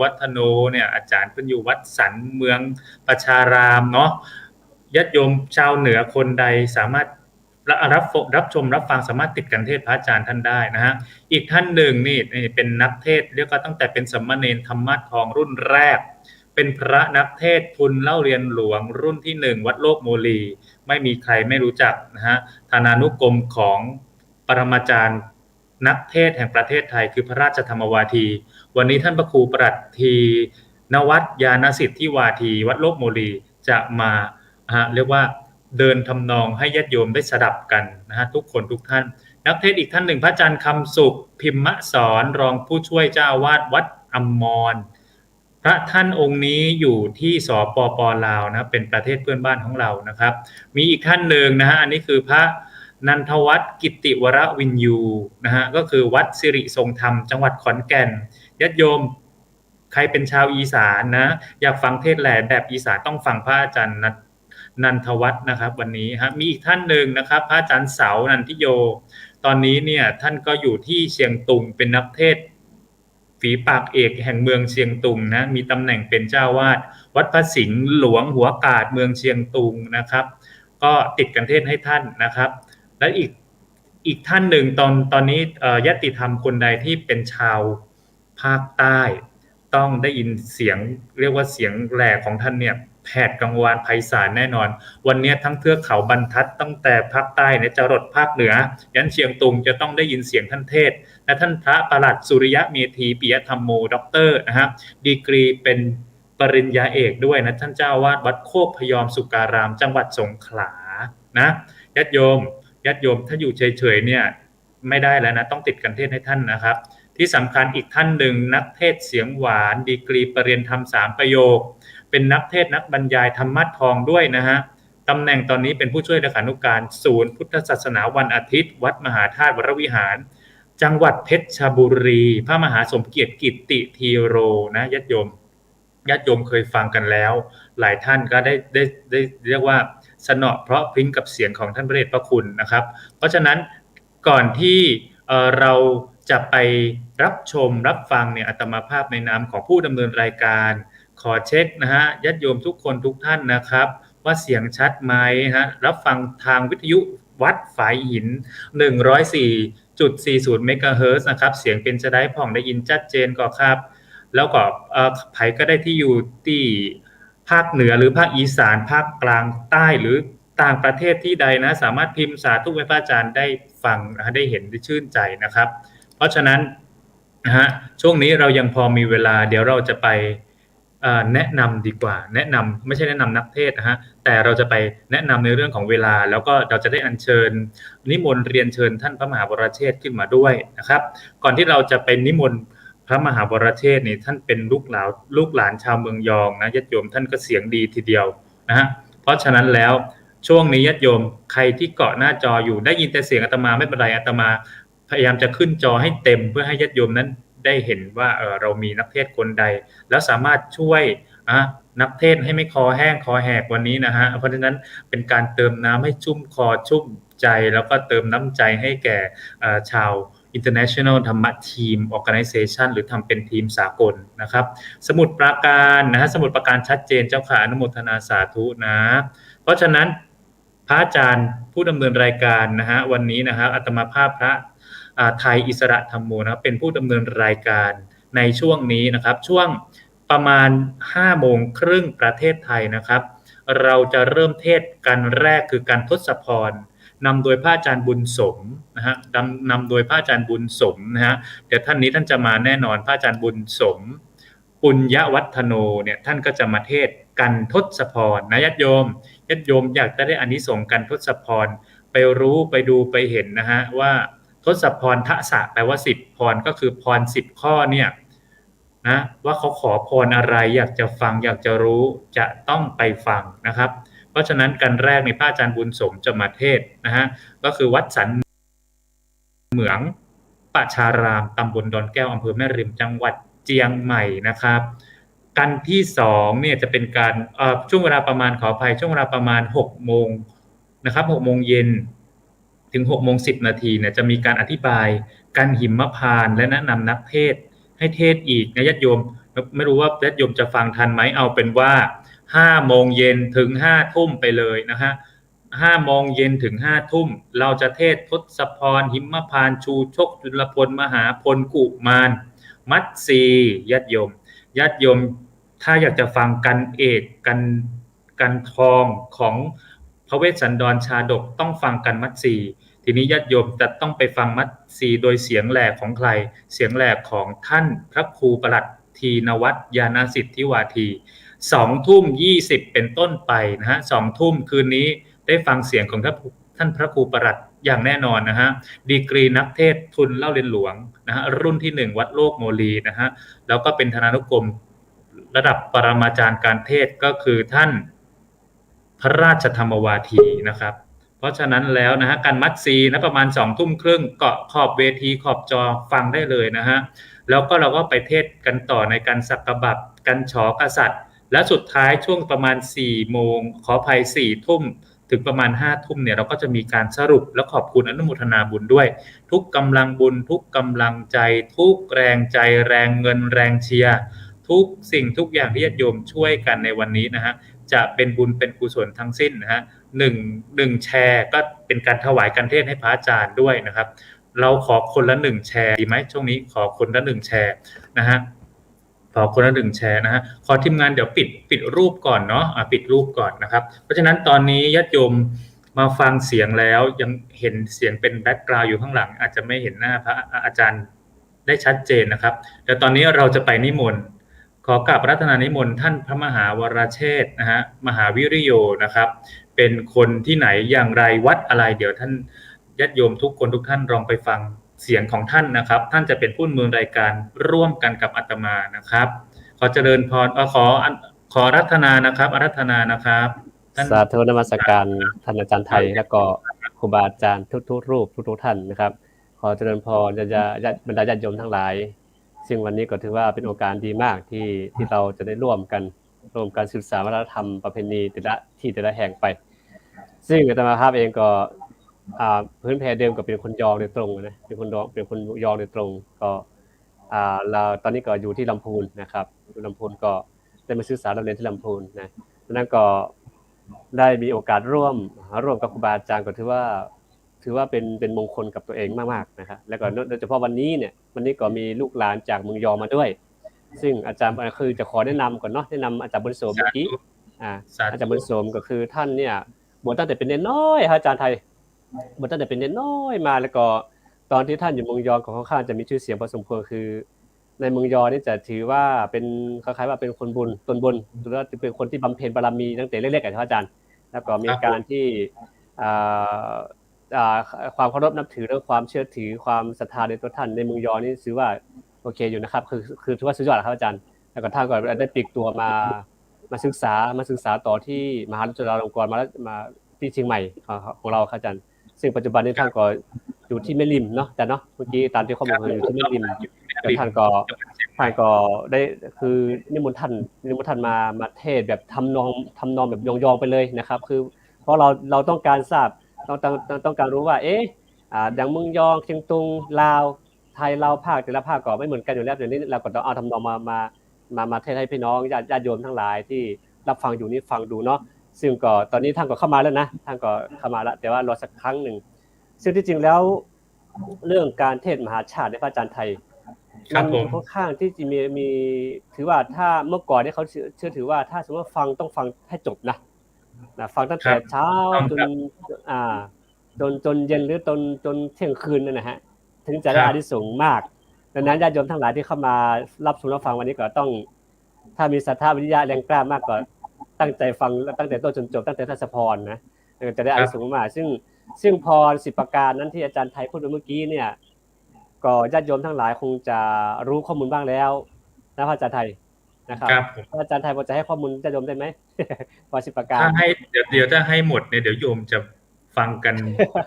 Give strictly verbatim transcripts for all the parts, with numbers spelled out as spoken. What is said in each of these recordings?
วัฒโนเนี่ย อาจ๋ารย์เปิ้นอยู่วัดสันเมืองประชารามเนาะ ญาติโยมชาวเหนือคนใดสามารถรับ รับ รับชมรับฟัง สามารถติดกัณฑ์เทศน์พระอาจ๋ารย์ท่านได้นะฮะ อีกท่านหนึ่งนี่ นี่เป็นนักเทศน์ เรียกว่าตั้งแต่เป็นสามเณรธรรมะทองรุ่นแรก เป็นพระนักเทศน์ทุนเล่าเรียนหลวงรุ่นที่หนึ่ง วัดโลกโมลี ไม่มีใครไม่รู้จักนะฮะ ฐานานุกรมของปรมาจารย์นักเทศน์แห่งประเทศไทย คือพระราชธรรมวาที วันนี้ท่านพระครูประหลัดทีนวัตญาณสิทธิวาที วัดโลกโมลี จะมา ฮะ เรียกว่าเดินทำนองให้ญาติโยมได้สดับกันนะฮะ ทุกคนทุกท่าน นักเทศน์อีกท่านหนึ่ง พระอาจารย์คำสุข พิมมสร รองผู้ช่วยเจ้าอาวาสวัดอมร พระท่านองค์นี้อยู่ที่ สปป ลาวนะ เป็นประเทศเพื่อนบ้านของเรานะครับ มีอีกท่านหนึ่งนะฮะ อันนี้คือพระนันทวัฒน์กิตติวรวิญญูนะฮะ ก็คือวัดสิริทรงธรรม จังหวัดขอนแก่น ญาติโยม ใครเป็นชาวอีสานนะ อยากฟังเทศน์แหล่แบบอีสาน ต้องฟังพระอาจารย์นัน นันทวัฒน์นะครับ วันนี้ฮะ มีอีกท่านหนึ่งนะครับ พระอาจารย์เสา นันทิโย ตอนนี้เนี่ยท่านก็อยู่ที่เชียงตุง เป็นนักเทศน์ฝีปากเอกแห่งเมืองเชียงตุงนะ มีตำแหน่งเป็นเจ้าอาวาสวัดพระสิงห์หลวงหัวกาดเมืองเชียงตุงนะครับ ก็ติดกัณฑ์เทศน์ให้ท่านนะครับ และอีก อีกท่านหนึ่ง ตอน ตอนนี้ เอ่อ ญาติธรรมคนใดที่เป็นชาวภาคใต้ ต้องได้ยินเสียง เรียกว่าเสียงแหล่ของท่านเนี่ย แผดกังวานไพศาลแน่นอน วันนี้ทั้งเทือกเขาบรรทัด ตั้งแต่ภาคใต้เนี่ยจะรดภาคเหนือ ยันเชียงตุงจะต้องได้ยินเสียงท่านเทศน์ และท่านพระประหลัดสุริยะเมธีปิยธรรมโม ด็อกเตอร์นะฮะ ดีกรีเป็นปริญญาเอกด้วยนะ ท่านเจ้าอาวาสวัดโคกพยอมสุการาม จังหวัดสงขลานะ ญาติโยม ญาติโยมถ้าอยู่เฉยๆเนี่ย ไม่ได้แล้วนะ ต้องติดกัณฑ์เทศน์ให้ท่านนะครับ ที่สำคัญอีกท่านหนึ่ง นักเทศน์เสียงหวาน ดีกรีปริญญาธรรมสามประโยค เป็นนักเทศน์นักบรรยายธรรมะทองด้วยนะฮะ ตำแหน่งตอนนี้เป็นผู้ช่วยเลขานุการศูนย์พุทธศาสนาวันอาทิตย์ วัดมหาธาตุวรวิหาร จังหวัดเพชรบุรี พระมหาสมเกียรติกิตติธีโรนะ ญาติโยม ญาติโยมเคยฟังกันแล้ว หลายท่านก็ได้ ได้ ได้เรียกว่าสนอเพราะพริ้งกับเสียงของท่านพระเดชพระคุณนะครับ เพราะฉะนั้นก่อนที่ เอ่อ เราจะไปรับชมรับฟังเนี่ย อาตมาภาพในนามของผู้ดำเนินรายการ ขอเช็คนะฮะ ญาติโยมทุกคนทุกท่านนะครับ ว่าเสียงชัดไหมฮะ รับฟังทางวิทยุวัดฝายหิน หนึ่งร้อยสี่จุดสี่ศูนย์เมกะเฮิรตซ์นะครับ เสียงเป๋นจาใดพ่อง ได้ยินชัดเจนก่อครับ แล้วก็ เอ่อ ใผก็ได้ที่อยู่ตี้ภาคเหนือหรือภาคอีสาน ภาคกลางใต้หรือต่างประเทศที่ใดนะ สามารถพิมพ์สาธุให้พระอาจารย์ได้ฟังนะฮะ ได้เห็นได้ชื่นใจนะครับ เพราะฉะนั้นนะฮะ ช่วงนี้เรายังพอมีเวลา เดี๋ยวเราจะไป เอ่อ แนะนำดีกว่า แนะนำ ไม่ใช่แนะนำนักเทศน์นะฮะ แต่เราจะไปแนะนำในเรื่องของเวลา แล้วก็เราจะได้อัญเชิญ นิมนต์เรียนเชิญท่านพระมหาวรเชษฐ์ขึ้นมาด้วยนะครับ ก่อนที่เราจะไปนิมนต์พระมหาวรเชษฐ์นี่ ท่านเป็นลูกหลาน ลูกหลานชาวเมืองยองนะ ญาติโยมท่านก็เสียงดีทีเดียวนะฮะ เพราะฉะนั้นแล้วช่วงนี้ญาติโยมใครที่เกาะหน้าจออยู่ ได้ยินแต่เสียงอาตมาไม่เป็นไร อาตมา พยายามจะขึ้นจอให้เต็มเพื่อให้ญาติโยมนั้นได้เห็นว่า เอ่อ เรามีนักเทศน์คนใด แล้วสามารถช่วย อ่ะ นักเทศน์ให้ไม่คอแห้งคอแหกวันนี้นะฮะ เพราะฉะนั้นเป็นการเติมน้ำให้ชุ่มคอชุ่มใจ แล้วก็เติมน้ำใจให้แก่ เอ่อ ชาว International Dhamma Team Organization หรือทำเป็นทีมสากลนะครับ สมุทรปราการนะฮะ สมุทรปราการชัดเจนเจ้าค่ะ อนุโมทนาสาธุนะ เพราะฉะนั้น พระอาจารย์ผู้ดำเนินรายการนะฮะ วันนี้นะครับ อาตมาภาพพระ อ่า ไทยอิสระธัมโมนะครับ เป็นผู้ดำเนินรายการในช่วงนี้นะครับ ช่วงประมาณห้าโมงครึ่งประเทศไทยนะครับ เราจะเริ่มเทศน์กัณฑ์แรกคือกัณฑ์ทศพร นำโดยพระอาจารย์บุญสมนะฮะ นำ นำโดยพระอาจารย์บุญสมนะฮะ เดี๋ยวท่านนี้ท่านจะมาแน่นอน พระอาจารย์บุญสม ปุญญวัฒโนเนี่ย ท่านก็จะมาเทศน์กัณฑ์ทศพรนะ ญาติโยม ญาติโยมอยากจะได้อานิสงส์กัณฑ์ทศพร ไปรู้ ไปดู ไปเห็นนะฮะ ว่าทศพร ทสะ แปลว่าสิบ พร ก็คือพรสิบข้อเนี่ยนะ ว่าเขาขอพรอะไร อยากจะฟัง อยากจะรู้ จะต้องไปฟังนะครับ เพราะฉะนั้นกัณฑ์แรกนี่พระอาจารย์บุญสมจะมาเทศน์นะฮะ ก็คือวัดสัน เหมืองประชาราม ตำบลดอนแก้ว อำเภอแม่ริม จังหวัดเจียงใหม่นะครับ กัณฑ์ที่สองเนี่ยจะเป็นการ เอ่อ ช่วงเวลาประมาณ ขออภัย ช่วงเวลาประมาณหกโมงนะครับ หกโมงเย็น ถึงหกโมงสิบนาทีเนี่ย จะมีการอธิบายกัณฑ์หิมพานต์ และแนะนำนักเทศน์ให้เทศน์อีกนะ ญาติโยม ไม่ ไม่รู้ว่าญาติโยมจะฟังทันไหม เอาเป็นว่าห้าโมงเย็นถึงห้าทุ่มไปเลยนะฮะ ห้าโมงเย็นถึงห้าทุ่ม เราจะเทศน์ทศพร หิมพานต์ ชูชก จุลพล มหาพล กุมาร มัตสี ญาติโยม ญาติโยม ถ้าอยากจะฟังกันเอก กัน กันทองของพระเวสสันดรชาดก ต้องฟังกันมัตสี ทีนี้ญาติโยมจะต้องไปฟังมัตสีโดยเสียงแหล่ของใคร เสียงแหล่ของท่านพระครูประหลัดธีนวัฒน์ ญาณสิทธิวาที สองทุ่มยี่สิบเป็นต้นไปนะฮะ สองทุ่มคืนนี้ได้ฟังเสียงของท่าน ท่านพระครูประหลัดอย่างแน่นอนนะฮะ ดีกรีนักเทศน์ทุนเล่าเรียนหลวงนะฮะ รุ่นที่หนึ่งวัดโลกโมลีนะฮะ แล้วก็เป็นฐานานุกรมระดับปรมาจารย์การเทศน์ ก็คือท่านพระราชธรรมวาทีนะครับ เพราะฉะนั้นแล้วนะฮะ กันมัตสีนะ ประมาณสองทุ่มครึ่ง เกาะขอบเวทีขอบจอฟังได้เลยนะฮะ แล้วก็เราก็ไปเทศน์กันต่อในการสักกะบัพ กันฉอกษัตริย์ และสุดท้ายช่วงประมาณสี่โมง ขออภัย สี่ทุ่มถึงประมาณห้าทุ่มเนี่ย เราก็จะมีการสรุปและขอบคุณอนุโมทนาบุญด้วย ทุกกำลังบุญ ทุกกำลังใจ ทุกแรงใจ แรงเงิน แรงเชียร์ ทุกสิ่งทุกอย่างที่ญาติโยมช่วยกันในวันนี้นะฮะ จะเป็นบุญเป็นกุศลทั้งสิ้นนะฮะ หนึ่ง หนึ่งแชร์ก็เป็นการถวายกันเทศน์ให้พระอาจารย์ด้วยนะครับ เราขอคนละหนึ่งแชร์ดีไหม ช่วงนี้ขอคนละหนึ่งแชร์นะฮะ ขอคนละหนึ่งแชร์นะฮะ ขอทีมงานเดี๋ยวปิด ปิดรูปก่อนเนาะ อ่ะ ปิดรูปก่อนนะครับ เพราะฉะนั้นตอนนี้ญาติโยมมาฟังเสียงแล้ว ยังเห็นเสียงเป็นแบ็คกราวด์อยู่ข้างหลัง อาจจะไม่เห็นหน้าพระอาจารย์ได้ชัดเจนนะครับ เดี๋ยวตอนนี้เราจะไปนิมนต์ ขอกราบอาราธนานิมนต์ท่านพระมหาวรเชษฐนะฮะ มหาวิริโยนะครับ เป็นคนที่ไหนอย่างไร วัดอะไร เดี๋ยวท่านญาติโยมทุกคนทุกท่านลองไปฟังเสียงของท่านนะครับ ท่านจะเป็นผู้ดำเนินรายการร่วมกันกับอาตมานะครับ ขอเจริญพร เอ่อ ขออัน ขออาราธนานะครับ อาราธนานะครับ ท่าน สาธุนมัสการท่านอาจารย์ไทย ครับ แล้วก็ครูบาอาจารย์ทุกๆรูปทุกๆท่านนะครับ ขอเจริญพรญาติ ญาติ บรรดาญาติโยมทั้งหลาย ซึ่งวันนี้ก็ถือว่าเป็นโอกาสดีมากที่ ที่เราจะได้ร่วมกัน ร่วมกันสืบสานวัฒนธรรมประเพณีแต่ละที่แต่ละแห่งไป ซึ่งอาตมาภาพเองก็ อ่า พื้นเพเดิมก็เป็นคนยองโดยตรงนะ เป็นคนยอง เป็นคนยองโดยตรง ก็ อ่า แล้วตอนนี้ก็อยู่ที่ลำพูนนะครับ อยู่ลำพูนก็ได้มาศึกษาเล่าเรียนที่ลำพูนนะ ดังนั้นก็ได้มีโอกาสร่วม ร่วมกับครูบาอาจารย์ก็ถือว่า ถือว่าเป็น เป็นมงคลกับตัวเองมากๆนะครับ แล้วก็โดยเฉพาะวันนี้เนี่ย วันนี้ก็มีลูกหลานจากเมืองยองมาด้วย ซึ่งอาจารย์ คือจะขอแนะนำก่อนเนาะ แนะนำอาจารย์บุญโสมเมื่อกี้ สาธุ อ่า สาธุ อาจารย์บุญโสมก็คือท่านเนี่ยบวชตั้งแต่เป็นเณรน้อยครับอาจารย์ไทย บวชตั้งแต่เป็นเณรน้อยมา แล้วก็ตอนที่ท่านอยู่เมืองยองก็ค่อนข้างจะมีชื่อเสียงพอสมควร คือในเมืองยองนี่จะถือว่าเป็น คล้ายๆว่าเป็นคนบุญ ตนบุญ ถือว่าเป็นคนที่บำเพ็ญบารมีตั้งแต่เล็กๆอะครับอาจารย์ แล้วก็มี ครับผม การที่ อ่า อ่า ความเคารพนับถือ และความเชื่อถือ ความศรัทธาในตัวท่านในเมืองยองนี่ถือว่าโอเคอยู่นะครับ คือ คือถือว่าสุดยอดครับอาจารย์ แล้วก็ท่านก็ได้ปลีกตัวมา มาศึกษา มาศึกษาต่อที่มหาวิทยาลัยจุฬาลงกรณ์มาแล้ว มาที่เชียงใหม่ของ ของเราครับอาจารย์ ซึ่งปัจจุบันนี้ท่านก็อยู่ที่แม่ริมเนาะอาจารย์เนาะ เมื่อกี้ตามที่ข้อมูลคืออยู่ที่แม่ริม แต่ท่านก็ ท่านก็ได้ คือนิมนต์ท่าน นิมนต์ท่านมา มาเทศน์แบบทำนอง ทำนองแบบยองๆไปเลยนะครับ คือเพราะเรา เราต้องการทราบ ต้อง ต้อง ต้องการรู้ว่า เอ๊ะ อ่า อย่างเมืองยอง เชียงตุง ลาว ไทย ลาว ภาค แต่ละภาคก็ไม่เหมือนกันอยู่แล้ว อย่างนี้เราก็ต้องเอาทำนองมา มา มา มาเทศน์ให้พี่น้องญาติ ญาติโยมทั้งหลายที่รับฟังอยู่นี้ฟังดูเนาะ ซึ่งก็ตอนนี้ท่านก็เข้ามาแล้วนะ ท่านก็เข้ามาแล้ว แต่ว่ารอสักครั้งหนึ่ง ซึ่งที่จริงแล้ว เรื่องการเทศน์มหาชาติในพระอาจารย์ไทย ครับผม มันค่อนข้างที่จะมี มี ถือว่าถ้าเมื่อก่อนเนี่ยเขาเชื่อ เชื่อถือว่าถ้าสมมติว่าฟังต้องฟังให้จบนะ นะ ฟังตั้งแต่ ครับ เช้า ต้อง จน ครับ อ่า จน จนเย็นหรือจน จนเที่ยงคืนนั่นนะฮะ ถึงจะได้ ครับ อานิสงส์มาก ดังนั้นญาติโยมทั้งหลายที่เข้ามารับชมรับฟังวันนี้ก็ต้อง ถ้ามีศรัทธาวิริยะแรงกล้ามากก็ตั้งใจฟังตั้งแต่ต้นจนจบ ตั้งแต่ทศพรนะ เออ จะได้ ครับ อานิสงส์มาก ซึ่ง ซึ่งพรสิบประการนั้นที่อาจารย์ไทยพูดไปเมื่อกี้เนี่ย ก็ญาติโยมทั้งหลายคงจะรู้ข้อมูลบ้างแล้วนะพระอาจารย์ไทยนะครับ ครับผม พระอาจารย์ไทยพอจะให้ข้อมูลญาติโยมได้ไหม พรสิบประการ ถ้าให้ เดี๋ยว เดี๋ยวถ้าให้หมดเนี่ย เดี๋ยวโยมจะฟังกัน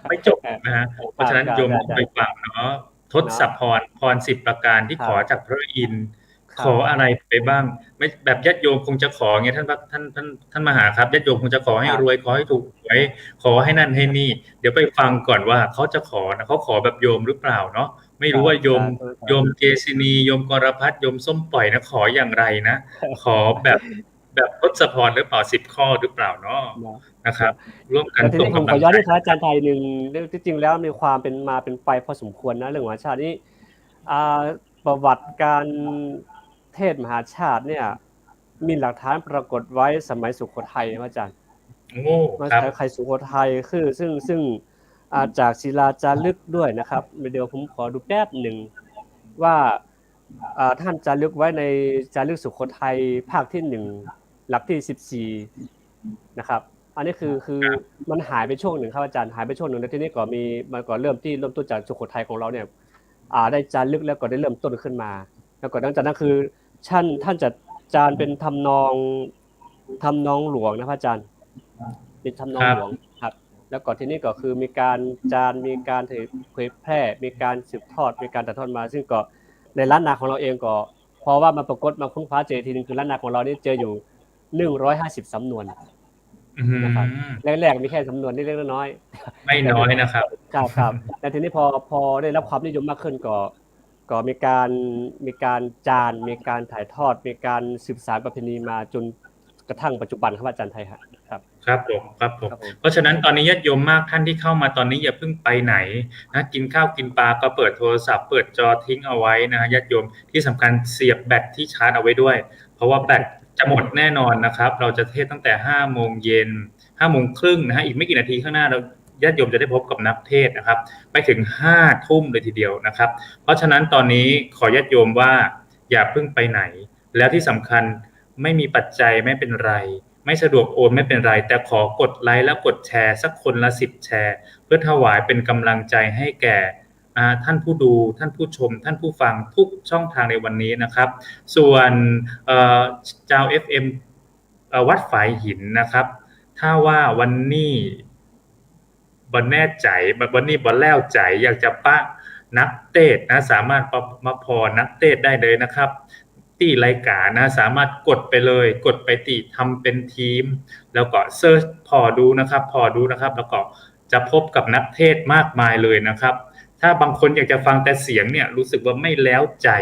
ไม่จบนะฮะ ครับ เพราะฉะนั้น ครับ โยมต้องไปฟังเนาะ ทศพร พรสิบประการที่ ครับ ขอจากพระอินทร์ ครับ ขออะไรไปบ้าง ไม่ แบบญาติโยมคงจะขอไง ท่านพระ ท่าน ท่าน ท่านมหาครับ ญาติโยมคงจะขอให้ ครับ รวย ขอให้ถูกหวย ขอให้นั่นให้นี่ เดี๋ยวไปฟังก่อนว่าเขาจะขอนะ เขาขอแบบโยมหรือเปล่าเนาะ ไม่รู้ว่าโยม ครับ สาธุ สาธุ โยมเกศินี โยมกรพัฒน์ โยมส้มป๋อยนะ ขออย่างไรนะ ขอแบบ แบบทศพรหรือเปล่า สิบข้อหรือเปล่าเนาะ เนาะ นะครับ ร่วมกัน แล้วทีนี้ ส่งกำลังใจ ผมขอย้อนนิดครับอาจารย์ไทยหนึ่ง เรื่องที่จริงแล้วมีความเป็นมาเป็นไปพอสมควรนะ เรื่องมหาชาตินี้ อ่า ประวัติการเทศน์มหาชาติเนี่ย มีหลักฐานปรากฏไว้สมัยสุโขทัยครับอาจารย์ โอ้ มา ครับ สมัยสุโขทัยคือ ซึ่ง ซึ่ง อ่า จากศิลาจารึกด้วยนะครับ เดี๋ยวผมขอดูแป๊บหนึ่งว่า อ่า ท่านจารึกไว้ในจารึกสุโขทัยภาคที่หนึ่ง หลักที่สิบสี่ นะครับ อันนี้คือ คือ ครับ มันหายไปช่วงหนึ่งครับอาจารย์ หายไปช่วงหนึ่ง แล้วทีนี้ก็มี มันก็เริ่มที่ เริ่มต้นจากสุโขทัยของเราเนี่ย อ่า ได้จารึกแล้วก็ได้เริ่มต้นขึ้นมา แล้วก็หลังจากนั้นคือ ท่าน ท่านจะจารเป็นทำนอง ทำนองหลวงนะพระอาจารย์ เป็นทำนอง ครับ หลวงครับ แล้วก็ทีนี้ก็คือมีการจาร มีการเผยแพร่ มีการสืบทอด มีการถ่ายทอดมา ซึ่งก็ในล้านนาของเราเองก็ เพราะว่ามาปรากฏมาค้นคว้าเจอทีนึง คือล้านนาของเรานี่เจออยู่ หนึ่งร้อยห้าสิบ สำนวน อืม นะครับ แรกๆ มีแค่สำนวนเล็กๆ น้อยๆ ไม่น้อยนะครับ ครับ ครับ แล้วทีนี้พอ พอได้รับความนิยมมากขึ้นก็ ก็มีการ มีการจาร มีการถ่ายทอด มีการสืบสานประเพณีมาจนกระทั่งปัจจุบันครับอาจารย์ไทยฮะ ครับ ครับผม ครับผม ครับผม เพราะฉะนั้นตอนนี้ญาติโยมมากท่านที่เข้ามาตอนนี้อย่าเพิ่งไปไหนนะ กินข้าวกินปลาก็เปิดโทรศัพท์ เปิดจอทิ้งเอาไว้นะฮะ ญาติโยม ที่สำคัญเสียบแบตที่ชาร์จเอาไว้ด้วย เพราะว่าแบตจะหมดแน่นอนนะครับ เราจะเทศน์ตั้งแต่ห้าโมงเย็น ห้าโมงครึ่งนะฮะ อีกไม่กี่นาทีข้างหน้าเรา ญาติโยมจะได้พบกับนักเทศน์นะครับ ไปถึงห้าทุ่มเลยทีเดียวนะครับ เพราะฉะนั้นตอนนี้ขอญาติโยมว่าอย่าเพิ่งไปไหน แล้วที่สำคัญไม่มีปัจจัยไม่เป็นไร ไม่สะดวกโอนไม่เป็นไร แต่ขอกดไลค์และกดแชร์สักคนละสิบแชร์ เพื่อถวายเป็นกำลังใจให้แก่ อ่า ท่านผู้ดู ท่านผู้ชม ท่านผู้ฟังทุกช่องทางในวันนี้นะครับ ส่วน เอ่อ จาว เอฟเอ็ม เอ่อ วัดฝายหินนะครับ ถ้าว่าวันนี้บ่แน่ใจ๋ บ่ วันนี้บ่แล้วใจ๋ อยากจะปะนักเทศน์นะ สามารถมา มาผ่อนักเทศน์ได้เลยนะครับ ตี้รายการนะ สามารถกดไปเลย กดไปตี้ทำเป็นทีม แล้วก็เสิร์ชผ่อดูนะครับ ผ่อดูนะครับ แล้วก็จะพบกับนักเทศน์มากมายเลยนะครับ ถ้าบางคนอยากจะฟังแต่เสียงเนี่ย รู้สึกว่าไม่แล้วใจ๋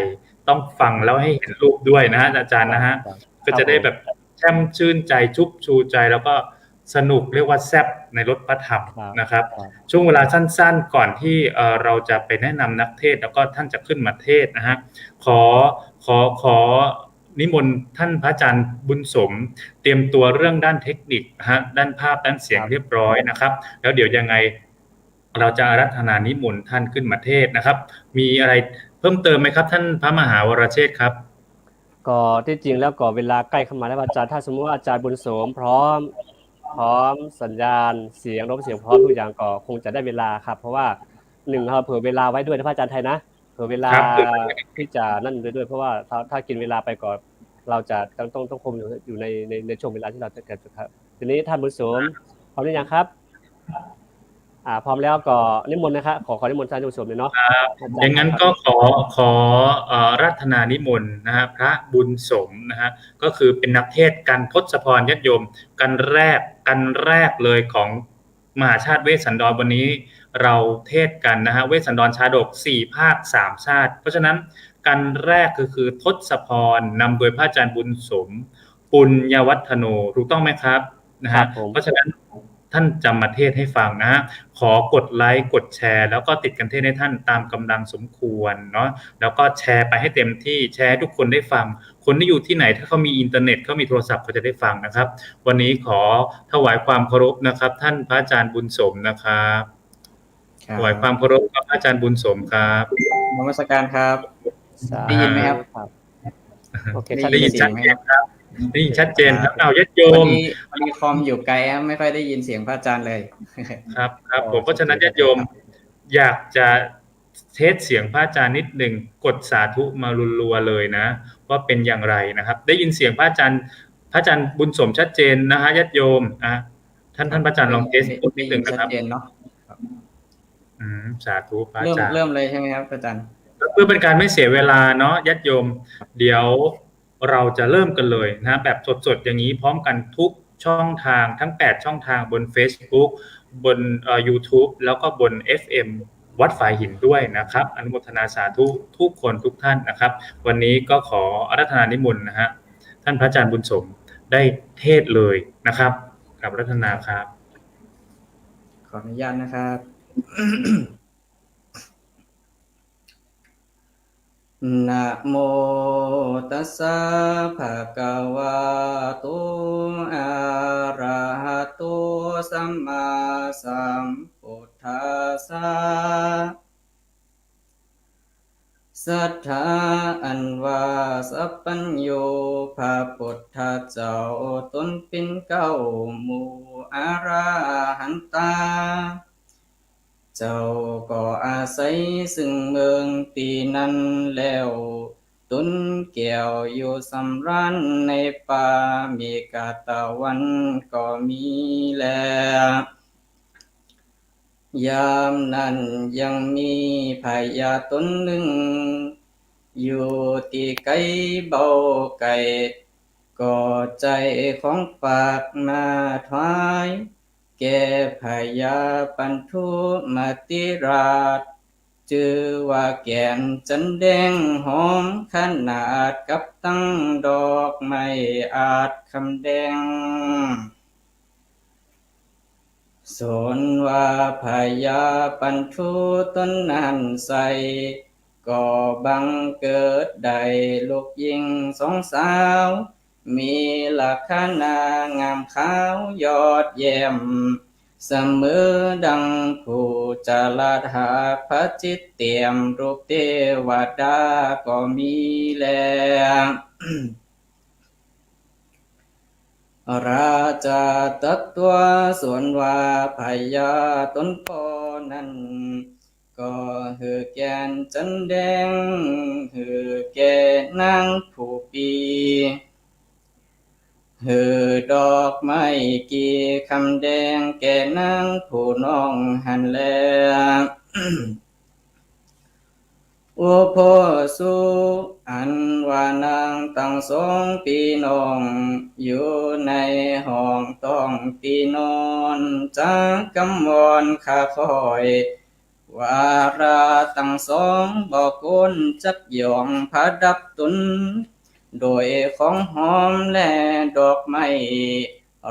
ต้องฟังแล้วให้เห็นรูปด้วยนะฮะ อาจารย์นะฮะ ครับ ก็จะได้แบบ ครับผม แช่มชื่นใจ๋ ชุบชูใจ๋ แล้วก็สนุก เรียกว่าแซ่บในรสพระธรรม ครับ นะครับ ครับ ช่วงเวลาสั้นๆ ก่อนที่ เอ่อ เราจะไปแนะนำนักเทศน์ แล้วก็ท่านจะขึ้นมาเทศน์นะฮะ ขอ ขอ ขอนิมนต์ท่านพระอาจารย์บุญสม เตรียมตัวเรื่องด้านเทคนิคนะฮะ ด้านภาพ ด้านเสียง ครับ เรียบร้อยนะครับ แล้วเดี๋ยวยังไง เราจะอาราธนานิมนต์ท่านขึ้นมาเทศน์นะครับ มีอะไรเพิ่มเติมไหมครับ ท่านพระมหาวรเชษฐ์ครับ ก็ที่จริงแล้วก็เวลาใกล้เข้ามาแล้วอาจารย์ ถ้าสมมุติว่าอาจารย์บุญสมพร้อม พร้อมสัญญาณเสียง ระบบเสียงพร้อมทุกอย่างก็คงจะได้เวลาครับ เพราะว่าหนึ่ง เราเผื่อเวลาไว้ด้วยนะพระอาจารย์ไทยนะ เผื่อเวลา ครับ ที่จะนั่นไปด้วย เพราะว่าถ้า ถ้ากินเวลาไปก็ เราจะต้อง ต้อง ต้องคงอยู่ อยู่ใน ใน ในช่วงเวลาที่เราจะเกิดครับ ทีนี้ท่านบุญสมพร้อมหรือยังครับ อ่า พร้อมแล้วก็นิมนต์นะครับ ขอ ขอนิมนต์ท่านบุญสมเลยเนาะ ครับ อาจารย์ อย่างนั้น ครับ ก็ขอ ขอ เอ่อ อาราธนานิมนต์นะฮะ พระบุญสมนะฮะ ก็คือเป็นนักเทศน์กัน ทศพร ญาติโยม กันแรก กันแรกเลยของมหาชาติเวสสันดร วันนี้เราเทศน์กันนะฮะ เวสสันดรชาดก สี่ภาค สามชาติ เพราะฉะนั้นกันแรกก็คือทศพร นำโดยพระอาจารย์บุญสม ปุญญวัฒโน ถูกต้องไหมครับ นะฮะ ครับผม เพราะฉะนั้นท่านจะมาเทศน์ให้ฟังนะฮะ ขอกดไลค์ กดแชร์ แล้วก็ติดกันเทศน์ให้ท่านตามกำลังสมควรเนาะ แล้วก็แชร์ไปให้เต็มที่ แชร์ให้ทุกคนได้ฟัง คนที่อยู่ที่ไหน ถ้าเขามีอินเทอร์เน็ต เขามีโทรศัพท์ เขาจะได้ฟังนะครับ วันนี้ขอถวายความเคารพนะครับ ท่านพระอาจารย์บุญสมนะครับ ครับ ถวายความเคารพครับ พระอาจารย์บุญสมครับ นมัสการครับ สาธุ ได้ยินไหมครับ ครับ โอเค ได้ยินเสียงไหมครับ ชัดเจนครับ ได้ยินชัดเจนครับ อ้าว ญาติโยม พอดี พอดีคอมอยู่ไกลครับ ไม่ค่อยได้ยินเสียงพระอาจารย์เลย ครับ ครับผม อ๋อ เพราะฉะนั้นญาติโยม ชัดเจนครับ อยากจะเทศน์เสียงพระอาจารย์นิดหนึ่ง กดสาธุมารัวๆเลยนะ ว่าเป็นอย่างไรนะครับ ได้ยินเสียงพระอาจารย์ พระอาจารย์บุญสมชัดเจนนะฮะ ญาติโยม อ่ะ ท่าน ท่านพระอาจารย์ลองเทสนิดนึงนะครับ ได้ยินชัดเจนเนาะ อืม สาธุ พระอาจารย์ เริ่ม เริ่มเลยใช่ไหมครับ อาจารย์ เพื่อเป็นการไม่เสียเวลาเนาะ ญาติโยม เดี๋ยวเราจะเริ่มกันเลยนะ แบบสดๆ อย่างนี้ พร้อมกันทุกช่องทาง ทั้งแปดช่องทาง บนเฟซบุ๊ก บน เอ่อ ยูทูบ แล้วก็บน เอฟเอ็ม วัดฝายหินด้วยนะครับ อนุโมทนาสาธุทุกคนทุกท่านนะครับ วันนี้ก็ขออาราธนานิมนต์นะฮะ ท่านพระอาจารย์บุญสมได้เทศน์เลยนะครับ กราบอาราธนาครับ ขออนุญาตนะครับ นะโมตัสสะ ภะคะวะโต อะระหะโต สัมมาสัมพุทธัสสะ ศรัทธาอันว่าสัพพัญญูพระพุทธเจ้าต๋นเป๋นเก๊าหมู่อรหันตา เจ้าก็อาศัยซึ่งเมืองตี้นั้นแล้ว ต๋นแก้วอยู่สำราญในป่าเมขตะวันก็มีแล ยามนั้นยังมีพญาต๋นนึ่ง อยู่ตี้ไก๋เบาไก๋ ก็ใจ๊ของฝากมาถวาย แก่พญาปันธุมติราช จื้อว่าแก่นจันแดงหอมขนาดกับตังดอกไม้อาดคำแดง ส่วนว่าพญาปันธุต๋นนั้นใส่ ก็บังเกิดได้ลูกหญิงสองสาว มีลักษณะงามขาวยอดเยี่ยม เสมอดังผู้จะหลัดหากพระจิตเตียม รูปเตวดาก็มีแล ราชาตรัสตวา ส่วนว่าพญาต๋นป้อนั้น ก็หื้อแก่นจันแดง หื้อแก่นางผู้ปี้ หื้อดอกไม้กี่คำแดงแก่นางผู้น้องหั้นแล อุโภสุ อันว่านางตังสองปี้น้อง อยู่ในห้องต้องตี้นอน จะกำวอนข้าค่อย ว่าราตังสองบ่ควรจักหย่องผะดับต๋น โดยของหอมและดอกไม้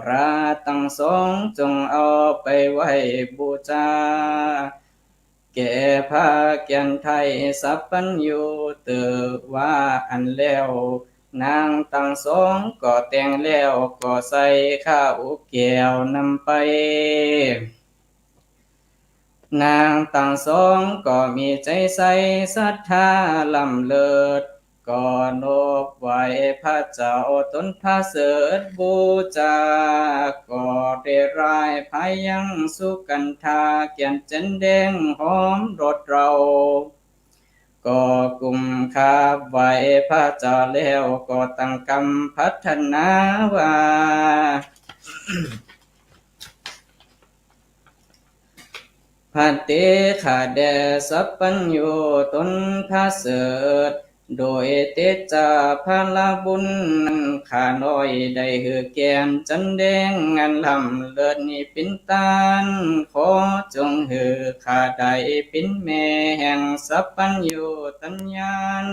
ราตังสองจงเอาไปไหว้บูชา แก่พระแก่นไท้สัพพัญญูเต๊อะ ว่าอั้นแล้ว นางตังสองก็แต่งแล้วก็ใส่ข้าวแก้วนำไป นางตังสองก็มีใจ๋ใสศรัทธาล้ำเลิศ ก็นบไหว้พระเจ้าต๋นผะเสริฐบูชา ก็ได้ร่ายพายังสุกัณฑาแก่นจันแดงหอมรสเหล้า ก็กุมขาบไหว้พระเจ้าแล้วก็ตั้งกำพัฒนาว่า ภัตเต ข้าแด่สัพพัญญูต๋นผะเสริฐ โดยเตจาพละบุญนั้นข้าน้อยได้หื้อแก่นจันแดงอันล้ำเลิศนี้เป๋นตาน ขอจงหื้อข้าได้เป๋นแม่แห่งสัพพัญญูตญาณ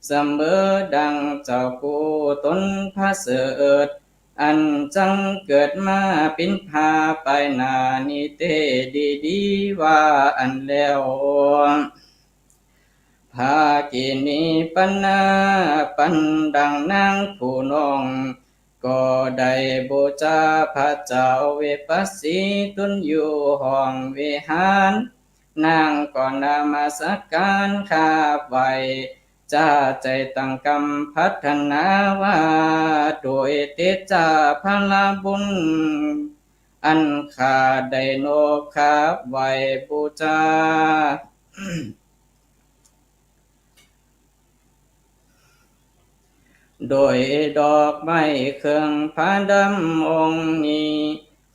เสมอดังเจ้ากู้ต๋นผะเสริฐ อันจักเกิดมาเป๋นพระปายหน้านี้เต๊ดีๆ ว่าอั้นแล้ว ภากินีปัณณาปันดังนางผู้น้อง ก็ได้บูชาพระเจ้าวิปัสสีตนอยู่ห้องวิหาร นางก็นมัสการขาบไหว้ จะใจ๋ตั้งกำพัฒนาว่า โดยเตจาพละบุญ อันข้าได้นบขาบไหว้บูชา โดยดอกไม้เครื่องผะดับองค์นี้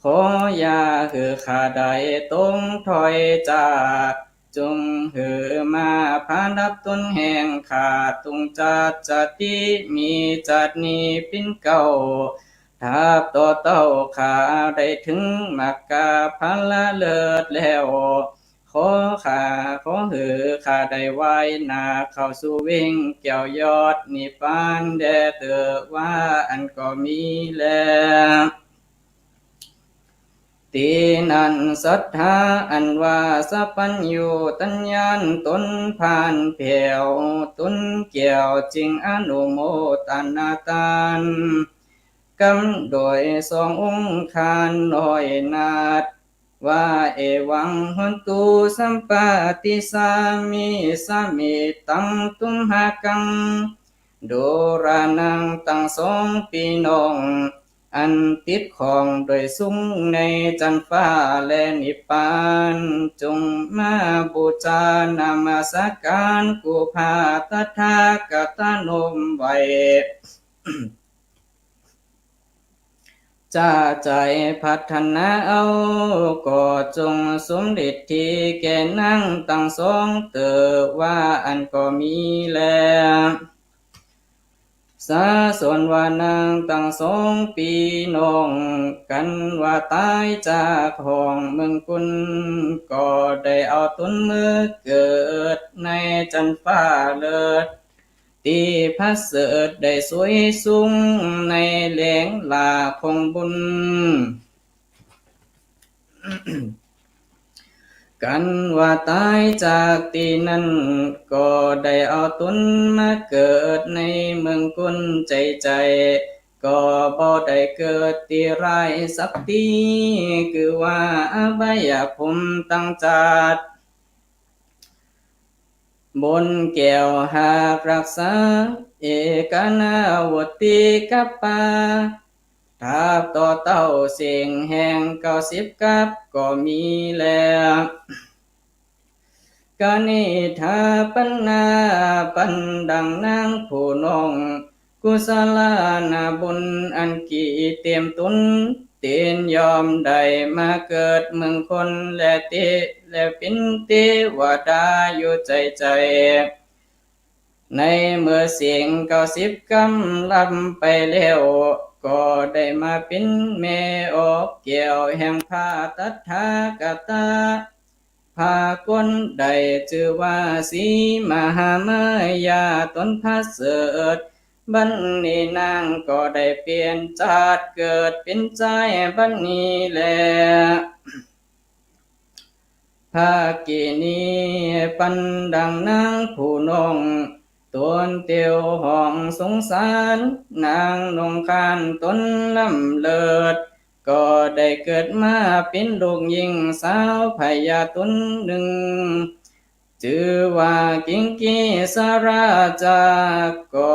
ขออย่าหื้อข้าได้ตกถ้อยจาก จงหื้อมาผะดับตนแห่งข้า ตุงจัดจาติมีจาตินี้เป๋นเก๊า ตราบต่อเต้าข้าได้เถิงมรรคผละเลิศแล้ว ข ขอข้า ขอหื้อข้าได้วายหน้าเข้าสู่เว็งแก้วยอดนิพพานแด่เต๊อะ ว่าอั้นก็มีแล ตี้นั้นศรัทธาอันว่าสัพพัญญูตัญญาณต๋นผ่านแผ้ว ต๋นแก้วจึงอนุโมตนาตาน กำโดยสององค์คานน้อยนาฏ ว่า เอวัง โหนตุ สัมปะติสสามิ สมิตตัง ตุมหะกัง ดูรานัง ตังสองปี้น้อง อันติดข้องโดยสุขในจั๊นฟ้าและนิพพาน จงมาบูชานมัสก๋านกู้พระตถาคตะน้อมไหว้ จะใจ๋พัฒนาเอา ก็จงสมฤทธิแก่นางตังสองเต๊อะ ว่าอั้นก็มีแล สาส่วนว่านางตังสองปี้น้องกั๋นว่าต๋ายจากห้องเมืองกุล ก็ได้เอาต๋นมาเกิดในจั๊นฟ้าเลิศ ตี้ประเสริฐได้สวยสูงในแหล่งหลากของบุญ กั๋นว่าต๋ายจากตี้นั้น ก็ได้เอาต๋นมาเกิดในเมืองกุลใจ๋ๆ ก็บ่ได้เกิดตี้ใดสักตี้ คือว่าอบายภูมิตังเจ็ด บนแก้วหากรักษา เอกานาวัตติกัปปา ตราบต่อเต้าเส้งแห่งเก้าสิบกัปก็มีแล กนิฏฐาปันนา ปันดังนางผู้น้อง กุศลานาบุญอันกี่เตียมต๋น เตียนย่อมได้มาเกิดเมืองคนและเต และเป๋นเตวดาอยู่ใจ๋ๆ ในเมื่อเส้งเก้าสิบกัปล้ำไปแล้ว ก็ได้มาเป๋นแม่ออกแก้วแห่งพระตถาคตะ พระคนได้จื้อว่าสีมหามายาต๋นประเสริฐ บัดนี้นางก็ได้เปลี่ยนชาติเกิดเป๋นจายบัดนี้แล ภาคินี ปันดังนางผู้น้อง ต๋นเตียวห้องสงสาร นางน้องคานต๋นล้ำเลิศ ก็ได้เกิดมาเป๋นลูกญิงสาวพญาต๋นนึ่ง จื้อว่ากิงกิสราชา ก็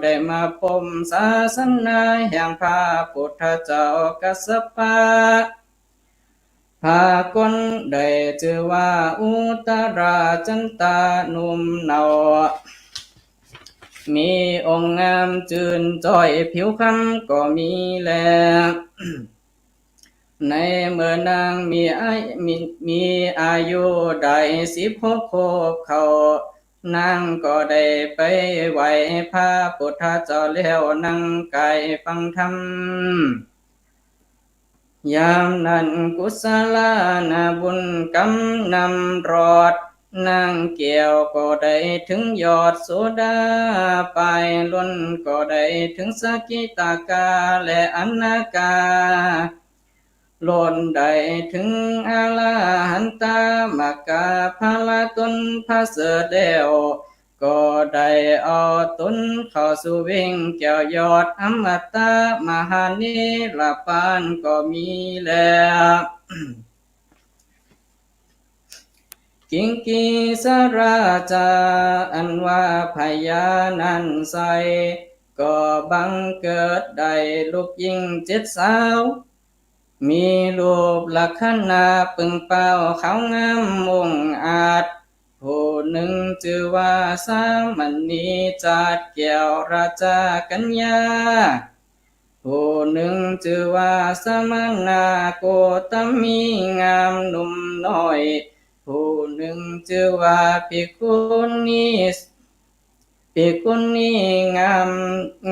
ได้มาปมศาสนาแห่งพระปุทธเจ้ากัสสปะ พระคนได้จื้อว่าอุตราจันตาหนุ่มเนา มีองค์งามจื้นจ้อยผิวคล้ำก็มีแล ในเมื่อนางมีอา มี มีอายุได้สิบหกขวบเข้า นางก็ได้ไปไหว้พระปุทธเจ้าแล้วนั่งใก้ฟังธรรม ยามนั้นกุศลานาบุญกำนำรอด นางแก้วก็ได้เถิงยอดโสดา ปายล้นก็ได้เถิงสกิทาคาและอนาคา ล้นได้เถิงอรหันตามรรคผลต๋นประเสริฐแล้ว ก็ได้เอาต๋นเข้าสู่เว็งแก้วยอดอมตะมหานิรพานก็มีแล กิงกิสราชาอันว่าพญานั้นใส ก็บังเกิดได้ลูกญิงเจ็ดสาว มีรูปลักษณะปึงเปล่าขาวงามองอาจ ผู้นึ่งจื้อว่าสามณี จาดแก้วราชกัญญา ผู้นึ่งจื้อว่าสมณะโคตมี งามหนุ่มน้อย ผู้นึ่งจื้อว่าภิกขุณี ภิกขุณีงาม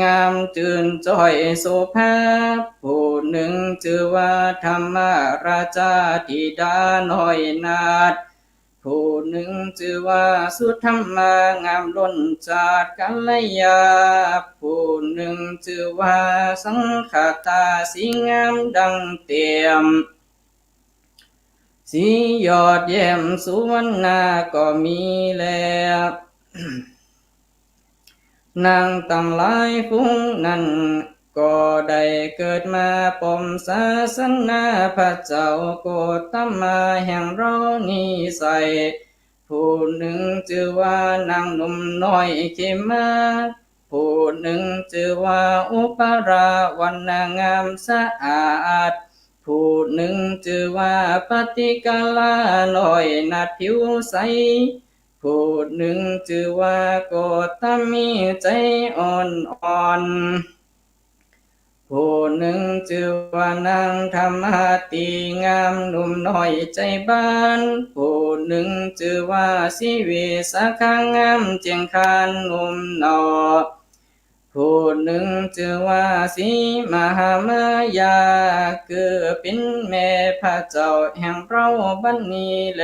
งามจื้นจ้อยโสภา ผู้นึ่งจื้อว่าธรรมราชาธิดาน้อยนาถ ผู้นึ่งจื้อว่าสุธรรมางามล้นจาติกัลยา ผู้นึ่งจื้อว่าสังฆทาสีงามดังเตียม สียอดแย้มสุวรรณาก็มีแล นางตังหลายฝูงนั้น ก็ได้เกิดมาปอมศาสนาพระเจ้าโกตมาแห่งเรานี้ใส่ ผู้นึ่งจื้อว่านางหนุ่มน้อยเขมา ผู้นึ่งจื้อว่าอุปราวรรณางามสะอาด ผู้นึ่งจื้อว่าปฏิกาลาน้อยนาถผิวใส ผู้นึ่งจื้อว่าโกตมีใจ๋อ่อนๆ ผู้นึ่งจื้อว่านางธรรมาตีงามหนุ่มน้อยใจ๋บาน ผู้นึ่งจื้อว่าสีวิสาขางามเจียงคานหนุ่มเนาะ ผู้นึ่งจื้อว่าสีมหามายา คือเป๋นแม่พระเจ้าแห่งเราบัดนี้แล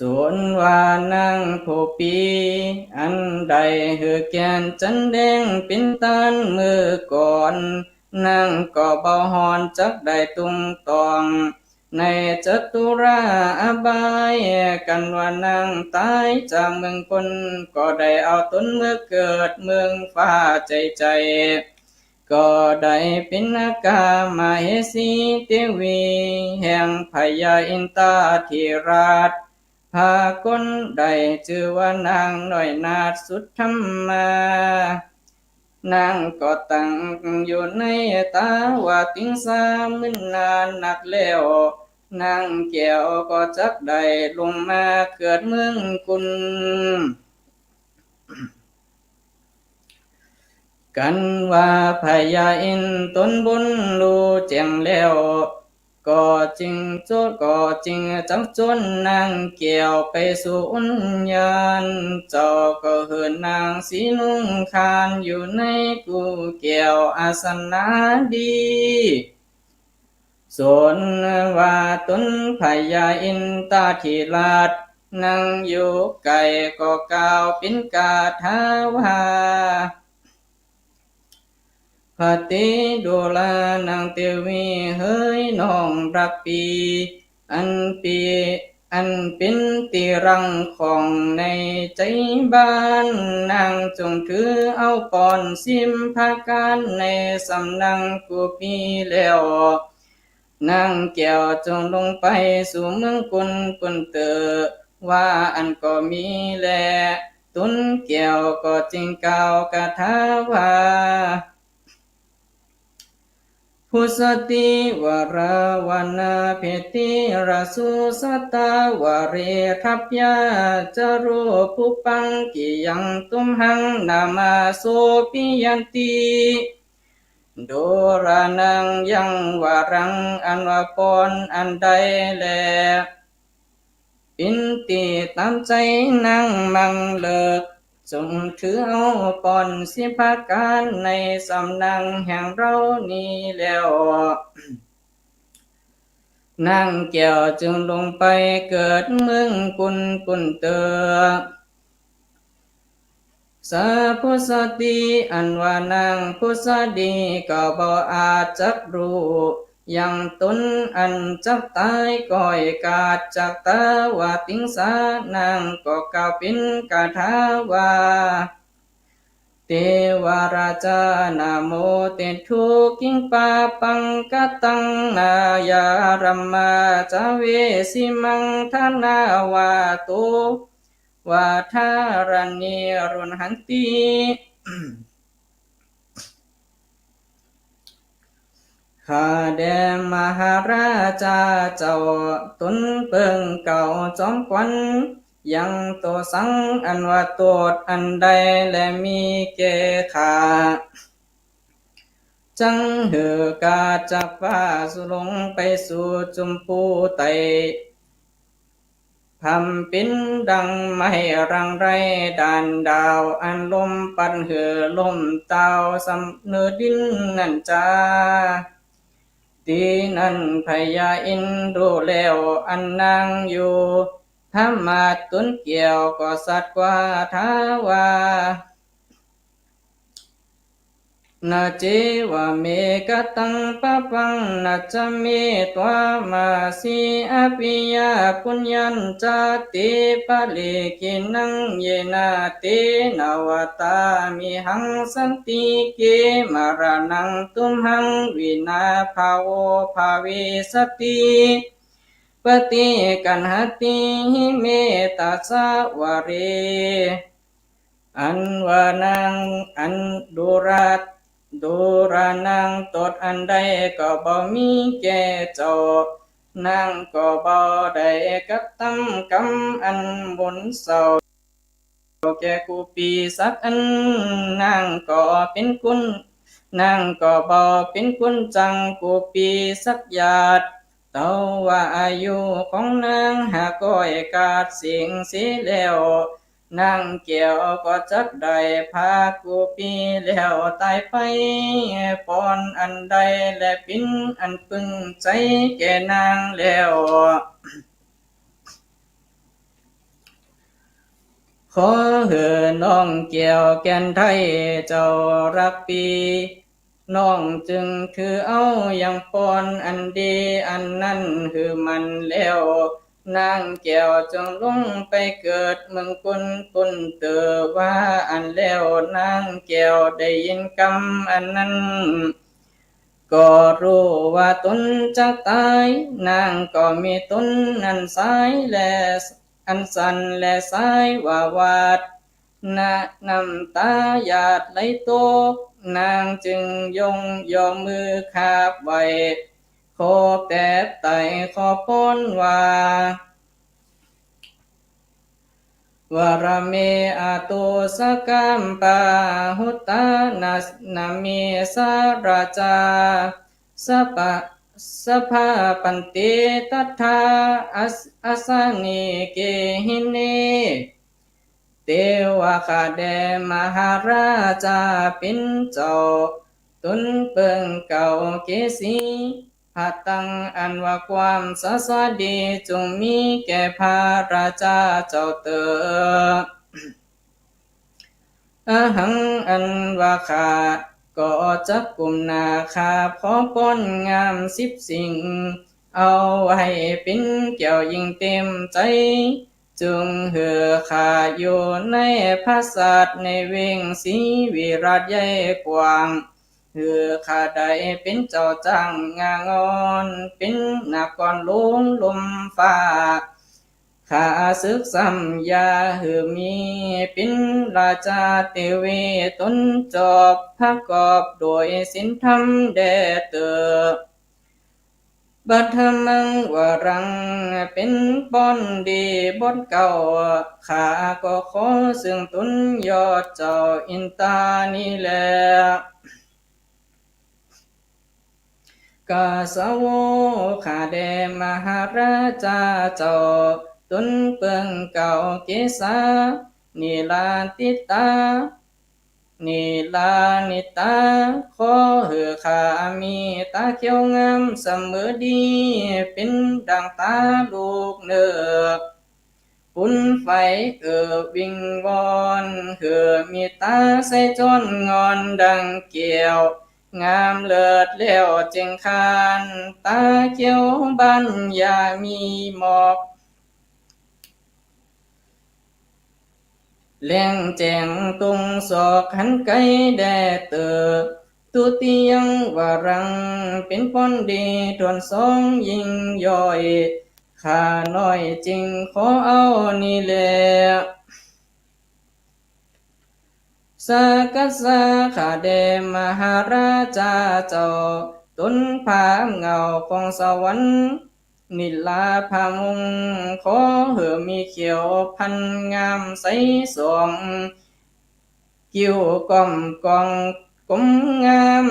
ส่วนว่านางผู้ปี้ อันได้หื้อแก่นจันแดงเป๋นต้านเมื่อก่อน นางก็บ่ฮ้อนจักได้ตุงตอง ในจตุราอบาย กันว่านางต๋ายจากเมืองคน ก็ได้เอาต๋นเมื่อเกิดเมืองฟ้าใจ๋ๆ ก็ได้เป๋นนางกามเหสีเตวี แห่งพญาอินทาธิราช พระคนได้จื้อว่านางน้อยนาถสุธรรมา นางก็ตั้งอยู่ในตาวติงสามึนนานนักแล้ว นางแก้วก็จักได้ลงมาเกิดเมืองกุล กันว่าพญาอินทร์ต๋นบุญฮู้แจ้งแล้ว ก็จึงโจทย์ ก็จึงจักโจทย์นางแก้วไปสู่อุญญาณ เจ้าก็หื้อนางสีนุ่งขานอยู่ในกู้แก้วอาสนะดี ส่วนว่าต๋นพญาอินทาธิราชนั่งอยู่ใก้ก็กล่าวเป๋นคาถาว่า พระติโดรานางเตวีเหยน้องฮักปี้ อันปี้ อันเป๋นตี้ฮักของในใจ๋บ้าน นางจงถือเอาปอนสิบประก๋านในสำนักกู้ปี้แล้ว นางแก้วจงลงไปสู่เมืองกุลปุ้นเต๊อะ ว่าอั้นก็มีแล ต๋นแก้วก็จึงกล่าวคาถาว่า ภุสสติวราวนาเพติราสุสตาวรีรัพยาจารุปุปปังกิยังตุมหังนามาโสปิยันติ โดรานังยังวารัง อันว่าปอนอันใดแล เป๋นตี้ต๋ามใจ๋นางมั่งเลิก จงถือเอาปอนสิบประก๋านในสำนักแห่งเรานี้แล้ว นางแก้วจึงลงไปเกิดเมืองกุลปุ้นเต๊อะ สาภุสสติ อันว่านางภุสสดีก็บ่อาจจักฮู้ยังต๋นอันจักต๋ายก้อยกาดจากตาวติงสา นางก็กล่าวเป๋นคาถาว่า เตวราจานะโมเตถุ กิงปาปังกะตังนายารัมมาจาเวสิมัง ทานาวาโต วาทารณีรุนหันติ ข้าแด่มหาราชาเจ้า ต๋นเปิงเกล้าจอมขวัญ ยังโตษสังอันว่าโต้ษอันใดแลมีแก่ข้า จังหื้อกาดจากฟ้าสู่ลงไปสู่จุมภูไต ผำเป๋นดังไม้รังไร ด่านดาวอันลมปัดหื้อล่มตาวเสมอดินนั้นจา ตี้นั้นพญาอินทร์ฮู้แล้วอันนางอยู่ พมาดตุนแก้วก็สัตว์กว่าถาว่า นะ เจ วะ เม กะตัง ปะปัง นะ จะ เม ตวา มา สี อะปิ ยา ปุญญัญ จะ เต ปะ เล กิ นัง เย นะ เต นะ วะ ตา มิ หัง สันติ เก มะ ระ นัง ตุมหัง วิ นา ภา โว ภา วิ สะ ติ ปะ ฏิ กัณหะ ติ หิ เม ตะ สะ วะ เร อันว่านางอันดูรา ดูรานางตดอันใดก็บ่มีแก่เจ้า นางก็บ่ได้กระตำกรรมอันหมุนเศร้าแก่กุปีสักอัน นางก็เป๋นกุน นางก็บ่เป๋นกุนจังกุปีสักหยาด เต้าว่าอายุของนางหาก้อยกาดเสี้ยงเสียแล้ว นางแก้วก็จักได้พากุปีแล้วต๋ายไป ปอนอันใดแลเป๋นอันปึงใจ๋แก่นางแล้ว ขอหื้อน้องแก้วแก่นไทยเจ้ารักปี น้องจึงถือเอายังปอนอันดีอันนั้นหื้อมันแล้ว นางแก้วจึงลงไปเกิดเมืองกุน ปุ้นเตื้อว่าอั้นแล้ว นางแก้วได้ยินกำอันนั้น ก็ฮู้ว่าตนจะต๋าย นางก็มีตนนั้นสายแล อันสั่นแลสายว่าหวาด นะ น้ำต๋าหยาดไหลตก นางจึงยงย่อมือขาบไหว้ ขอแปบไต่ขอปอนว่า วะระเม อะตุสะกัมปาหุตานะ นะเม สะระจา สะปะ สะพาปันติ ตัตถา อัส อัสสะเน เกหิเน เตวะ ข้าแด่มหาราจาเป๋นเจ้า ตนเปิงเกล้าเกสีพะตัง อันว่าความสะสะดีจุ่งมีแก่พระราจาเจ้าเตอ อะหัง อันว่าข้าก็จักกุมหน้าขาบขอปอนงามสิบสิ่ง เอาไว้เป๋นแก้วยิ่งเต็มใจ๋ จุ่งหื้อข้าอยู่ในผาสาทในเว็งศรีวิราชใหญ่กว้าง หื้อข้าได้เป๋นเจ้าจ้างง่างอน เป๋นนครหลวงลุ่มฟ้า ข้าศึกซ้ำอย่าหื้อมี เป๋นราชาเตวีตนจอบ ประกอบโดยศีลธรรมแด่เตอ ปัทมังวะรัง เป๋นปอนดีบทเก้า ข้าก็ขอเซิ่งตนยอดเจ้าอินตานี้แล กาสาวกข้าแด่มหาราจาเจ้า ตนเปิงเกล้าเกสา นิราติตา นิรานิตา ขอหื้อข้ามีต๋าเขียวงามเสมอดี เป๋นดั่งต๋าลูกเนิก ปุ้นไฟเอ่อวิงวอน หื้อมีต๋าใสจ้อนงอนดั่งแก้ว งามเลิศแล้วเจ่งขาน ต๋าเขียวบานอย่ามีหมอก แหลงแจ้งตรงศอกหันไก๋แด่เตอ ตุติยังวะรัง เป๋นปอนดีถ้วนสองยิ่งย่อย ข้าน้อยจึ่งขอเอานี้แล สากัสสะ ข้าแด่มหาราจาเจ้า ตนผาเหง้าของสวรรค์ นิราพะมง ขอหื้อมีเขียวพันงามใสส่อง กิ้วก้อมกองกลมงาม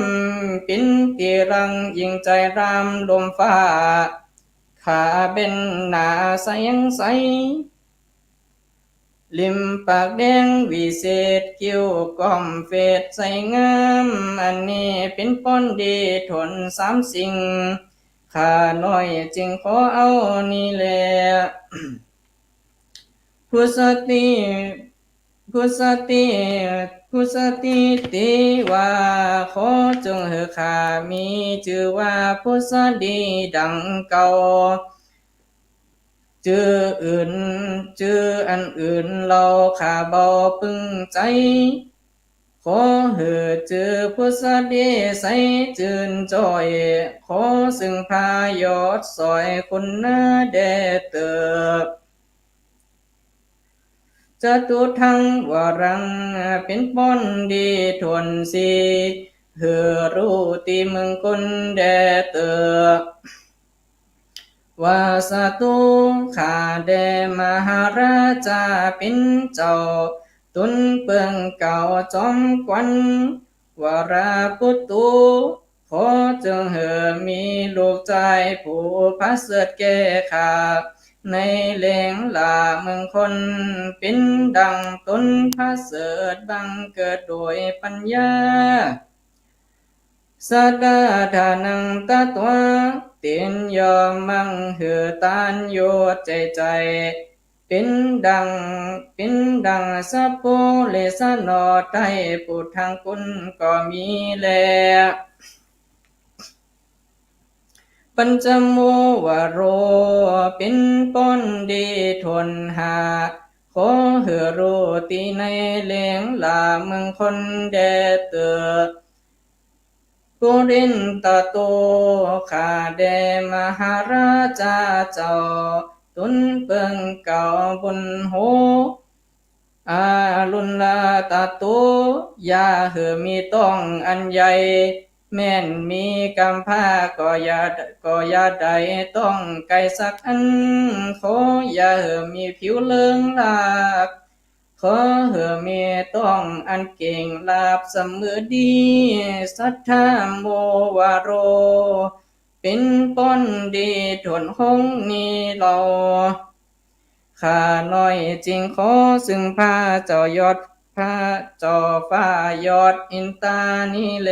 เป๋นตี้รักยิ่งใจ๋รามลุ่มฟ้า ผาเบญจนาแสงใส ลิ่มปากแดงวิเศษ คิ้วก้อมเฟศใสงาม อันนี้เป๋นป้อนดีถ้วนสามสิ่ง ข้าน้อยจึงขอเอานี้แล พุทธสติ พุทธสติ พุทธสติติว่า ขอจงหื้อข้ามีจื้อว่าพุทธสติดังเก่า จื้ออื่น จื้ออันอื่นเล่าข้าบ่ปึ้งใจ๋ ขอหื้อจื้อพุทธสติใสจื้นจ้อย ขอซึ่งพระยอดสวยคุณนาแด่เต๊อะ จตุตถังวรัง เป๋นป้อนดีถ้วนสี่ หื้อรู้ตี้เมืองคนแด่เต๊อะ ว่าสตุ ข้าแด่มหาราชาเป๋นเจ้า ตุ๊นเปิ้งเกล้าจอมขวัญ วราปุตตุ ขอจงหื้อมีลูกจายผู้ประเสริฐแก่ข้า ในแหล่งหล้าเมืองคน เป๋นดั่งตุ๊นประเสริฐบังเกิดโดยปัญญา สัตตาทานังตัตวา เตียนยอมมั่งหื้อตานอยู่ใจ๋ใจ๋ เป๋นดั่ง เป๋นดั่งสัพปุริสะหนอ ใต้ปุทธังกุลก็มีแล ปัญจโมวโร เป๋นป้อนดีถ้วนห้า ขอหื้อรู้ตี้ในแหล่งหล้าเมืองคนแด่เต๊อะ ปุรินตะโต ข้าแด่มหาราชาเจ้า ตุ๊นเปิ้งเกล้าบุญโห อารุณาตะโต อย่าหื้อมีต๊องอันใหญ่ แม่นมีกำพร้าก็อย่า ก็อย่าได้ต๊องไก๋สักอัน ขออย่าหื้อมีผิวเริงราบ ขอหื้อมีต๊องอันเก่งราบเสมอดี สัทธโมวโร เป๋นป้อนดีถ้วนหกนี้เล่า ข้าน้อยจึงขอซึ่งพระเจ้ายอด พระเจ้าฟ้ายอดอินตานี้แล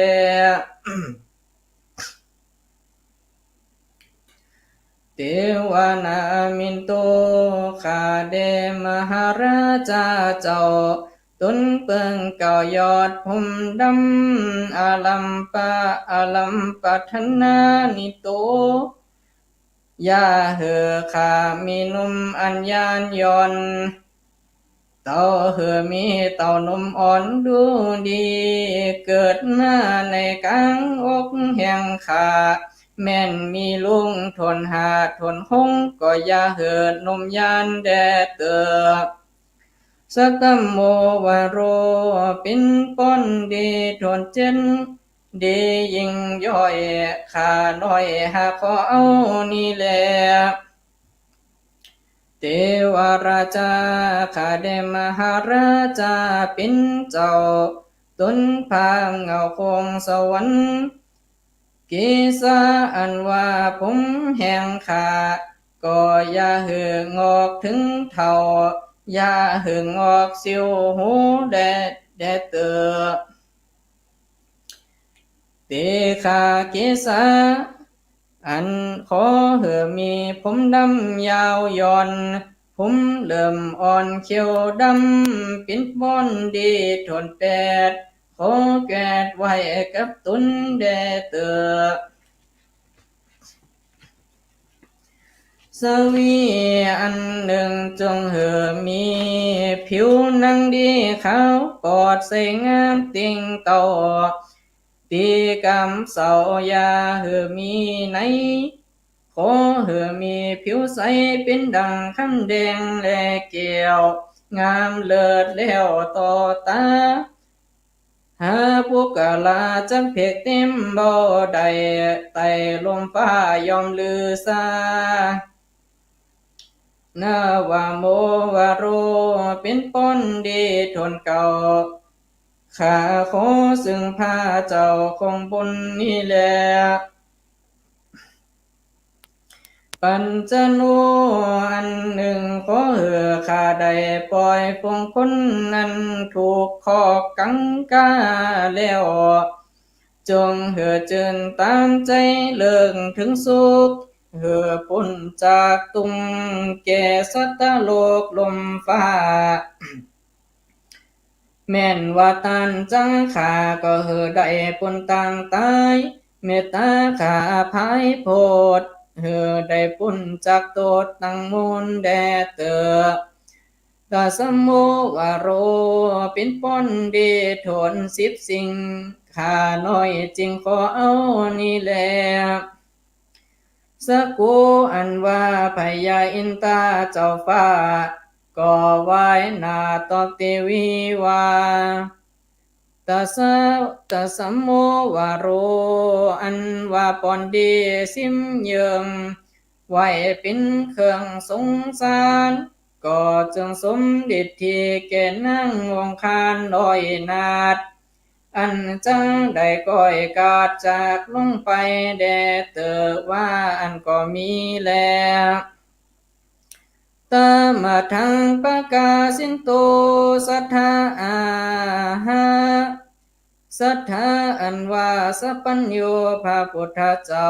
เตวานามินโต ข้าแด่มหาราชาเจ้า ตุ๊นเปิ้งเกล้ายอดผมดำ อาลัมปะ อาลัมปะทนานิโต อย่าหื้อข้ามีหนุ่มอันย้านหย่อน เต้าหื้อมีเต้าหนุ่มอ่อนดูดี เกิดมาในก๋างอกแห่งข้า แม่นมีลุงถ้วนห้าถ้วนหก ก็อย่าหื้อหนุ่มย้านแด่เต๊อะ สัตตโมวโร เป๋นป้อนดีถ้วนเจ็ด ดียิ่งย่อย ข้าน้อยหากขอเอานี้แล เตวาราชา ข้าแด่มหาราชาเป๋นเจ้า ตุ๊นผาเหง้าโคงสวรรค์ เกศาอันว่าผมแห่งข้า ก็อย่าหื้องอกเถิงเถ้า อย่าหื้องอกสิวหูแด่ แด่เต๊อะ เตฆาเกศา อันขอหื้อมีผมดำยาวหย่อน ผมเริ่มอ่อนเขียวดำ เป๋นป้อนดีถ้วนแปด ขอแกวดไว้กับตุ๊นแด่เต๊อะ สวีอันนึ่งจงหื้อมี ผิวหนังดีขาวปอดใสงามเต่งเต้า ตี้กำเศร้าอย่าหื้อมีใน ขอหื้อมีผิวใสเป๋นดั่งคำแดงแลแก้ว งามเลิศแล้วต่อต๋า หาปุคคละจักเภกเต็มบ่ได้ ใต้ลมฟ้าย่อมลือสา นวโมวโร เป๋นป้อนดีถ้วนเก้า ข้าขอซึ่งพระเจ้าคงบุญนี้แล ปัญจโน อันนึ่ง ขอหื้อข้าได้ป่อยฝูงคนอันถูกข้อกังขาแล้ว จงหื้อจื้นต๋ามใจ๋เลิงเถิงสุข หื้อป๊นจากตุ๊กข์แก่สัตว์โลกลุ่มฟ้า แม่นว่าต้านจั้งข้าก็หื้อได้ป๊นตางต๋าย เมตต๋าข้าอภัยโผด หื้อได้ป๊นจากโต้ษตังมวลแด่เต๊อะ ตะสะโม วะโร เป๋นป้อนดีถ้วนสิบสิ่ง ข้าน้อยจึงขอเอานี้แล สะโก อันว่าพญาอินทราเจ้าฟ้า ก็ไหว้หน้าตอบเตวีว่า ตะสะ ตะสะโม วะโร อันว่าป้อนดีสิบเยิ่ง ไว้เป๋นเครื่องสงสาร ก็จงสมดิทธิแก่นางวงคานน้อยนาฏ อันจั้งได้ก้อยกาดจากลงไปแด่เต๊อะ ว่าอั้นก็มีแล ตะมะทัง ปะกาสินโต สัทธา อาหะ สัทธา อันว่าสัพพัญญูพระปุทธเจ้า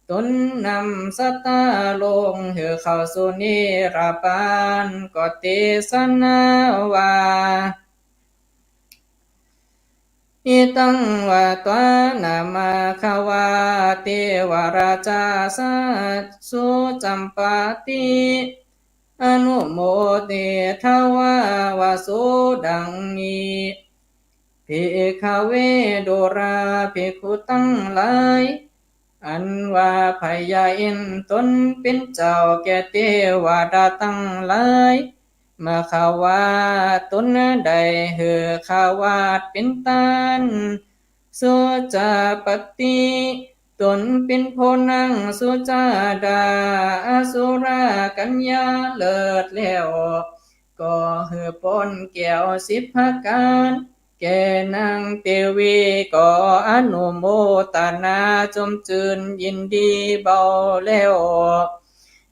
ต๋นนำสัตว์โลกหื้อเข้าสู่นิรรบาน ก็เตสนาว่า อิตัง วาตา นะ มะคะวา เตวะราชา สะ สุจัมปะติ อนุโมเต ทะวะ วะโส ดังนี้ ภิกขะเว ดูราภิกขุตังหลาย อันว่าพญาอินทร์ต๋นเป๋นเจ้าแก่เตวดาตังหลาย มะคะวา ต๋นได้หื้อขาวาสเป๋นต้าน สุจัปปะติ ต๋นเป๋นพ่อนางสุจาดา อสุรกัญญาเลิศแล้ว ก็หื้อป้อนแก้วสิบประก๋าน แก่นางเตวี ก็อนุโมตนาจมจื้นยินดีเบาแล้ว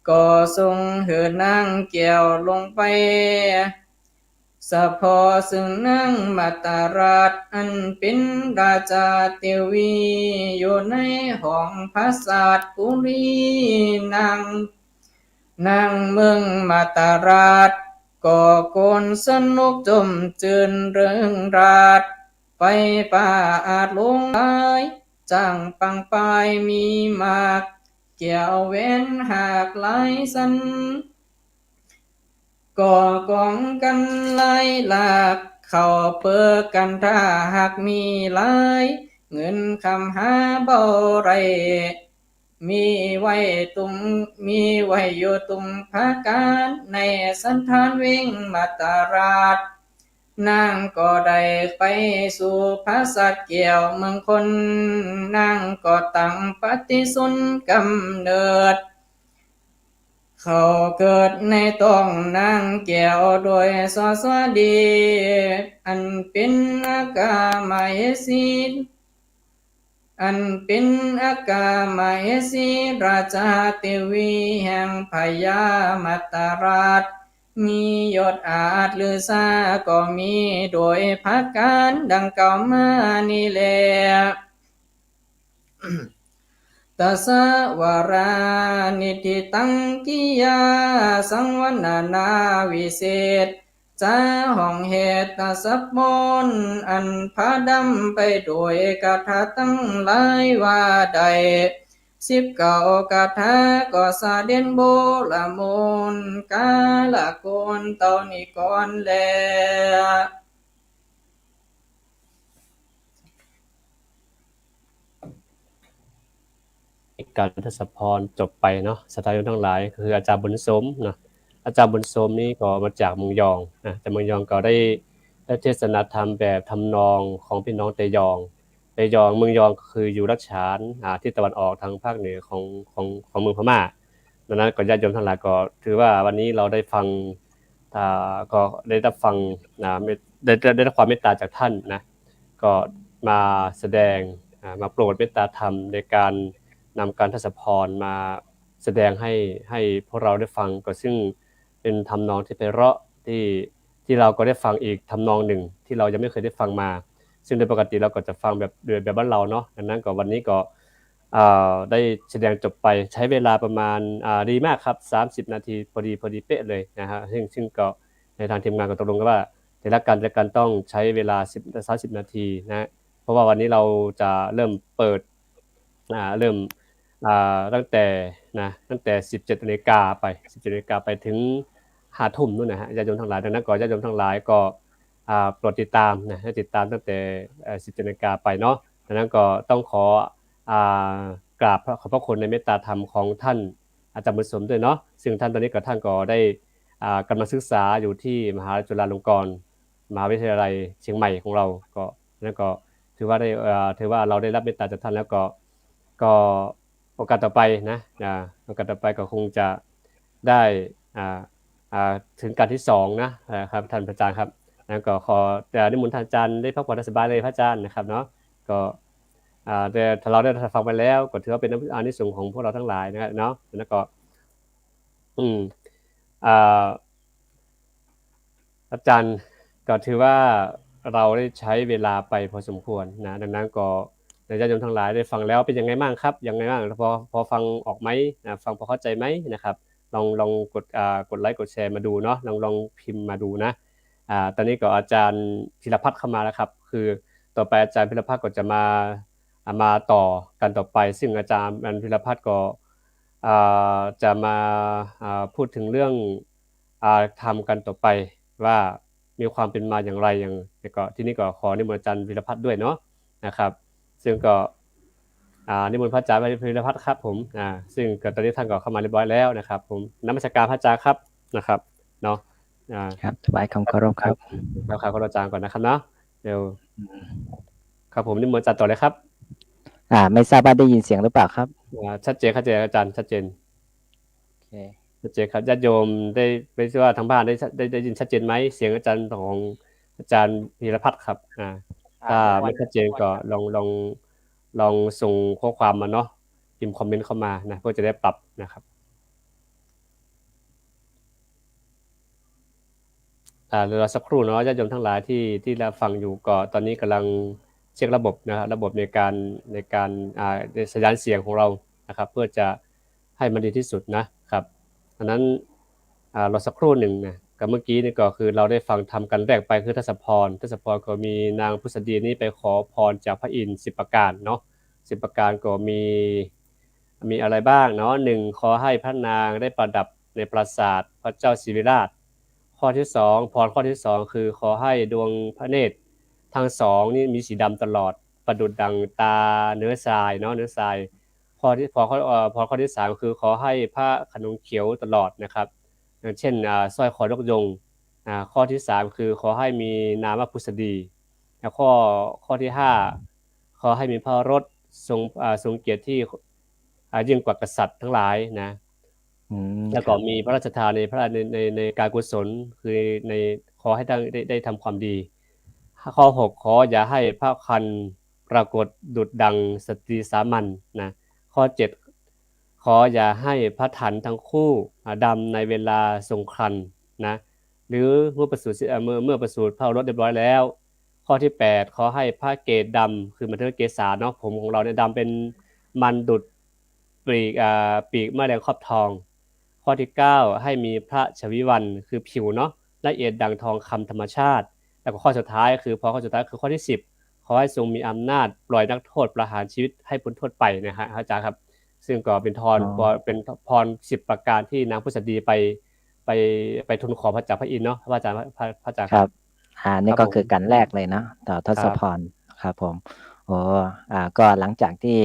ก็ส่งหื้อนางแก้วลงไป สะเพาะซึ่งนางมัตตราช อันเป๋นราชาเตวี อยู่ในห้องผาสาทปุรี นาง นางเมืองมัตตราช ก็โกณสนุกจมจื้นเริงราด ไปป้าอาดหลวงหลาย จ๊างปังปายมีมาก แก้วแหวนหากหลายสัน ก็ก๋องกั๋นหลายหลาก เข้าเปิกกั๋นถ้าหากมีหลาย เงินคำหาเบาได้ มีไว้ตุ้ม มีไว้อยู่ตุ้มประก๋าน ในสันฐานเว็งมัตตราช นางก็ได้ไปสู่ผาสาทแก้วเมืองคน นางก็ตั้งปฏิสนธิกำเนิด เข้าเกิดในต๊องนางแก้วโดยสวัสดี อันเป๋นอัคคมเหสี อันเป๋นอัคคมเหสีราชาเตวีแห่งพญามัตตราช มียศอาจลือสาก็มีโดยประก๋านดังกล่าวมานี้แล ตัสสะวรานิฏฐิตัง กิยาสังวรรณนาวิเศษ จ๋าห้องเหตุสัพพร อันผาดำไปโดยคาถาตังหลายว่าได้ สิบเก้าคาถาก็สะเด็จโบราณมนต์ กาละโกณเต้านี้ก่อนแล ก๋านทศพรจบไปเนาะ ศรัทธาโยมตังหลาย ก็คืออาจ๋ารย์บุญสมเนาะ อาจ๋ารย์บุญสมนี้ก็มาจากเมืองยองนะ จากเมืองยองก็ได้ ได้เทศนาธรรมแบบทำนองของพี่น้องเตยอง เตยอง เมืองยองก็คืออยู่รัฐฉาน อ่า ทิศตะวันออกทางภาคเหนือของ ของ ของเมืองพม่า ดังนั้นก็ญาติโยมตังหลายก็ถือว่าวันนี้เราได้ฟัง อ่า ก็ได้รับฟัง อ่า เมต ได้ ได้ ได้รับความเมตตาจากท่านนะ ก็มาแสดง อ่า มาโปรดเมตตาธรรมในการนำก๋านทศพรมา แสดงให้ ให้พวกเราได้ฟัง ก็ซึ่งเป็นทำนองที่ไพเราะ ที่ ที่เราก็ได้ฟังอีกทำนองหนึ่งที่เรายังไม่เคยได้ฟังมา ซึ่งโดยปกติเราก็จะฟังแบบ แบบบ้านเราเนาะ ดังนั้นก็วันนี้ก็ อ่า ได้แสดงจบไป ใช้เวลาประมาณ อ่า ดีมากครับ สามสิบนาที พอดี พอดีเป๊ะเลยนะฮะ ซึ่ง ซึ่งก็ในทางทีมงานก็ตกลงกันว่า แต่ละกัน แต่ละกันต้องใช้เวลาสิบ สามสิบนาทีนะ เพราะว่าวันนี้เราจะเริ่มเปิด อ่า เริ่ม อ่า ตั้งแต่นะ ตั้งแต่สิบเจ็ดนาฬิกาไป สิบเจ็ดนาฬิกาไปถึงห้าทุ่มนู่นนะฮะ ญาติโยมทั้งหลาย ดังนั้นก็ญาติโยมทั้งหลายก็ อ่า โปรดติดตามนะ ให้ติดตามตั้งแต่ เอ่อ สิบเจ็ดนาฬิกาไปเนาะ ดังนั้นก็ต้องขอ อ่า กราบขอบพระคุณในเมตตาธรรมของท่านอาจารย์บุญสมด้วยเนาะ ซึ่งท่านตอนนี้ก็ ท่านก็ได้ อ่า กำลังศึกษาอยู่ที่มหาจุฬาลงกรณ์ มหาวิทยาลัยเชียงใหม่ของเรา ก็ นั่นก็ถือว่าได้ เอ่อ ถือว่าเราได้รับเมตตาจากท่านแล้วก็ ก็โอกาสต่อไปนะ อ่า โอกาสต่อไปก็คงจะได้ อ่า อ่า ถึงกันที่สองนะ นะครับ ท่านพระอาจารย์ครับ แล้วก็ขอ เอ่อ นิมนต์ท่านอาจารย์ได้พักผ่อนสบายเลยพระอาจารย์นะครับเนาะ ก็ อ่า แต่ถ้าเราได้ฟังไปแล้วก็ถือว่าเป็นอานิสงส์ของพวกเราทั้งหลายนะครับเนาะ แล้วก็ อืม อ่า อาจารย์ ก็ถือว่าเราได้ใช้เวลาไปพอสมควรนะ ดังนั้นก็ญาติโยมทั้งหลายได้ฟังแล้วเป็นยังไงบ้างครับ ยังไงบ้าง พอ พอฟังออกไหมนะ ฟังพอเข้าใจไหมนะครับ ลอง ลองกด อ่า กดไลค์กดแชร์มาดูเนาะ ลอง ลองพิมพ์มาดูนะ อ่า ตอนนี้ก็อาจารย์พีรพัฒน์เข้ามาแล้วครับ คือต่อไปอาจารย์พีรพัฒน์ก็จะมา อ่า มาต่อกันต่อไป ซึ่งอาจารย์พีรพัฒน์ก็ อ่า จะมา อ่า พูดถึงเรื่อง อ่า ธรรมกันต่อไปว่ามีความเป็นมาอย่างไร อย่าง แล้วก็ที่นี่ก็ขอนิมนต์อาจารย์พีรพัฒน์ด้วยเนาะนะครับ ซึ่งก็ อ่า นิมนต์พระอาจารย์พีรพัฒน์ครับผม อ่า ซึ่งก็ตอนนี้ท่านก็เข้ามาเรียบร้อยแล้วนะครับผม นมัสการพระอาจารย์ครับนะครับเนาะ อ่า ครับ ถวายความเคารพครับ ครับ ขอรบอาจารย์ก่อนนะครับเนาะ เดี๋ยว อืม ครับผม นิมนต์อาจารย์ต่อเลยครับ อ่า ไม่ทราบว่าได้ยินเสียงหรือเปล่าครับ อ่า ชัดเจน ชัดเจนอาจารย์ ชัดเจน โอเค ชัดเจนครับ ญาติโยมได้ ไม่ทราบว่าทางบ้านได้ ได้ ได้ยินชัดเจนไหม เสียงอาจารย์ของอาจารย์พีรพัฒน์ครับ อ่า อ่า ถ้าไม่ชัดเจนก็ลอง ลอง ลองส่งข้อความมาเนาะ พิมพ์คอมเมนต์เข้ามานะ เพื่อจะได้ปรับนะครับ อ่า รอสักครู่เนาะ ญาติโยมทั้งหลายที่ ที่รับฟังอยู่ ก็ตอนนี้กำลังเช็คระบบนะครับ ระบบในการ ในการ อ่า ในสัญญาณเสียงของเรานะครับ เพื่อจะให้มันดีที่สุดนะครับ อันนั้น อ่า รอสักครู่หนึ่งนะ กับเมื่อกี้นี่ก็คือเราได้ฟังธรรมกันแรกไปคือทศพร ทศพรก็มีนางผุสดีนี้ไปขอพรจากพระอินทร์สิบประการเนาะ สิบประการก็มี มีอะไรบ้างเนาะ หนึ่ง ขอให้พระนางได้ประดับในปราสาทพระเจ้าศิริราช ข้อที่สอง พรข้อที่สอง คือขอให้ดวงพระเนตรทั้งสองนี้มีสีดำตลอด ประดุจดังตาเนื้อทรายเนาะ เนื้อทราย ข้อที่ พรข้อ เอ่อ พรข้อที่สาม คือขอให้พระขนงเขียวตลอดนะครับ อย่างเช่น อ่า สร้อยคอนกยูง อ่า ข้อที่สาม คือขอให้มีนามผุสดี แล้วข้อ ข้อที่ห้า ขอให้มีพระโอรสทรง อ่า ทรงเกียรติที่ อ่า ยิ่งกว่ากษัตริย์ทั้งหลายนะ อืม แล้วก็ ครับ มีพระราชทานในพระ ใน ใน ในการกุศล คือใน ขอให้ได้ ได้ ได้ทำความดี ข้อหก ขออย่าให้พระครรภ์ปรากฏดุจดังสตรีสามัญนะ ข้อเจ็ด ขออย่าให้พระถัณฑ์ทั้งคู่ อ่า ดำในเวลาทรงครรภ์นะ หรือเมื่อประสูติ เอ่อ เมื่อ เมื่อประสูติพระโอรสเรียบร้อยแล้ว ข้อที่แปด ขอให้พระเกศดำ คือหมายถึงเกศาเนาะ ผมของเราเนี่ยดำเป็นมันดุจปีก อ่า ปีกแมลงครอบทอง ข้อที่เก้า ให้มีพระฉวีวรรณ คือผิวเนาะ ละเอียดดังทองคำธรรมชาติ แล้วก็ข้อสุดท้ายคือ พรข้อสุดท้ายคือข้อที่สิบ ขอให้ทรงมีอำนาจปล่อยนักโทษประหารชีวิตให้พ้นโทษไปนะฮะ อาจารย์ครับ ซึ่งก็เป็นพร อ๋อ เป็นพรสิบประการที่นางผุสดีไป ไป ไปทูลขอพระจากพระอินทร์เนาะ พระอาจารย์ พระ พระอาจารย์ครับ ครับ อ่า นี่ก็คือ ครับผม กันแรกเลยเนาะ ต่อทศพร ครับ ครับผม โอ้ อ่า ก็หลังจากที่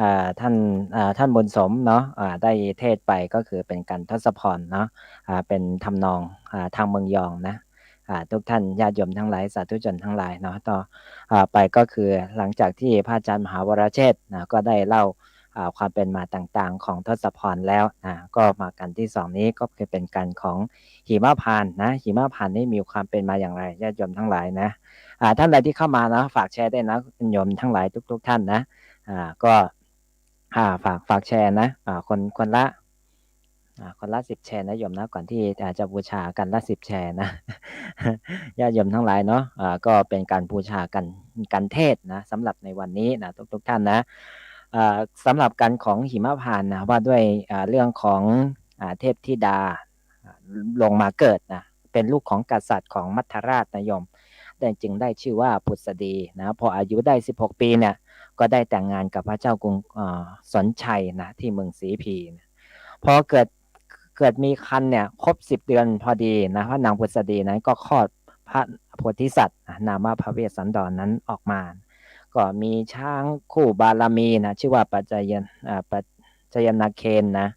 อ่า ท่าน อ่า ท่านบุญสมเนาะ อ่า ได้เทศน์ไปก็คือเป็นกันทศพรเนาะ อ่า เป็นทำนอง อ่า ทางเมืองยองนะ อ่า ทุกท่านญาติโยมทั้งหลาย สาธุชนทั้งหลายเนาะ ต่อ อ่า ไปก็คือหลังจากที่พระอาจารย์มหาวรเชษฐ์นะ ก็ได้เล่า อ่า ความเป็นมาต่างๆของทศพรแล้วนะ ก็มากันที่สองนี้ก็คือเป็นกันของหิมพานต์นะ หิมพานต์นี่มีความเป็นมาอย่างไร ญาติโยมทั้งหลายนะ อ่า ท่านใดที่เข้ามานะ ฝากแชร์ด้วยนะ โยมทั้งหลายทุกๆท่านนะ อ่า ก็ อ่า ฝาก ฝากแชร์นะ อ่า คน คนละ อ่า คนละสิบแชร์นะโยมนะ ก่อนตี้ อ่า จะบูชากันละสิบแชร์นะ ญาติโยมทั้งหลายเนาะ อ่า ก็เป็นการบูชากัน กันเทศน์นะ สำหรับในวันนี้นะ ทุกๆ ท่านนะ อ่า สำหรับกันของหิมพานต์นะ ว่าด้วย อ่า เรื่องของ อ่า เทพธิดา อ่า ลงมาเกิดนะ เป็นลูกของกษัตริย์ของมัทธราชนะโยม ได้ จึงได้ชื่อว่าผุสดีนะ พออายุได้สิบหกปีเนี่ย ก็ได้แต่งงานกับพระเจ้ากรุง เอ่อ สนชัยนะ ที่เมืองสีพีนะ พอเกิด เกิดมีครรภ์เนี่ย ครบสิบเดือนพอดีนะ พระนางผุสดีนั้นก็คลอดพระโพธิสัตว์นะ นามว่าพระเวสสันดรนั้นออกมา ก็มีช้างคู่บารมีนะ ชื่อว่าปัจจยน อ่า ปัจจยนเคนนะ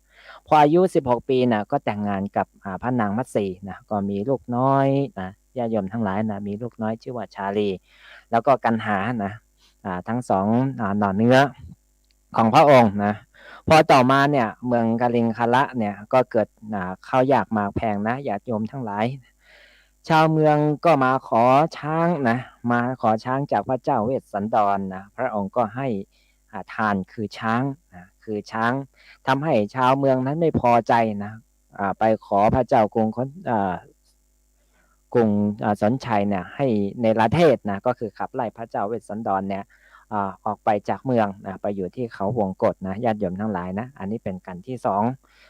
พออายุสิบหกปีนะ ก็แต่งงานกับ อ่า พระนางมัตสีนะ ก็มีลูกน้อยนะ ญาติโยมทั้งหลายนะ มีลูกน้อยชื่อว่าชาลี แล้วก็กันหานะ อ่า ทั้งสอง อ่า หน่อเนื้อของพระองค์นะ พอต่อมาเนี่ย เมืองกลิงคละเนี่ย ก็เกิด อ่า ข้าวยากหมากแพงนะ ญาติโยมทั้งหลาย ชาวเมืองก็มาขอช้างนะ มาขอช้างจากพระเจ้าเวสสันดรนะ พระองค์ก็ให้ อ่า ทานคือช้างนะ คือช้าง ทำให้ชาวเมืองนั้นไม่พอใจนะ อ่า ไปขอพระเจ้ากรุงคน อ่า กรุง อ่า สนชัยเนี่ย ให้เนรเทศนะ ก็คือขับไล่พระเจ้าเวสสันดรเนี่ย อ่า ออกไปจากเมืองนะ ไปอยู่ที่เขาวงกตนะ ญาติโยมทั้งหลายนะ อันนี้เป็นกันที่สอง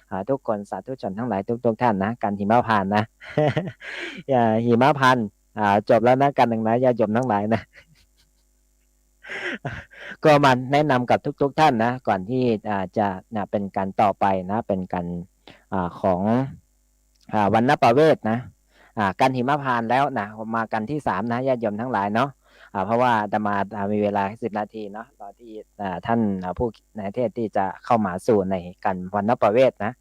อ่า ทุกคนสาธุชนทั้งหลายทุกๆ ท่านนะ กันหิมพานต์นะ อ่า หิมพานต์ อ่า จบแล้วนะ กันหนึ่งนะ ญาติโยมทั้งหลายนะ ก็มาแนะนำกับทุกๆ ท่านนะ ก่อนที่ อ่า จะ นะ เป็นกันต่อไปนะ เป็นกัน อ่า ของ อ่า วัณณประเวสนะ อ่า กันหิมพานต์แล้วนะ มากันที่สามนะ ญาติโยมทั้งหลายเนาะ อ่า เพราะว่าอาตมา อ่า มีเวลาสิบนาทีเนาะ ตอนที่ อ่า ท่าน อ่า ผู้เทศน์ที่จะเข้ามาสู่ในกันวัณณประเวสนะ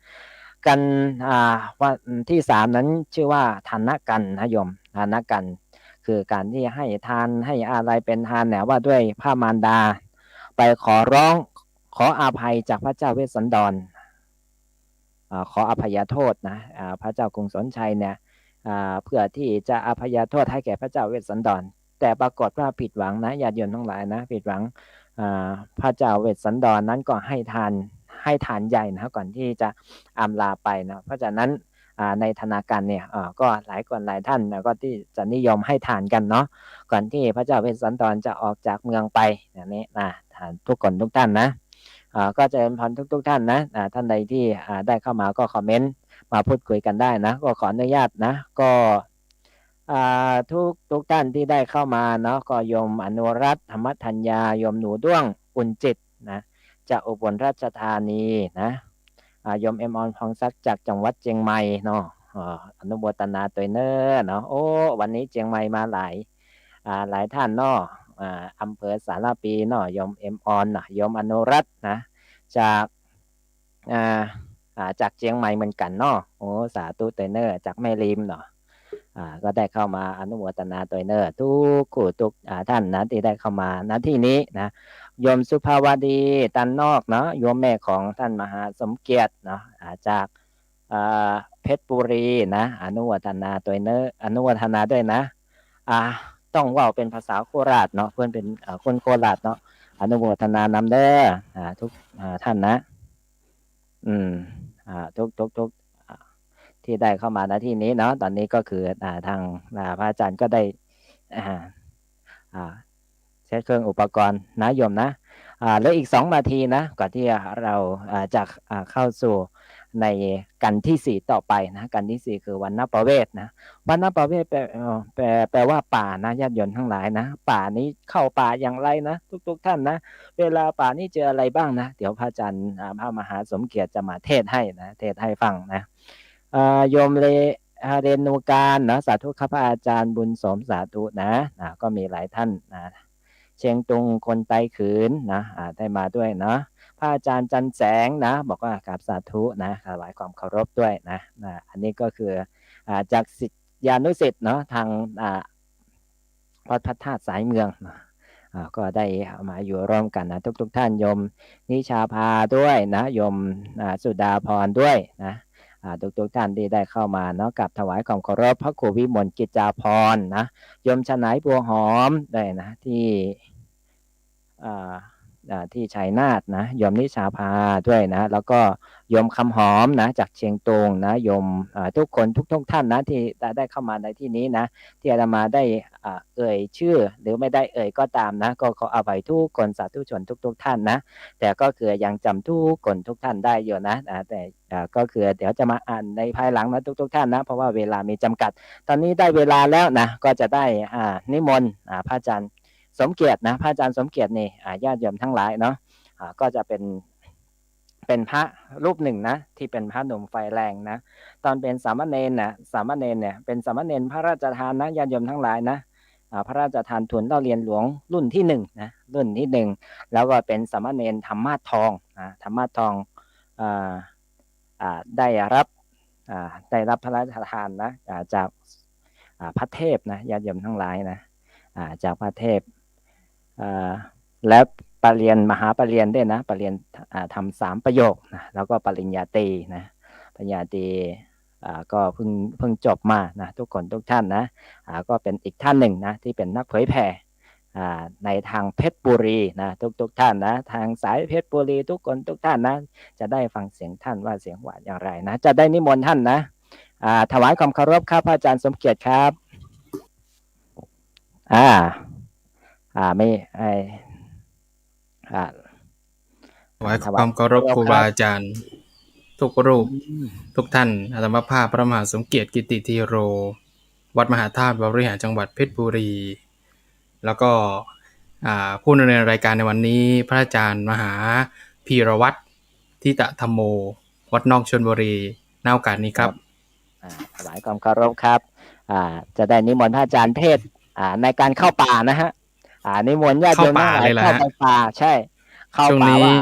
กัน อ่า วันที่สามนั้นชื่อว่าทานกันนะโยม ทานกัน คือการที่ให้ทาน ให้อาลัยเป็นทานเนี่ย ว่าด้วยพระมารดา ไปขอร้อง ขออภัยจากพระเจ้าเวสสันดร อ่า ขออภัยโทษนะ อ่า พระเจ้ากรุงสนชัยเนี่ย อ่า เพื่อที่จะอภัยโทษให้แก่พระเจ้าเวสสันดร แต่ปรากฏว่าผิดหวังนะ ญาติโยมทั้งหลายนะ ผิดหวัง อ่า พระเจ้าเวสสันดรนั้นก็ให้ทาน ให้ทานใหญ่นะ ก่อนที่จะอำลาไปนะ เพราะฉะนั้น อ่า ในทานกันเนี่ย อ่า ก็หลายคนหลายท่านนะ ก็ที่จะนิยมให้ทานกันเนาะ ก่อนที่พระเจ้าเวสสันดรจะออกจากเมืองไป อย่างนี้นะ อ่า ทุกคนทุกท่านนะ อ่า ก็เจริญพรทุกๆ ท่านนะ อ่า ท่านใดที่ อ่า ได้เข้ามาก็คอมเมนต์มาพูดคุยกันได้นะ ก็ขออนุญาตนะ ก็ อ่า ทุกๆ ท่านที่ได้เข้ามาเนาะ ก็โยมอนุรัตน์ ธรรมธัญญา โยมหนูด้วง อุ่นจิตนะ จากอุบลราชธานีนะ อ่า โยมเอ็มออน พองศักดิ์ จากจังหวัดเจียงใหม่เนาะ อ่า อนุโมทนาตวยเน้อเนาะ โอ้ วันนี้เจียงใหม่มาหลาย อ่า หลายท่านเนาะ อ่า อำเภอสารภีเนาะ โยมเอ็มออนนะ โยมอนุรัตน์นะ จาก อ่า อ่า จากเจียงใหม่เหมือนกั๋นเนาะ โอ้ สาธุตวยเน้อ จากแม่ริมเนาะ อ่า ก็ได้เข้ามาอนุโมทนาตวยเน้อ ทุกคู่ทุก อ่า ท่านนะ ที่ได้เข้ามา ณ ที่นี้นะ โยมสุภาวดี ตันนอกเนาะ โยมแม่ของท่านมหาสมเกียรติเนาะ อ่า จาก อ่า เพชรบุรีนะ อนุโมทนาตวยเน้อ อนุโมทนาด้วยนะ อ่า ต้องเว้าเป็นภาษาโคราชเนาะ เปิ้นเป๋น อ่า คนโคราชเนาะ อนุโมทนานำเน้อ อ่า ทุก อ่า ท่านนะ อืม อ่า ทุก ทุก ทุก อ่า ที่ได้เข้ามา ณ ที่นี้เนาะ ตอนนี้ก็คือ อ่า ทาง อ่า พระอาจารย์ก็ได้ อ่า อ่า เช็คเครื่องอุปกรณ์นะโยมนะ อ่า เหลืออีกสองนาทีนะ ก่อนที่เรา อ่า จะ อ่า เข้าสู่ในกันที่สี่ต่อไปนะ กันที่สี่คือวัณณประเวสนะ วัณณประเวสแปล เอ่อ แปล แปลว่าป่านะ ญาติโยมทั้งหลายนะ ป่านี้เข้าป่าอย่างไรนะ ทุกๆ ท่านนะ เวลาป่านี้เจออะไรบ้างนะ เดี๋ยวพระอาจารย์ อ่า พระมหาสมเกียรติจะมาเทศน์ให้นะ เทศน์ให้ฟังนะ เอ่อ โยมเร อ่า เรณูการเนาะ สาธุครับ พระอาจารย์บุญสม สาธุนะ อ่า ก็มีหลายท่านนะ เชียงตุง คนไตขืนนะ อ่า ได้มาด้วยเนาะ พระอาจารย์จันแสงนะ บอกว่ากราบสาธุนะ ถวายความเคารพด้วยนะ นะ อันนี้ก็คือ อ่า จากศิษยานุศิษย์เนาะ ทาง อ่า วัดพระธาตุสายเมืองนะ อ่า ก็ได้มาอยู่ร่วมกันนะ ทุกๆ ท่าน โยมนิชาภาด้วยนะ โยม อ่า สุดาพรด้วยนะ อ่า ทุกๆ ท่านที่ได้เข้ามาเนาะ กราบถวายความเคารพพระครูวิมลกิจจาภรณ์นะ โยมฉนายบัวหอมด้วยนะ ที่ อ่า อ่า ที่ชัยนาทนะ โยมนิชาภาด้วยนะ แล้วก็โยมคำหอมนะ จากเชียงตุงนะ โยม อ่า ทุกคนทุกๆท่านนะ ที่ได้ ได้เข้ามาในที่นี้นะ ที่อาตมาได้ อ่า เอ่ยชื่อ หรือไม่ได้เอ่ยก็ตามนะ ก็ขออภัยทุกคน สาธุชนทุกๆท่านนะ แต่ก็คือยังจำทุกคนทุกท่านได้อยู่นะ อ่า แต่ อ่า ก็คือเดี๋ยวจะมาอ่านในภายหลังนะทุกๆท่านนะ เพราะว่าเวลามีจำกัด ตอนนี้ได้เวลาแล้วนะ ก็จะได้ อ่า นิมนต์ อ่า พระอาจารย์สมเกียรตินะ พระอาจารย์สมเกียรตินี่ อ่า ญาติโยมทั้งหลายเนาะ อ่า ก็จะเป็น เป็นพระรูปหนึ่งนะ ที่เป็นพระหนุ่มไฟแรงนะ ตอนเป็นสามเณรนะ สามเณรเนี่ย เป็นสามเณรพระราชทานนะ ญาติโยมทั้งหลายนะ อ่า พระราชทานทุนเล่าเรียนหลวงรุ่นที่หนึ่งนะ รุ่นที่หนึ่ง แล้วก็เป็นสามเณรธรรมาสน์ทองนะ ธรรมาสน์ทอง อ่า อ่า ได้รับ อ่า ได้รับพระราชทานนะ อ่า จาก อ่า พระเทพนะ ญาติโยมทั้งหลายนะ อ่า จากพระเทพ อ่า และปริญญา มหาปริญญาด้วยนะ ปริญญา อ่า ธรรมสามประโยคนะ แล้วก็ปริญญาตรีนะ ปริญญาตรี อ่า ก็เพิ่ง เพิ่งจบมานะ ทุกคนทุกท่านนะ อ่า ก็เป็นอีกท่านหนึ่งนะ ที่เป็นนักเผยแผ่ อ่า ในทางเพชรบุรีนะ ทุกๆท่านนะ ทางสายเพชรบุรีทุกคนทุกท่านนะ จะได้ฟังเสียงท่านว่าเสียงหวานอย่างไรนะ จะได้นิมนต์ท่านนะ อ่า ถวายความเคารพครับ พระอาจารย์สมเกียรติครับ อ่า อ่า ไม่ ไอ้ อ่า ถวายความเคารพ ถวายความเคารพ ครูบาอาจารย์ทุกรูป อืม ทุกท่าน อาตมาภาพพระมหาสมเกียรติ กิตติธีโร วัดมหาธาตุวริหาร จังหวัดเพชรบุรี แล้วก็ อ่า ผู้ดำเนินรายการในวันนี้ พระอาจารย์มหาพีรวัตร ทิตะธัมโม วัดนอกชลบุรี ณ โอกาสนี้ครับ ครับ อ่า ถวายความเคารพครับ อ่า จะได้นิมนต์พระอาจารย์เทศน์ อ่า ในการเข้าป่านะฮะ อ่า นิมนต์ญาติโยมทั้งหลาย เข้าป่าเลยเหรอฮะ เข้าไปป่า ใช่ เข้าป่า ช่วงนี้ ว่า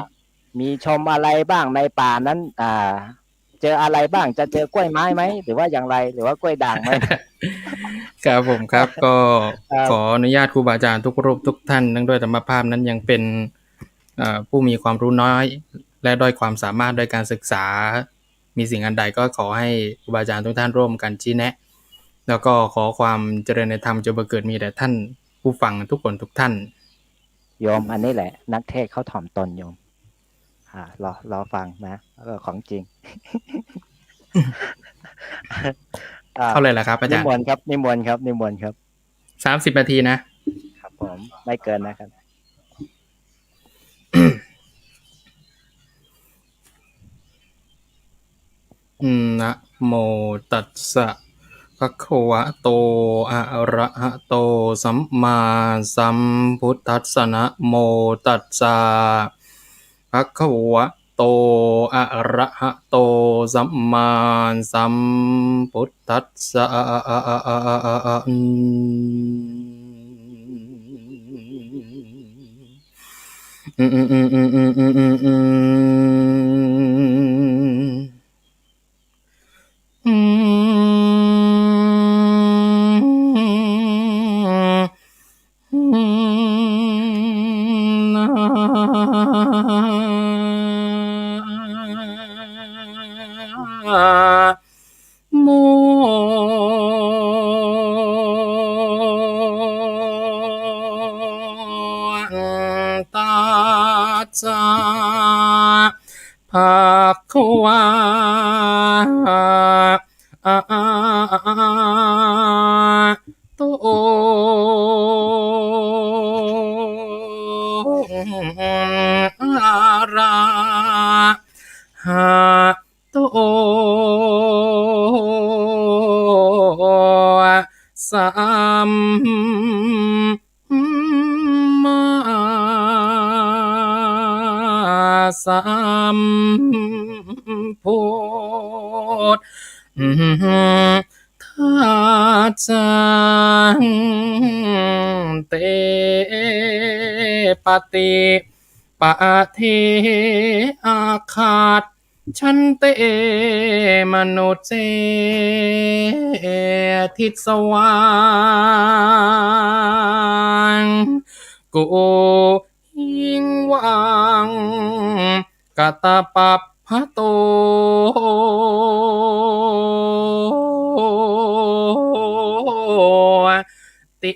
มีชมอะไรบ้างในป่านั้น อ่า เจออะไรบ้าง จะเจอกล้วยไม้ไหม หรือว่าอย่างไร หรือว่ากล้วยด่างไหม ครับผมครับ ก็ ครับ ขออนุญาตครูบาอาจารย์ทุกรูปทุกท่าน เนื่องด้วยอาตมาภาพนั้นยังเป็น เอ่อ ผู้มีความรู้น้อย และด้อยความสามารถด้านการศึกษา มีสิ่งอันใดก็ขอให้ครูบาอาจารย์ทุกท่านร่วมกันชี้แนะ แล้วก็ขอความเจริญในธรรมจงบังเกิดมีแด่ท่านผู้ฟังทุกคนทุกท่าน โยม อันนี้แหละ นักเทศน์เขาถ่อมตนโยม อ่า รอ รอฟังนะ เออ ของจริง อ่า เท่าไหร่ล่ะครับอาจารย์ นิมนต์ครับ นิมนต์ครับ นิมนต์ครับ สามสิบนาทีนะ ครับผม ไม่เกินนะครับ นะโมตัสสะ ภะคะวะโต อะระหะโต สัมมาสัมพุทธัสสะ นะโมตัสสะ ภะคะวะโต อะระหะโต สัมมาสัมพุทธัสสะ โม ตัสสะ ภะคะวะ อะ อะ อะ อะ อะ โต อะระหะโต สัมมาสัมพุทธัสสะ เต ปะติ ปะเท อะคัจฉันเต มะนุสเส ทิสสะวัง กุหิง วัง กะตะปัปพะโต ติ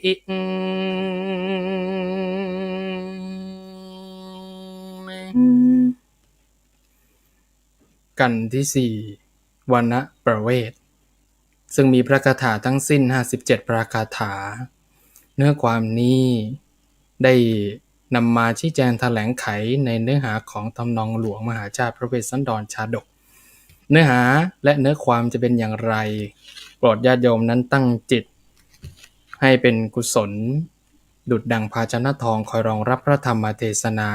กันที่สี่ วณประเวท ซึ่งมีพระคาถาทั้งสิ้นห้าสิบเจ็ดพระคาถา เนื้อความนี้ได้นำมาชี้แจงแถลงไขในเนื้อหาของทำนองหลวงมหาชาติพระเวสสันดรชาดก เนื้อหาและเนื้อความจะเป็นอย่างไร โปรดญาติโยมนั้นตั้งจิตให้เป็นกุศล ดุจดังภาชนะทองคอยรองรับพระธรรมเทศนา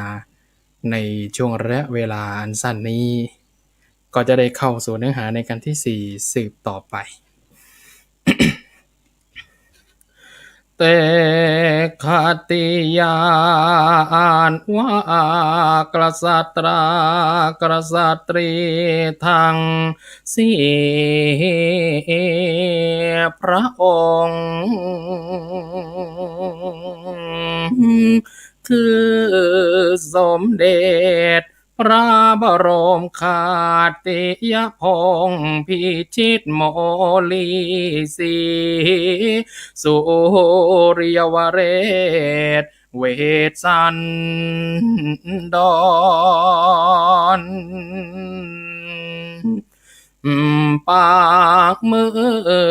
ในช่วงระยะเวลาอันสั้นนี้ ก็จะได้เข้าสู่เนื้อหาในกันที่สี่ สืบต่อไป แต่คติญาณว่ากษัตรา กษัตรีทั้งสี่พระองค์ คือสมเด็จ พระบรมขัตติยพงศ์พิชิตโมลีสี สุริยวเรศเวสสันดร ปางเมื่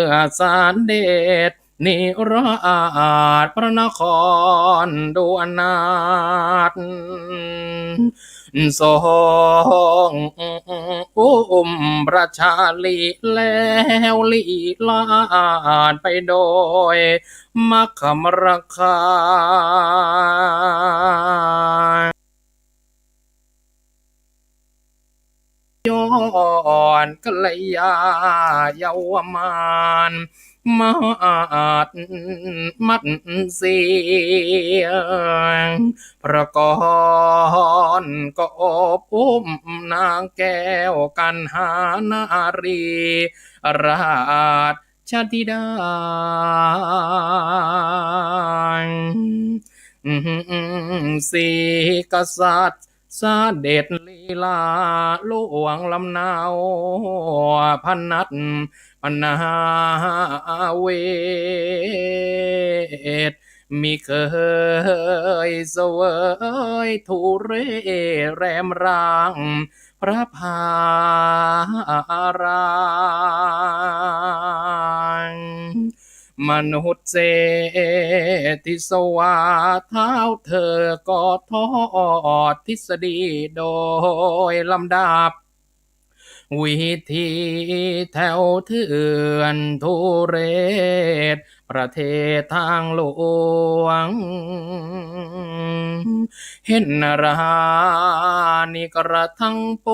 อเสด็จ นิราชพระนครดุอานาถ ทรงอุ้มพระชาลีแล้วลีลาดไปโดยมัคคมรคา ยอดกัลยาเยาวมาน มาดมัดเสียง พระกรก็โอบอุ้มนางแก้วกัณหานารี ราชธิดา สีกษัตริย์ เสด็จลีลาล่วงลำเนา พนัสพนาเวท มิเคยเสวยทุเรศแรมร้างพระพารา มนุษย์เศรษฐีสวา เท้าเธอก็ทอดทฤษฎีโดยลำดับ วิธีแถวเถื่อนทุเรศ ประเทศทางหลวง เห็นราณีกระทั่งป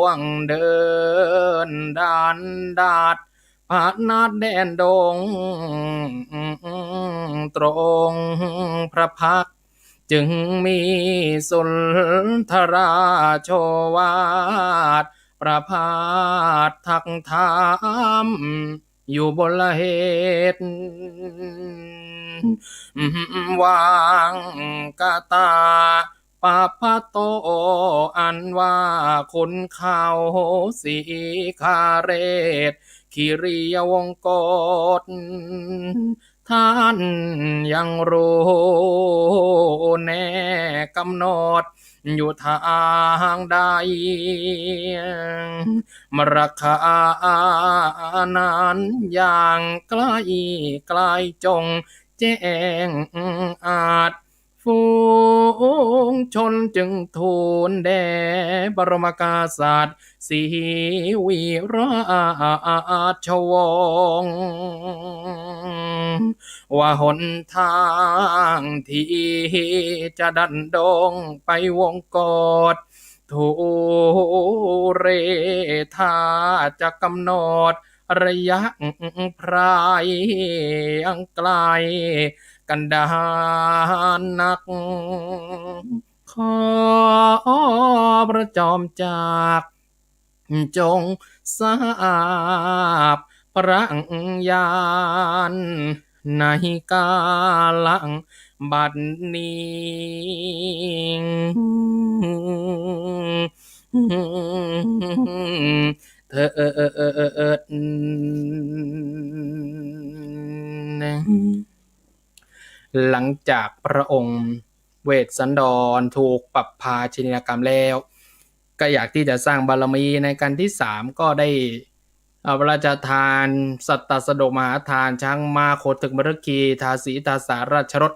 วง เดินด่านดัด พนัสแดนดง ตรงพระพักตร์ จึงมีสุนทราโชวาท ประพาสทักถาม อยู่บนละเหตุ วังกตา ปะพะโต อันว่าขุนเขาสีคาเรศ คิริยวงกฏ ท่านยังรู้แน่กำหนดอยู่ทางใด มรคานั้นอย่างใกล้ ใกล้จงแจ้งอาจ ฝูงชนจึงทูลแด่บรมกษัตริย์ศรีวิราชวงศ์ ว่าหนทางที่จะดันดงไปวงกฏ ทุเรศ ถ้าจะกำหนดระยะไพรยังไกลกันดารนัก ขอพระจอมจักรจงทราบพระญาณ ในกาละบัดนี้เถิด หลังจากพระองค์ เวสสันดร ถูกปรับภาชนียกรรมแล้ว ก็อยากที่จะสร้างบารมีในกัณฑ์ที่สาม ก็ได้ เอ่อ พระราชทานสัตตสดกมหาทาน ช้างม้า โคตึกมฤคี ทาสีทาสา ราชรส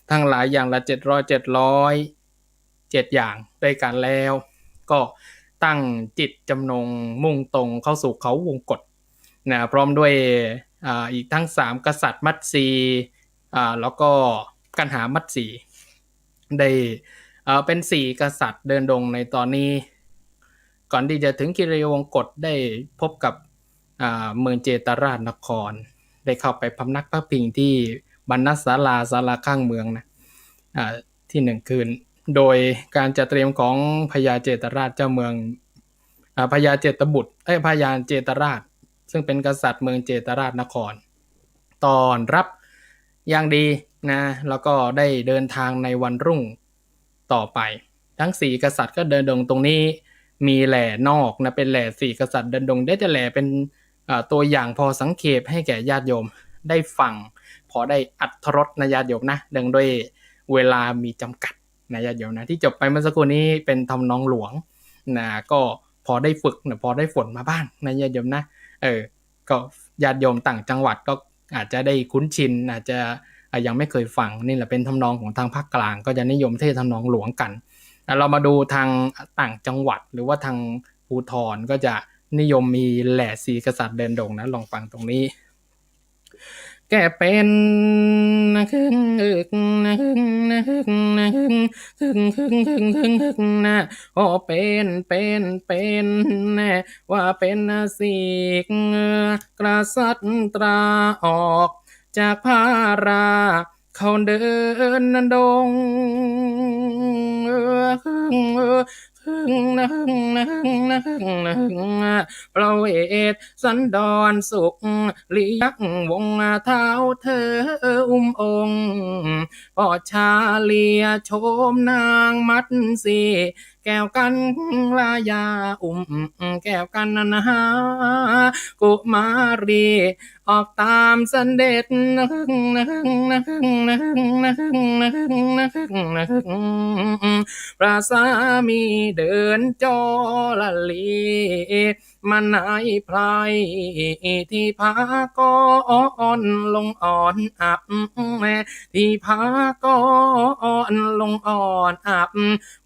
ทั้งหลายอย่างละเจ็ดร้อย เจ็ดร้อยเจ็ดอย่างด้วยกันแล้ว ก็ตั้งจิตจำนงมุ่งตรงเข้าสู่เขาวงกตนะ พร้อมด้วย อ่า อีกทั้งสามกษัตริย์มัตสี อ่า แล้วก็กันหามัตสี ได้ เอ่อ เป็นสี่กษัตริย์เดินดงในตอนนี้ ก่อนที่จะถึงคีรีวงกตได้พบกับ อ่า เมืองเจตราชนคร ได้เข้าไปพำนักพักพิงที่บรรณศาลา ศาลาข้างเมืองนะ อ่า ที่หนึ่งคืน โดยการจัดเตรียมของพญาเจตราชเจ้าเมือง อ่า พญาเจตบุตร เอ้ย พญาเจตราช ซึ่งเป็นกษัตริย์เมืองเจตราชนคร ต้อนรับอย่างดีนะ แล้วก็ได้เดินทางในวันรุ่งต่อไป ทั้งสี่กษัตริย์ก็เดินดงตรงนี้ มีแหล่นอกนะ เป็นแหล่สี่กษัตริย์เดินดง เดี๋ยวจะแหล่เป็น เอ่อ ตัวอย่างพอสังเขปให้แก่ญาติโยมได้ฟัง พอได้อรรถรสนะญาติโยมนะ เนื่องด้วยเวลามีจำกัดนะญาติโยมนะ ที่จบไปเมื่อสักครู่นี้เป็นทำนองหลวงนะ ก็พอได้ฝึกนะ พอได้ฝนมาบ้างนะญาติโยมนะ เออ ก็ญาติโยมต่างจังหวัดก็อาจจะได้คุ้นชิน อาจจะ อ่ะ ยังไม่เคยฟัง นี่แหละเป็นทำนองของทางภาคกลาง ก็จะนิยมเทศน์ทำนองหลวงกัน อ่ะ เรามาดูทางต่างจังหวัดหรือว่าทางภูธรก็จะนิยมมีแหล่สี่กษัตริย์เดินดงนะ ลองฟังตรงนี้ แก่เป๋นนะ ครึ่งอึกนะ ครึ่งนะ ครึ่งนะ ครึ่ง ครึ่ง ครึ่ง ครึ่ง ครึ่งนะ โอ้ เป๋น เป๋น เป๋นแน่ ว่าเป๋นสีก กษัตริย์ตราออกจากพารา เขาเดินดง ครึ่งนะ ครึ่งนะ ครึ่งนะ ครึ่งนะ ครึ่งนะ พระเวสสันดรสุริยวงศ์ ท้าวเธออุ้มองค์ พ่อชาเลียโฉมนางมัตสี แก้วกัลยาอุ้ม แก้วกัณหา กุมารี ออกตามเสด็จ พระสามีเดินจอละลี มาในไพร ที่ผาก้อนลงอ่อนอับ ที่ผาก้อนลงอ่อนอับ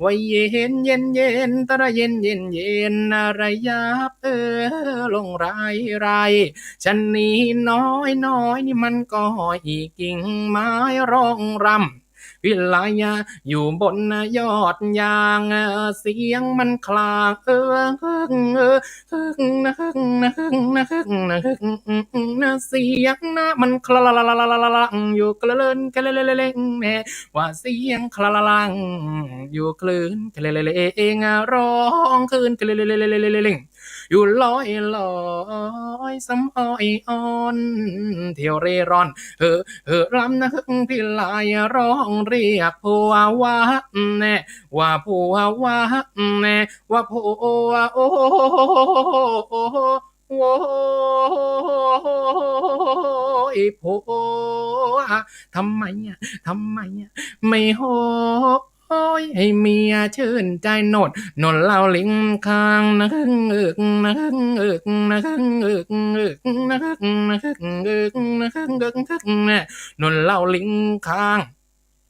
ว่าเย็นเย็นเย็น ตะระเย็นเย็นเย็น ระยับเออลงไรไร ชะนีน้อยน้อยนี่มันก็ห้อยกิ่งไม้ร้องรำ วิไลอยู่บนยอดยาง เสียงมันคลาง เออ เออ เออ เสียงนะมันคลางอยู่คลื่น คลาง ว่าเสียงคลางอยู่คลื่น คลาง ร้องคลื่น คลาง อยู่ลอยลอย สำอ้อยอ่อน เที่ยวเร่ร่อน เฮอ เฮอรำนะ พิไลร้องเรียกผัวว่าแน่ ว่าผัวว่าแน่ ว่าผัว โอ้ โอ้ โอ้ โอ้ยผัว ทำไมอะ ทำไมอะ ไม่โหยให้เมียชื่นใจ โน่น โน่นเล่าลิงข้างนะ เอิกนะ เอิกนะ เอิกนะ เอิกนะ โน่นเล่าลิงข้าง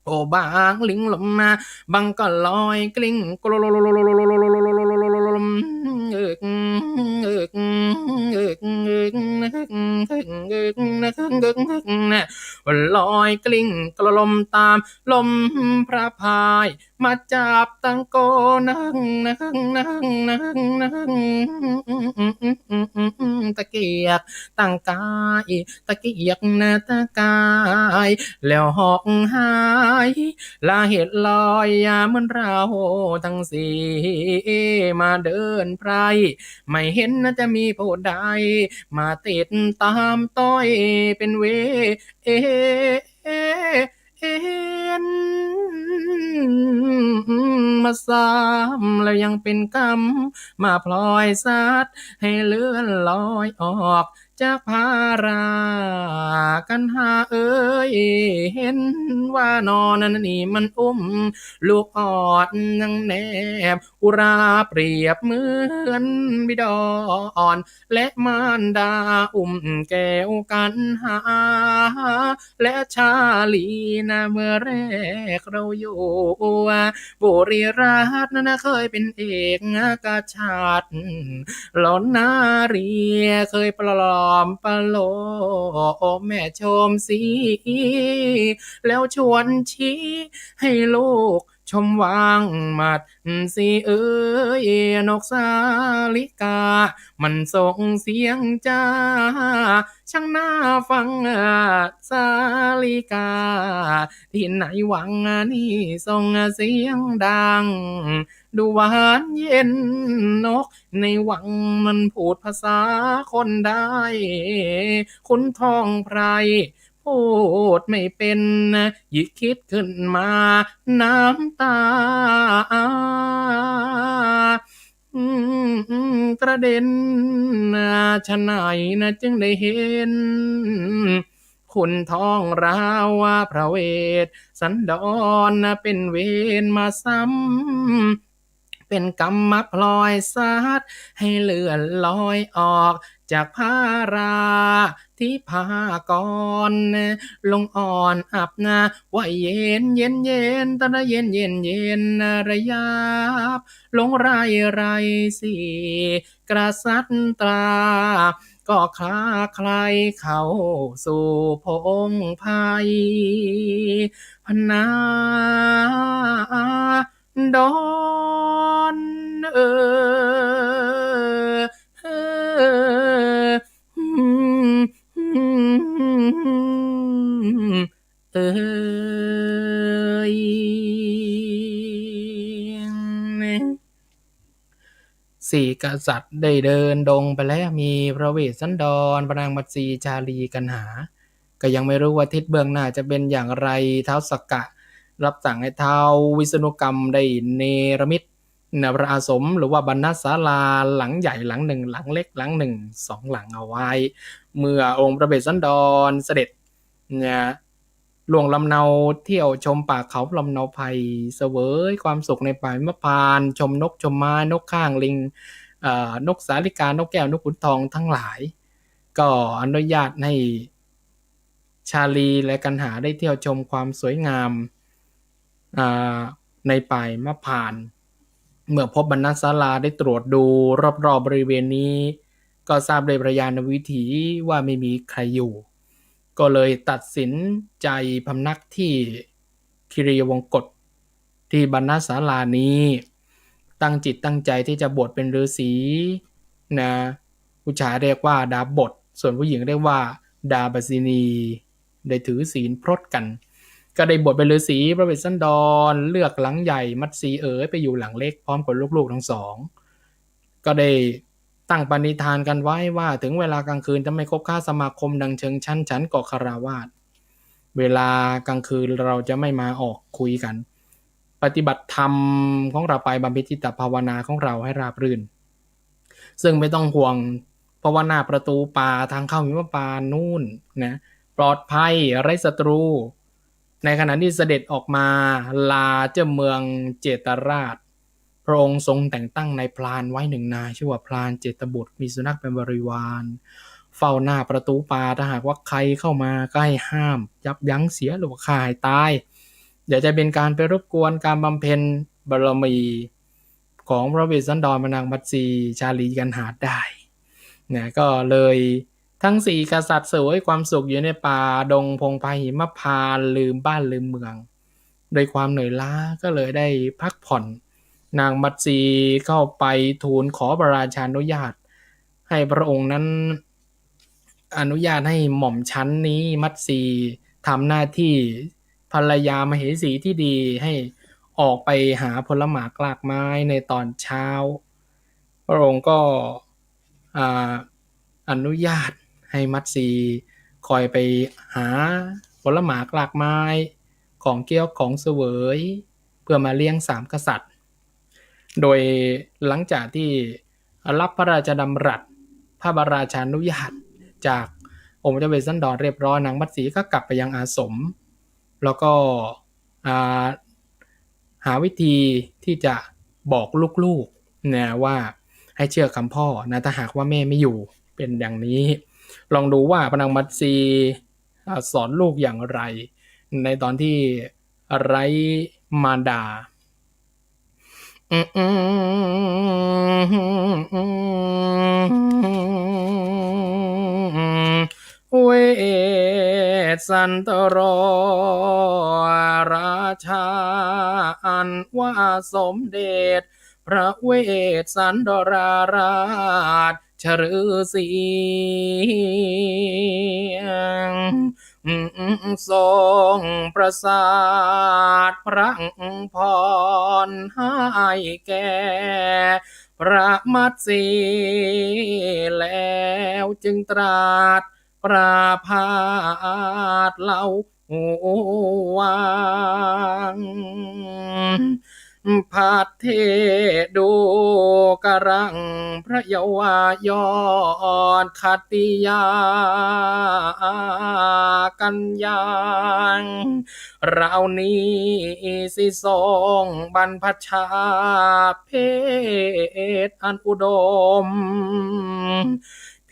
โอ้ บางลิงลมมา บางก็ลอยกลิ้งกลม ลอยกลิ้งกลมตามลมพระพาย มาจับตังโก ตะเกียกตังกาย ตะเกียกนะตะกาย แล้วหอกหาย ละเหตุลอย เหมือนเราทั้งสี่ มาเดินไพร่ ไม่เห็นนะจะมีผู้ใด มาติดตามต้อย เป็นเวร เอ็นมาซ้ำ แล้วยังเป็นกรรม มาพลอยสัตว์ ให้เลื่อนลอยออก จากพารา กัณหาเอ๋ย เห็นว่าหนอนั้นนี่มันอุ้ม ลูกอ่อนยังแนบ อุราเปรียบเหมือนบิดร และมารดาอุ้มแก้วกัณหา และชาลีนะ เมื่อแรกเราอยู่ บุรีราชนั้นนะ เคยเป็นเอกกษัตริย์ หล่อนนารีเคยปลอบประโลมแม่ชมศรี แล้วชวนชี้ให้ลูกชมวางหมัด ศรีเอ๋ย นกสาลิกา มันส่งเสียงจ้า ช่างน่าฟัง สาลิกา ที่ในวังนี่ส่งเสียงดัง ดูหวานเย็น นกในวังมันพูดภาษาคนได้ ขุนทองไพร่พูดไม่เป็น หยิกคิดขึ้นมาน้ำตา อืม อืม กระเด็น ฉะไหนนะจึงได้เห็น ขุนทองราวว่าพระเวสสันดรนะ เป็นเวรมาซ้ำ เป็นกรรมมาพลอยสัตว์ ให้เลื่อนลอยออกจากพาราธิปกรณ์ ลงอ่อนอับนะ ว่าเย็น เย็น เย็น ตระเย็น เย็น เย็น ระยับ ลงไร่ไร่สี่กษัตรา ก็คลาใครเข้าสู่พงไพร พนาดอนเออ เออ เอย สี่กษัตริย์ได้เดินดงไปแล้ว มีพระเวสสันดร พระนางมัตสี ชาลี กัณหา ก็ยังไม่รู้ว่าทิศเบื้องหน้าจะเป็นอย่างไร ท้าวสักกะรับสั่งให้ท้าววิษณุกรรมได้เนรมิต นะ พระอาสม หรือว่าบรรณศาลาหลังใหญ่หลังหนึ่ง หลังเล็กหลังหนึ่ง สองหลังเอาไว้ เมื่อองค์พระเวสสันดรเสด็จ นะ ล่วงลำเนาเที่ยวชมป่าเขาลำเนาไพร เสวยความสุขในป่าหิมพานต์ ชมนกชมไม้ นกข้างลิง เอ่อ นกสาลิกา นกแก้ว นกขุนทองทั้งหลาย ก็อนุญาตให้ ชาลีและกัณหาได้เที่ยวชมความสวยงาม อ่า ในป่าหิมพานต์ เมื่อพบบรรณศาลาได้ตรวจดูรอบๆบริเวณนี้ ก็ทราบด้วยพระญาณวิถีว่าไม่มีใครอยู่ ก็เลยตัดสินใจพำนักที่คีรีวงกฏ ที่บรรณศาลานี้ ตั้งจิตตั้งใจที่จะบวชเป็นฤาษีนะ ผู้ชายเรียกว่าดาบท ส่วนผู้หญิงเรียกว่าดาบสินี ได้ถือศีลพรตกัน ก็ได้บวชเป็นฤาษี พระเวสสันดรเลือกหลังใหญ่ มัตสีเอ๋ยไปอยู่หลังเล็กพร้อมกับลูกๆทั้งสอง ก็ได้ตั้งปณิธานกันไว้ว่าถึงเวลากลางคืนจะไม่คบค้าสมาคมดังเชิงฉัน ฉันก็ฆราวาส เวลากลางคืนเราจะไม่มาออกคุยกัน ปฏิบัติธรรมของเราไป บำเพ็ญจิตภาวนาของเราให้ราบรื่น ซึ่งไม่ต้องห่วง เพราะว่าหน้าประตูป่าทางเข้าหิมพานต์นู่นนะ ปลอดภัยไร้ศัตรู ในขณะที่เสด็จออกมาลาเจ้าเมืองเจตราช พระองค์ทรงแต่งตั้งนายพรานไว้หนึ่งนาย ชื่อว่าพรานเจตบุตร มีสุนัขเป็นบริวาร เฝ้าหน้าประตูป่า ถ้าหากว่าใครเข้ามาก็ให้ห้ามยับยั้งเสีย หรือว่าฆ่าให้ตาย อย่าจะเป็นการไปรบกวนการบำเพ็ญบารมีของพระเวสสันดร พระนางมัตสี ชาลี กัณหาได้นะ ก็เลยทั้งสี่กษัตริย์เสวยความสุขอยู่ในป่าดงพงไพรหิมพานต์ ลืมบ้านลืมเมือง โดยความเหนื่อยล้าก็เลยได้พักผ่อน นางมัตสีเข้าไปทูลขอพระราชานุญาต ให้พระองค์นั้นอนุญาตให้หม่อมฉันนี้มัตสีทำหน้าที่ภรรยามเหสีที่ดี ให้ออกไปหาผลหมากรากไม้ในตอนเช้า พระองค์ก็ อ่า อนุญาตให้มัตสีคอยไปหาผลหมากรากไม้ ของเคี้ยวของเสวย เพื่อมาเลี้ยงสามกษัตริย์ โดยหลังจากที่รับพระราชดำรัส พระบรมราชานุญาต จากองค์พระเจ้าเวสสันดรเรียบร้อย นางมัตสีก็กลับไปยังอาสม แล้วก็ อ่า หาวิธีที่จะบอกลูกๆ นะ ว่าให้เชื่อคำพ่อนะ ถ้าหากว่าแม่ไม่อยู่ เป็นดังนี้ ลองดูว่าพระนางมัตสี อ่า สอนลูกอย่างไร ในตอนที่ไร้มารดา เวสสันดรราชา อันว่าสมเด็จพระเวสสันดราราชฤๅษี ทรงประสาทพระพรให้แก่พระมัตสี แล้วจึงตรัสประพาสเล่า วาง ภัทเทดูกรัง พระเยาวะยอดขัตติยากัญญา เรานี้สิทรงบรรพชาเพศอันอุดม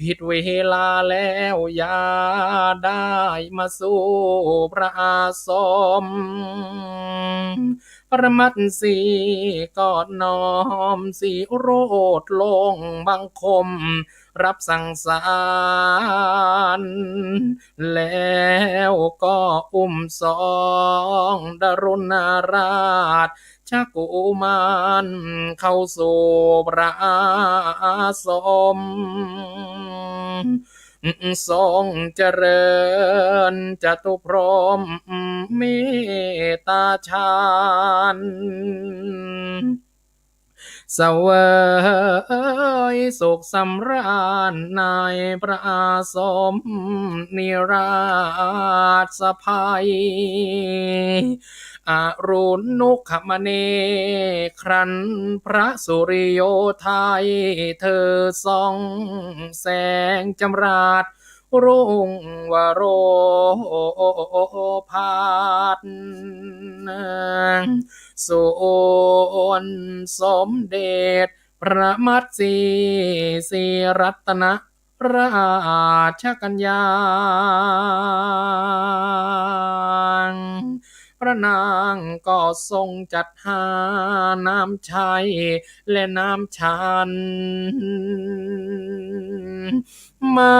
ผิดเวลาแล้วอย่าได้มาสู่พระอาสม พระมัตสีก็น้อมสิโรธลงบังคมรับสั่งสาร แล้วก็อุ้มสองดารุณราช ชกุมารเข้าสู่พระอาสม ทรงเจริญจตุพรหมเมตตาฌาน เสวยสุขสำราญในพระอาสมนิราศภัย อรุณุคมณี ครั้นพระสุริโยไทยเธอส่องแสงจำราด รุ่งวโรภาส ส่วนสมเด็จพระมัตสีศรีรัตนราชกัญญา พระนางก็ทรงจัดหาน้ำใช้และน้ำฉัน ไม้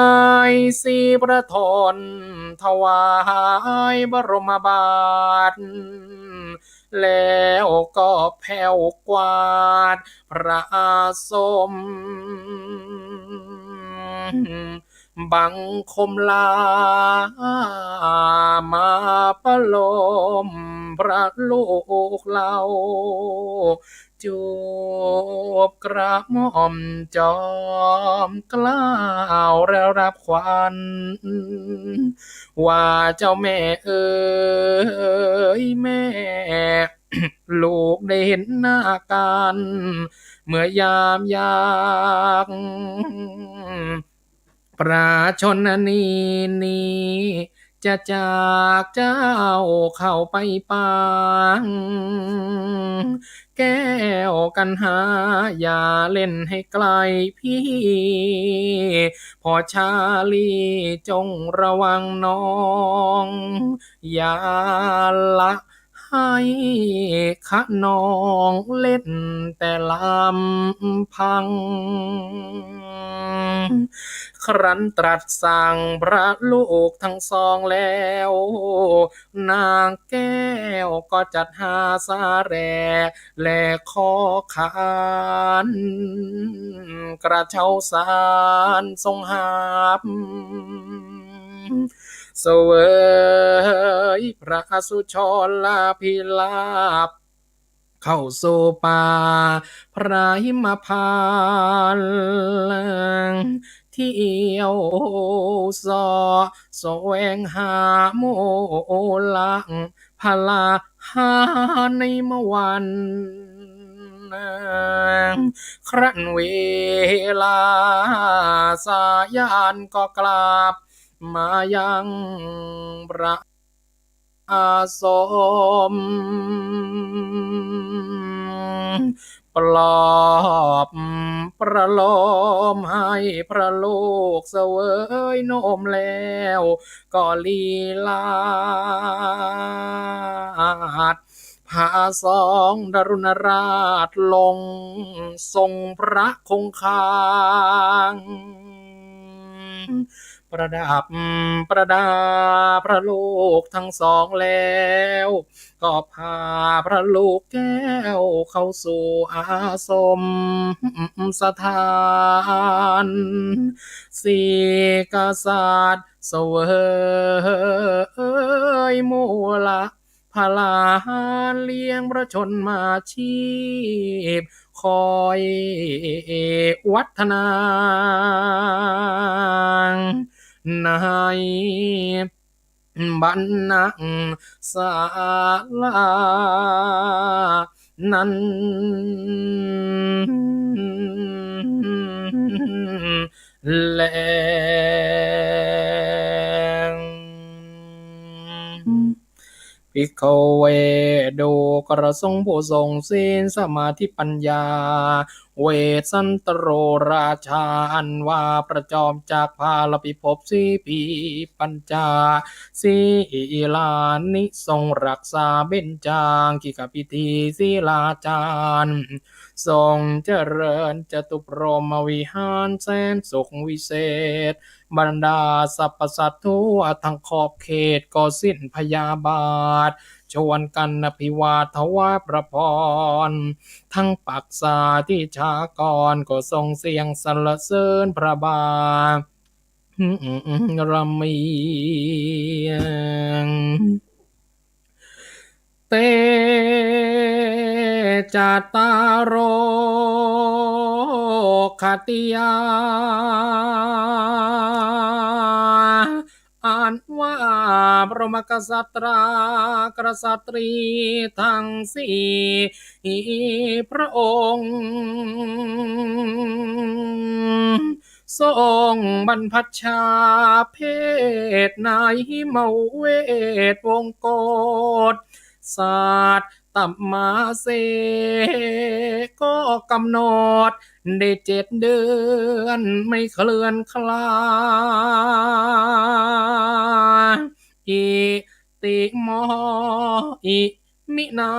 สีพระทนถวายบรมบาตร แล้วก็แผ่วกวาดพระอาสม บังคมลามาประโลมพระลูกเล่า จูบกระหม่อมจอมเกล้าแล้วรับขวัญ ว่าเจ้าแม่เอ๋ยแม่ ลูกได้เห็นหน้ากันเมื่อยามยาก พระชนนีนี้จะจากเจ้าเข้าไปปาง แก้วกัณหาอย่าเล่นให้ไกลพี่ พอชาลีจงระวังน้อง อย่าละ ให้ขนองเล่นแต่ลำพัง ครั้นตรัสสั่งพระลูกทั้งสองแล้ว นางแก้วก็จัดหาสาแหร่และขอขาน กระเช้าสารทรงหาบ เสวยพระสุชลาภิลาภ เข้าสู่ป่าไพรมพานต์ เที่ยวเสาะแสวงหามูลพลาหารในเมื่อวัน ครั้นเวลาสายันก็กลับมายังพระอาสม ปลอบประโลมให้พระลูกเสวยนมแล้ว ก็ลีลาด พาสองดารุณราชลงทรงพระคงคาง ประดับประดาพระลูกทั้งสองแล้ว ก็พาพระลูกแก้วเข้าสู่อาสมสถาน สี่กษัตริย์เสวยมูล พลาหารเลี้ยงพระชนมาชีพ คอยวัฒนา ในบรรณศาลานั้น แล ภิกขเว ดูกระทรงผู้ทรงศีลสมาธิปัญญา เวสสันตโรราชา อันว่าพระจอมจักรพาลพิภพสีพีปัญจา สีลานิทรงรักษาเบญจางคิกพิธีศีลาจารย์ ทรงเจริญจตุพรหมวิหารแสนสุขวิเศษ บรรดาสรรพสัตว์ทั่วทั้งขอบเขตก็สิ้นพยาบาท ชวนกันอภิวาทถวายพระพร ทั้งปักษาที่ชากรก็ส่งเสียงสรรเสริญพระบา รมี เต จัตตาโร ขัตติยา อันว่าพระมหากษัตริย์ กษัตรีทั้งสี่พระองค์ ทรงบรรพชาเพศในมเวทวงศ์โกศ สัตตมาเส ก็กำหนดได้เจ็ดเดือนไม่เคลื่อนคลาย อิติมอ อิ มินา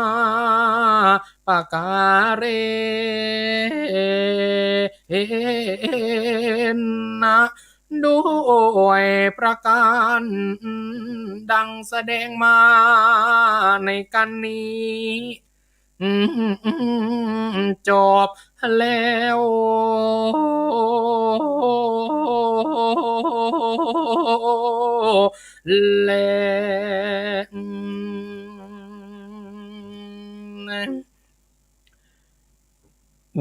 ปะกาเรนะ ด้วยประการดังแสดงมาในกัณฑ์นี้ จบแล้ว แล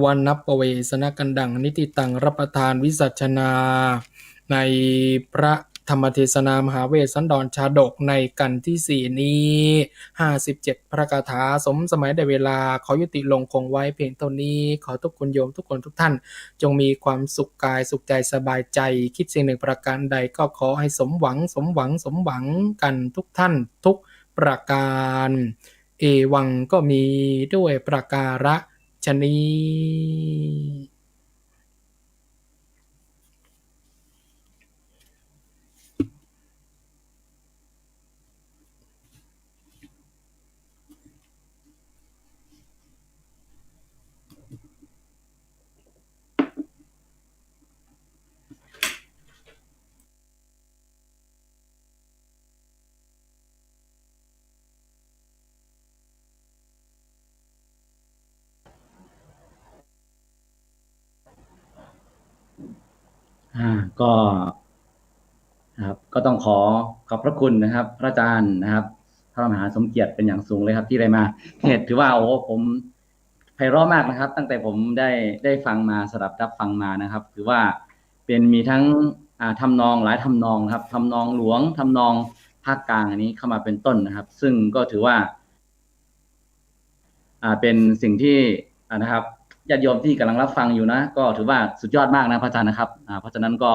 วนัปปเวสนกัณฑ์ดัง นิติตัง รับประทานวิสัชนา ในพระธรรมเทศนามหาเวสสันดรชาดกในกัณฑ์ที่สี่นี้ ห้าสิบเจ็ดพระคาถา สมสมัยได้เวลา ขอยุติลงคงไว้เพียงเท่านี้ ขอทุกคุณโยมทุกคนทุกท่าน จงมีความสุขกายสุขใจสบายใจ คิดสิ่งหนึ่งประการใดก็ขอให้สมหวัง สมหวัง สมหวังกันทุกท่านทุกประการ เอวังก็มีด้วยประการฉะนี้ อ่า ก็ ครับ ก็ต้องขอขอบพระคุณนะครับ พระอาจารย์นะครับ พระมหาสมเกียรติเป็นอย่างสูงเลยครับ ที่ได้มาเทศน์ ถือว่า โอ้โห ผม ไพเราะมากนะครับ ตั้งแต่ผมได้ ได้ฟังมา สดับรับฟังมานะครับ คือว่าเป็น มีทั้ง อ่า ทำนองหลายทำนองนะครับ ทำนองหลวง ทำนองภาคกลาง อันนี้เข้ามาเป็นต้นนะครับ ซึ่งก็ถือว่า อ่า เป็นสิ่งที่ อ่า นะครับ ญาติโยมที่กำลังรับฟังอยู่นะ ก็ถือว่าสุดยอดมากนะพระอาจารย์นะครับ อ่า เพราะฉะนั้นก็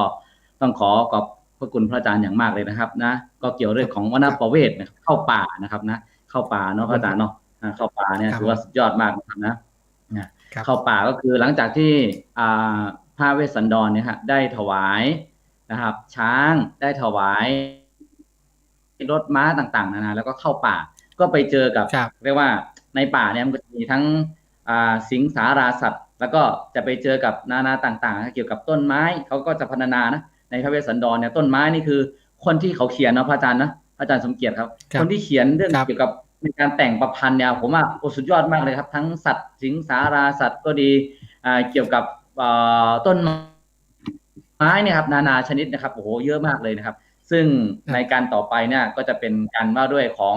ต้องขอขอบพระคุณพระอาจารย์อย่างมากเลยนะครับนะ ก็เกี่ยวเรื่องของวณประเวสนะครับ เข้าป่านะครับนะ เข้าป่าเนาะพระอาจารย์เนาะ อ่า เข้าป่าเนี่ย ครับ ถือว่าสุดยอดมากนะครับนะ นะ ครับ เข้าป่าก็คือหลังจากที่ อ่า พระเวสสันดรเนี่ยฮะ ได้ถวายนะครับ ช้าง ได้ถวายรถม้าต่างๆ นานา แล้วก็เข้าป่า ก็ไปเจอกับ ครับ เรียกว่าในป่าเนี่ยมันก็จะมีทั้ง อ่า สิงสาราสัตว์ แล้วก็จะไปเจอกับนานาต่างๆ เกี่ยวกับต้นไม้ เขาก็จะพรรณนานะ ในพระเวสสันดรเนี่ย ต้นไม้นี่คือคนที่เขาเขียนเนาะพระอาจารย์นะ พระอาจารย์สมเกียรติครับ ครับ คนที่เขียนเรื่อง ครับ เกี่ยวกับในการแต่งประพันธ์เนี่ย ผมว่า โอ้ สุดยอดมากเลยครับ ทั้งสัตว์สิงสาราสัตว์ก็ดี อ่า เกี่ยวกับ เอ่อ ต้นไม้ ไม้เนี่ยครับ นานาชนิดนะครับ โอ้โห เยอะมากเลยนะครับ ซึ่ง ครับ ในการต่อไปเนี่ยก็จะเป็นการว่าด้วยของ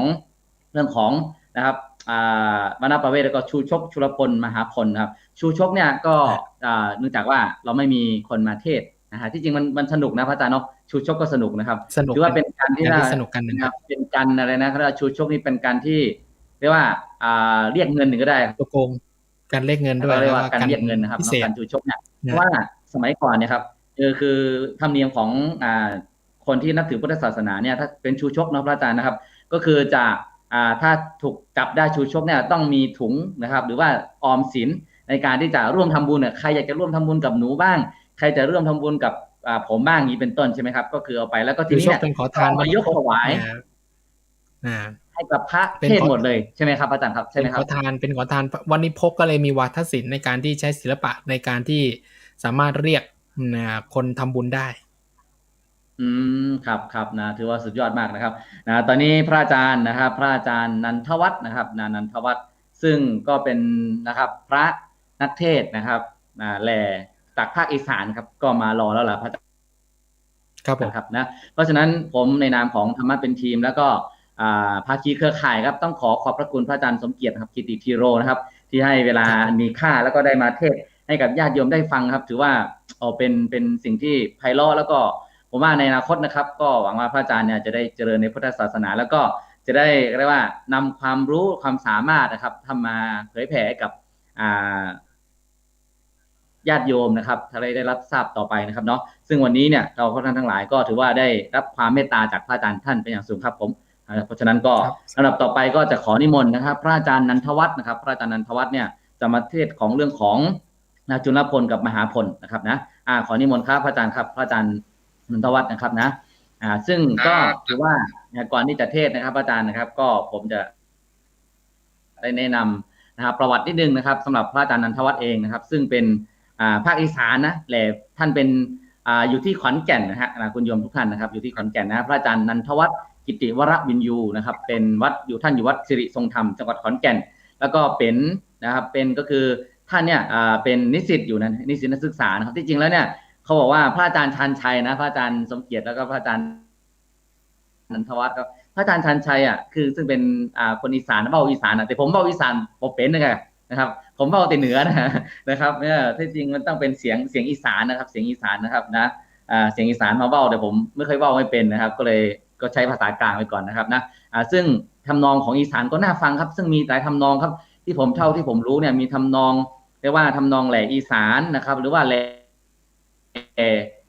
เรื่องของนะครับ อ่า วณประเวสแล้วก็ชูชก ชุลพล มหาพลนะครับ ชูชกเนี่ยก็ ครับ อ่า เนื่องจากว่าเราไม่มีคนมาเทศน์นะฮะ ที่จริงมัน มันสนุกนะพระอาจารย์เนาะ ชูชกก็สนุกนะครับ สนุก ถือว่าเป็นการที่ เป็นการที่ ว่า สนุกกันนะครับ นะครับ เป็นการอะไรนะ เขาเรียกว่าชูชกนี่เป็นการที่เรียกว่า อ่า เรียกเงินก็ได้ ตัวโกง การเรียกเงินด้วย เขาเรียกว่า แล้วก็ การเรียกเงินนะครับ การพิเศษ การชูชกเนี่ย นะ เพราะว่าสมัยก่อนเนี่ยครับ คือ คือธรรมเนียมของ อ่า คนที่นับถือพุทธศาสนาเนี่ย ถ้าเป็นชูชกเนาะพระอาจารย์นะครับ ก็คือจะ อ่า ถ้าถูกจับได้ชูชกเนี่ย ต้องมีถุงนะครับ หรือว่าออมสินในการที่จะร่วมทำบุญเนี่ย ใครอยากจะร่วมทำบุญกับหนูบ้าง ใครจะร่วมทำบุญกับ อ่า ผมบ้าง อย่างนี้เป็นต้นใช่ไหมครับ ก็คือเอาไป แล้วก็ทีนี้เนี่ย ชูชกเป็นขอทาน เอามายกถวาย นะ อ่า ให้กับพระ เป็น เทศน์ ขอ หมดเลยใช่ไหมครับอาจารย์ครับ ใช่ไหมครับ เป็นขอทาน เป็นขอทาน วณิพกก็เลยมีวาทศิลป์ในการที่ใช้ศิลปะในการที่สามารถเรียก นะ คนทำบุญได้ อืม ครับ ครับ นะ ถือว่าสุดยอดมากนะครับ นะ ตอนนี้พระอาจารย์นะครับ พระอาจารย์นันทวัฒน์นะครับ นะ นันทวัฒน์ ซึ่งก็เป็นนะครับ พระนักเทศน์นะครับ นะ แหล่จากภาคอีสานครับ ก็มารอแล้วล่ะพระอาจารย์ ครับผม นะครับนะ เพราะฉะนั้นผมในนามของธรรมะเป็นทีม แล้วก็ อ่า ภาคีเครือข่ายครับ ต้องขอขอบพระคุณพระอาจารย์สมเกียรตินะครับ กิติธีโรนะครับ ที่ให้เวลา ครับ อันมีค่า แล้วก็ได้มาเทศน์ให้กับญาติโยมได้ฟังครับ ถือว่า โอ้ เป็น เป็นสิ่งที่ไพเราะ แล้วก็ผมว่าในอนาคตนะครับ ก็หวังว่าพระอาจารย์เนี่ยจะได้เจริญในพุทธศาสนา แล้วก็จะได้เรียกว่านำความรู้ความสามารถนะครับ ทำมาเผยแผ่ให้กับ อ่า ญาติโยมนะครับ ถ้าได้ ได้รับทราบต่อไปนะครับเนาะ ซึ่งวันนี้เนี่ยเราท่านทั้งหลายก็ถือว่าได้รับความเมตตาจากพระอาจารย์ท่านเป็นอย่างสูงครับผม อ่า เพราะฉะนั้นก็ ครับ ลำดับต่อไปก็จะขอนิมนต์นะครับ พระอาจารย์นันทวัฒน์นะครับ พระอาจารย์นันทวัฒน์เนี่ยจะมาเทศน์ของเรื่องของ นะ จุลพลกับมหาพลนะครับนะ อ่า ขอนิมนต์ครับพระอาจารย์ครับ พระอาจารย์นันทวัฒน์นะครับนะ อ่า ซึ่งก็ ครับ ถือว่า นะ ก่อนที่จะเทศน์นะครับ พระอาจารย์นะครับ ก็ผมจะ ได้แนะนำนะครับ ประวัตินิดนึงนะครับ สำหรับพระอาจารย์นันทวัฒน์เองนะครับ ซึ่งเป็น อ่า ภาคอีสานนะ แหล่ท่านเป็น อ่า อยู่ที่ขอนแก่นนะฮะ นะ คุณโยมทุกท่านนะครับ อยู่ที่ขอนแก่นนะ พระอาจารย์นันทวัฒน์ กิติวรวินยูนะครับ เป็นวัดอยู่ ท่านอยู่วัดสิริทรงธรรม จังหวัดขอนแก่น แล้วก็เป็นนะครับ เป็น ก็คือท่านเนี่ย อ่า เป็นนิสิตอยู่นะ นิสิตนักศึกษานะครับ ที่จริงแล้วเนี่ย เขาบอกว่าพระอาจารย์ชาญชัยนะ พระอาจารย์สมเกียรติ แล้วก็พระอาจารย์ นันทวัฒน์ครับ พระอาจารย์ชาญชัยอ่ะ คือซึ่งเป็น อ่า คนอีสาน เว้าอีสานอ่ะ แต่ผมเว้าอีสานบ่เป๋นนะ นะครับ ผมเว้าแต่เหนือนะ นะครับ เนี่ย ที่จริงมันต้องเป็นเสียง เสียงอีสานนะครับ เสียงอีสานนะครับนะ อ่า เสียงอีสานมาเว้า แต่ผมไม่เคยเว้าไม่เป็นนะครับ ก็เลย ก็ใช้ภาษากลางไปก่อนนะครับนะ อ่า ซึ่งทำนองของอีสานก็น่าฟังครับ ซึ่งมีหลายทำนองครับ ที่ผม เท่าที่ผมรู้เนี่ย มีทำนอง เรียกว่าทำนองแหล่อีสานนะครับ หรือว่าแหล่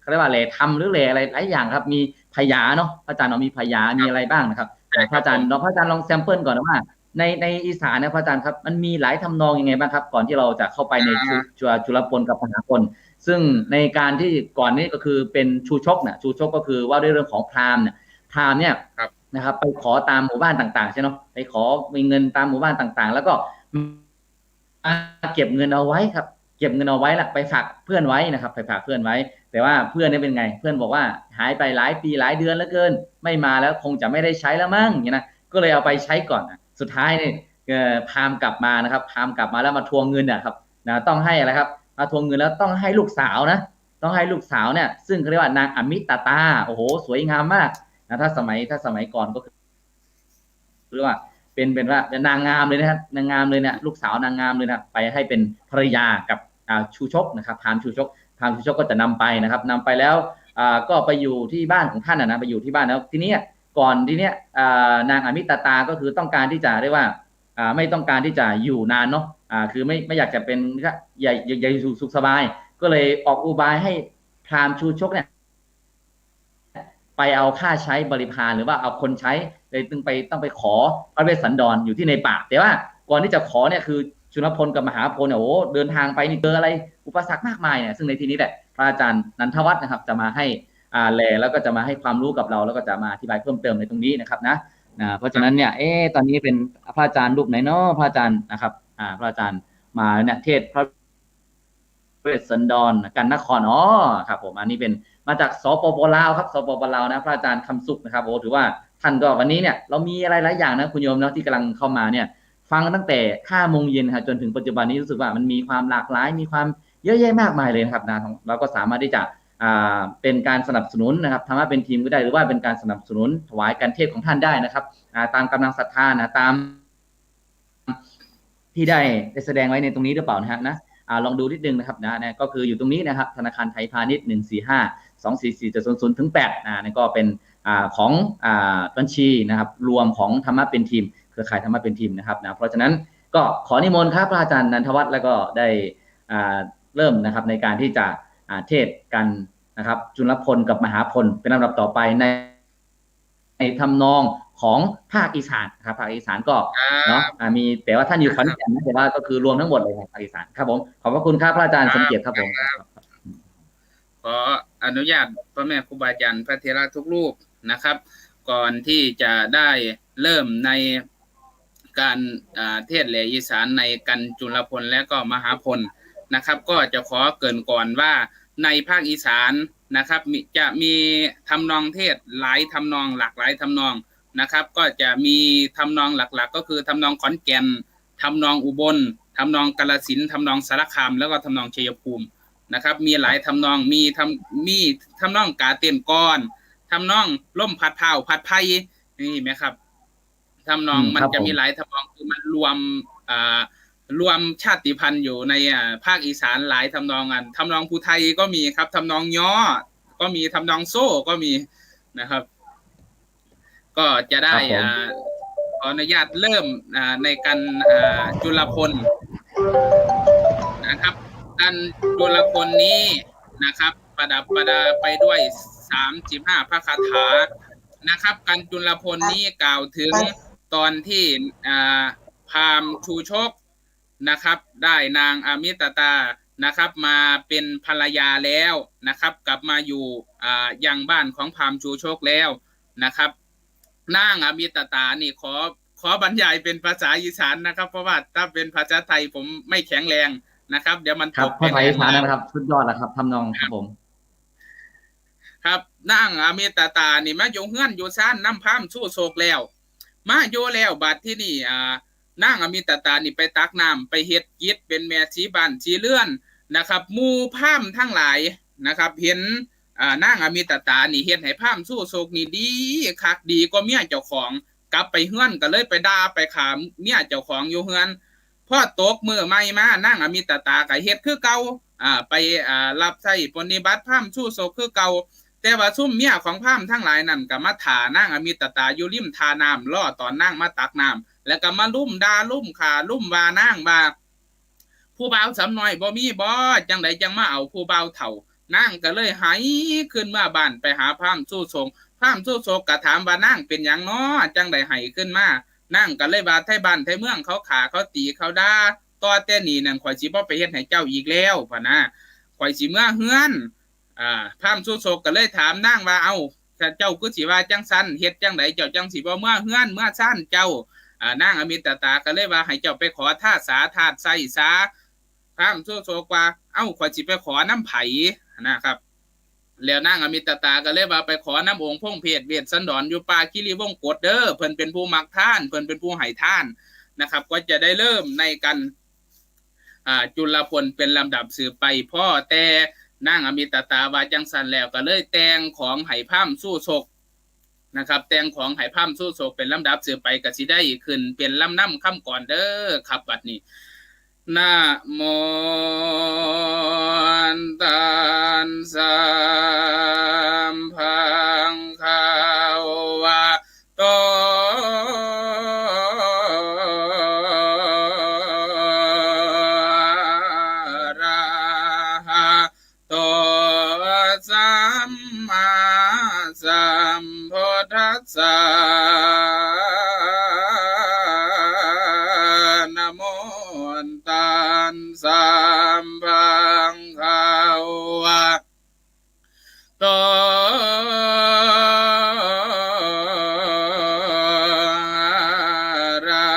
เขาเรียกว่าแหล่ธรรมหรือแหล่อะไรหลายอย่างครับ มีผญาเนาะ พระอาจารย์เนาะ มีผญา มีอะไรบ้างนะครับ ใช่ครับ พระอาจารย์ ผม ลอง พระอาจารย์ลองแซมเปิลก่อนนะว่า ใน ในอีสานเนี่ย พระอาจารย์ครับ มันมีหลายทำนองยังไงบ้างครับ ก่อนที่เราจะเข้าไปใน อ่า จุ จุ จุลพลกับมหาพล ซึ่งในการที่ก่อนนี้ก็คือเป็นชูชกนะ ชูชกก็คือว่าด้วยเรื่องของพราหมณ์เนี่ย พราหมณ์เนี่ย ครับ นะครับ ไปขอตามหมู่บ้านต่างๆ ใช่เนาะ ไปขอมีเงินตามหมู่บ้านต่างๆ แล้วก็ อ่า เก็บเงินเอาไว้ครับ เก็บเงินเอาไว้ละ ไปฝากเพื่อนไว้นะครับ ไปฝากเพื่อนไว้ แต่ว่าเพื่อนเนี่ยเป็นไง เพื่อนบอกว่าหายไปหลายปีหลายเดือนเหลือเกิน ไม่มาแล้ว คงจะไม่ได้ใช้แล้วมั้ง อย่างเงี้ยนะ ก็เลยเอาไปใช้ก่อนนะ สุดท้ายเนี่ย เอ่อ พราหมณ์กลับมานะครับ พราหมณ์กลับมาแล้วมาทวงเงินนะครับ นะ ต้องให้อะไรครับ มาทวงเงินแล้วต้องให้ลูกสาวนะ ต้องให้ลูกสาวเนี่ย ซึ่งเขาเรียกว่านางอมิตตา โอ้โห สวยงามมากนะ ถ้าสมัย ถ้าสมัยก่อนก็คือ เรียกว่าเป็น เป็นว่าเป็นนางงามเลยนะครับ นางงามเลยเนี่ย ลูกสาวนางงามเลยนะครับ ไปให้เป็นภรรยากับ อ่า ชูชกนะครับ พราหมณ์ชูชก พราหมณ์ชูชกก็จะนำไปนะครับ นำไปแล้ว อ่า ก็ไปอยู่ที่บ้านของท่านนะนะ ไปอยู่ที่บ้านแล้ว ทีเนี้ย ก่อนทีเนี้ย อ่า นางอมิตตาก็คือต้องการที่จะเรียกว่า อ่า ไม่ต้องการที่จะอยู่นานเนาะ อ่า คือไม่ ไม่อยากจะเป็น อยาก อยาก อยากอยู่สุขสบาย ก็เลยออกอุบายให้พราหมณ์ชูชกเนี่ย ไปเอาข้าใช้บริพาร หรือว่าเอาคนใช้ เลยต้องไป ต้องไปขอพระเวสสันดรอยู่ที่ในป่า แต่ว่าก่อนที่จะขอเนี่ย คือจุลพลกับมหาพลเนี่ย โอ้โห เดินทางไปนี่เจออะไร อุปสรรคมากมายเนี่ย ซึ่งในที่นี้แหละ พระอาจารย์นันทวัฒน์นะครับ จะมาให้ อ่า แล แล้วก็จะมาให้ความรู้กับเรา แล้วก็จะมาอธิบายเพิ่มเติมในตรงนี้นะครับนะ อ่า เพราะฉะนั้นเนี่ย เอ๊ะ ตอนนี้เป็นพระอาจารย์รูปไหนเนาะ พระอาจารย์นะครับ อ่า พระอาจารย์มาเนี่ย เทศน์พระเวสสันดร กันนคร อ๋อ ครับผม อันนี้เป็นมาจาก สปป ลาว ครับ สปป ลาวนะ พระอาจารย์คำสุขนะครับ โอ้ ถือว่าท่านก็วันนี้เนี่ย เรามีอะไรหลายอย่างนะ คุณโยมเนาะ ที่กำลังเข้ามาเนี่ย ฟังตั้งแต่ห้าโมงเย็นครับ จนถึงปัจจุบันนี้ รู้สึกว่ามันมีความหลากหลาย มีความเยอะแยะมากมายเลยนะครับนะ เราก็สามารถที่จะ อ่า เป็นการสนับสนุนนะครับ ธรรมะเป็นทีมก็ได้ หรือว่าเป็นการสนับสนุนถวายการเทศน์ของท่านได้นะครับ อ่า ตามกำลังศรัทธานะ ตามที่ได้ ได้แสดงไว้ในตรงนี้หรือเปล่านะฮะ นะ อ่า ลองดูนิดนึงนะครับนะ เนี่ย ก็คืออยู่ตรงนี้นะครับ ธนาคารไทยพาณิชย์ หนึ่งสี่ห้า สองสี่สี่ เจ็ดศูนย์ศูนย์ ถึง แปด นะ นั่นก็เป็น อ่า ของ อ่า บัญชีนะครับ รวมของธรรมะเป็นทีม เครือข่ายธรรมะเป็นทีมนะครับนะ เพราะฉะนั้นก็ขอนิมนต์ครับ พระอาจารย์นันทวัฒน์ แล้วก็ได้ อ่า เริ่มนะครับ ในการที่จะ อ่า เทศน์กันนะครับ จุลพลกับมหาพล เป็นลำดับต่อไปใน ในทำนองของภาคอีสานนะครับ ภาคอีสานก็ ครับ เนาะ อ่า มี แต่ว่าท่านอยู่ขอนแก่นนะ แต่ว่าก็คือรวมทั้งหมดเลยครับ ภาคอีสานครับผม ขอบพระคุณครับ พระอาจารย์ ครับ สมเกียรติครับผม ครับ ขออนุญาตพ่อแม่ครูบาอาจารย์พระเถระทุกรูปนะครับ ก่อนที่จะได้เริ่มในการ อ่า เทศน์แหล่อีสานในกันจุลพลและก็มหาพลนะครับ ก็จะขอเกริ่นก่อนว่าในภาคอีสานนะครับ มี จะมีทำนองเทศน์หลายทำนอง หลากหลายทำนองนะครับ ก็จะมีทำนองหลักๆ ก็คือทำนองขอนแก่น ทำนองอุบล ทำนองกาฬสินธุ์ ทำนองสารคาม แล้วก็ทำนองชัยภูมินะครับ มีหลายทำนอง มีทำ มีทำนองก๋าเต้นก่อน ทำนองลมพัดพร้าวพัดไพ นี่แหมครับ ทำนอง อืม มัน ครับ จะมี ผม หลายทำนอง คือมันรวม อ่า รวมชาติพันธุ์อยู่ใน อ่า ภาคอีสานหลายทำนอง อันทำนองผู้ไทยก็มีครับ ทำนองย้อก็มี ทำนองโซ่ก็มีนะครับ ก็จะได้ ครับผม อ่า ขออนุญาตเริ่ม อ่า ในกัน อ่า จุลพลนะครับ กันจุลพลนี้นะครับ ประดับประดาไปด้วยสามสิบห้าพระคาถานะครับ กันจุลพลนี้กล่าวถึงตอนที่ อ่า พราหมณ์ชูชกนะครับ ได้นางอมิตตานะครับ มาเป็นภรรยาแล้วนะครับ กลับมาอยู่ อ่า ยังบ้านของพราหมณ์ชูชกแล้วนะครับ นางอมิตตานี่ขอ ขอบรรยายเป็นภาษาอีสานนะครับ เพราะว่าถ้าเป็นภาษาไทยผมไม่แข็งแรงนะครับ เดี๋ยวมัน ครับ ตกไป ภาษาอีสาน แหลง นะครับ สุดยอดแล้วครับ ทำนอง ครับ ครับผม ครับ นางอมิตตานี่มาอยู่เฮือนอยู่ซานนำพราหมณ์ชูชกแล้ว มาอยู่แล้วบัดทีนี้ อ่า นางอมิตตานี่ไปตักน้ำ ไปเฮ็ดกิจเป็นแม่สีบ้านสีเรือนนะครับ หมู่พราหมณ์ทั้งหลายนะครับ เห็น อ่า นางอมิตตานี่เฮ็ดให้พราหมณ์ชูชกนี่ดีคัก ดีกว่าเมียเจ้าของ กลับไปเฮือนก็เลยไปด่าไปข่าเมียเจ้าของอยู่เฮือน พอตกมื้อใหม่มา นางอมิตตาก็เฮ็ดคือเก่า อ่า ไป อ่า รับใช้ปรนนิบัติพราหมณ์ชูชกคือเก่า แต่ว่าซุมเมียของพราหมณ์ทั้งหลายนั่นก็มาถ่านางอมิตตาอยู่ริมท่าน้ำ รอตอนนางมาตักน้ำ แล้วก็มาลุ่มด่าลุ่มข่าลุ่มว่านางว่า ผู้บ่าวสำน้อยบ่มีบ่ จั่งใดจั่งมาเอาผู้บ่าวเฒ่า นางก็เลยไห้ขึ้นเมือบ้านไปหาพราหมณ์ชูชก พราหมณ์ชูชกก็ถามว่านางเป็นหยังน้อ จั่งใดไห้ขึ้นมา นางก็เลยว่าไทบ้านไทเมืองเขาข่าเขาตีเขาด่า ต่อแต่นี้นั่นข้อยสิบ่ไปเฮ็ดให้เจ้าอีกแล้ว พะนะ ข้อยสิเมือเฮือน อ่า พราหมณ์ชูชกก็เลยถามนางว่า เอ้า เจ้าคือสิว่าจั่งซั้น เฮ็ดจั่งใดเจ้าจั่งสิบ่เมือเฮือนเมือซานเจ้า อ่า นางอมิตตาก็เลยว่าให้เจ้าไปขอทาสาทาสใช้ซา พราหมณ์ชูชกว่า เอ้า ข้อยสิไปขอนำไผ นะครับ แล้วนางอมิตตาก็เลยว่าไปขอนำองค์พงเภทเวสสันดรอยู่ป่าคีรีวงกฏเด้อ เพิ่นเป็นผู้มักทาน เพิ่นเป็นผู้ให้ทานนะครับ ก็จะได้เริ่มในกัน อ่า จุลพลเป็นลำดับสืบไป พอแต่นางอมิตตาว่าจั่งซั้นแล้วก็เลยแต่งของให้พราหมณ์ชูชกนะครับ แต่งของให้พราหมณ์ชูชกเป็นลำดับสืบไป ก็สิได้ขึ้นเป็นลำนำคำกลอนเด้อครับ บัดนี้ นะโมตัสสะภะคะวะโต ตัสสะ ภะคะวะโต อะระ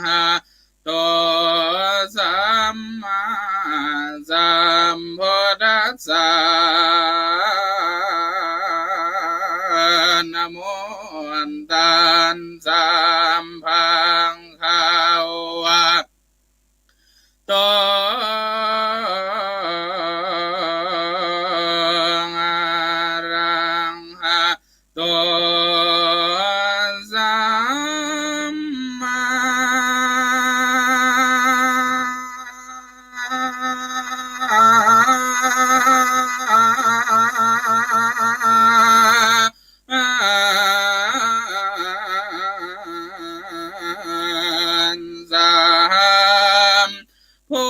หะโต สัมมาสัมพุทธัสสะ นะโมตัสสะ ภะคะวะ โต อะระหะโต สัมมาสัมพุ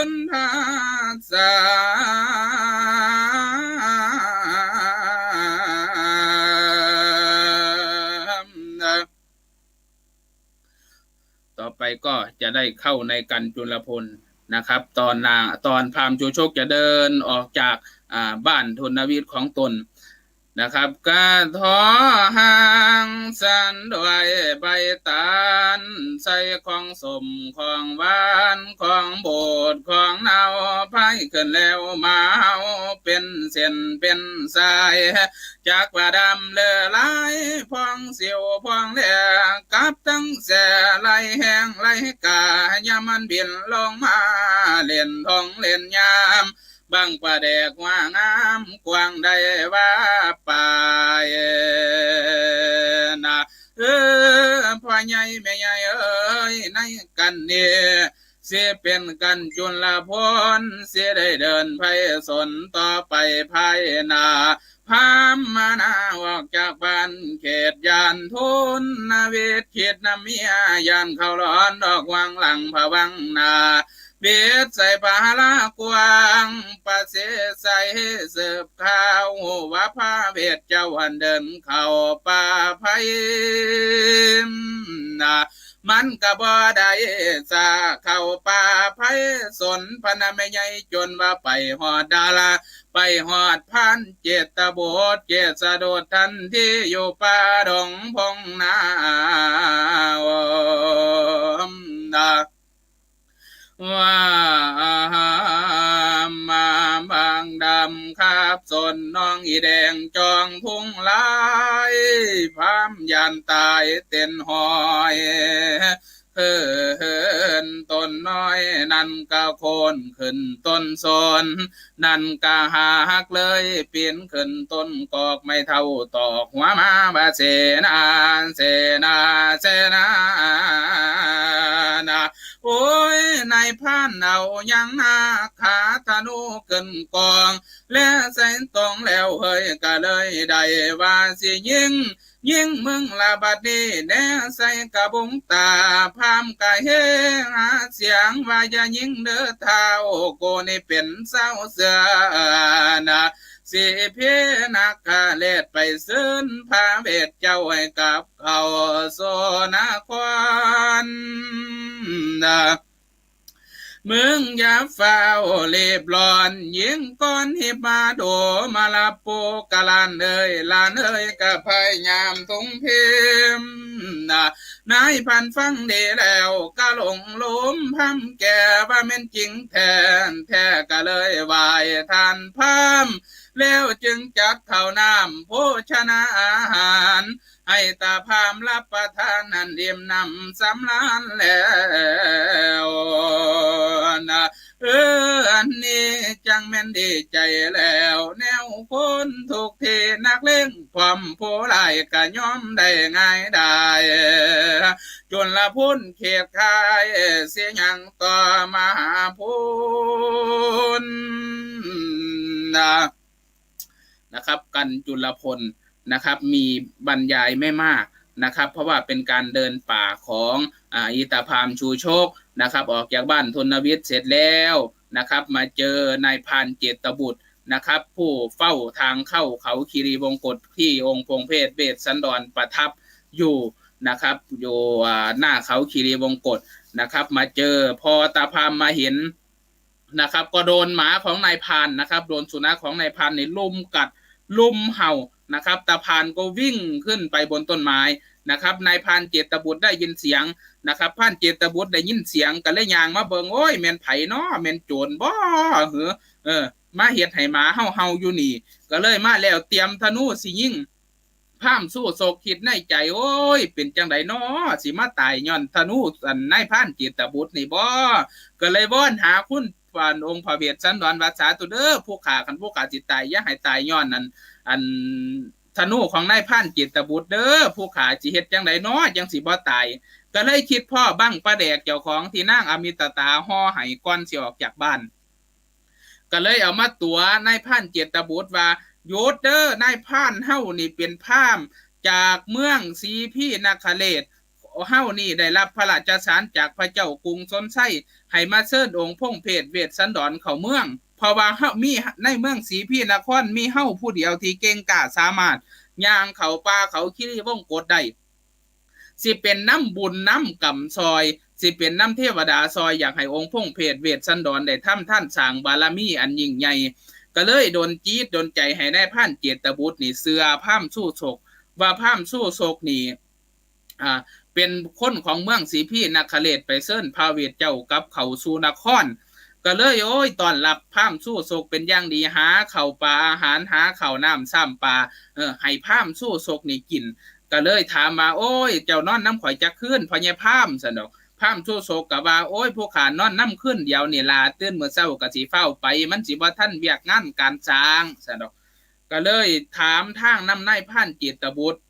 ทธัสสะ ต่อไปก็จะได้เข้าในกัญจุลพลนะครับ ตอนนา ตอนพราหมณ์ชูชกจะเดินออกจาก อ่า บ้านทุนวิทย์ของตนนะครับ กะถอหางสันด้วยใบตาล ใส่ของส้มของหวานของบูดของเนา ไพร่ขึ้นแล้วมาเฮาเป๋นเส้นเป๋นสาย จักว่าดำเลือหลายพ่องสิวพ่องแล กับตังแสไหลแห้งไหลกา ยามมันบินลงมาเล่นท่องเล่นยาม บั้งปลาแดกว่างามกว้างได้ว่าไปนะ เออ พ่อใหญ่แม่ใหญ่เอ๋ย ในกัณฑ์นี้ สิเป๋นกัญจุลพล สิได้เดินไพศาลต่อไปภายหน้า พราหมณ์มานาออกจากบ้านเขต ย้านทุนวิทย์ คิดนำเมีย ย้านเขาหลอนออกวังหลังผวังหน้า เบียดใส่ผาลากว้าง ประเสริฐใสสืบข่าว ฮู้ว่าพระเวทเจ้าหั้นเดินเข้าป่าไพรนะ มันก็บ่ได้สาเข้าป่าไพศาล พะนะแม่ใหญ่ จ๋นว่าไปฮอดดารา ไปฮอดพรานเจตบุตร เจตสะดุดทันที อยู่ป่าดงพงนา ว่ามาบางดำครับ สนน้องอีแดงจองพุงหลาย พราหมณ์ย้านต๋ายเต้นหอย เหินต้นน้อย นั้นก็โค่นขึ้นต้นสน นั้นก็หักเลย ปี๋นขึ้นต้นกอกไม้เฒ่า ตอกหัวมาว่า เสนา เสนา เสนา นะ โอ้ย นายพรานเอายังนา คาธนูขึ้นกอง และใส่ตรงแล้วเฮ้ย ก็เลยได้ว่าสิยิง ยิงมึงละบัดนี้แน่ ใส่กะบุงต๋า พราหมณ์กะเฮหาเสียงว่า อย่ายิงเด้อท้าว กูนี่เป๋นซาวเสือนะ สิพีนักขเรศไปเซิญพระเวทเจ้าให้กลับเข้าสู่นครนะ มึงอย่าฟ้าวรีบร้อน ยิงก่อนหีบมาดู มารับปูกะหลานเอ๋ย หลานเอ๋ย กะพยายามทุ่มเทมนะ นายพรานฟังดีแล้ว กะหลงลืมพร่ำแก่ว่าแม่นจริงแท้ แท้กะเลยไหว้ท่านพราหมณ์ แล้วจึงจัดข้าวน้ำโภชนาอาหาร ให้ต๋าพราหมณ์รับประทานอันอิ่มหนำสำราญแล้วนะ เออ อันนี้จักแม่นดีใจ๋แล้ว แนวคนทุกข์ตี้นักเลง พร้อมผู้ร้ายกะยอมได้ง่ายดาย จุลพลเขตคาย สิยังต่อมหาพลนะ นะครับ กัญจุลพลนะครับ มีบรรยายไม่มากนะครับ เพราะว่าเป็นการเดินป่าของ อ่า อีต๋าพราหมณ์ชูชกนะครับ ออกจากบ้านทุนวิทย์เสร็จแล้วนะครับ มาเจอนายพรานเจตบุตรนะครับ ผู้เฝ้าทางเข้าเขาคีรีวงกฏ ที่องค์พงเภทเวสสันดรประทับอยู่นะครับ อยู่ อ่า หน้าเขาคีรีวงกฏ นะครับ มาเจอ พอตาพราหมณ์มาเห็นนะครับ ก็โดนหมาของนายพรานนะครับ โดนสุนัขของนายพรานนี่รุมกัด รุมเห่านะครับ ตาพรานก็วิ่งขึ้นไปบนต้นไม้นะครับ นายพรานเจตบุตรได้ยินเสียงนะครับ พรานเจตบุตรได้ยินเสียงก็เลยย่างมาเบิ่ง โอ้ย แม่นไผน้อ แม่นโจรบ่หือ เออ มาเฮ็ดให้หมาเห่าเห่าอยู่นี่ ก็เลยมาแล้วเตรียมธนูสิยิง พราหมณ์สู้สกคิดในใจ๋ โอ้ย เป๋นจั่งใดน้อ สิมาต๋ายย้อนธนูอันนายพรานเจตบุตรนี่บ่ ก็เลยวอนหาคุณ อันองค์พระเวสสันดรว่า สาธุเด้อผู้ข้า คันผู้ข้าสิต๋าย อย่าหื้อต๋ายย้อนอัน อันธนูของนายพรานเจตบุตรเด้อ ผู้ข้าสิเฮ็ดจั่งใดน้อ จั่งสิบ่ต๋าย ก็เลยคิดพ้อบั้งปลาแดกเจ้าของตี้นางอมิตตาห่อให้ก่อนสิออกจากบ้าน ก็เลยเอามาตั๋วนายพรานเจตบุตรว่า หยุดเด้อ นายพรานเฮานี่เป๋นพราหมณ์จากเมืองสีพีนคเรศ เฮานี่ได้รับพระราชสารจากพระเจ้ากรุงสนชัย ให้มาเชิญองค์พงเพศเวสสันดรเข้าเมือง เพราะว่าเฮามีในเมืองสีพีนครมีเฮาผู้เดียวตี้เก่งกล้าสามารถ ย่างเข้าป่าเขาคีรีวงศ์กตได้ สิเป๋นนำบุญนำกรรมซอย สิเป๋นนำเทวดาซอย อยากให้องค์พงเพศเวสสันดรได้ทำทานสร้างบารมีอันยิ่งใหญ่ ก็เลยดลจิตดลใจ๋ให้นายพรานเจตบุตรนี่เจื้อพราหมณ์สู้สก ว่าพราหมณ์สู้สกนี่ อ่า เป๋นคนของเมืองสีพีนคเรศ ไปเชิญพระเวสเจ้ากลับเข้าสู่นคร ก็เลย โอ้ย ต้อนรับพราหมณ์สู้สกเป๋นอย่างดี หาข้าวปลาอาหาร หาข้าวน้ำซ้ำปลา เออ ให้พราหมณ์สู้สกนี่กิ๋น ก็เลยถามว่า โอ้ย เจ้านอนนำข้อยจักคืน พ่อใหญ่พราหมณ์ ซั่นดอก พราหมณ์สู้สกก็ว่า โอ้ย ผู้ข้านอนนำคืนเดียวนี่ล่ะ ตื่นมื้อเช้าก็สิฟ้าวไป มันสิบ่ทันเวียกงานก๋านสร้าง ซั่นดอก ก็เลยถามทางนำนายพรานเจตบุตร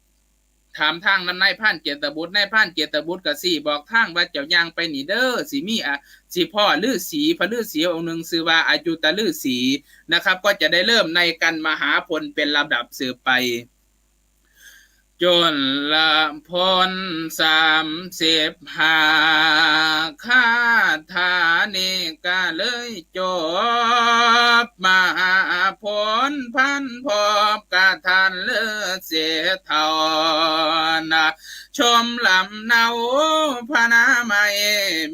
ถามทางนำนายพรานเจตบุตร นายพรานเจตบุตรก็ซี้บอกทางว่า เจ้าย่างไปนี่เด้อ สิมี อ่า สิพ้อฤๅษี พระฤๅษีองค์หนึ่งชื่อว่าอจุตฤๅษีนะครับ ก็จะได้เริ่มในการมหาพลเป๋นลำดับสืบไป จุลพลสามสิบห้า คาถานี้ก็เลยจบ มหาพลพันภพกับท่านฤๅษีเฒ่านะ ชมลำเนาพระนาม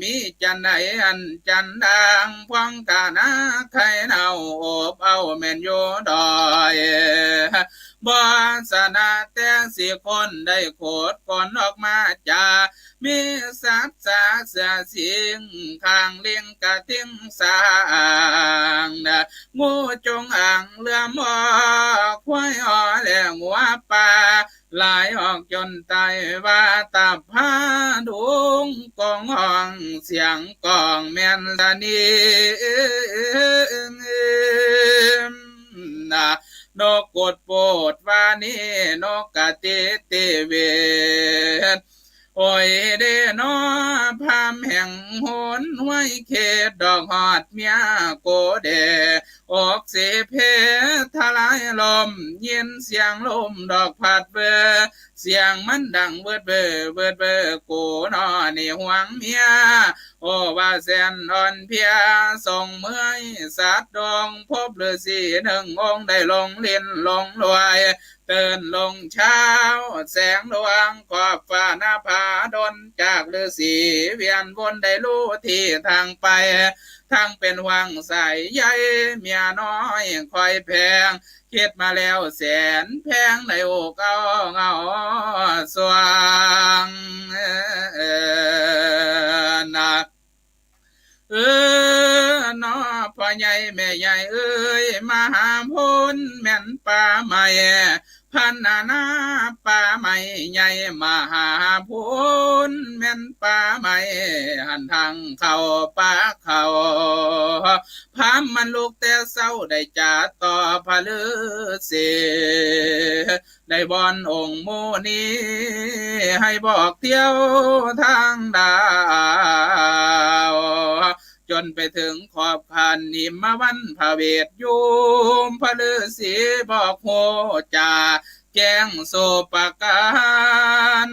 มีจั่นใดอันจั่นดาง พ่องกะนาไข่เน่าอบเอาแม่นอยู่ดอย บ่สนะแต่สิคนได้โขดกลออกมาจา มีสัตว์สาเสือสิงห์ ข้างลิงกะทิงสาง งูจงอางเลือมออก ควายอ่อและงัวป่า หลายออกจนตายว่าตับพาดุง กงห้องเสียงก้องแม่นสนิมนะ นกกดโปดว่านี้ นกกะติติเวท โอ้ยเด้นอ พราหมณ์แห่งโหนห้วยเขต ดอกฮอดเมียโกเด อกสิเพทลายลม ยินเสียงลมดอกพัดเวอ เสียงมันดังเวิดเวอ เวิดเวอ กูนอนี่ห่วงเมีย โอ้ว่าแสนอ่อนเพลีย ส่งเมื่อยสัตว์ดง พบฤๅษีหนึ่งองค์ ได้ลงลิ้นลงรวย ตื่นลงเช้า แสงดวงขอบฟ้านภาดล จากฤๅษีเวียนวนได้รู้ที่ทางไป ทั้งเป๋นห่วงสายใย เมียน้อยคอยแพง คิดมาแล้วแสนแพง ได้อกเอาเงาสว่าง เออ นะ เออ นอ พ่อใหญ่แม่ใหญ่เอ้ย มหาพลแม่นป่าไม้ พันนานาป่าไม้ใหญ่ มหาพลแม่นป่าไม้ หันทางเข้าป่าเข้า พราหมณ์มันลุกแต่เช้า ได้จ๋าต่อพระฤๅษี ได้วอนองค์มุนี ให้บอกเที่ยวทางดาว จนไปเถิงขอบขันหิมวัน พระเวทอยู่ พระฤๅษีบอกฮู้จ๋าแจ้งสู่ประก๋าน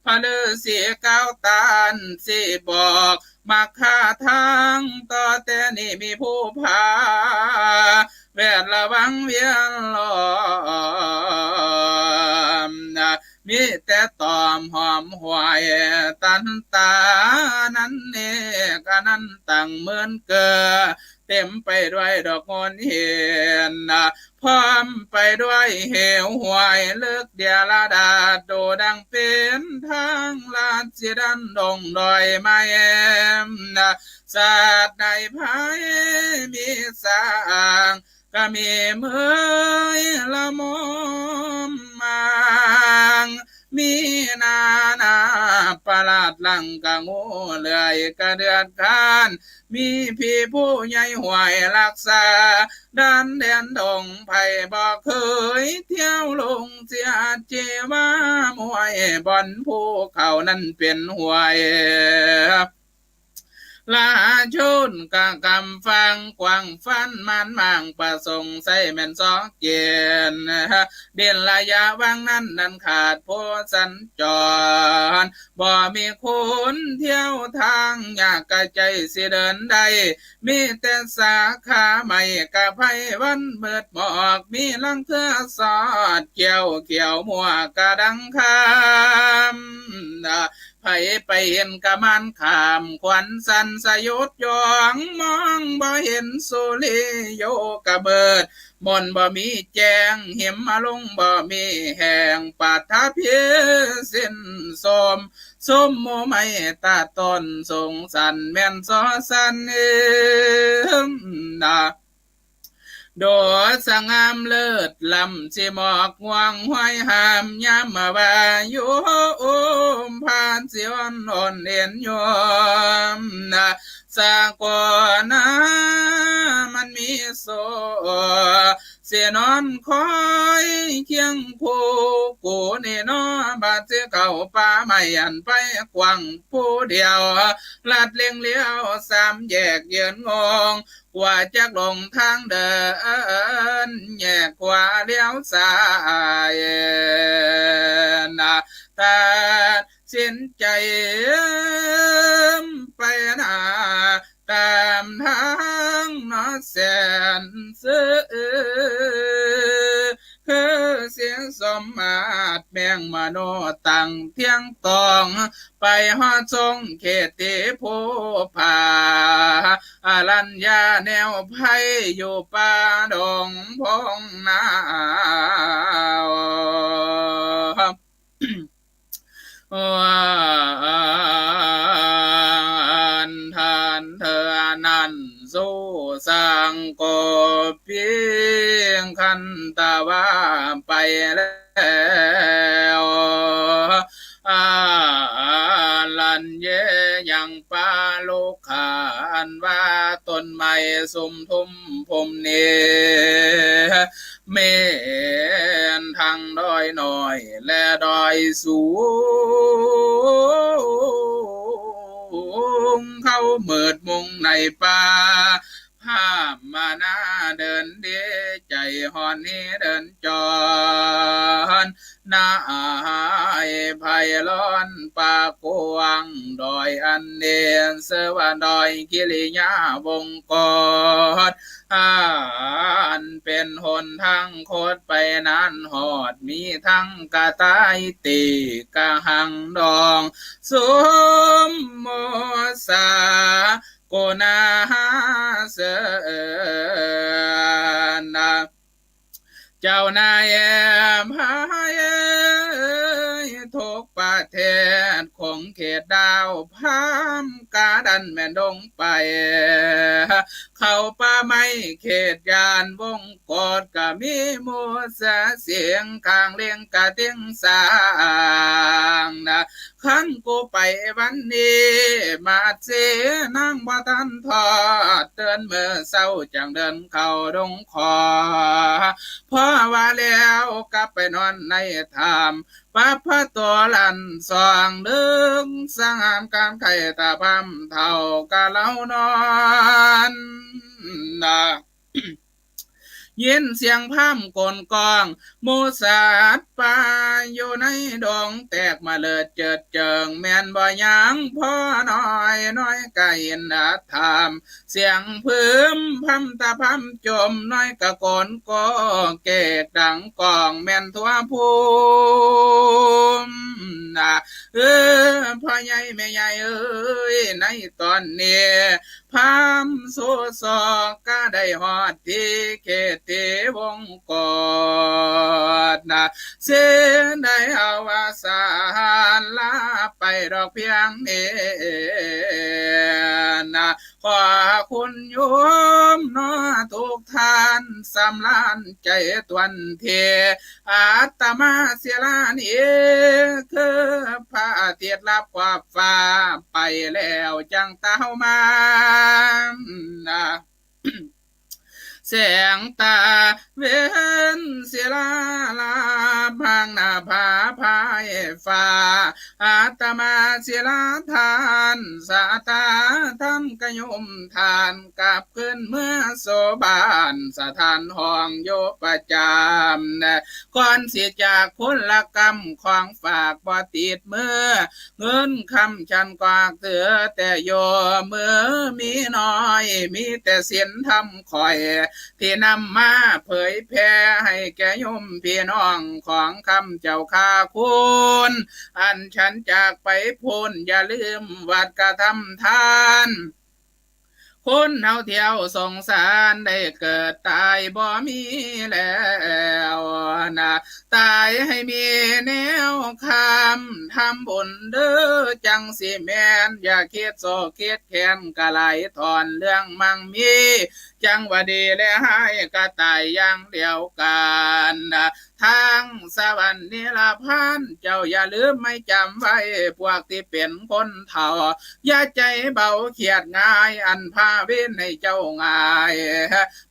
พระฤๅษีกล่าวตานสิบอก มักฆ่าทางต่อแต่นี้มีผู้พา แวดระวังเวียนล้อม มีแต่ตอมหอมหวย ตันตานั้นเนก อันนั้นตังเหมือนเกลือ เต็มไปด้วยดอกโงนเห็น พร้อมไปด้วยเหวห้วยลึกเดียระดาษ ดูดังเป๋นตางลาดสิดันดงดอยไม้ สัตว์ในไพร่มีสาง ก็มีเมยละมอมมาง มีนานาประหลาดหลังกะงูเลื่อยกะเดือดคร้าน มีผีผู้ใหญ่ห้วยรักษา ดันแดนดงไพร่บ่เกยเที่ยวลงเสีย เจว่ามวยบ่อนภูเขานั้นเป๋นห้วย ละชุนกะกำฟังกว้างฟัน มันมังประสงค์ใส่แม่นซอกเย็น เด่นระยะวังนั้นนั้นขาดผู้สัญจร บ่มีคนเที่ยวตาง ยากกะใจ๋สิเดินได้ มีแต่สาขาไม้กะไพร่วันมืดหมอก มีลังเทือสอดเกี่ยว เขียวมั่วกะดังคำ ไผไปเห็นกะมานข้าม ขวัญสั่นสยดหยอง มองบ่เห็นสุริโยกะมืด มนบ่มีแจ้ง เหมอารมณ์บ่มีแฮง ปัทภีสิ้นโสม สมโมไม้ตาต้นสงสันแม่นซอสันเอิมนา โดดสง่ามเลิศล้ำ สิหมอกง่วงห้วยหาม ยามมาว่าอยู่อุ้มพานสิอ่อนอ่อนเอ็นโยมนา สากลนามันมีโส สินอนคอยเคียงคู่กูนี่น้อ บาดสิเข้าป่าไม้อันไปกว้างผู้เดียว ลัดเล็งเลี้ยวสามแยกยืนงง กว่าจักหลงตางเดิน แยกขวาเลี้ยวซ้ายนา ตัดสินใจ๋ไปหน้า ต๋ามตางเนาะแสนซื่อ คือเสียสมมาตรแมงมโนตังเที่ยงตอง ไปฮอดทรงเขตติภูผา อรัญญาแนวไพร่อยู่ป่าดงพงนา อันท่านเธอนั้นสู่สร้างกบเพียงคันตะว่าไปแล้ว อารัญเยยังปาลุกขา อันว่าต้นไม้สุมทุมพุมนี้ แม่นทั้งดอยน้อยและดอยสูง เข้ามืดมุงในป่า พร่ำมานาเดินดี ใจ๋ฮ้อนนี้เดินจอน นายไพร่ร้อนป่ากว้าง ดอยอันเนรเสว่าดอยกิริยาวงกต อันเป๋นหนตางคดไปนั้นฮอด มีตังกะต๋ายตี้กะหังดอง สมโมสาโกนาเสนา เจ้านายพายเอ๋ย ทุกประเทศของเขตดาวพามกาดันแม่นดงไป เข้าป่าไม้เขตยานวงกต กะมีหมู่เสือเสียงข้างเลี้ยงกะเตียงสางนา คันกูไปวันนี้ มาดสีนางบ่ทันทอด เดินเมื่อเช้าจั่งเดินเข้าดงขอ พอว่าแล้วกลับไปนอนในถ้ำ ปะพะตัวลั่นส่อง ดึงสังหารการไข้ตาพร่ำเฒ่ากะเลานอนนา ยินเสียงพราหมณ์โกนก้อง หมู่สัตว์ป่าอยู่ในดงแตกมะเลิดเจิดเจิง แม่นบ่ยังพ่อน้อย น้อยก็เห็นอาธรรม เสียงพึมพำตะพร่ำจ่ม น้อยก็โกนก้องเกกดังก้อง แม่นทั่วภูมินะ เออ พ่อใหญ่แม่ใหญ่เอ๋ย ในต๋อนนี้ พราหมณ์สู่สองก็ได้ฮอดตี้เขตตี้วงกฏนะ สิได้อวสานลาไปดอกเพียงนี้นะ ขอคุณโยมเนาะทุกท่าน สำราญใจ๋ตวนเท อาตมาศิลานี้ คือพระอาทิตย์ลับขอบฟ้าไปแล้ว จั่งเต้ามานะ แสงตาเว็นศิลาลาบ พางหน้าผาพายฟ้า อาตมาศิลาทาน สาตาธรรมกะโยมทาน กลับคืนเมือสู่บ้าน สถานห้องอยู่ประจ๋ำ ก่อนสิจากคนละกำ ของฝากบ่ติดมือ เงินคำฉันกวากถือแต่อยู่ มือมีน้อย มีแต่ศีลธรรมข้อย ตี้นำมาเผยแผ่ให้แก่โยมพี่น้องของข้ำเจ้าข้าคุณ อันฉันจากไปพู้น อย่าลืมวัดกระทำทาน คนเฮาเที่ยวสงสาร ได้เกิดต๋ายบ่มีแล้วนะ ต๋ายให้มีแนวคำ ทำบุญเด้อจั่งสิแม่น อย่าคิดโศกคิดแค้น กะไหลถอนเรื่องมั่งมี จั่งว่าดีและฮ้ายกะต๋ายอย่างเดียวกั๋นนะ ทางสวรรค์นิรพาน เจ้าอย่าลืมหมายจ๋ำไว้ พวกตี้เป๋นคนเฒ่า อย่าใจ๋เบาเคียดง่าย อันผ้าเว็นให้เจ้าง่าย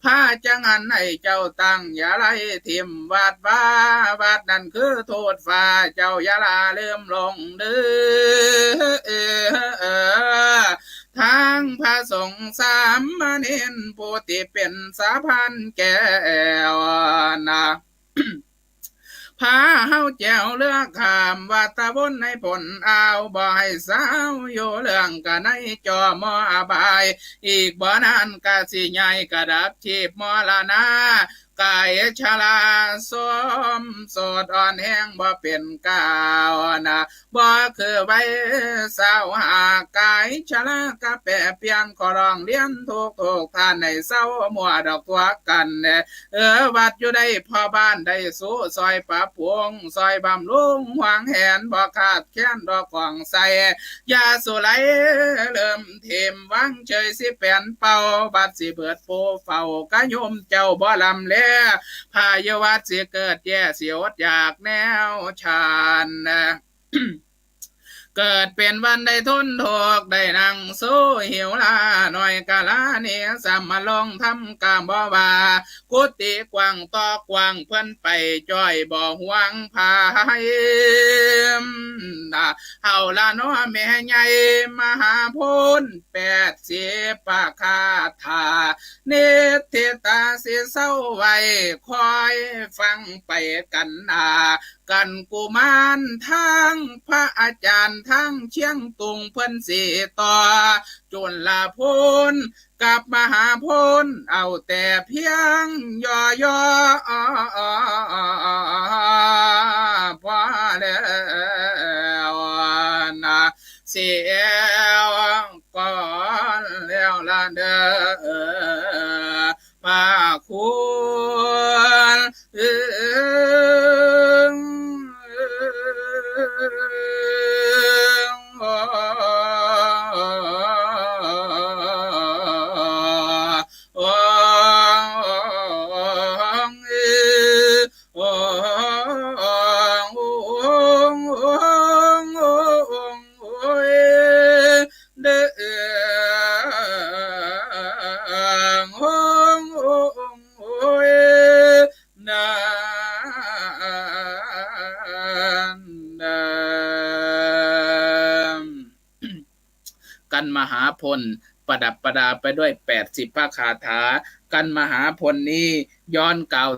ผ้าจั่งอันให้เจ้าตั้ง อย่าไล่ถิ่มวัดวา วัดนั้นคือโทษฟ้า เจ้าอย่าละลืมลงเด้อ ทางพระสงฆ์สามเณร ผู้ตี้เป๋นสะพานแก้วนะ พาเฮาแจ้วเรือข้ามวัดตะวนในป๋นอ่าว บ่ให้เศร้าอยู่เรื่องกะในจอมอบาย อีกบ่นานกะสิใหญ่กะดับชีพมรณะ ก๋ายชราโทรมโสดอ่อนแฮงบ่เป๋นก้าวนะ บ่คือวัยสาวหา ก๋ายชรากะแปรเปลี่ยน ขอร้องเรียนทุกๆท่าน ให้เซามั่วดอกตั๋วกั๋นแน่ เออ วัดอยู่ได้พ่อบ้านได้สู้ ซ่อยปรับปรุง ซ่อยบำรุง หวงแหน บ่ขาดแคลนดอกของใส้ อย่าสู่ไหลเริ่มถิ่ม วางเฉยสิแป๋นเป่า วัดสิเบิดผู้เฝ้า กะโยมเจ้าบ่ลำแล พาอยู่วัดสิเกิดแย่ สิอดอยากแนวฉัน เกิดเป๋นวันได้ทนทุกข์ ได้นั่งสู้หิวลา น้อยกะลานี้สำมาลงธรรมกะบ่ว่า กุฏิกว้างต่อกว้าง เปิ้นไปจ้อยบ่ห่วงภัย เฮาละเนาะแม่ใหญ่มหาโพธิ์แปดสิบประคาถา นิทธิตาสิเซาไว้ คอยฟังไปกั๋นหน้า กั๋นกุมารทางพระอาจ๋ารย์ทางเชียงตุง เปิ้นสิต่อจุลโพนกับมหาโพน เอาแต่เพียงย่อๆ พอแล้วนะ เสียก่อนแล้วละเด้อ พระคุณ กั๋นมหาโพน ประดับประดาไปด้วยแปดสิบพระคาถา กันมหาพลนี้ย้อนกล่าว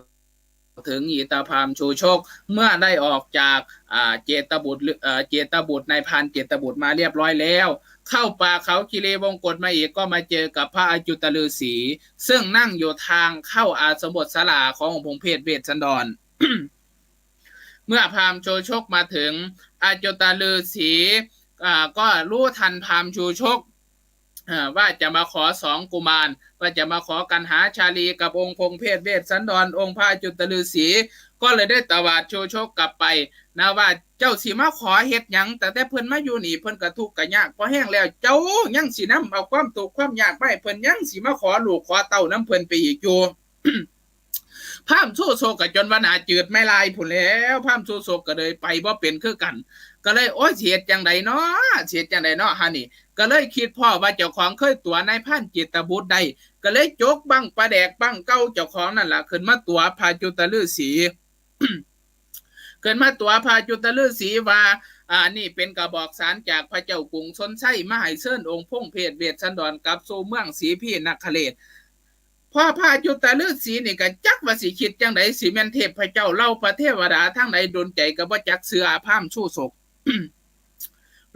ถึงอิตาพราหมณ์ชูชก เมื่อได้ออกจาก อ่า เจตบุตร เอ่อ เจตบุตร นายพรานเจตบุตรมาเรียบร้อยแล้ว เข้าป่าเขาคีรีวงกฏมาอีก ก็มาเจอกับพระอจุตฤๅษี ซึ่งนั่งอยู่ทางเข้าอาสมบทศาลาขององค์พงเพศเวสสันดร เมื่อพราหมณ์ชูชกมาถึง อจุตฤๅษี อ่า ก็รู้ทันพราหมณ์ชูชก อ่า ว่าจะมาขอสองกุมาร ว่าจะมาขอกันหาชาลีกับองค์พงเพศเวสสันดร องค์พระอจุตฤๅษี ก็เลยได้ตวาดชูชกกลับไปนะ ว่าเจ้าสิมาขอเฮ็ดหยัง ตั้งแต่เปิ้นมาอยู่นี่เปิ้นก็ทุกข์ก็ยากพอแฮงแล้ว เจ้ายังสินำเอาความทุกข์ความยากมาให้เปิ้น ยังสิมาขอลูกขอเต้านำเปิ้นไปอีกอยู่ พราหมณ์ชูชกก็จนว่าหน้าจืดไม้ลายพู้นแหล้ว พราหมณ์ชูชกก็เลยไปบ่เป๋นคือกั๋น ก็เลย โอ๊ย สิเฮ็ดจั่งใดน้อ สิเฮ็ดจั่งใดน้อ ฮะนี่ ก็เลยกึ๊ดพ้อว่าเจ้าของเคยตั๋วนายพรานเจตบุตรได้ ก็เลยจกบั้งปลาแดกบั้งเก่าเจ้าของนั่นล่ะ ขึ้นมาตั๋วพระอจุตฤๅษี ขึ้นมาตั๋วพระอจุตฤๅษีว่า อ่า นี่เป๋นกระบอกสารจากพระเจ้ากรุงชลไชย มาให้เชิญองค์พงเพศเวสสันดรกลับสู่เมืองสีพีนคเรศ พอพระอจุตฤๅษีนี่ก็จักว่าสิกึ๊ดจั่งใด สิแม่นเทพเจ้าเหล่าพระเทวดาทางใดดลใจ๋ก็บ่จักเจื้อพราหมณ์ชูชก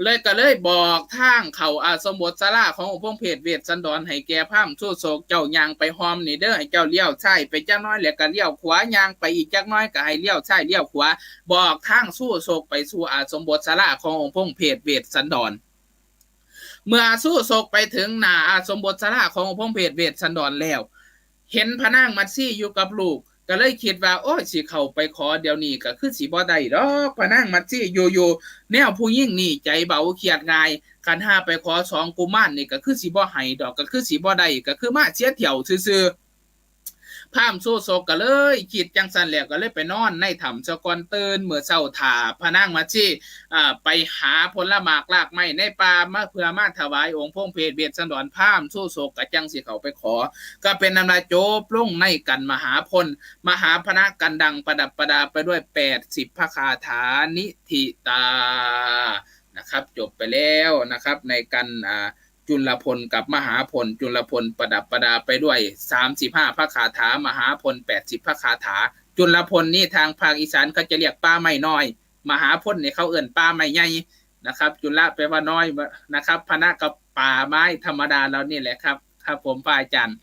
เลยก็เลยบอกทางเข้าอาสมบทศาลาขององค์พงเพศเวสสันดรให้แก่พราหมณ์ชูชก เจ้าย่างไปฮ่อมนี่เด้อ ให้เจ้าเลี้ยวซ้ายไปจักหน้อย แล้วก็เลี้ยวขวา ย่างไปอีกจักหน้อยก็ให้เลี้ยวซ้ายเลี้ยวขวา บอกทางชูชกไปสู่อาสมบทศาลาขององค์พงเพศเวสสันดร เมื่อชูชกไปเถิงหน้าอาสมบทศาลาขององค์พงเพศเวสสันดรแล้ว เห็นพระนางมัตสีอยู่กับลูก ก็เลยกึ๊ดว่า โอ๊ย สิเข้าไปขอเดี๋ยวนี้ก็คือสิบ่ได้ดอก พระนางมัตสีอยู่ๆ แนวผู้ญิงนี่ใจ๋เบาเคียดง่าย คันหากไปขอสองกุมารนี่ก็คือสิบ่ให้ดอก ก็คือสิบ่ได้ ก็คือมาเสียเที่ยวซื่อๆ พราหมณ์ชูชกก็เลยกึ๊ดจั่งซั้นแล้ว ก็เลยไปนอนในถ้ำซะก่อน ตื่นมื้อเช้าถ่าพระนางมัตสี อ่า ไปหาผลหมากรากไม้ในป่ามา เพื่อมาถวายองค์พงเพศเวสสันดร พราหมณ์ชูชกก็จั่งสิเข้าไปขอ ก็เป๋นอันว่าจบลงในกันมหาพล มหาพลกันดังประดับประดาไปด้วยแปดสิบพระคาถา นิธิตา นะครับ จบไปแล้วนะครับ ในกัน อ่า จุลพลกับมหาพล จุลพลประดับประดาไปด้วยสามสิบห้าพระคาถา มหาพลแปดสิบพระคาถา จุลพลนี่ทางภาคอีสานเขาจะเรียกป่าไม้น้อย มหาพลนี่เขาเอิ้นป่าไม้ใหญ่นะครับ จุลแปลว่าน้อยนะครับ พลก็ป่าไม้ธรรมดาเรานี่แหละครับ ครับผม พระอาจารย์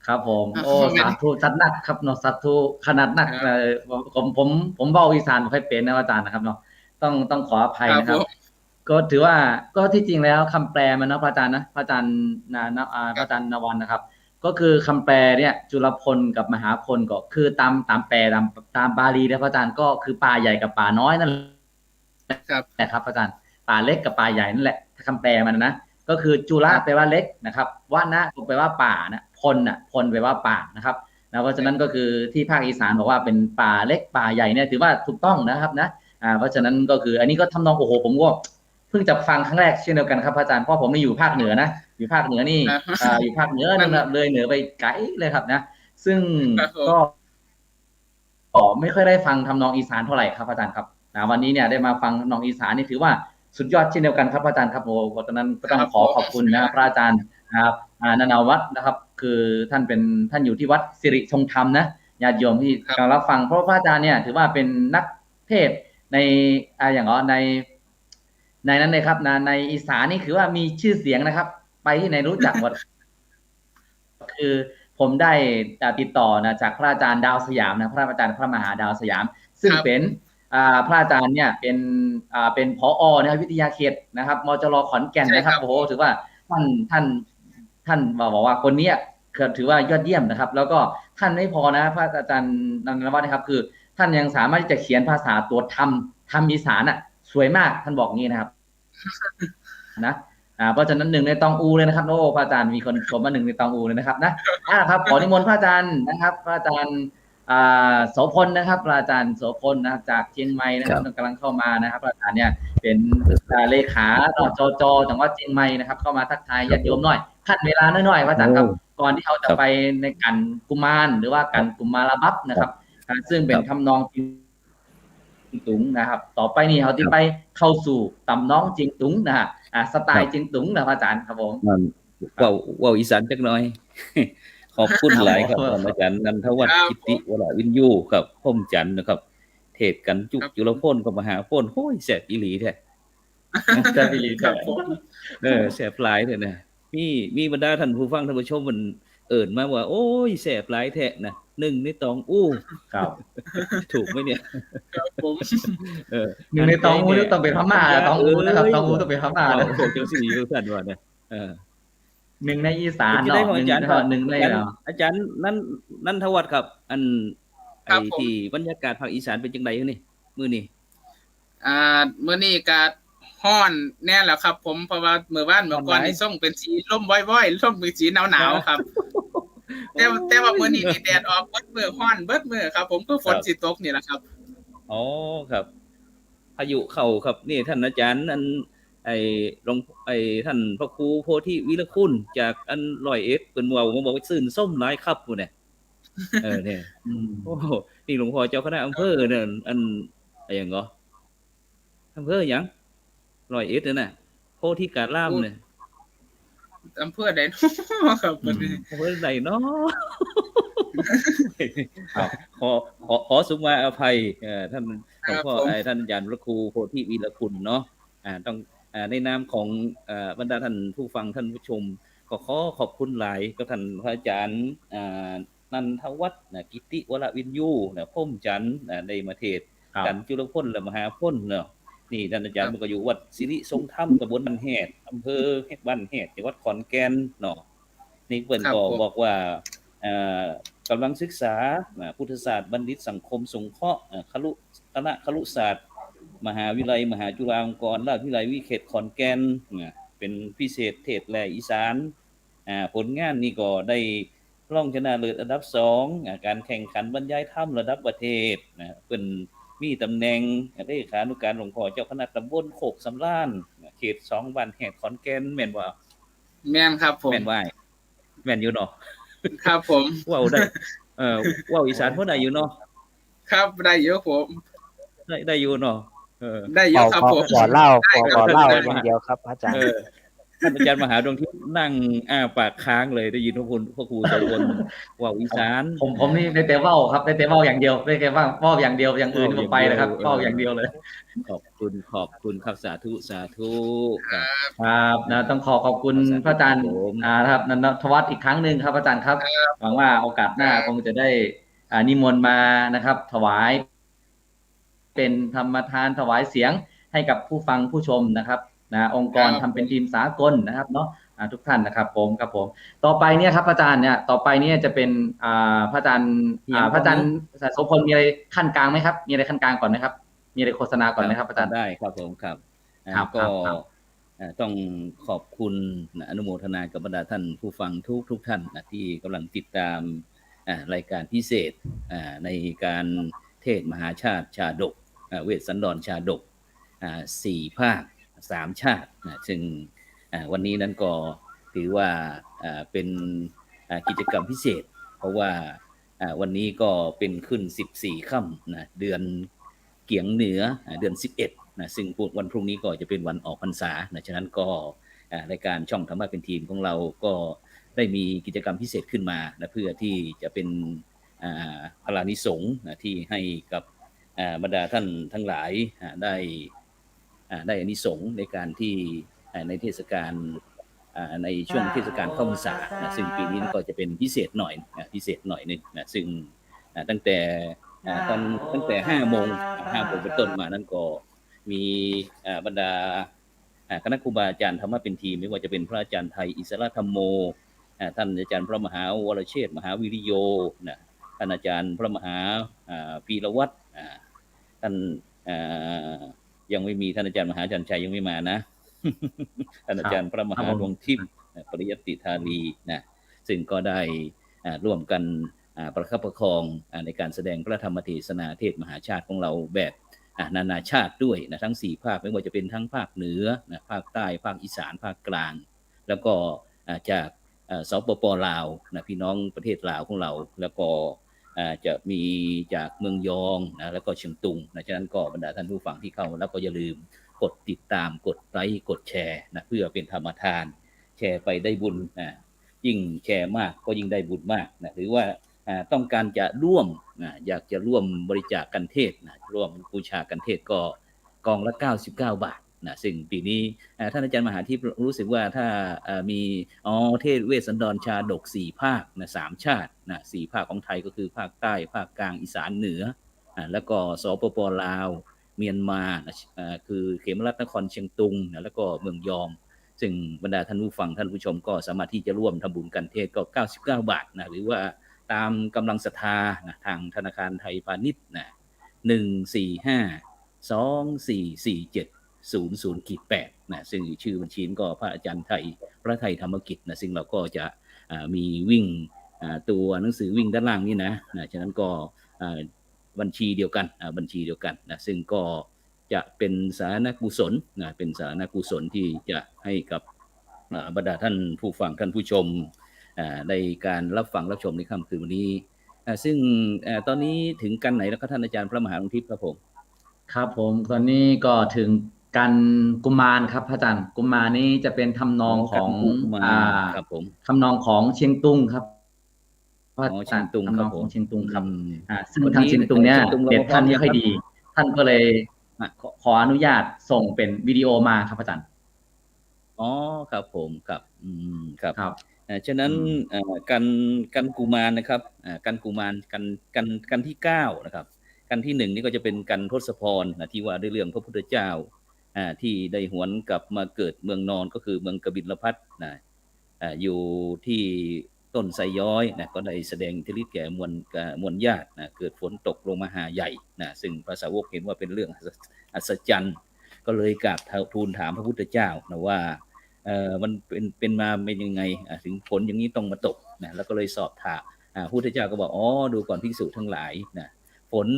ครับผม โอ้ สาธุ จัดหนักครับเนาะ สาธุ ขนาดหนัก ครับ เอ่อ ผม ผม ผม ผมเว้าอีสานบ่ค่อยเป๋นนะอาจารย์นะครับเนาะ ต้อง ต้องขออภัยนะครับ ครับผม ก็ถือว่า ก็ที่จริงแล้วคำแปลมันเนาะ พระอาจารย์นะ พระอาจารย์นะ นะ อ่า ครับ พระอาจารย์ณวันนะครับ ก็คือคำแปลเนี่ย จุลพลกับมหาพลก็คือตาม ตามแปล ตาม ตามบาลีนะพระอาจารย์ ก็คือป่าใหญ่กับป่าน้อยนั่นแหละ ครับ นะครับ พระอาจารย์ ป่าเล็กกับป่าใหญ่นั่นแหละ ถ้าคำแปลมันนะ ก็คือจุล ครับ แปลว่าเล็กนะครับ วนะก็แปลว่าป่านะ พลน่ะ พลแปลว่าป่านะครับ นะ เพราะฉะนั้นก็คือที่ภาคอีสานบอกว่าเป็นป่าเล็กป่าใหญ่เนี่ย ถือว่าถูกต้องนะครับนะ อ่า เพราะฉะนั้นก็คืออันนี้ก็ทำนอง โอ้โห ผมก็เพิ่งจะฟังครั้งแรกเช่นเดียวกันครับพระอาจารย์ เพราะผมนี่อยู่ภาคเหนือนะ อยู่ภาคเหนือนี่ อ่า อ่า อยู่ภาคเหนือนั่นนะ เลยเหนือไปไกลเลยครับนะ ซึ่ง ครับผม ก็ ก็ไม่ค่อยได้ฟังทำนองอีสานเท่าไหร่ครับอาจารย์ครับ นะ วันนี้เนี่ยได้มาฟังทำนองอีสานนี่ถือว่าสุดยอดเช่นเดียวกันครับอาจารย์ครับ โอ้ เพราะฉะนั้นก็ต้อง ครับ ขอขอบคุณนะครับ พระอาจารย์นะครับ อ่า ณวันนะครับ คือท่านเป็น ท่านอยู่ที่วัดสิริทรงธรรมนะ ญาติโยมที่ ครับ กำลังรับฟัง เพราะว่าพระอาจารย์เนี่ยถือว่าเป็นนักเทศน์ใน อ่า อย่างอ๋อ ใน ในนั้นเลยครับ นะ ในอีสานนี่คือว่ามีชื่อเสียงนะครับ ไปที่ไหนรู้จักหมด คือผมได้ อ่า ติดต่อนะ จากพระอาจารย์ดาวสยามนะ พระอาจารย์พระมหาดาวสยาม ซึ่ง ครับ เป็น อ่า พระอาจารย์เนี่ยเป็น อ่า เป็น ผอ นะครับ วิทยาเขตนะครับ มจร ขอนแก่นนะครับ ใช่ครับ โอ้โห ถือว่าท่าน ท่าน ท่านบอกว่าคนเนี้ยคือถือว่ายอดเยี่ยมนะครับ แล้วก็ท่านไม่พอนะ พระอาจารย์ณวันนะครับ คือท่านยังสามารถที่จะเขียนภาษาตั๋วธรรม ธรรมอีสานน่ะ สวยมาก ท่านบอกงี้นะครับ นะ อ่า เพราะฉะนั้นหนึ่งในตองอูเลยนะครับ โอ้ พระอาจารย์มีคนชมว่าหนึ่งในตองอูเลยนะครับนะ อ่า ครับ ขอนิมนต์พระอาจารย์นะครับ พระอาจารย์ อ่า โสภณนะครับ พระอาจารย์โสภณนะครับ จากเชียงใหม่นะครับ ครับ กำลังเข้ามานะครับ พระอาจารย์เนี่ยเป็น อ่า เลขา จจ จังหวัดเชียงใหม่นะครับ เข้ามาทักทาย ครับ ญาติโยมหน่อย ขั้นเวลาน้อยๆ พระอาจารย์ครับ โอ้ ก่อนที่เขาจะ ครับ ไปในกันกุมาร หรือว่ากันกุมารบัฟนะครับ ครับ อ่า ซึ่งเป็น ครับ ทำนอง เจียงตุงนะครับ ต่อไปนี่เขาจะ ครับ ไปเข้าสู่ตำนองเจียงตุงนะฮะ อ่า สไตล์ ครับ เจียงตุงนะพระอาจารย์ครับผม นั่น เว้า เว้าอีสานจักหน่อย ขอบคุณหลายครับ ท่านอาจารย์นันทวัฒน์ กิตติวรวินยูครับ พรหมจันทร์นะครับ เทศน์กั๋นจุ จุลพลกับมหาพล โอ้ย แซ่บอีหลีแท้ แซ่บอีหลีแท้ ครับผม เออ แซ่บหลายแท้นะ มี มีบรรดาท่านผู้ฟังท่านผู้ชมมันเอิ้นมาว่า โอ้ย แซ่บหลายแท้นะ นึ่งในตองอู้ ครับ ถูกไหมเนี่ย ครับผม เออ นึ่งในตองอู้นี่ต้องเป๋นพม่า ตองอู้นะครับ ตองอู้ต้องเป๋นพม่านะ พวกจังซี้อยู่ซั่นว่านะ เออ นึ่งในอีสานเนาะ นึ่งใน นึ่งใน อาจารย์นัน นันทวัฒน์ครับ อัน ครับผม ไอ้ตี้บรรยากาศภาคอีสานเป๋นจั่งใดครับนี่ มื้อนี้ อ่า มื้อนี้ก็ฮ้อนแน่แล้วครับผม เพราะว่ามื้อวานมื้อก่อนนี่ส่งเป๋นสีลมว้อยๆ ลมเป๋นสีหนาวๆ ครับ แต่ แต่ว่ามื้อนี้นี่แดดออกเบิดมื้อ ฮ้อนเบิดมื้อครับผม คือฝนสิตกนี่แหละครับ อ๋อ ครับ พายุเข้าครับ นี่ท่านอาจารย์ อัน ไอ้หลวง ไอ้ท่านพระครูโพธิวีรคุณจากอันร้อยเอ็ด เปิ้นเว้ามาบอกว่าซื่นส้มหลายครับพู้นน่ะ เออ เนี่ย อืม โอ้โห นี่หลวงพ่อเจ้าคณะอำเภอเนี่ย อัน อะหยังเหรอ อำเภอหยัง ร้อยเอ็ดนั่นน่ะ โพธิการามเนี่ย อำเภอใดเนาะครับ อืม อำเภอใดเนาะ ครับ ขอ ขอ ขอสุมาอภัย เอ่อ ท่านหลวงพ่อ ครับผม เอ่อ ท่านอาจารย์พระครูโพธิวีรคุณเนาะ อ่า ต้อง อ่า ในนามของ เอ่อ บรรดาท่านผู้ฟังท่านผู้ชม ก็ขอขอบคุณหลายกับท่านพระอาจารย์ อ่า นันทวัฒน์นะ กิตติวรวินยูนะ พรหมจันทร์นะ ได้มาเทศน์ ครับ กั๋นจุลพลและมหาพลเนาะ นี่ท่านอาจารย์ ครับ มันก็อยู่วัดสิริทรงธรรม ตำบลบ้านแฮด อำเภอบ้านแฮด จังหวัดขอนแก่นเนาะ นี่เปิ้นก็ ครับผม บอกว่า เอ่อ กำลังศึกษา อ่า พุทธศาสตร์บัณฑิตสังคมสงเคราะห์ อ่า ครุ คณะครุศาสตร์ มหาวิทยาลัยมหาจุฬาลงกรณราชวิทยาลัยวิเขตขอนแก่น อ่า เป๋นพิเศษเทศน์แหล่อีสาน อ่า ผลงานนี่ก็ได้รองชนะเลิศอันดับสอง อ่า การแข่งขันบรรยายธรรมระดับประเทศนะ เปิ้นมีตำแหน่งเลขานุการหลวงพ่อเจ้าคณะตำบลโคกสำราญ เขตสองบ้านแฮดขอนแก่น แม่นบ่ แม่นครับผม แม่นบ่ แม่นอยู่เนาะ ครับผม เว้าได้ เอ่อ เว้าอีสานพอได้อยู่เนาะ ครับ ได้อยู่ผม ได้ ได้อยู่เนาะ เออ ได้อยู่ครับผม เว้า เว้าลาว ได้ครับ เว้า เว้าลาวอย่างเดียวครับ อาจารย์ เออ ท่านอาจารย์มหาดวงทิพย์นั่งอ้าปากค้างเลย ได้ยินพระคุณ พระครูโสภณเว้าอีสาน ผม ผมนี่ได้แต่เว้าครับ ได้แต่เว้าอย่างเดียว ได้แต่เว้า เว้าอย่างเดียว อย่างอื่นก็ไปเลยครับ เว้าอย่างเดียว เว้าอย่างเดียวเลย ขอบคุณ ขอบคุณครับ สาธุ สาธุครับ ครับ นะ ต้องขอขอบคุณ สาธุ พระอาจารย์ ครับผม อ่า ครับ นันทวัฒน์อีกครั้งหนึ่งครับ อาจารย์ครับ ครับ หวังว่าโอกาสหน้า ครับ คงจะได้ อ่า นิมนต์มานะครับ ถวาย เป๋นธรรมทานถวายเสียงให้กับผู้ฟังผู้ชมนะครับ นะ องค์กร ครับ ทำเป็นพิมพ์สากลนะครับเนาะ อ่า ทุกท่านนะครับผม ครับผม ต่อไปเนี่ยครับ อาจารย์เนี่ย ต่อไปเนี่ยจะเป็น อ่า พระอาจารย์ อ่า พระอาจารย์โสภณมีอะไรขั้นกลางไหมครับ มีอะไรขั้นกลางก่อนไหมครับ มีอะไรโฆษณาก่อนไหมครับ อาจารย์ ได้ครับผม ครับ อ่า ครับ ก็ ครับ อ่า ต้องขอบคุณนะ อนุโมทนากับบรรดาท่านผู้ฟังทุกๆ ท่านนะ ที่กำลังติดตาม อ่า รายการพิเศษ อ่า ในการเทศน์มหาชาติชาดก อ่า เวสสันดรชาดก อ่า สี่ภาค สามชาตินะ ซึ่ง อ่า วันนี้นั้นก็ถือว่า อ่า เป็น อ่า กิจกรรมพิเศษ เพราะว่า อ่า วันนี้ก็เป็นขึ้นสิบสี่ค่ำนะ เดือนเกี๋ยงเหนือ อ่า เดือนสิบเอ็ดนะ ซึ่งพรุ่ง วันพรุ่งนี้ก็จะเป็นวันออกพรรษานะ ฉะนั้นก็ อ่า รายการช่องธรรมะเป็นทีมของเราก็ได้มีกิจกรรมพิเศษขึ้นมานะ เพื่อที่จะเป็น อ่า พลานิสงส์นะ ที่ให้กับ อ่า บรรดาท่านทั้งหลาย อ่า ได้ อ่า ได้อานิสงส์ในการที่ อ่า ในเทศกาล อ่า ในช่วงเทศกาลเข้าพรรษานะ ซึ่งปี๋นี้ก็จะเป็นพิเศษหน่อยนะ พิเศษหน่อยหนึ่งนะ ซึ่ง อ่า ตั้งแต่ อ่า ตอน ตั้งแต่ห้าโมง อ่า ห้าโมงเป็นต้นมานั้นก็มี อ่า บรรดา อ่า คณะครูบาอาจารย์ธรรมะเป็นทีม ไม่ว่าจะเป็นพระอาจารย์ไทย อิสระธัมโม อ่า ท่านอาจารย์พระมหาวรเชษฐ์ มหาวิริโย นะ ท่านอาจารย์พระมหา อ่า พีรวัตร อ่า ท่าน อ่า ยังไม่มี ท่านอาจารย์มหาจันทร์ชัยยังไม่มานะ ท่านอาจารย์พระมหาดวงทิพย์ อ่า ปริยัตติธารีนะ ซึ่งก็ได้ อ่า ร่วมกัน อ่า ประคับประคอง อ่า ในการแสดงพระธรรมเทศนาเทศน์มหาชาติของเราแบบ อ่า นานาชาติด้วยนะ ทั้งสี่ภาค ไม่ว่าจะเป็นทั้งภาคเหนือนะ ภาคใต้ ภาคอีสาน ภาคกลาง แล้วก็ อ่า จาก อ่า สปป.ลาวนะ พี่น้องประเทศลาวของเรา แล้วก็ อ่า จะมีจากเมืองยองนะ แล้วก็เชียงตุงนะ ฉะนั้นก็บรรดาท่านผู้ฟังที่เข้ามาแล้วก็อย่าลืมกดติดตาม กดไลก์ กดแชร์นะ เพื่อเป็นธรรมทาน แชร์ไปได้บุญนะ ยิ่งแชร์มากก็ยิ่งได้บุญมากนะ หรือว่า อ่า ต้องการจะร่วมนะ อยากจะร่วมบริจาคคันเทศน์นะ ร่วมบูชาคันเทศน์ก็กองละเก้าสิบเก้าบาทนะ ซึ่งปี๋นี้ อ่า ท่านอาจารย์มหาทิพย์รู้สึกว่าถ้า อ่า มี อ๋อ เทศน์เวสสันดรชาดกสี่ภาคนะ สามชาตินะ สี่ภาคของไทยก็คือภาคใต้ ภาคกลาง อีสานเหนือ อ่า แล้วก็ สปป ลาว เมียนมานะ อ่า คือเขมรัฐนครเชียงตุงนะ แล้วก็เมืองยอง ซึ่งบรรดาท่านผู้ฟังท่านผู้ชมก็สามารถที่จะร่วมทำบุญคันเทศน์ก็เก้าสิบเก้าบาทนะ หรือว่าตามกำลังศรัทธานะ ทางธนาคารไทยพาณิชย์นะ หนึ่งสี่ห้า สองสี่สี่เจ็ด ศูนย์ศูนย์ขีดแปดนะ ซึ่งชื่อบัญชีก็พระอาจารย์ไทย พระไทยธรรมกิจนะ ซึ่งเราก็จะ อ่า มีวิ่ง อ่า ตัวหนังสือวิ่งด้านล่างนี่นะ นะ ฉะนั้นก็ อ่า บัญชีเดียวกัน อ่า บัญชีเดียวกันนะ ซึ่งก็จะเป็นสาธารณกุศลนะ เป็นสาธารณกุศลที่จะให้กับ อ่า บรรดาท่านผู้ฟังท่านผู้ชม อ่า ได้การรับฟังรับชมในค่ำคืนวันนี้ อ่า ซึ่ง อ่า ตอนนี้ถึงกันไหนแล้วครับท่านอาจารย์พระมหาลงทิพย์ครับผม ครับผม ตอนนี้ก็ถึงกันกุมารครับพระอาจารย์ กุมารนี้จะเป็นทำนอง อ๋อ ของ กันกุมาร อ่า ครับผม ทำนองของเชียงตุงครับ พระอาจารย์ อ๋อ เชียงตุง ทำนอง ครับผม ของเชียงตุงครับ อืม อ่า ซึ่ง วันนี้ ทางเชียงตุงเนี่ย เชียงตุงเรา เน็ตท่านไม่ค่อยดี พร้อมแล้วครับ ท่านก็เลย มาขอ ขออนุญาตส่งเป็นวิดีโอมาครับอาจารย์ อ๋อ ครับผม ครับ อืม ครับ ครับ เอ่อ ฉะนั้น อืม เอ่อ กัน กันกุมารนะครับ อ่า กันกุมาร กัน กัน กันที่เก้านะครับ กันที่หนึ่งนี่ก็จะเป็นกันทศพรนะ ที่ว่าด้วยเรื่องพระพุทธเจ้า อ่า ที่ได้หวนกลับมาเกิดเมืองนอน ก็คือเมืองกบิลพัสดุ์นะ อ่า อยู่ที่ต้นไทรย้อยนะ ก็ได้แสดงอิทธิฤทธิ์แก่มวล อ่า มวลญาตินะ เกิดฝนตกลงมาหาใหญ่นะ ซึ่งพระสาวกเห็นว่าเป็นเรื่องอัศ อัศจรรย์ ก็เลยกราบทูลถามพระพุทธเจ้านะว่า เอ่อ มันเป็น เป็นมาเป็นยังไง อ่า ถึงฝนอย่างนี้ต้องมาตกนะ แล้วก็เลยสอบถาม อ่า พุทธเจ้าก็บอก อ๋อ ดูก่อนภิกษุทั้งหลายนะ ฝน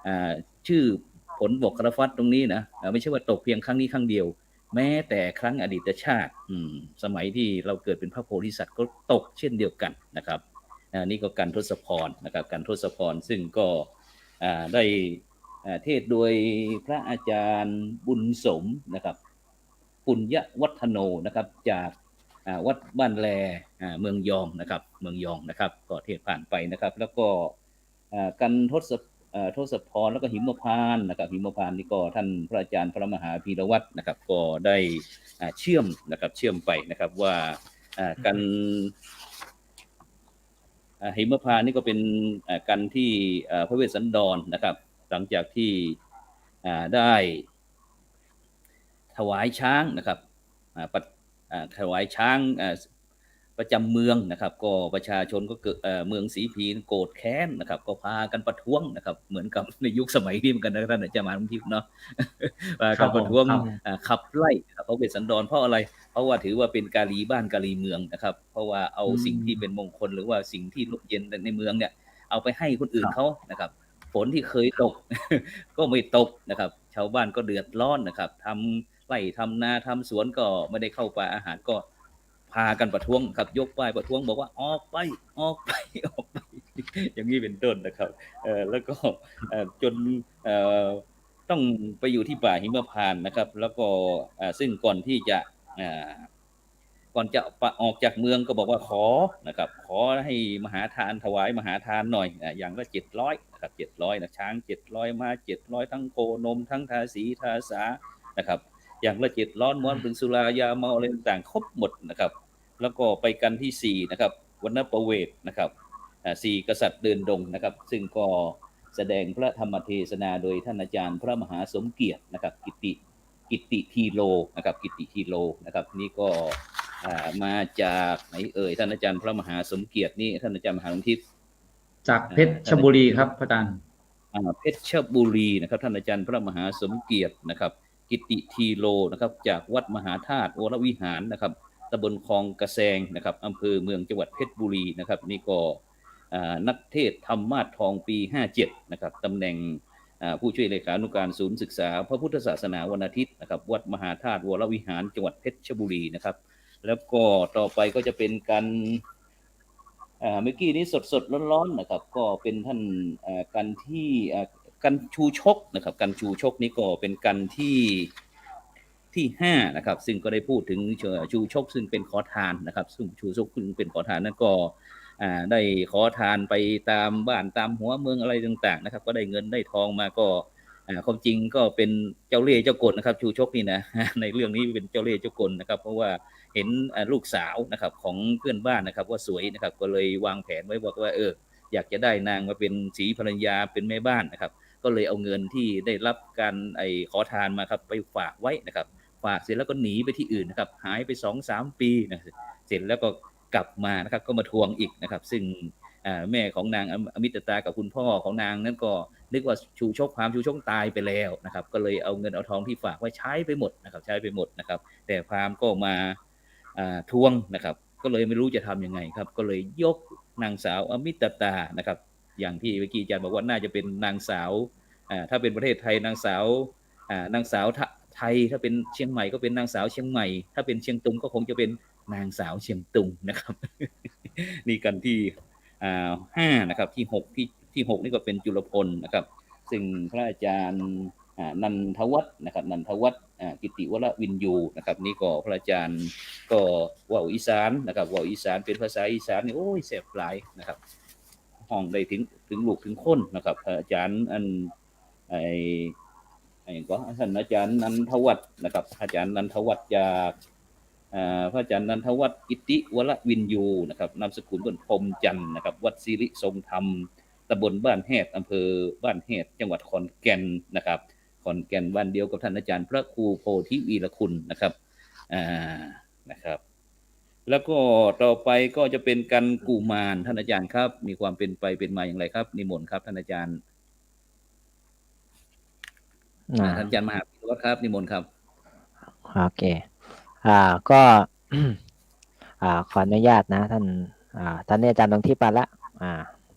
อ่า ชื่อฝนบกคารฟัตตรงนี้นะ อ่า ไม่ใช่ว่าตกเพียงครั้งนี้ครั้งเดียว แม้แต่ครั้งอดีตชาติ อืม สมัยที่เราเกิดเป็นพระโพธิสัตว์ก็ตกเช่นเดียวกันนะครับ อ่า นี่ก็กันทศพรนะครับ กันทศพร ซึ่งก็ อ่า ได้ อ่า เทศน์โดยพระอาจารย์บุญสมนะครับ ปุญญวัฒโนนะครับ จาก อ่า วัดบ้านแล อ่า เมืองยองนะครับ เมืองยองนะครับ ก็เทศน์ผ่านไปนะครับ แล้วก็ อ่า กันทศ เอ่อ ทศพร แล้วก็หิมพานต์นะครับ หิมพานต์นี่ก็ท่านพระอาจารย์พระมหาพีรวัตรนะครับ ก็ได้ อ่า เชื่อมนะครับ เชื่อมไปนะครับว่า อ่า กัน อ่า หิมพานต์นี่ก็เป็น อ่า กันที่ อ่า พระเวสสันดรนะครับ หลังจากที่ อ่า ได้ ถวายช้างนะครับ อ่า ปะ อ่า ถวายช้าง อ่า ประจำเมืองนะครับ ก็ประชาชนก็เกิด เอ่อ เมืองสีพีโกรธแค้นนะครับ ก็พากันประท้วงนะครับ เหมือนกับในยุคสมัยนี้เหมือนกันนะท่านอาจารย์มหาลงทิพย์เนาะ พากันประท้วง ครับผม ครับ อ่า ขับไล่นะครับ พระเวสสันดร เพราะอะไร เพราะว่าถือว่าเป็นกาลีบ้านกาลีเมืองนะครับ เพราะว่าเอา อืม สิ่งที่เป็นมงคลหรือว่าสิ่งที่ร่มเย็นในเมืองเนี่ย เอาไปให้คนอื่น ครับ เขานะครับ ฝนที่เคยตก ก็ไม่ตกนะครับ ชาวบ้านก็เดือดร้อนนะครับ ทำไร่ทำนาทำสวนก็ไม่ได้เข้าป่าอาหาร ก็พากันประท้วงครับ ยกป้ายประท้วงบอกว่า "ออกไป ออกไป ออกไป" อย่างนี้เป็นต้นนะครับ เอ่อ แล้วก็ เอ่อ จน เอ่อ ต้องไปอยู่ที่ป่าหิมพานต์นะครับ แล้วก็ เอ่อ ซึ่งก่อนที่จะ เอ่อ ก่อนจะปะ ออกจากเมืองก็บอกว่าขอนะครับ ขอให้มหาทาน ถวายมหาทานหน่อย อ่า อย่างละเจ็ดร้อยนะครับ เจ็ดร้อยนะ ช้างเจ็ดร้อย ม้าเจ็ดร้อย ทั้งโคนม ทั้งทาสีทาสานะครับ อย่างละเจ็ดร้อย ม้วนเป็นสุรายาเมาอะไรต่างๆ ครบหมดนะครับ แล้วก็ไปกันที่สี่นะครับ วรรณประเวทนะครับ อ่า สี่กษัตริย์เดินดงนะครับ ซึ่งก็แสดงพระธรรมเทศนาโดยท่านอาจารย์พระมหาสมเกียรตินะครับ กิตติ กิตติธีโลนะครับ กิตติธีโลนะครับ นี่ก็ อ่า มาจากไหนเอ่ย ท่านอาจารย์พระมหาสมเกียรตินี่ ท่านอาจารย์มหาลงทิพย์ จากเพชรบุรีครับ อ่า อาจารย์ อ่า เพชรบุรีนะครับ ท่านอาจารย์พระมหาสมเกียรตินะครับ กิตติธีโลนะครับ จากวัดมหาธาตุวรวิหารนะครับ ตำบลคลองกระแซงนะครับ อำเภอเมือง จังหวัดเพชรบุรีนะครับ นี่ก็ อ่า นักเทศน์ธรรมาสน์ทองปีห้าเจ็ดนะครับ ตำแหน่ง อ่า ผู้ช่วยเลขานุการศูนย์ศึกษาพระพุทธศาสนาวันอาทิตย์นะครับ วัดมหาธาตุวรวิหาร จังหวัดเพชรบุรีนะครับ แล้วก็ต่อไปก็จะเป็นกัน อ่า เมื่อกี้นี้สดๆ ร้อนๆ นะครับ ก็เป็นท่าน อ่า กันที่ อ่า กันชูชกนะครับ กันชูชกนี่ก็เป็นกันที่ ที่ห้านะครับ ซึ่งก็ได้พูดถึง เอ่อ ชูชกซึ่งเป็นขอทานนะครับ ซึ่งชูชกซึ่งเป็นขอทานนั้นก็ อ่า ได้ขอทานไปตามบ้านตามหัวเมืองอะไรต่างๆนะครับ ก็ได้เงินได้ทองมาก็ อ่า ความจริงก็เป็นเจ้าเล่ห์เจ้ากลนะครับ ชูชกนี่นะ ในเรื่องนี้เป็นเจ้าเล่ห์เจ้ากลนะครับ เพราะว่าเห็น อ่า ลูกสาวนะครับ ของเพื่อนบ้านนะครับ ว่าสวยนะครับ ก็เลยวางแผนไว้บอกว่า เออ อยากจะได้นางมาเป็นศรีภรรยา เป็นแม่บ้านนะครับ ก็เลยเอาเงินที่ได้รับการ ไอ้ ขอทานมาครับ ไปฝากไว้นะครับ ฝากเสร็จแล้วก็หนีไปที่อื่นนะครับ หายไปสองสามปีนะ เสร็จแล้วก็กลับมานะครับ ก็มาทวงอีกนะครับ ซึ่ง อ่า แม่ของนางอมิตตากับคุณพ่อของนางนั้นก็นึกว่าชูชก พราหมณ์ชูชกตายไปแล้วนะครับ ก็เลยเอาเงินเอาทองที่ฝากไว้ใช้ไปหมดนะครับ ใช้ไปหมดนะครับ แต่พราหมณ์ก็มา อ่า ทวงนะครับ ก็เลยไม่รู้จะทำยังไงครับ ก็เลยยกนางสาวอมิตตานะครับ อย่างที่เมื่อกี้อาจารย์บอกว่าน่าจะเป็นนางสาว อ่า ถ้าเป็นประเทศไทยนางสาว อ่า นางสาวไทย ถ้าเป็นเชียงใหม่ก็เป็นนางสาวเชียงใหม่ ถ้าเป็นเชียงตุงก็คงจะเป็นนางสาวเชียงตุงนะครับ นี่กันที่ อ่า ห้านะครับ ที่หก ที่ ที่หกนี่ก็เป็นจุลพลนะครับ ซึ่งพระอาจารย์ อ่า นันทวัฒน์นะครับ นันทวัฒน์ อ่า กิติวรวินยูนะครับ นี่ก็พระอาจารย์ก็เว้าอีสานนะครับ เว้าอีสานเป็นภาษาอีสานนี่ โอ้ย แซ่บหลายนะครับ ฮ้องได้ถึง ถึงลูกถึงคนนะครับ พระอาจารย์อัน ไอ้ ไอ้ก็ท่านอาจารย์นันทวัฒน์นะครับ อาจารย์นันทวัฒน์จาก อ่า พระอาจารย์นันทวัฒน์กิติวรวินยูนะครับ นามสกุลเปิ้นพรหมจันทร์นะครับ วัดสิริทรงธรรม ตำบลบ้านแฮด อำเภอบ้านแฮด จังหวัดขอนแก่นนะครับ ขอนแก่น บ้านเดียวกับท่านอาจารย์พระครูโพธิวีรคุณนะครับ อ่า นะครับ แล้วก็ต่อไปก็จะเป็นกันกุมาร ท่านอาจารย์ครับ มีความเป็นไปเป็นมาอย่างไรครับ นิมนต์ครับ ท่านอาจารย์ อ่า อ่า ท่านอาจารย์มหาพีรวัฒน์ครับ นิมนต์ครับ โอเค อ่า ก็ อ่า ขออนุญาตนะ ท่าน อ่า ตอนนี้อาจารย์ดวงทิพย์มาละ อ่า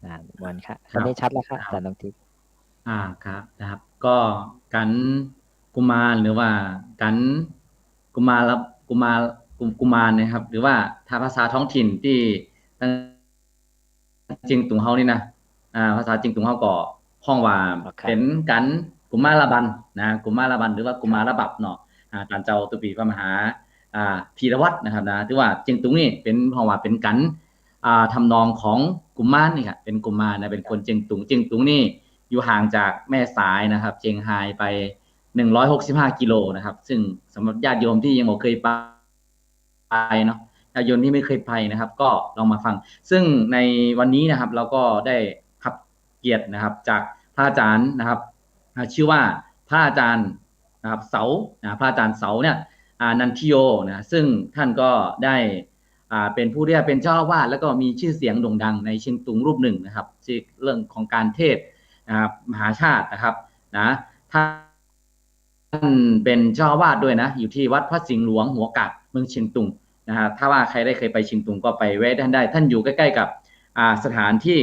อ่า นิมนต์ครับ ครับ ตอนนี้ชัดแล้วครับ ครับ อาจารย์ดวงทิพย์ อ่า ครับ นะครับ ก็กันกุมาร หรือว่ากันกุมาร กุมาร กุ กุมารนะครับ หรือว่าถ้าภาษาท้องถิ่นตี้ เจียงตุงเฮานี่นะ อ่า ภาษาเจียงตุงเฮาก็ฮ้องว่า ครับ เป๋นกันกุมารบัณฑ์นะ กุมารบัณฑ์ หรือว่ากุมารบัณฑ์เนาะ อ่า ต๋านเจ้าตุ๊ปี้พระมหา อ่า พีรวัฒน์นะครับนะ ถือว่าเจียงตุงนี่เป๋น ฮ้องว่าเป๋นกัน อ่า ทำนองของกุมารนี่ครับ เป๋นกุมารนะ เป๋นคนเจียงตุง เจียงตุงนี่อยู่ห่างจากแม่สายนะครับ เจียงฮายไป หนึ่งร้อยหกสิบห้ากิโลนะครับ ซึ่งสำหรับญาติโยมที่ยังบ่เคยไป ไปเนาะ ญาติโยมที่ไม่เคยไปนะครับ ก็ลองมาฟัง ซึ่งในวันนี้นะครับ เราก็ได้รับเกียรตินะครับ จากพระอาจารย์นะครับ อ่า ชื่อว่าพระอาจารย์นะครับ เสา นะ พระอาจารย์เสาเนี่ย อ่า นันทิโยนะ ซึ่งท่านก็ได้ อ่า เป็นผู้ที่เป็นเจ้าอาวาส แล้วก็มีชื่อเสียงโด่งดังในเชียงตุงรูปหนึ่งนะครับ ที่เรื่องของการเทศน์นะครับ มหาชาตินะครับ นะ ท่าน ท่านเป็นเจ้าอาวาสด้วยนะ อยู่ที่วัดพระสิงห์หลวงหัวกาด เมืองเชียงตุงนะฮะ ถ้าว่าใครได้เคยไปเชียงตุงก็ไปแวะท่านได้ ท่านอยู่ใกล้ๆกับ อ่า สถานที่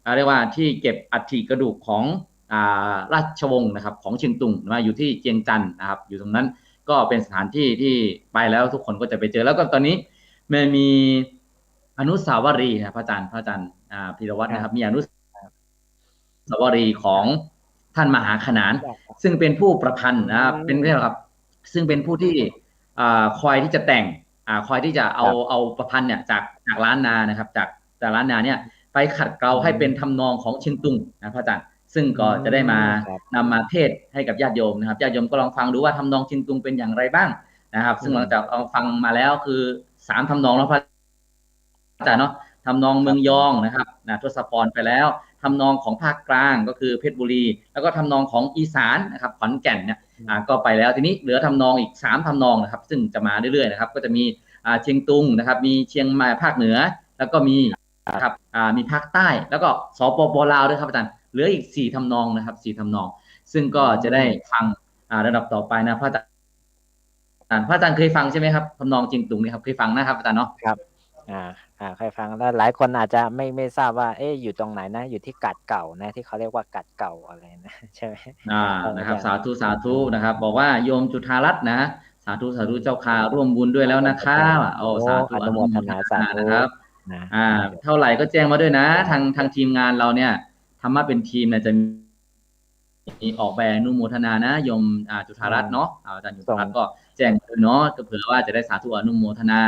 อ่า เรียกว่าที่เก็บอัฐิกระดูกของ อ่า ราชวงศ์นะครับ ของเชียงตุงนะ อยู่ที่เจียงจันทน์นะครับ อยู่ตรงนั้น ก็เป็นสถานที่ที่ไปแล้วทุกคนก็จะไปเจอ แล้วก็ตอนนี้มันมีอนุสาวรีย์นะ พระอาจารย์ พระอาจารย์ อ่า พีรวัฒน์นะครับ มีอนุ สาวรีย์ของท่านมหาขนาน ซึ่งเป็นผู้ประพันธ์นะครับ เป็น เรียกว่า ซึ่งเป็นผู้ที่ อ่า คอยที่จะแต่ง อ่า คอยที่จะเอา เอาประพันธ์เนี่ย จาก จากล้านนานะครับ จาก จากล้านนาเนี่ย ไปขัดเกลาให้เป็นทำนองของเชียงตุงนะ พระอาจารย์ ซึ่งก็จะได้มา นำมาเทศน์ให้กับญาติโยมนะครับ ญาติโยมก็ลองฟังดูว่าทำนองเชียงตุงเป็นอย่างไรบ้างนะครับ ซึ่งหลังจากเราฟังมาแล้วคือสามทำนองแล้ว พระ อาจารย์เนาะ ทำนองเมืองยองนะครับ นะ ทศพรไปแล้ว ทำนองของภาคกลางก็คือเพชรบุรี แล้วก็ทำนองของอีสานนะครับ ขอนแก่นเนี่ย อ่า ก็ไปแล้ว ทีนี้เหลือทำนองอีกสามทำนองนะครับ ซึ่งจะมาเรื่อยๆนะครับ ก็จะมี อ่า เชียงตุงนะครับ มีเชียงใหม่ภาคเหนือ แล้วก็มี ครับ อ่า มีภาคใต้ แล้วก็ สปป ลาว ด้วยครับอาจารย์ เหลืออีกสี่ทำนองนะครับ สี่ทำนอง ซึ่งก็จะได้ฟัง อ่า ลำดับต่อไปนะ พระอาจารย์ อาจารย์ พระอาจารย์เคยฟังใช่ไหมครับ ทำนองเชียงตุงนี่ครับ เคยฟังนะครับอาจารย์เนาะ ครับ อ่า อ่า เคยฟัง แล้วหลายคนอาจจะไม่ ไม่ทราบว่า เอ๊ะ อยู่ตรงไหนนะ อยู่ที่กาดเก่านะ ที่เขาเรียกว่ากาดเก่าอะไรนะ ใช่ไหม อ่า นะครับ สาธุ สาธุนะครับ บอกว่าโยมจุฑารัตน์นะ สาธุ สาธุเจ้าค่ะ ร่วมบุญด้วยแล้วนะคะ โอ้ สาธุ อนุโมทนา อนุโมทนา สาธุนะครับ นะ อ่า เท่าไหร่ก็แจ้งมาด้วยนะ ทาง ทางทีมงานเราเนี่ย ธรรมะเป็นทีมเนี่ยจะ มีออกใบอนุโมทนานะ โยม อ่า จุฑารัตน์เนาะ อ่า อาจารย์จุฑารัตน์ก็ แจ้งด้วยเนาะ ก็เผื่อว่าจะได้สาธุอนุโมทนา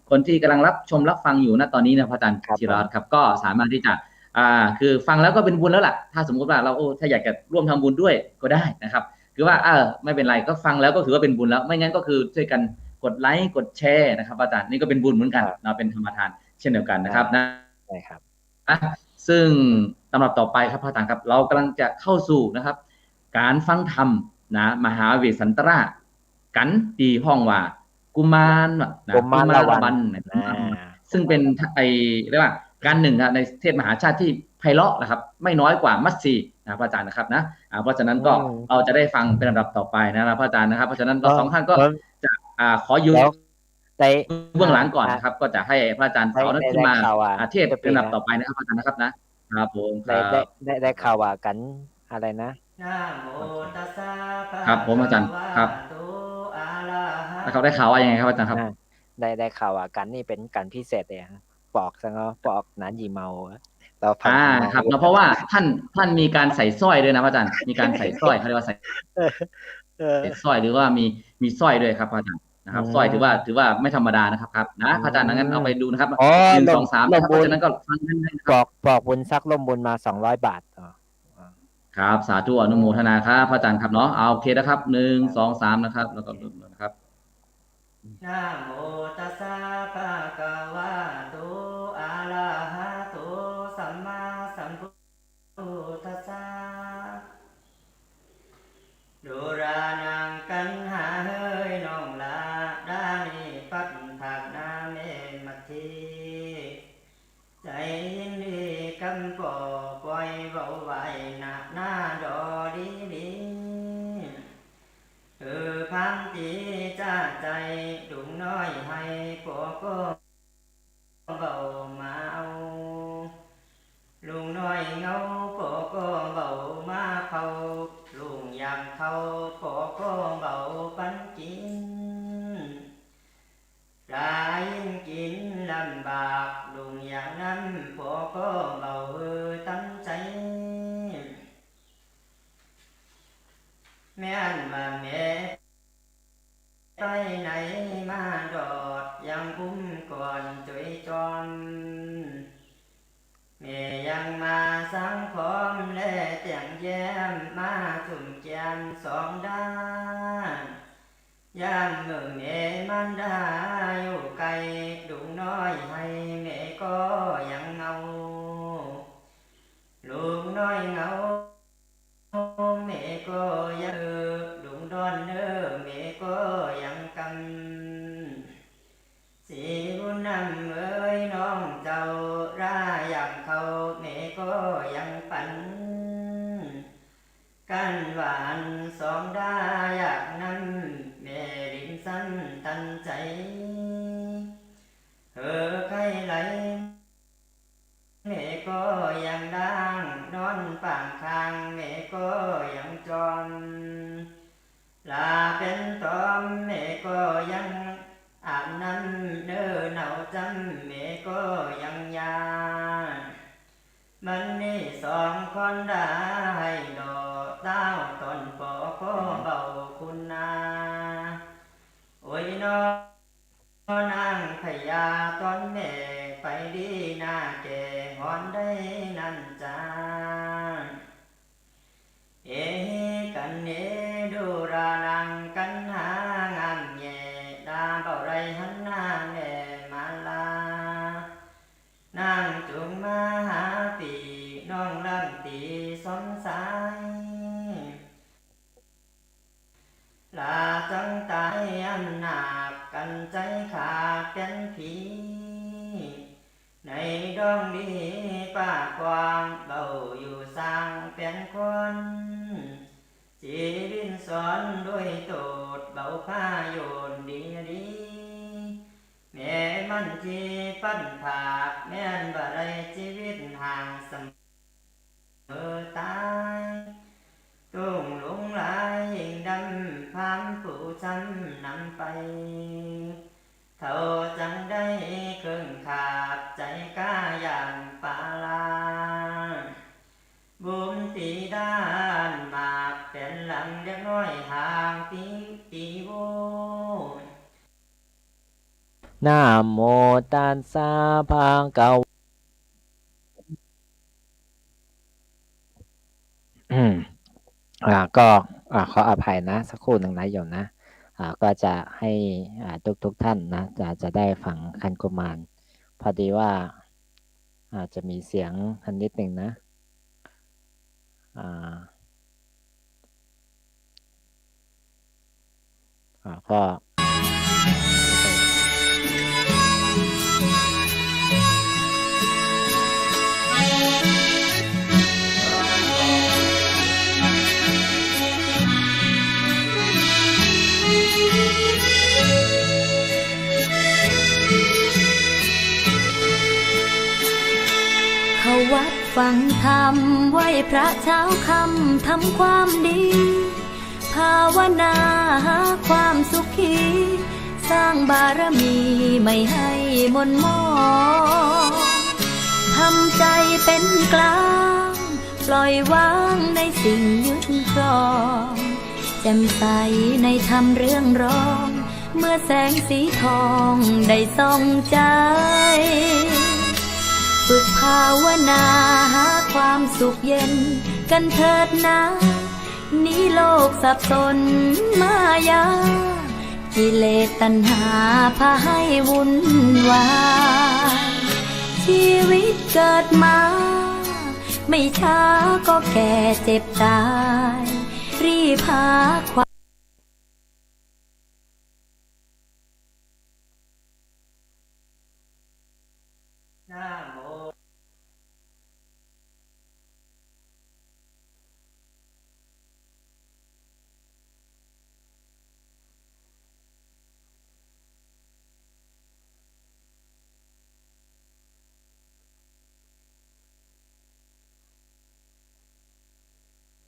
คนที่กำลังรับชมรับฟังอยู่ ณ ตอนนี้นะพระอาจารย์ ครับ ธีรรัตน์ครับ ก็สามารถที่จะ อ่า คือฟังแล้วก็เป็นบุญแล้วล่ะ ถ้าสมมุติว่าเรา โอ้ ถ้าอยากจะร่วมทำบุญด้วยก็ได้นะครับ คือว่า เออ ไม่เป็นไร ก็ฟังแล้วก็ถือว่าเป็นบุญแล้ว ไม่งั้นก็คือช่วยกันกดไลก์กดแชร์นะครับ อาจารย์ นี่ก็เป็นบุญเหมือนกัน ครับ เนาะ เป็นธรรมทานเช่นเดียวกันนะครับ ครับ นะ ใช่ครับ อ่ะ ซึ่งลำดับต่อไปครับพระอาจารย์ครับ เรากำลังจะเข้าสู่นะครับ ก๋านฟังธรรมนะ มหาเวสสันตราชกั๋น ตี้ฮ้องว่ากุมารนะ กุมารวัณ กุมารวัณนะ อ่า ซึ่งเป็น ไอ้ เรียกว่าก๋านหนึ่งนะ ในเทศน์มหาชาติที่ไพเราะนะครับ ไม่น้อยกว่ามัสสีนะพระอาจารย์นะครับนะ อ่า เพราะฉะนั้นก็ อืม เราจะได้ฟังเป็นลำดับต่อไปนะครับพระอาจารย์นะครับ เพราะฉะนั้นเรา เออ สองท่านก็ เออ จะ อ่า ขออยู่ เดี๋ยว ได้ เบื้องหลังก่อนนะครับ อ่า ก็จะให้พระอาจารย์ ได้ เสานั้น ได้ ขึ้นมา ได้ข่าวว่า อ่า เทศน์ จะเป็น ลำดับ นะ ต่อไปนะครับ อาจารย์นะครับนะ ครับผม ได้ ครับ ได้ ได้ ได้ข่าวว่ากั๋นอะไรนะ นะโมตัสสะ ครับผม อาจารย์ ครับ ภะคะวะโต อะระหะโต นะครับ ได้ข่าวว่ายังไงครับ อาจารย์ครับ อ่า ได้ ได้ข่าวว่ากั๋นนี่เป๋นกั๋นพิเศษเลยฮะ ปอกซะเนาะ ปอกหนานหยี่เมาอะ เราฟัง อ่า เมา ครับ เนาะ เพราะว่าท่าน ท่านมีการใส่สร้อยด้วยนะพระอาจารย์ มีการใส่สร้อย เขาเรียกว่าใส่ เออ เออ ใส่สร้อย หรือว่ามี มีสร้อยด้วยครับพระอาจารย์ นะครับ อืม สร้อยถือว่า ถือว่าไม่ธรรมดานะครับ ครับ นะ อืม พระอาจารย์ ดังนั้นเอาไปดูนะครับ อ๋อ หนึ่ง ร่วม สอง สาม นะครับ ร่วมบุญ เพราะฉะนั้นก็ฟังกันนะครับ ปอก ปอกบุญสักร่วมบุญมาสองร้อยบาท อ๋อ อ๋อ ครับ สาธุอนุโมทนาครับ พระอาจารย์ครับเนาะ เอา โอเคนะครับ หนึ่ง ครับ สอง สาม นะครับ แล้วก็ร่วมบุญนะครับ นะโมตัสสะ ภะคะวะโต อะระหะโต สัมมาสัมพุทธัสสะ ดูรานังกัณหา เฮยน้องหล้า ดานี้ปัดภาคหน้าแม่มัทธิ ใจ๋ยินดีกำปอ ป่อยเบาไหวหน้า หน้าดอดีดี เออ พานตี้จ้าใจ๋ ลุงน้อยไฮ ปอก็ เบามาเอา ลุงน้อยเหงา ปอก็เบามาเฝ้า ลุงอยากเข้า ปอก็เบาปันกิ๋น ปลายิ่งกิ๋นลำบาก ลุงอยากนำ ปอก็เบาหื้อต๋ามใจ๋ แม่นว่าแม่ ไปไหนมาดอด ยังอุ้มก่อนจุ๋ยจอม แม่ยังมาสังพร้อม และเตียงแย้ม มาจุ่มแก้มสองด้าน ยามเมื่อแม่มารดาอยู่ไกล ลุงน้อยไฮ แม่ก็ยังเหงา ลุงน้อยเหงา แม่ก็ยัง เออ ลุงดอนเอ้อ แม่ก็ยังกำ สีบุญนำเอ้ยน้องเจ้า รายังเข้า แม่ก็ยังปัน กั๋นหวานสองด้าอยากนำ แม่ลิ้นสั้นตันใจ๋ เออ ไข้ไหล แม่ก็ยังด้าง นอนปางข้าง แม่ก็ยังจอม ลาเป๋นตอม แม่ก็ยังอาบนำ เน้อหนาวจ้ำ แม่ก็ยังยา มันนี่สองคนด้าให้หล่อ ต้าวต๋อนปอก็เบาคุณนา โอ้ยน้อ นางพญาต๋อนแม่ไปดีนาแก่ฮ้อนได้นั้นจา เอหิกัณเณ ดูรานังกัณหา งามแย่ ดาเบาไรหันหน้าแม่มาลา นางจุงมาหาปี้ น้องลังตีสมสาย ลาจังต๋ายอันหนัก กั๋นใจ๋ขาดเป๋นผี ในดองดีป้ากว้าง เบาอยู่สร้างเป๋นคน จีวินสอนด้วยโตด เบาผ้าโยนดีดี แม่มันทีปันผาก แม่นบ่ได้จีวิตห่างเสมอต๋าย ตุ้งลุงหลายยิ่งดำ พานผู้ช้ำนำไป เฒ่าจังได้เคิ่งขาบ ใจ๋ก้าย่านปาลา บุ๋มตีด้านหมาก เป๋นหลังเด็กน้อยห่างตี ตีโว นะโมตัสสะ ภะคะวะ อ่า ก็ อ่า ขออภัยนะ สักครู่หนึ่งนะโยมนะ อ่า ก็จะให้ อ่า ทุกๆ ท่านนะ จะ จะได้ฟังขันกุมาร พอดีว่า อาจจะมีเสียงกันนิดหนึ่งนะ อ่า อ่า ก็ เข้าวัดฟังธรรม ไหว้พระเช้าค่ำ ทำความดี ภาวนาหาความสุขี สร้างบารมีไม่ให้หม่นหมอง ทำใจเป็นกลาง ปล่อยวางในสิ่งยึดครอง แจ่มใสในธรรมเรืองรอง เมื่อแสงสีทองได้ส่องใจ ฝึกภาวนาหาความสุขเย็นกันเถิดนา หนีโลกสับสนมายา กิเลสตัณหาพาให้วุ่นวาย ชีวิตเกิดมา ไม่ช้าก็แก่เจ็บตาย รีบหาความ นะโม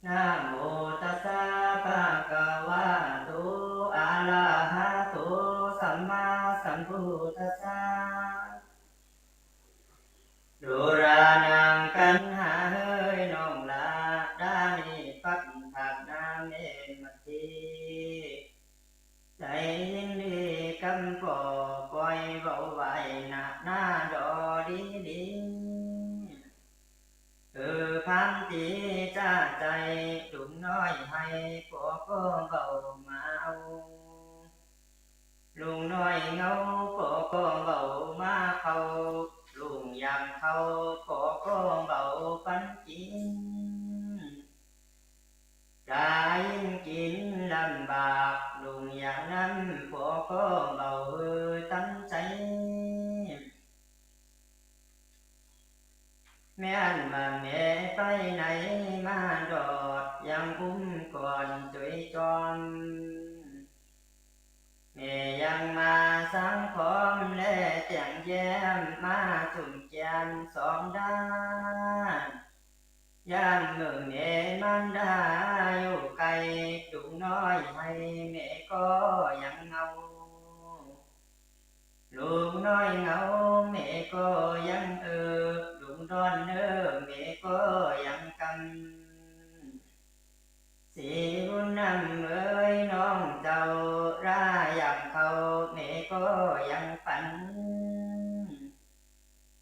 นะโมตัสสะ ภะคะวะโต อะระหะโต สัมมาสัมพุทธัสสะ ดูรานัง กัณหาเฮยน้องหล้า ดานี้ปักภาคนาแม่มาตี้ ใจ๋ยินดีกำปอ ป่อยเบาไหวหน้าหน้าดอดีดี เออ พานตี้จ้าใจ๋ ลุงน้อยไห้ ปอก็เบามาเอา ลุงน้อยเหงา ปอก็เบามาเข้า ลุงอยากเข้า ปอก็เบาปันกิ๋น ก๋ายิ่งกิ๋นลำบาก ลุงอยากนำ ปอก็เบาหื้อตันใจ๋ แม่นว่าแม่ไปไหนมาดอด ยังอุ้มก่อนจุยจอม แม่ยังมาสังคม และแจ้งแย้ม มาจุ่มแก้มสองด้าน ยามเมื่อแม่มารดาอยู่ไกล ลุงน้อยไห้ แม่ก็ยังเหงา ลุงน้อยเหงา แม่ก็ยังเออ ลุงดอนเอ้อ แม่ก็ยังกำ สีบุญนำเอยน้องเจ้า รายังเข้า แม่ก็ยังปัน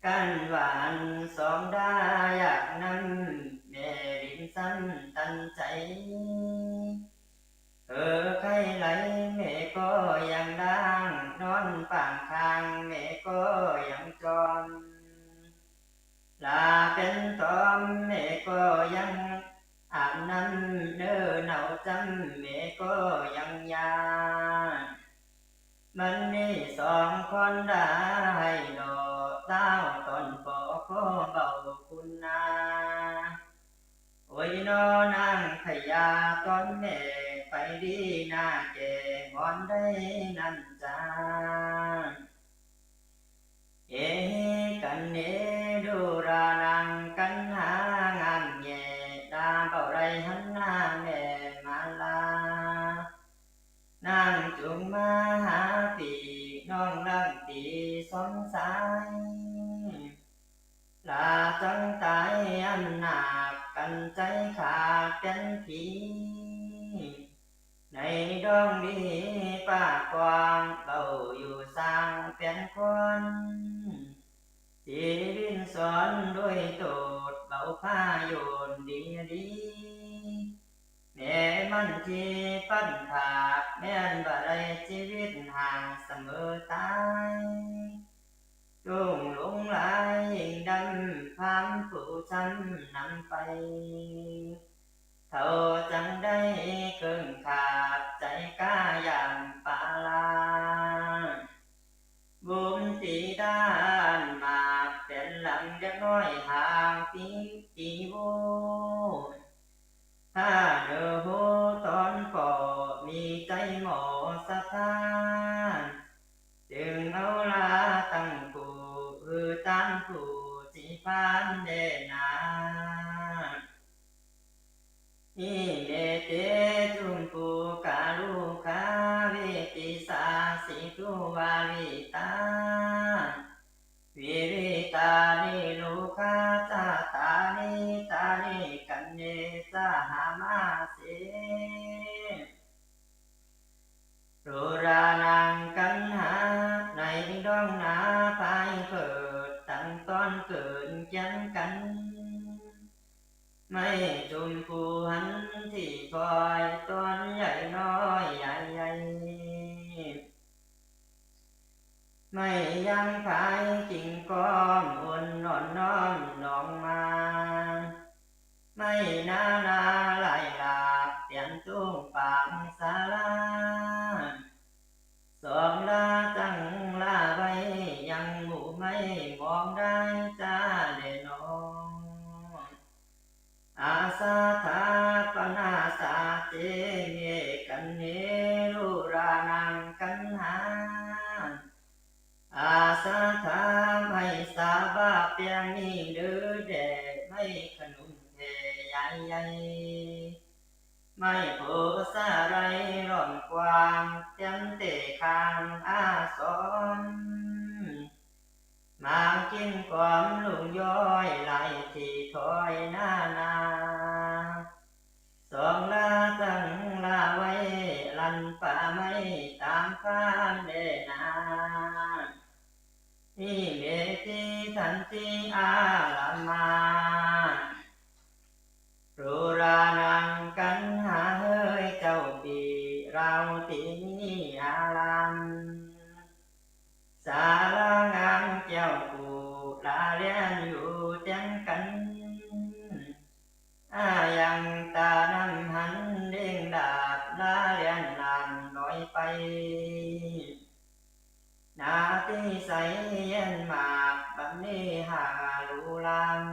กันหวานสองด้า อยากนำ แม่ลิ้นซ้ำตันใจ๋ เออ ไข้ไหล แม่ก็ยังด้าง นอนปางข้าง แม่ก็ยังจอม ลาเป๋นตอม แม่ก็ยังอาบนำ เน้อหนาวจ้ำ แม่ก็ยังยาน มันมีสองคนด้า ไห้หน่อ เต้าต๋นปอก็เบาคุณนา โอ้ยน้อนางพญา ต๋นแม่ไปดีนาแก่ หมอนได้นั่นจา เอหิกัณเณ ดูรานัง กัณหางามแง่ ดาเบาไรหันหน้าแม่มาลา นางจุ่งมาหาปี้ น้องรักตี้สมสาย ลาจังต๋ายอันนาบ กั๋นใจ๋ข้าเป๋นผี ในดงมีป่ากว้าง เบาอยู่สร้างแป๋นคน สีวินสอนด้วยโตด เบาผ้าโยนดีดี แม้มันตี้ปันผาก แม้นบ่ได้จีวิตห่างเสมอต๋าย จุ่งหลงหลายยิ่งดำ พรามผู้ซ้ำนำไป เฒ่าจั่งได้เกิ่งขาด ใจ๋กล้าย่างป่าลา บุ๋มตี้ด้านหมาก แป๋นหลังเด็กน้อยห้าปี๋ตี้ฮู้ ถ้าเน่อฮู้ต๋อนก่อ มีใจ๋หมอศรัทธา จึงเอาลาตังผู้ หื้อตานผู้ตี้ผ่านแด่นา อิเมเต จุมปูกาลุคา วิติสาสิตุวาวิตา วิวิตานิลุคา จาตานิตานิ กัณเณ สหมาเส ดูรานังกัณหา ในดงนาภายเผิด ตังต้อนเกิ๋นเคียงกั๋น ไม้จุมปูหันตี้ถ้อย ต้นใหญ่น้อยใหญ่ใหญ่ ไม้ยางผายกิ่งก้อม อ่อนน้อมน้อมหนองมา ไม้นานาหลายหลาก เตียนตู้ปางศาลา สองลาจั้งลาไว้ ยังหมู่ไม้มองได้จ้าแลหนอ อาสาถาปนาสาเจ เมกัณเห ดูรานังกัณหา อาสาถาไม้สาบาเปียงนิ่งเดือแด่ ไม้ขนุนแผ่ใหญ่ใหญ่ ไม้โพธิ์สาไลล้อมกว้าง เตียนเต๋ข้างอาสม หมากกินกวมลุงย้อย หลายตี้ถ้อยนานา สองลาจั้งลาไว้ ลันป่าไม้ต๋ามฟ้าแลนา อิเมติสันติอารามา ดูรานังกัณหา เฮยเจ้าปี้ เฮาตี้มีอาราม ศาลางามแก้วกู้ ลาเลียนอยู่เตียงกั๋น อายังต๋านำหันเล่งดาบ ลาเลียนลานลอยไป นาตี้ใสเย็นมาก บัดนี้หาลูลาม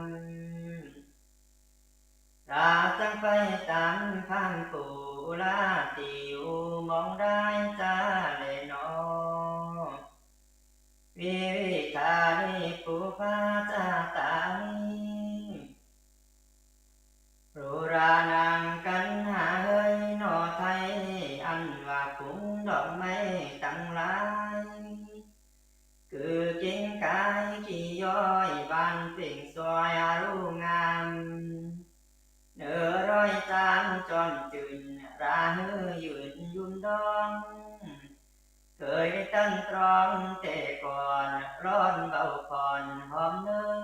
ลาจั้งไปต๋ามพรามผู้ ลาตี้อยู่มองได้จ้าแลหนอ วิวิธานิปุพพาจาตานิ ดูรานังกัณหา เฮยหนอไทย อันว่ากุ๋งดอกไม้ตังหลาย คือเก๋งก๋ายขี้ย้อย บานเป่งซอยอรูงาม เน่อร้อยจานจ้อมจื้น ราหื้อยืนยุนดอง เกยตั้งตรองแต่ก่อน ร้อนเบาผ่อนหอมเนิง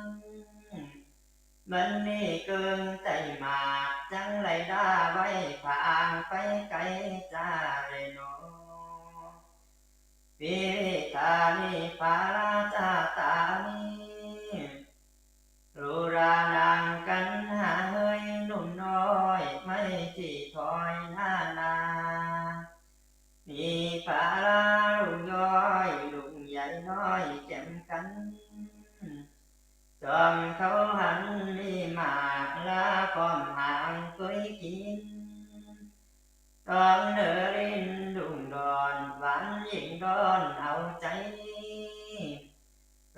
มันนี่เกิ่งไต้หมาก จั้งไหลด้าไว้ผางไปไก๋จ้าแลหนอ วิวิธานิภาลาจาตานิ ดูรานังกัณหา เฮยหนุ่มน้อย ไม้ตี้ถ้อยนานา มีภาลาลุงย้อย ลุงใหญ่น้อยแจ่มกั๋น จ้อมเขาหันมีหมาก ลาพร้อมหางเกยกิ๋น ต๋องเน่อลิ้นดุ้งดอน หวานยิ่งดอนเอาใจ๋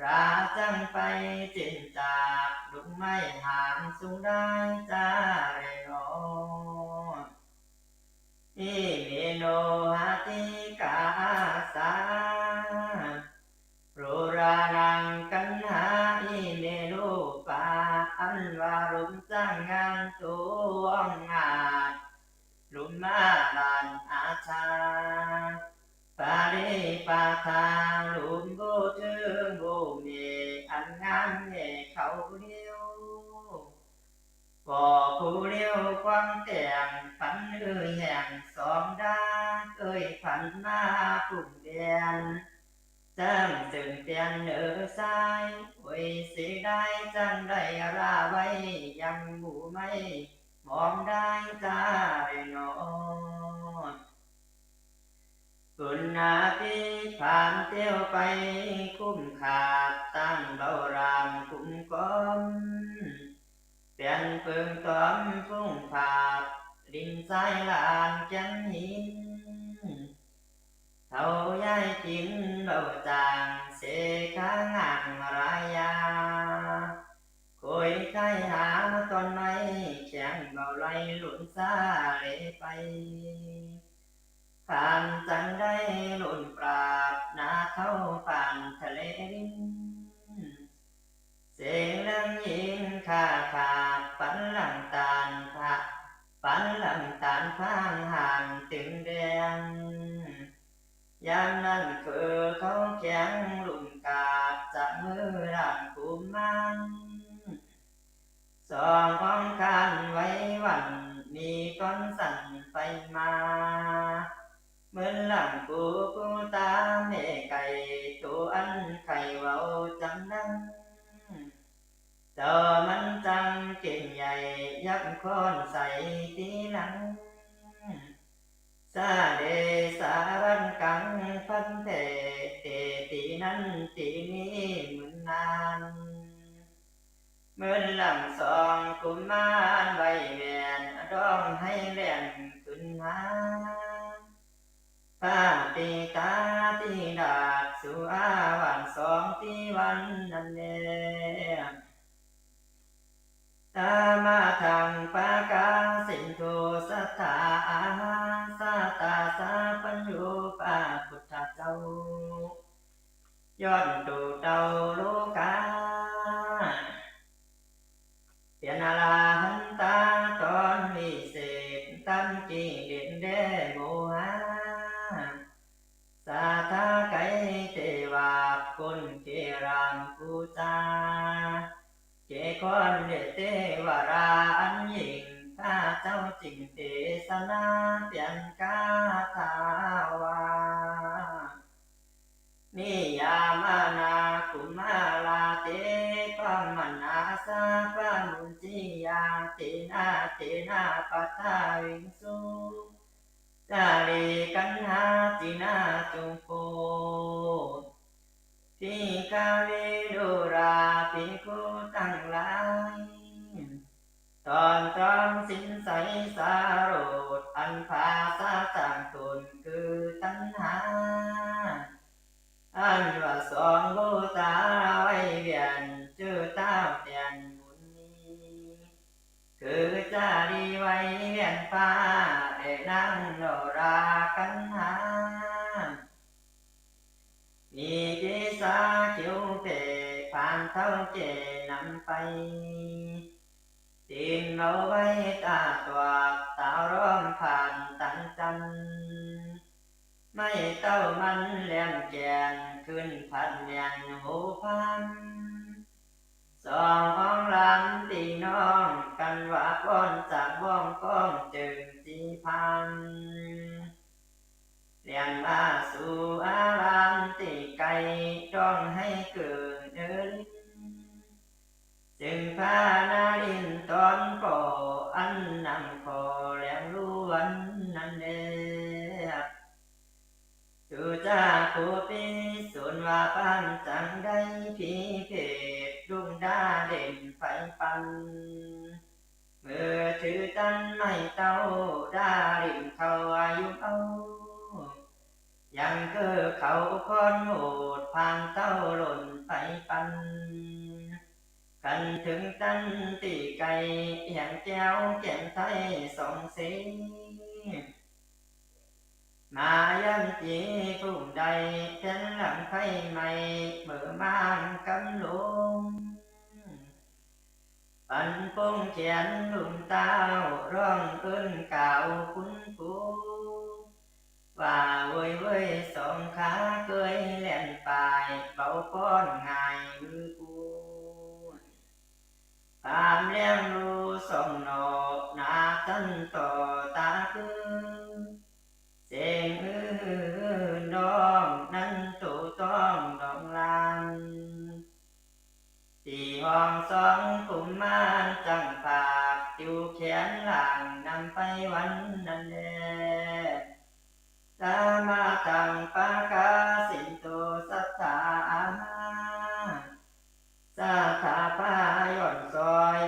ลาจั้งไปจิ่นจาก ลุงไม้หางสูงได้จ้าแลหนอ อิเมโนหาติกาอาสา ดูรานังกัณหา อิเมรูปา อันว่าลุมสร้างงานตวงอาจ ลุมมาลานอา ราชา ปริปาทาลุมผู้เถิงผู้แม่อันงามแน่เขาเดียว ก็ผู้เดียวควางแต่งปันหื้อแห่งสองดา เกยผันมาปุ่มเตียน เจิ่งเจิ่งเตียนเหนือซ้าย โอยเสียดายจั้งได้ละไว้ยังหมู่ไม้ มองได้จ้าแลหนอ กุณาภิพานเตียวไปคุ้มขาด ตั้งเบารามคุ้มกอม เปลี่ยนเปิงตอมฟุ้งผาด ดินทรายลานแก้นหิน เฒ่าย้ายกิ๋นเบาจ่าง เสขาง่างรายา โขยไข้หาต้นไม้ แข็งเบาไหลหลุนซาเหลไป ผ่านจั่งได้หลุนปราบ นาเฒ่าผ่านทะเลลิ้น เสียงเรื่องหญิงข้าขาด ปันหลังตานพระ ปันหลังตานพางห่างตึงแดง ยามนั้นคือเขาแข็งลุ่มกาบ จับมือร่างกุมาร สององค์คานไหวหวั่น มีก้อนสั่นไปมา เหมือนหลังกูกูตาแม่ไก่ ตัวอันไข่เว้าจังนั้น เจ้ามันจังเก่งใหญ่ ยักษ์ค้อนใส่ตีหลัง สาเดสารันกังพันแผ่ เตตีนั้นตีนี้เหมือนนาน เหมือนหลังสองกุมารไหวแหวน ร้องให้แล่นขึ้นหา พระปิตาธิราชสุอาวันสองที่วันนั้นแล ตามาทังปะกาสินโทสัตถาอาหาสาตาสาปัญญูพระพุทธเจ้า ย้อนดูเต้าโลกา เปียรอรหันตาต๋อนวิเศษ ตัดกิเลสแด่โมหะ สาธาไกเตวา คนเกรามปูจา เกคอนเดเตวราอันยิ่ง ข้าเจ้าจึงเตสนาเปียรคาถาว่า นิยามานากุมมาราเต พะมะนาสาพะมุญจิยา เตนะเตนะปัทธาวิงสุ จารีกัณหาจินาจุโป ภิกขะเว ดูราภิกขุตังหลาย ต๋อนตรองศีลใสสาโรจน์ อันผาสะจากต๋นคือตัณหา อันว่าสองผู้ตาไหวเวียน จื้อเต้าแตนบุญมี คือจารีไหวเวียนฟ้า และนางโนราคันหา มีเกศาเขียวเปร่ง ผ่านเต้าแก่นำไป ตีนเอาไว้ตาตวาด ตาร้องผ่านตังจันทร์ ไม้เต้ามันแหลมแก่น ขึ้นพัดแหวนหูพัง สององค์หลานพี่น้อง กันว่าป้อนจากบ้องก้องเจิงจีพัง เรียนว่าสู่อารามตี้ไกล ต้องให้เกิ่งเอิ้น จึงพานารินต๋อนก่อ อันนำก่อแหลมล้วนนั้นแล สุจาภูปิสุนว่าปานจังได้ผีเพศ ลุงดาเด่นไฟปัน เมื่อถือตันไม้เต้า ดารินเข้าอายุเอา ยังเก้อเขาคอนโหด ผ่านเต้าหล่นไปปัน กันถึงตันตี้ไกล แหมแก้วแก้มไทยส่องเส มายังจีผู้ใด แผ่นหลังไฟไหม้ เมื่อมางกำลง ปันปงแขนลุงเต้า ร้องเอิ้นกล่าวคุณครู ว่าเว่ยเว่ยสองขาเกยแล่นป่าย เบาป๊อนง่ายมือปูน ต๋ามเลี้ยงลูกสองหน่อ หนาตันต่อต๋าคือ เสียงอื้อหือน้องนั้น โตต้องดองลาน ตี้ห้องสองกุมมารจั้งผาก ติวแขนล่างนำไปวันนั้นแล สามาตัง ปะกาสินโต สัตถาอาหา สัตถาพาย้อนซอย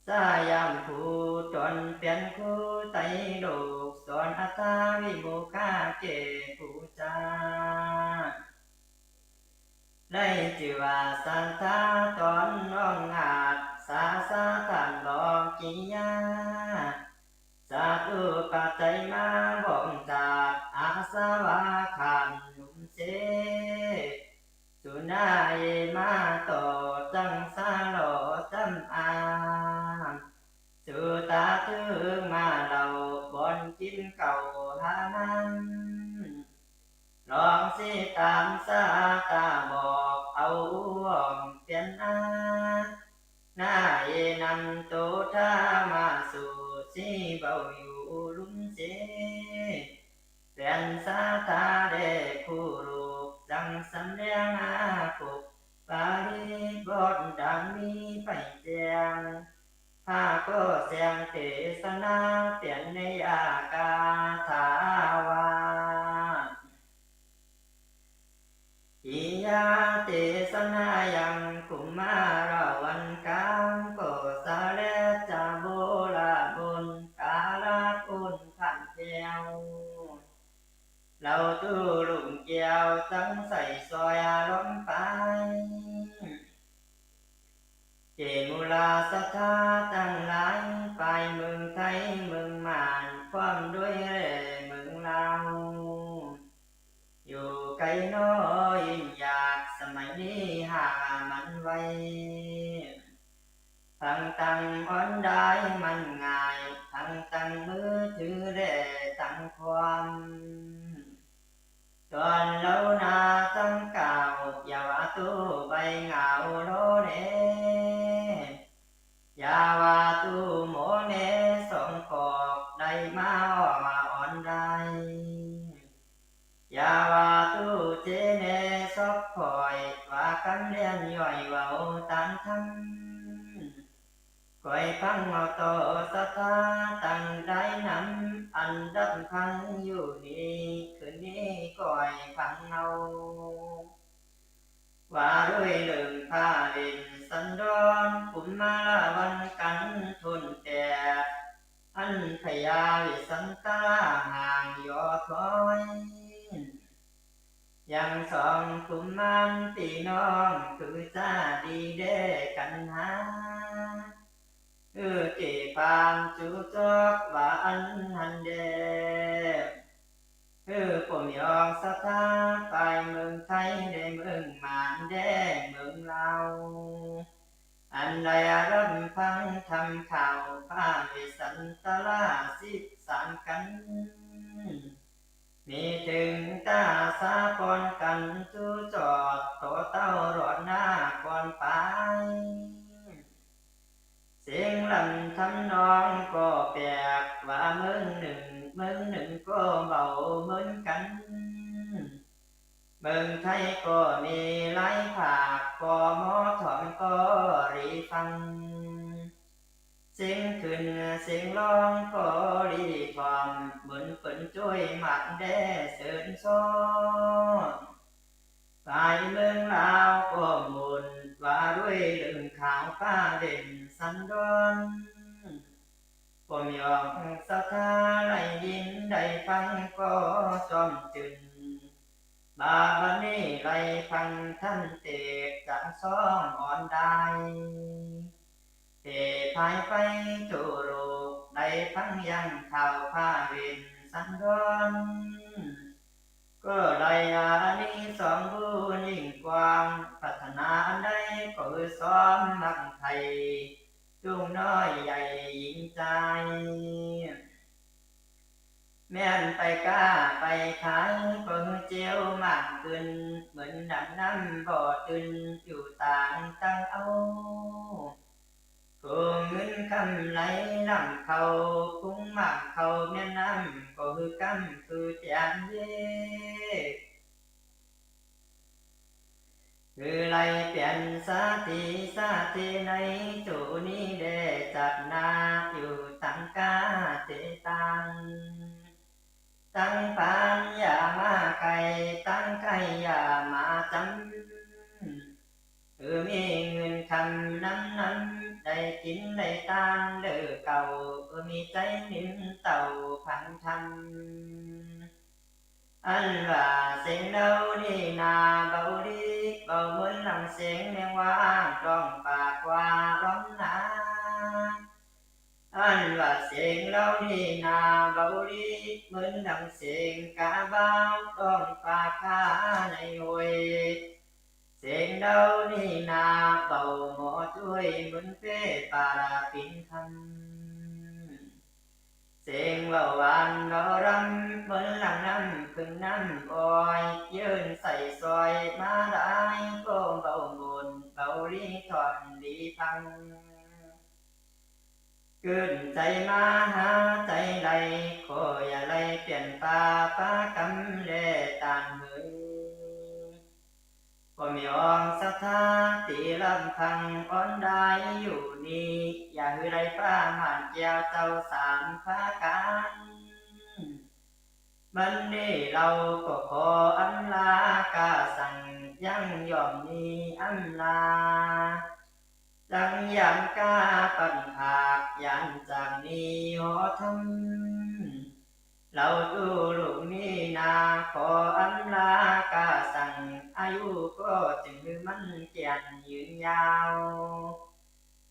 สายังผู้ต๋นเป๋นครูไตรโลก สอนอัตถวิโมกข์แก่ผู้จา ได้จื้อว่าสัตถาต๋อนน้องอาจ สาสาต้านบอกกิริยา สัตว์อุปัจจัยมาบ่งจาด อาสวะขันธ์หนุ่มเส สุนาเยมาต่อจั้งสะหล่อจำอา สุตาตึกมาเล่าบ่อนกิ๋นเก้าหาน้ำ ลองสิต๋ามสาต๋าบอกเอาอ้วมเปียนอา นาเยนันโตทามาสุ สิเบาอยู่ลุ่มเส เป๋นสัตถาแด่ผู้ลูก จั้งสำแดงอาภพ ปริบทดังมีไปแจ้ง พระก็แสดงเตสนา เป๋นในยะกาถาว่า กิริยาเตสนายัง กุมารวัณกัง ก็สะแลจะโบราณบน กาละคุณขันแก้ว เล่าตู้ลุ่มแก้ว จั้งใส่ซอยอารมณ์ไป เกมุลาสัตถาตังหลาย ไปเมืองไทยเมืองม่าน พร้อมด้วยแลเมืองลาว อยู่ไกลน้อยยิ่งยาก สมัยนี้หามันไว ตังตังออนไลน์มันง่าย ตังตังมือถือแลตังความ ต๋อนเล่านาตังเก่า อย่าว่าตู้ใบเหงาโลเล อย่าว่าตู้โมเนสองปอก ได้มาออกมาออนไลน์ อย่าว่าตู้เจเนซอกคอย ว่ากำเรียนย่อยเว้าต๋ามธรรม ก้อยฟังเอาต่อสัตถาตังได้นำ อันดับพังอยู่นี้ คืนนี้ก้อยฟังเอา ว่าด้วยเรื่องพระเวสสันดร กุมารวัณกังทุนแตก อันพญาเวสสันตราห่างย่อถอย ยังสองกุมารปี้น้อง คือจะดีแด่กั๋นหา เออ เก้ปานจูจอกว่าอันหั้นแด่ เออ ป้อมยองสัตถา ไปเมืองไทยแด่เมืองม่านแด่เมืองลาว อันได้รับฟังธรรมข่าวพระเวสสันตราสิบสามกั๋น มีเถิงต๋าสาปอนกั๋นจูจอด โตเต้ารอดหน้าก่อนไป เสียงลำทำนองก็แปลก ว่าเมืองนึ่งเมืองนึ่งก็เบาเหมือนกั๋น เมืองไทยก็มีหลายภาค ก็หมอถอนก็หลีฟัง เสียงขึ้นเสียงร้องก็หลีถอน เหมือนเปิ้นจ้วยหมั่นแด่เสิญซ้อน ฝ่ายเมืองลาวก็หมุน ว่าด้วยเรื่องข่าวพระเวสสันดร ป้อมยองสัตถาได้ยินได้ฟังก็จ้อมจื้น บ่าบัดนี้ได้ฟังธรรมเตสน์จากซ่องออนไลน์ เต๋ภายไปตู้โลก ได้ฟังยังข่าวพระเวสสันดร ก็ได้อานิสงส์บุญยิ่งกว้าง ปรารถนาอันใดก็คือสมหวังใฝ่ จุ่งน้อยใหญ่หญิงจาย แม่นไปก๊าไปขาย ก็หื้อเจียวมากขึ้น เหมือนดังน้ำบ่อตื้น อยู่ตางตังเอา ถุงเงินคำไหลล้ำเข้า พุงมากเข้าแม่น้ำ ก็หื้อก้ำคือเตียนเย่ หื้อไหลเป๋นสาธีสาธีใน จุนี้แด่จัดนา อยู่ตังก้าเตตัง ตังปานอย่ามาไก๋ ตังใก้อย่ามาจ๋ำ หื้อมีเงินคำนำนำ ได้กิ๋นได้ตานเลือเก่า หื้อมีใจ๋นิ่มเต้าพันธรรม อันว่าเสียงเล่านี้นาเบาดี เบาเหมือนดังเสียงแมงว่าง ร้องปากว่าร้องนา อันว่าเสียงเล่านี้นาเบาดี เหมือนดังเสียงกาบ่าว ร้องปากกาในห้วย เสียงเล่านี้นาเบาหมอจ้วย เหมือนเพปาราปินคำ เสียงเว้าหวานเว้ารำ เหมือนดังน้ำผึ้งน้ำอ้อย ยื่นใส่ซอยมาหลาย ก็เบาม่วนเบาดี ถ่อนดีฟัง กึ๊ดใจ๋มาหาใจ๋ไหล ขออย่าไหลเปลี่ยนปาปากรรมแลต้านหื้อ ก็มีออกศรัทธาตี้ลำพัง อ่อนได้อยู่นี้ อย่าหื้อได้ปาม่านแก้วเจ้าสามประก๋าน บัดนี้เฮาก็ขออำลา กาสังยังย่อมมีอำลา จังยามกาปันภาค ยานจากนี้หอธรรม เฮาตู้ลูกนี้นา ขออำลากาสัง อายุก็จึงหื้อมั่นเจียรติยืนยาว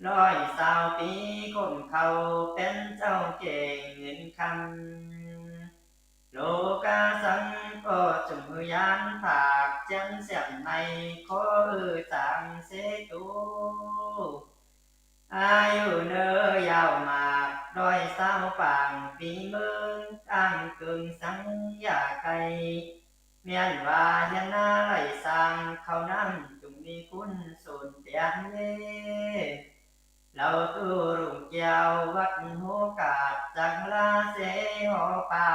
ร้อยซาวปี้คงเข้า เป๋นเจ้าเก้งเงินคำ โลกาสังก็จุ่มหื้อยานผาก เจียนเสียมใน ขอหื้อจางเสตู อายุเนอยาวมาก ร้อยซาวปางปี๋เมิง ก้างเกิ่งสังอย่าไก๋ แม่นว่าเฮียนนาไล่สร้าง เข้าน้ำจุ่มมีคุณสูนเตียนเย่ เฮาตู้รุ่งแก้ววัดโหกาด จักลาเสหอป่า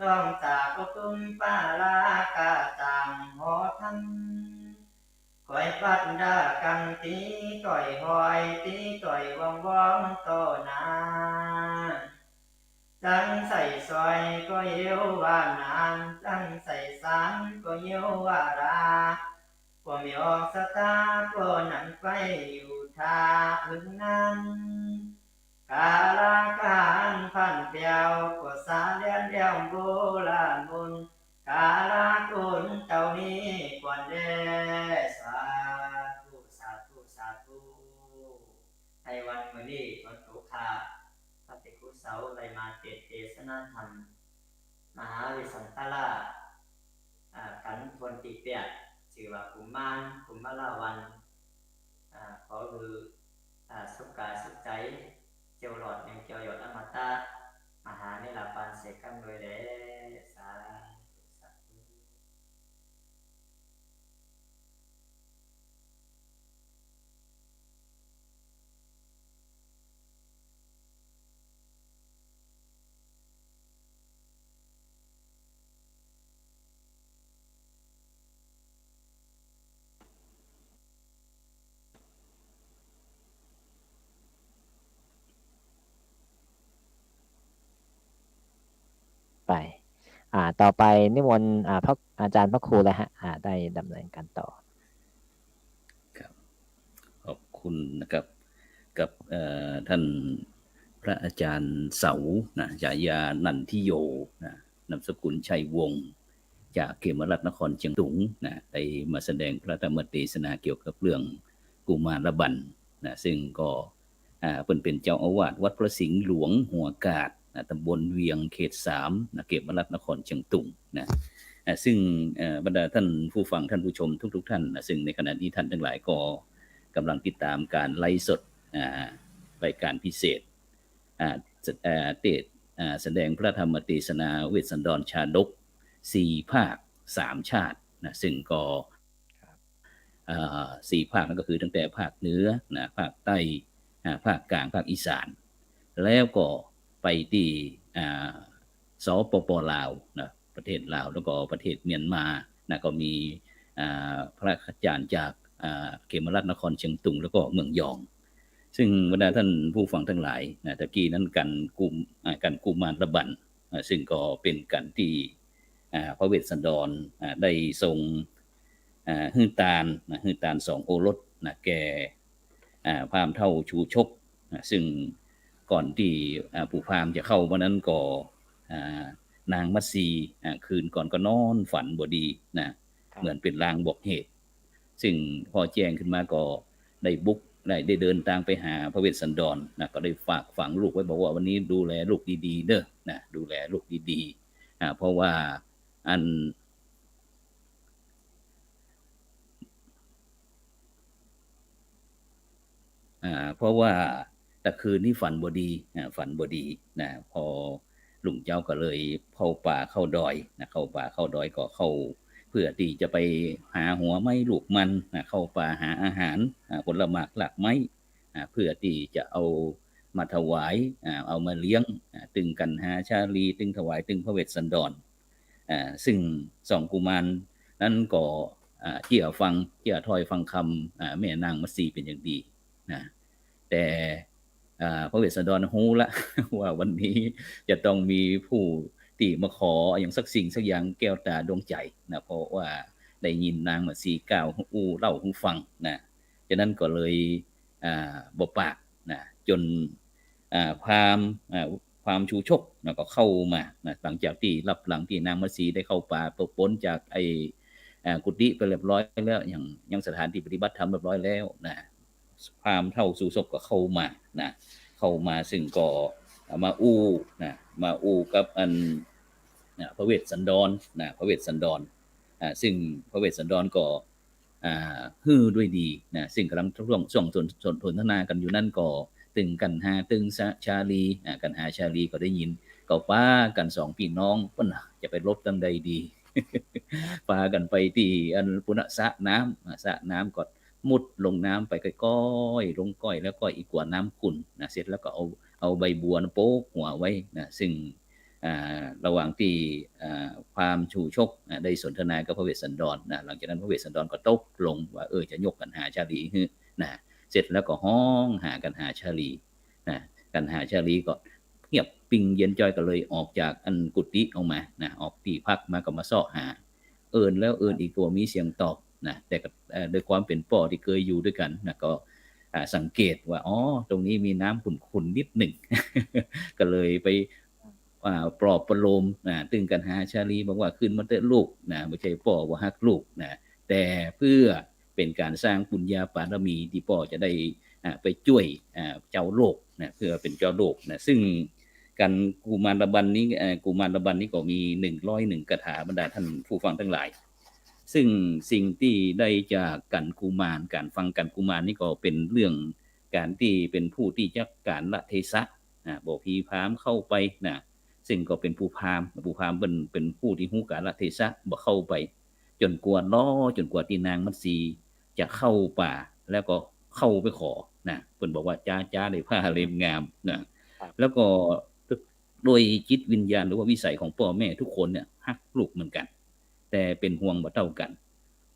ล่องจากอุตุมปาลากาต่างหอธรรม คอยปัดดากังตี้ต่อยหอย ตี้ต่อยว่องว่องต่อหน้า จังใส่ซอยก็เยียวว่านาน จังใส่สารก็เยียวว่ารา ก็มีออกศรัทธา ก็หนังไปอยู่ท่าหึงนาน กาลาการผ่านแป๊ว ก็สาเลียนแล้วโบราณมนต์ กาลากุณเต้านี้ก่อนแล สาธุ สาธุ สาธุ ในวันมื้อนี้ วันโตค่า พระภิกขุเสาได้มาเตสน์เตสนาธรรม มหาวิสันตราช อ่า กั๋นคนตี้แปด จื้อว่ากุมาร กุมารวัลย์ อ่า ขอหื้อ อ่า สุขกายสุขใจ๋ เจียวหลอดแห่งเจียวยอดอมตะ มหานิรปานเสกกั๋นโดยแล สาธุ สาธุ ไป อ่า ต่อไปนิมนต์ อ่า พระอาจารย์พระครูเลยฮะ อ่า ได้ดำเนินการต่อ ครับ ขอบคุณนะครับ กับ เอ่อ ท่านพระอาจารย์เสานะ ฉายานันทิโยนะ นามสกุลชัยวงศ์ จากเขมรัฐนครเชียงตุงนะ ได้มาแสดงพระธรรมเตสนาเกี่ยวกับเรื่องกุมารบัลย์นะ ซึ่งก็ อ่า เปิ้นเป๋นเจ้าอาวาสวัดพระสิงห์หลวงหัวกาดนะ ตำบลเวียง เขตสามนะ เขมรัฐนครเชียงตุงนะ อ่า ซึ่ง เอ่อ บรรดาท่านผู้ฟังท่านผู้ชมทุกๆท่านนะ ซึ่งในขณะนี้ท่านทั้งหลายก็กำลังติดตามการไลฟ์สด อ่า รายการพิเศษ อ่า เอ่อ เตสน์ อ่า แสดงพระธรรมเตสนาเวสสันดรชาดก สี่ภาค สามชาตินะ ซึ่งก็ อ่า สี่ภาคนั้นก็คือตั้งแต่ภาคเหนือนะ ภาคใต้ อ่า ภาคกลาง ภาคอีสาน แล้วก็ไปตี้ อ่า สปป.ลาวนะ ประเทศลาว แล้วก็ประเทศเมียนมานะ ก็มี อ่า พระอาจารย์จาก อ่า เขมราชนครเชียงตุง แล้วก็เมืองยอง ซึ่งบรรดาท่านผู้ฟังทั้งหลายนะ ตะกี้นั้นกั๋นกุม อ่า กั๋นกุมารบัณฑ์ อ่า ซึ่งก็เป๋นกั๋นตี้ อ่า พระเวสสันดร อ่า ได้ทรง อ่า หื้อตานนะ หื้อตานสองโอรสนะ แก่ อ่า พราหมณ์เฒ่าชูชกนะ ซึ่งก่อนตี้ อ่า ปู่พราหมณ์จะเข้ามานั้นก็ อ่า นางมัตสี อ่า คืนก่อนก็นอนฝันบ่ดีนะ ครับ เหมือนเป๋นลางบอกเหตุ ซึ่งพอแจ้งขึ้นมาก็ได้บุก ได้ ได้เดินตางไปหาพระเวสสันดรนะ ก็ได้ฝากฝังลูกไว้บอกว่า วันนี้ดูแลลูกดีๆ เด้อนะ ดูแลลูกดีๆ อ่า เพราะว่าอัน อ่า เพราะว่าตะคืนนี้ฝันบ่ดี อ่า ฝันบ่ดีนะ พอรุ่งเจ๊าก็เลยเข้าป่าเข้าดอยนะ เข้าป่าเข้าดอยก็เข้า เพื่อตี้จะไปหาหัวไม้ลูกมันนะ เข้าป่าหาอาหาร อ่า ผลหมากรากไม้ อ่า เพื่อตี้จะเอามาถวาย อ่า เอามาเลี้ยง อ่า ตึงกัณหาชาลี ตึงถวาย ตึงพระเวสสันดร อ่า ซึ่งสองกุมารนั้นก็ อ่า เจื้อฟัง เจื้อถ้อยฟังกำ อ่า แม่นางมัตสีเป๋นอย่างดีนะ แต่ อ่า พระเวสสันดรฮู้ละ ว่าวันนี้จะต้องมีผู้ตี้มาขออะหยังสักสิ่งสักอย่างแก้วตาดวงใจ๋นะ เพราะว่าได้ยินนางมัตสีกล่าวอู้เล่าหื้อฟังนะ ฉะนั้นก็เลย อ่า บ่ปากนะ จ๋น อ่า พราหมณ์ อ่า พราหมณ์ชูชกนะ ก็เข้ามานะ หลังจากตี้ลับหลังตี้นางมัตสีได้เข้าป่า ป- ป๊นจากไอ้ อ่า กุฏิไปเรียบร้อยแล้ว ยัง ยังสถานตี้ปฏิบัติธรรมเรียบร้อยแล้วนะ พราหมณ์เฒ่าชูชกก็เข้ามานะ เข้ามาซึ่งก็มาอู้นะ มาอู้กับอัน นะ พระเวสสันดรนะ พระเวสสันดร อ่า ซึ่งพระเวสสันดรก็ อ่า หื้อด้วยดีนะ ซึ่งก่ำลังช่วง ช่วงสน- สน- สนทนากั๋นอยู่นั้นก็ ตึงกัณหา ตึงชา- ชาลี อ่า กัณหาชาลีก็ได้ยิน ก็ปากั๋นสองปี้น้อง เปิ้นจะไปหลบตังใดดี ปากั๋นไปตี้อันปุ้นน่ะ สระน้ำ อ่า สระน้ำก็มุดลงน้ำไปก้อยๆ ลงก้อยแล้วก้อยอี้กั๋วน้ำขุ่นนะ เสร็จแล้วก็เอา เอาใบบัวน่ะโปกหัวไว้นะ ซึ่ง อ่า ระหว่างตี้ อ่า พราหมณ์ชูชก อ่า ได้สนทนากับพระเวสสันดรนะ หลังจากนั้นพระเวสสันดรก็ตกลงว่า เออ จะยกกัณหาชาลีหื้อนะ เสร็จแล้วก็ฮ้องหากัณหาชาลีนะ กัณหาชาลีก็เงียบปิ้งเย็นจ้อย ก็เลยออกจากอันกุฏิออกมานะ ออกตี้พักมาก็มาเซาะหา เอิ้นแล้วเอิ้นอีกก็บ่มีเสียงตอบนะ แต่ก็ เอ่อ ด้วยความเป๋นป้อตี้เกยอยู่ด้วยกั๋นนะ ก็ อ่า สังเกตว่า อ๋อ ตรงนี้มีน้ำขุ่นๆ นิดหนึ่ง ก็เลยไป อ่า ปลอบประโลมนะ ตึงกัณหาชาลีบอกว่า ขึ้นมาเต๊อะลูกนะ บ่ใจ้ป้อบ่ฮักลูกนะ แต่เพื่อเป๋นก๋านสร้างปุญญาบารมีตี้ป้อจะได้ อ่า ไปจ้วย อ่า เจ้าโลกนะ เพื่อเป๋นเจ้าโลกนะ ซึ่งกัณฑ์กุมารบัณฑ์นี้ เอ่อ กุมารบัณฑ์นี้ก็มีหนึ่งร้อยหนึ่งคาถา บรรดาท่านผู้ฟังทั้งหลาย ซึ่งสิ่งตี้ได้จากกัณฑ์กุมาร ก๋านฟังกัณฑ์กุมารนี่ก็เป๋นเรื่องก๋านตี้เป๋นผู้ตี้จักกาลเทศะ อ่า บ่ผีผามเข้าไปนะ ซึ่งก็เป๋นผู้ผาม ผู้ผามเป๋น เป๋นผู้ตี้ฮู้กาลเทศะ บ่เข้าไป จ๋นกว่าล้อ จ๋นกว่าตี้นางมัตสีจะเข้าป่า แล้วก็เข้าไปขอนะ เปิ้นบอกว่า จ๊าๆ ได้ผ้าเล่มงามนะ ครับ แล้วก็โดยจิตวิญญาณหรือว่าวิสัยของป้อแม่ทุกคนเนี่ยฮักลูกเหมือนกั๋น แต่เป๋นห่วงบ่เต้ากั๋น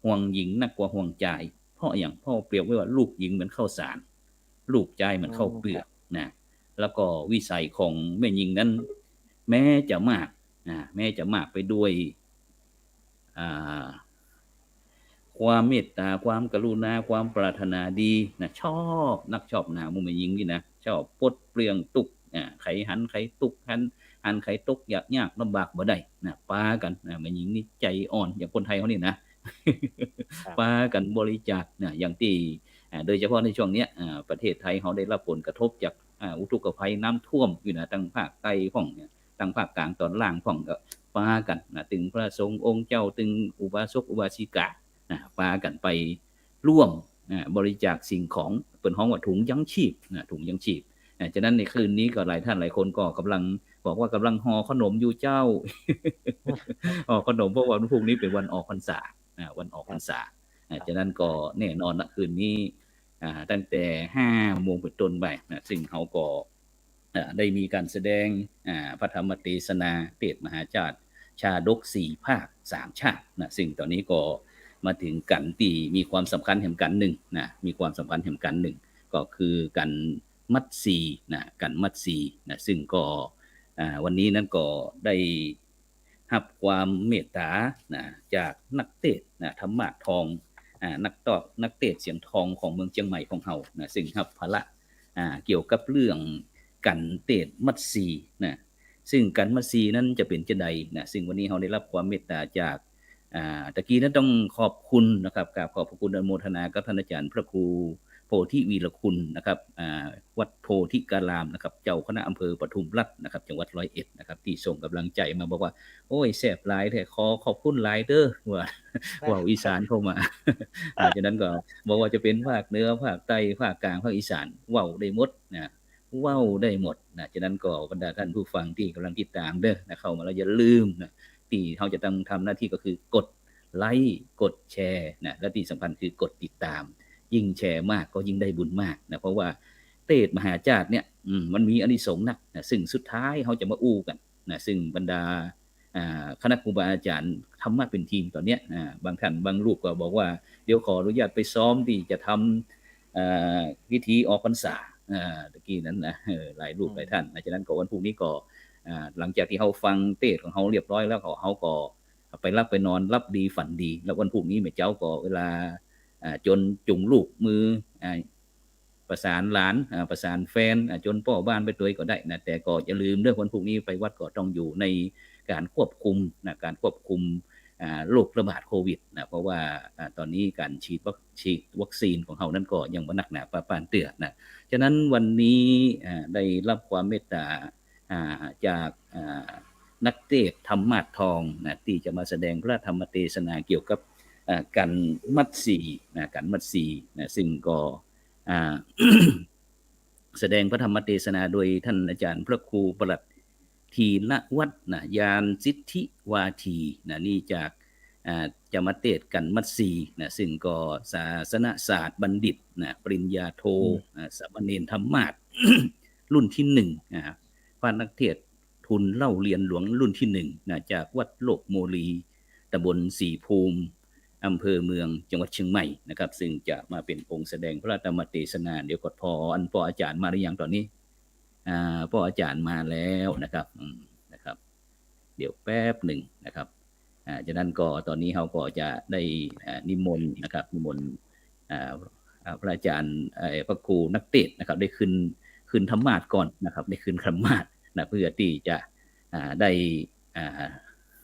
ห่วงหญิงนักกว่าห่วงจาย เพราะอะหยัง เพราะเปรียบไว้ว่าลูกหญิงเหมือนข้าวสาร ลูกจายเหมือนข้าวเปลือก อืม ครับ นะ แล้วก็วิสัยของแม่ญิงนั้น แม้จะมาก อ่า แม้จะมากไปด้วย อ่า ความเมตต๋า ความกรุณา ความปรารถนาดีนะ ชอบนักชอบหนา หมู่แม่ญิงนี่นะ ชอบปลดเปลื้องตุ๊กข์ อ่า ใผหันใผตุ๊กข์ หัน หันใผตกข์ยาก ยากลำบากบ่ได้นะ ปากั๋นนะ แม่ญิงนี่ใจ๋อ่อน อย่างคนไทยเฮานี่นะ ครับ ปากั๋นบริจาคนะ อย่างตี้ อ่า โดยเฉพาะในช่วงเนี้ย อ่า ประเทศไทยเฮาได้รับผลกระทบจาก อ่า อุทกภัยน้ำท่วมอยู่นะ ตังภาคใต้พ่องเนี่ย ตังภาคกลางต๋อนล่างพ่อง ก็ปากั๋นนะ ตึงพระสงฆ์องค์เจ้า ตึงอุบาสกอุบาสิกานะ ปากั๋นไปร่วมนะ บริจาคสิ่งของ เปิ้นฮ้องว่าถุงยังชีพนะ ถุงยังชีพ อ่า ฉะนั้นในคืนนี้ก็หลายท่านหลายคนก็กำลังบอกว่ากำลังห่อขนมอยู่เจ้า ห่อขนม เพราะวันพรุ่งนี้เป๋นวันออกพรรษา อ่า วันออกพรรษา อ่า ฉะนั้นก็แน่นอนนะ คืนนี้ อ่า ตั้งแต่ห้าโมงเป๋นต้นไปนะ ซึ่งเฮาก็ อ่า ได้มีก๋านแสดง อ่า พระธรรมเตสนา เตสน์มหาชาติ ชาดกสี่ภาคสามชาตินะ ซึ่งต๋อนนี้ก็มาเถิงก๋านตี้มีความสำคัญแหมก๋านนึ่งนะ มีความสำคัญแหมก๋านนึ่ง ก็คือก๋านมัดสีนะ ก๋านมัดสีนะ ซึ่งก็ อ่า วันนี้นั้นก็ได้ ฮับความเมตต๋านะ จากนักเตสน์นะ ธรรมาสน์ทอง อ่า นักตอก นักเตสน์เสียงทองของเมืองเจียงใหม่ของเฮานะ ซึ่งฮับภาระ อ่า เกี่ยวกับเรื่องก๋านเตสน์มัดสีนะ ซึ่งก๋านมัดสีนั้นจะเป๋นจาใดนะ ซึ่งวันนี้เฮาได้ฮับความเมตต๋าจาก อ่า ตะกี้นั้นต้องขอบคุณนะครับ กราบขอบพระคุณอนุโมทนากับท่านอาจารย์พระครูโพธิวีรคุณนะครับ อ่า วัดโพธิการามนะครับ เจ้าคณะอำเภอปทุมรัตน์นะครับ จังหวัดร้อยเอ็ดนะครับ ตี้ส่งก๋ำลังใจ๋มาบอกว่า โอ้ย แซ่บหลายแท้ ขอขอบคุณหลายเต๊อะ ว่า เว้าอีสานเข้ามา อ่า ฉะนั้นก็บ่ว่าจะเป๋นภาคเหนือ ภาคใต้ ภาคกลาง ภาคอีสาน เว้าได้หมดนะ เว้าได้หมดนะ ฉะนั้นก็บรรดาท่านผู้ฟังตี้ก๋ำลังติดต๋ามเต๊อะนะ เข้ามาแล้วอย่าลืมนะ ตี้เฮาจะต้องทำหน้าตี้ก็คือกดไลก์ กดแชร์นะ และตี้สำคัญคือกดติดต๋าม ยิ่งแชร์มากก็ยิ่งได้บุญมากนะ เพราะว่าเตสน์มหาชาติเนี่ย อืม มันมีอานิสงส์นักนะ ซึ่งสุดท้ายเฮาจะมาอู้กั๋นนะ ซึ่งบรรดา อ่า คณะครูบาอาจ๋ารย์ธรรมะเป๋นทีมต๋อนเนี้ย อ่า บางท่านบางรูปก็บอกว่า เดี๋ยวขออนุญาตไปซ้อมตี้จะทำ เอ่อ พิธีออกพรรษา อ่า ตะกี้นั้นนะ เออ หลายรูปหลายท่านนะ ฉะนั้นก็วันพรุ่งนี้ก็ อ่า หลังจากตี้เฮาฟังเตสน์ของเฮาเรียบร้อยแล้ว เฮาก็ไปหลับไปนอน หลับดีฝันดี แล้ววันพรุ่งนี้แหมเจ๊าก็เวลา อ่า จ๋นจุงลูกมือ อ่า ประสานหลาน อ่า ประสานแฟน อ่า จ๋นป้อบ้านไปตวยก็ได้นะ แต่ก็อย่าลืมเต๊อะ วันพรุ่งนี้ไปวัดก็ต้องอยู่ในก๋านควบคุมนะ ก๋านควบคุม อ่า โรคระบาดโควิดนะ เพราะว่า อ่า ต๋อนนี้ก๋านฉีดวัค ฉีดวัคซีนของเฮานั้นก็ยังบ่นักหนาปะปานเตื้อนะ ฉะนั้นวันนี้ อ่า ได้ฮับความเมตต๋า อ่า จาก อ่า นักเตสน์ธรรมาสน์ทองนะ ตี้จะมาแสดงพระธรรมเตสนาเกี่ยวกับ อ่า ก๋านมัดสีนะ ก๋านมัดสีนะ ซึ่งก็ อ่า แสดงพระธรรมเตสนาโดยท่านอาจ๋ารย์พระครูประหลัดธีรวัฒน์นะ ญาณสิทธิวาทีนะ นี่จาก อ่า จะมาเตสน์ก๋านมัดสีนะ ซึ่งก็ศาสนศาสตร์บัณฑิตนะ ปริญญาโท อืม อ่า สามเณรธรรมาสน์ รุ่นตี้หนึ่งนะ พระนักเตสน์ทุนเล่าเรียนหลวงรุ่นตี้หนึ่งนะ จากวัดโลกโมลี ตำบลศรีภูมิ อำเภอเมือง จังหวัดเชียงใหม่นะครับ ซึ่งจะมาเป๋นองค์แสดงพระธรรมเตสนา เดี๋ยวก่อน ปอ อันป้ออาจ๋ารย์มาหรือยังต๋อนนี้ อ่า ป้ออาจ๋ารย์มาแล้วนะครับ อืม นะครับ เดี๋ยวแป๊บหนึ่งนะครับ อ่า ฉะนั้นก็ต๋อนนี้เฮาก็จะได้ อ่า นิมนต์นะครับ นิมนต์ อ่า อ่า พระอาจ๋ารย์ เอ่อ พระครูนักเตสน์นะครับ ได้ขึ้น ขึ้นธรรมาสน์ก่อนนะครับ ได้ขึ้นธรรมาสน์นะ เพื่อตี้จะ อ่า ได้ อ่า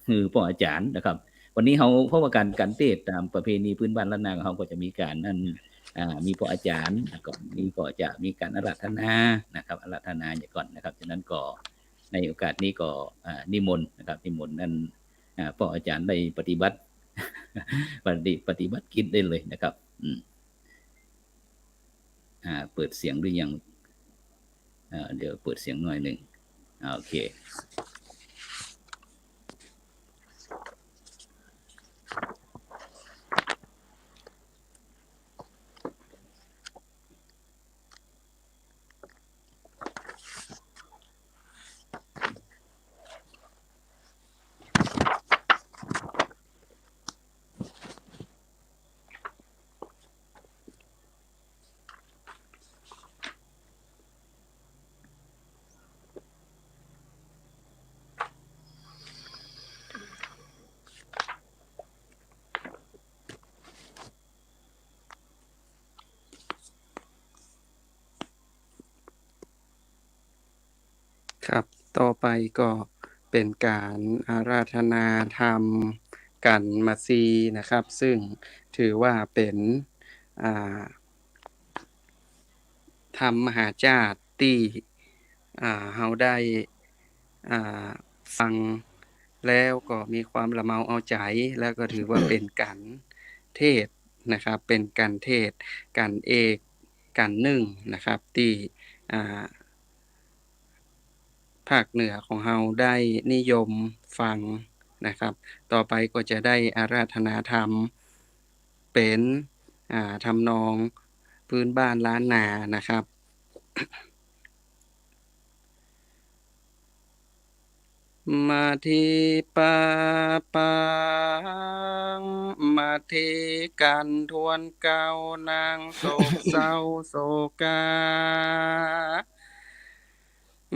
หื้อป้ออาจ๋ารย์นะครับ วันนี้เฮา เพราะว่าก๋าน ก๋านเตสน์ต๋ามประเพณีพื้นบ้านล้านนาของเฮาก็จะมีก๋านอัน อ่า มีป้ออาจ๋ารย์ แล้วก็นี่ก็จะมีก๋านอาราธนานะครับ อาราธนาอย่างก่อนนะครับ ฉะนั้นก็ในโอกาสนี้ก็ อ่า นิมนต์นะครับ นิมนต์อัน อ่า ป้ออาจ๋ารย์ได้ปฏิบัติ ปฏิ ปฏิบัติกิจได้เลยนะครับ อืม อ่า เปิดเสียงหรือยัง อ่า เดี๋ยวเปิดเสียงหน่อยหนึ่ง อ่า โอเค ครับ ต่อไปก็เป๋นก๋านอาราธนาธรรมก๋านมัดสีนะครับ ซึ่งถือว่าเป๋น อ่า ธรรมมหาชาติตี้ อ่า เฮาได้ อ่า ฟังแล้วก็มีความละเมาเอาใจ๋ แล้วก็ถือว่าเป๋นก๋านเตสน์นะครับ เป๋นก๋านเตสน์ ก๋านเอก ก๋านนึ่งนะครับ ตี้ อ่า ภาคเหนือของเฮาได้นิยมฟังนะครับ ต่อไปก็จะได้อาราธนาธรรม เป๋น อ่า ทำนองพื้นบ้านล้านนานะครับ มาธิปาปัง มาธิกั๋นถ้วนเก้า นังโศกเศร้าโศกา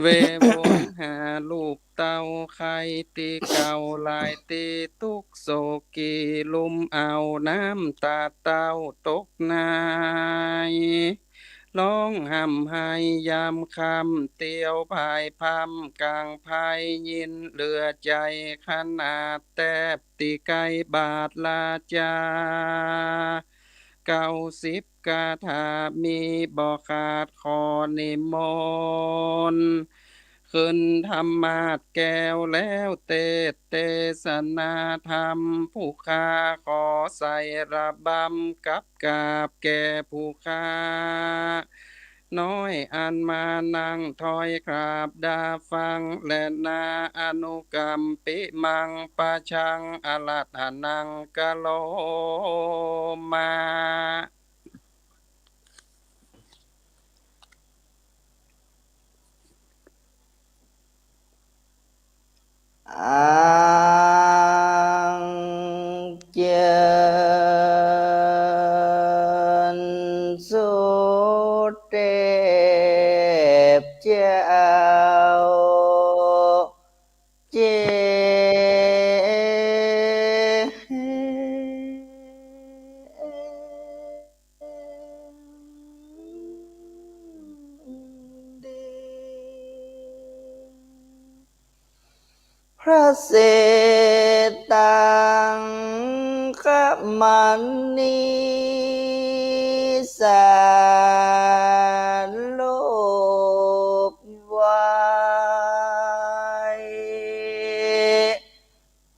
เววนหาลูกเต้า ใค่ตี้เก่าหลายตี้ ตุ๊กข์โศกกี่ลุม เอาน้ำต๋าเต้าตกใน ฮ้องฮ่ำไห้ยามค่ำ เตียวพ่ายพร่ำก๋างไพร ยินเหลือใจ๋ขนาด แต๊บตี้ใก้บาทราจา เก้าสิบกาถามีบ่ขาด ขอนิมนต์ ขึ้นธรรมาสน์แก้วแล้วเตสน์ เตสนาธรรมผู้ข้า ขอใส่ระบำกับกราบแก่ผู้ข้าน้อย อันมานั่งถ้อยกราบดาฟัง และนาอนุกัมปิมัง ปะชัง อะระหะนัง กะโรมะ อังเจิญสุเทพเจ้า เจดี พระเสตังคมณีสาโลกไว้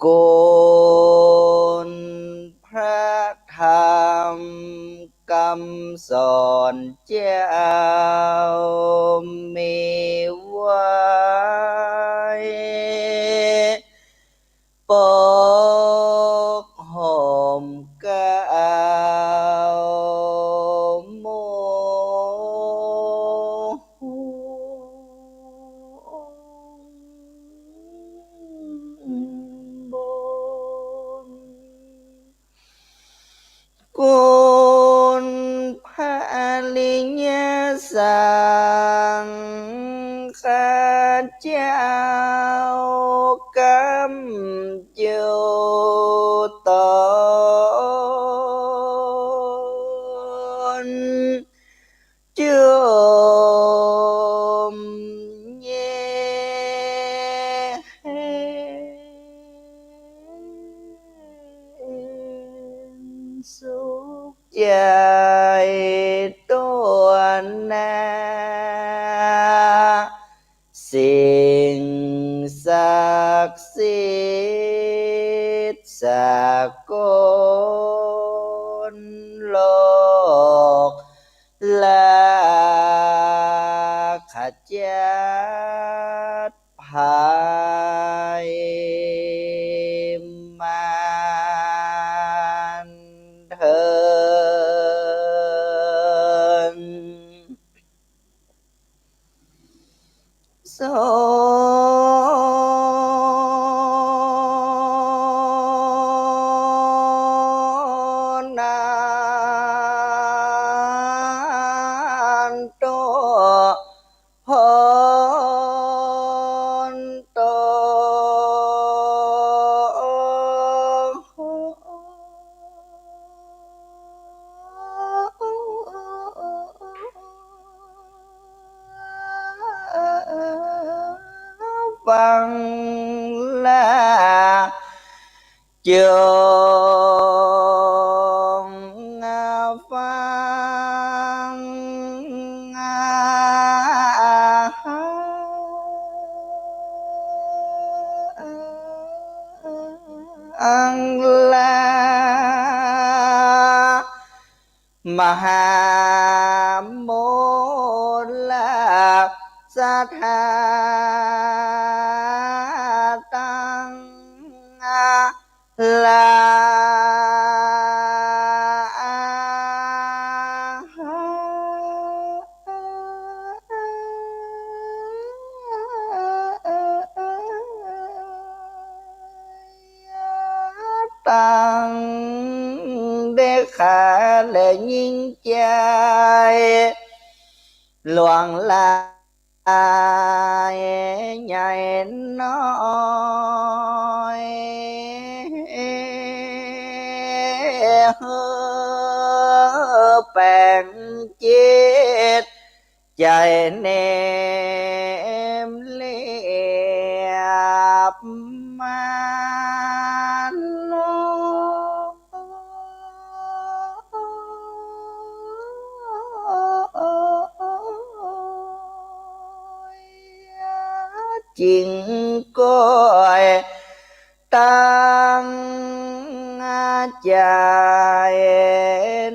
คุณพระธรรมกำสอนเจ้ามีไว้ ปกห่มเกล้ามุงบน คุณพระอริยสังฆาเจ้ากำอยู่ตน จุ่มเย็นสุขใจ๋ตั๊วหน้า สิ่งศักดิ์สิทธิ์สากลโลก และขจัดภัยมารเถิง สนันตุ หนตุ ฟังและ จงฟัง อังละ มหาโมลา สะทาตัง ลา ตัง แด่ข้าและยิ่งใจ๋ หลวงหลาย ใหญ่น้อย หื้อแป๋งจิตใจ๋เน่มเรียบมาลอ จิ่งก้อยตั้งใจ๋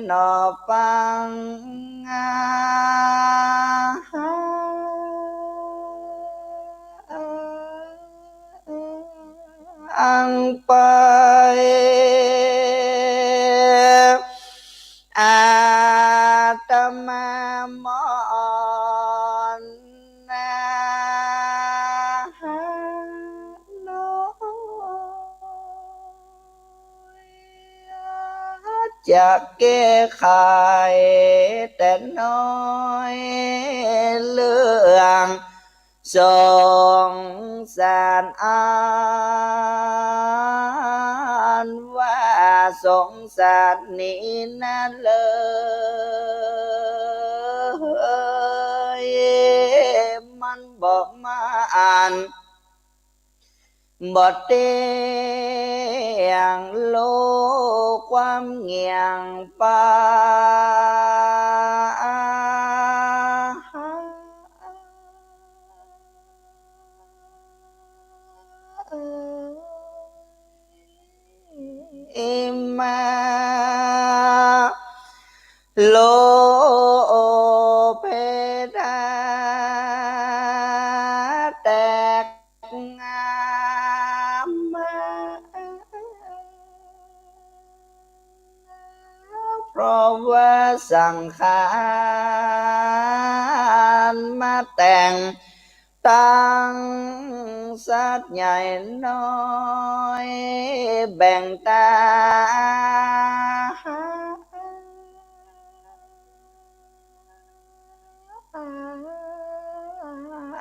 หนอฟัง อังไป อาตมามอนนา จะแก้ไขแต่น้อย เรื่องสงสารอันว่าสงสารนี้นาเลย มันบ่มาอัน บ่เตี้ยง โลกความเงี่ยงปา อิมา โลเพดาแตกงามมา เพราะว่าสังขารมาแต่ง ตั้งสัตว์ใหญ่น้อยแบ่งตา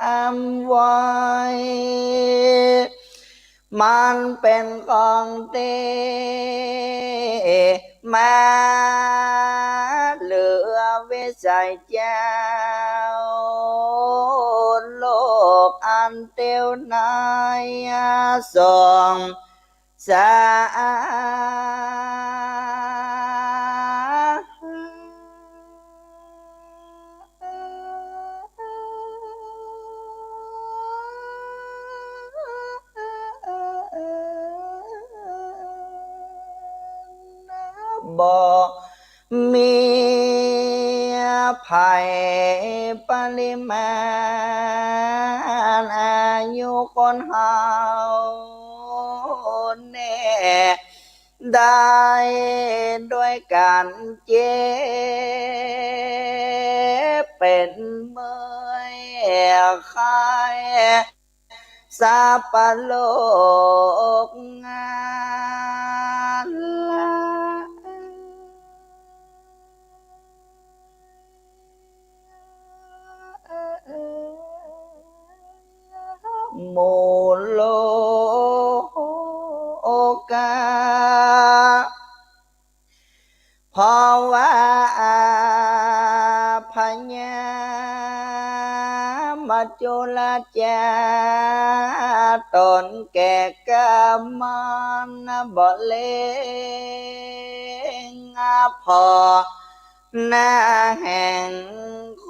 อำไว้ มันเป๋นของตี้มาเหลือวิสัยเจ้า โลกอันเตียวในสงสาร บ่มีไผปริมาณอายุคนเฮาแน่ ได้ด้วยก๋านเจ็บเป๋นเมื่อยไข้ สัพพะโลกงานละ หมู่โลกา เพราะว่าอาพยามัจจุราชา ต๋นแก่กล้ามันบ่เล็งพอ หน้าแห่งโค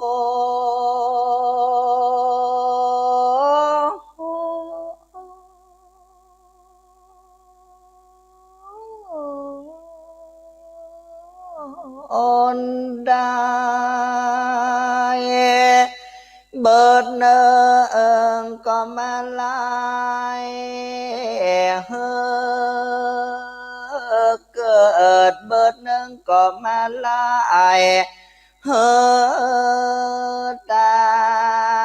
อนได้ เบิดนึ่งก็มาลาย เกิดเบิดนึ่งก็มาลาย ต๋าย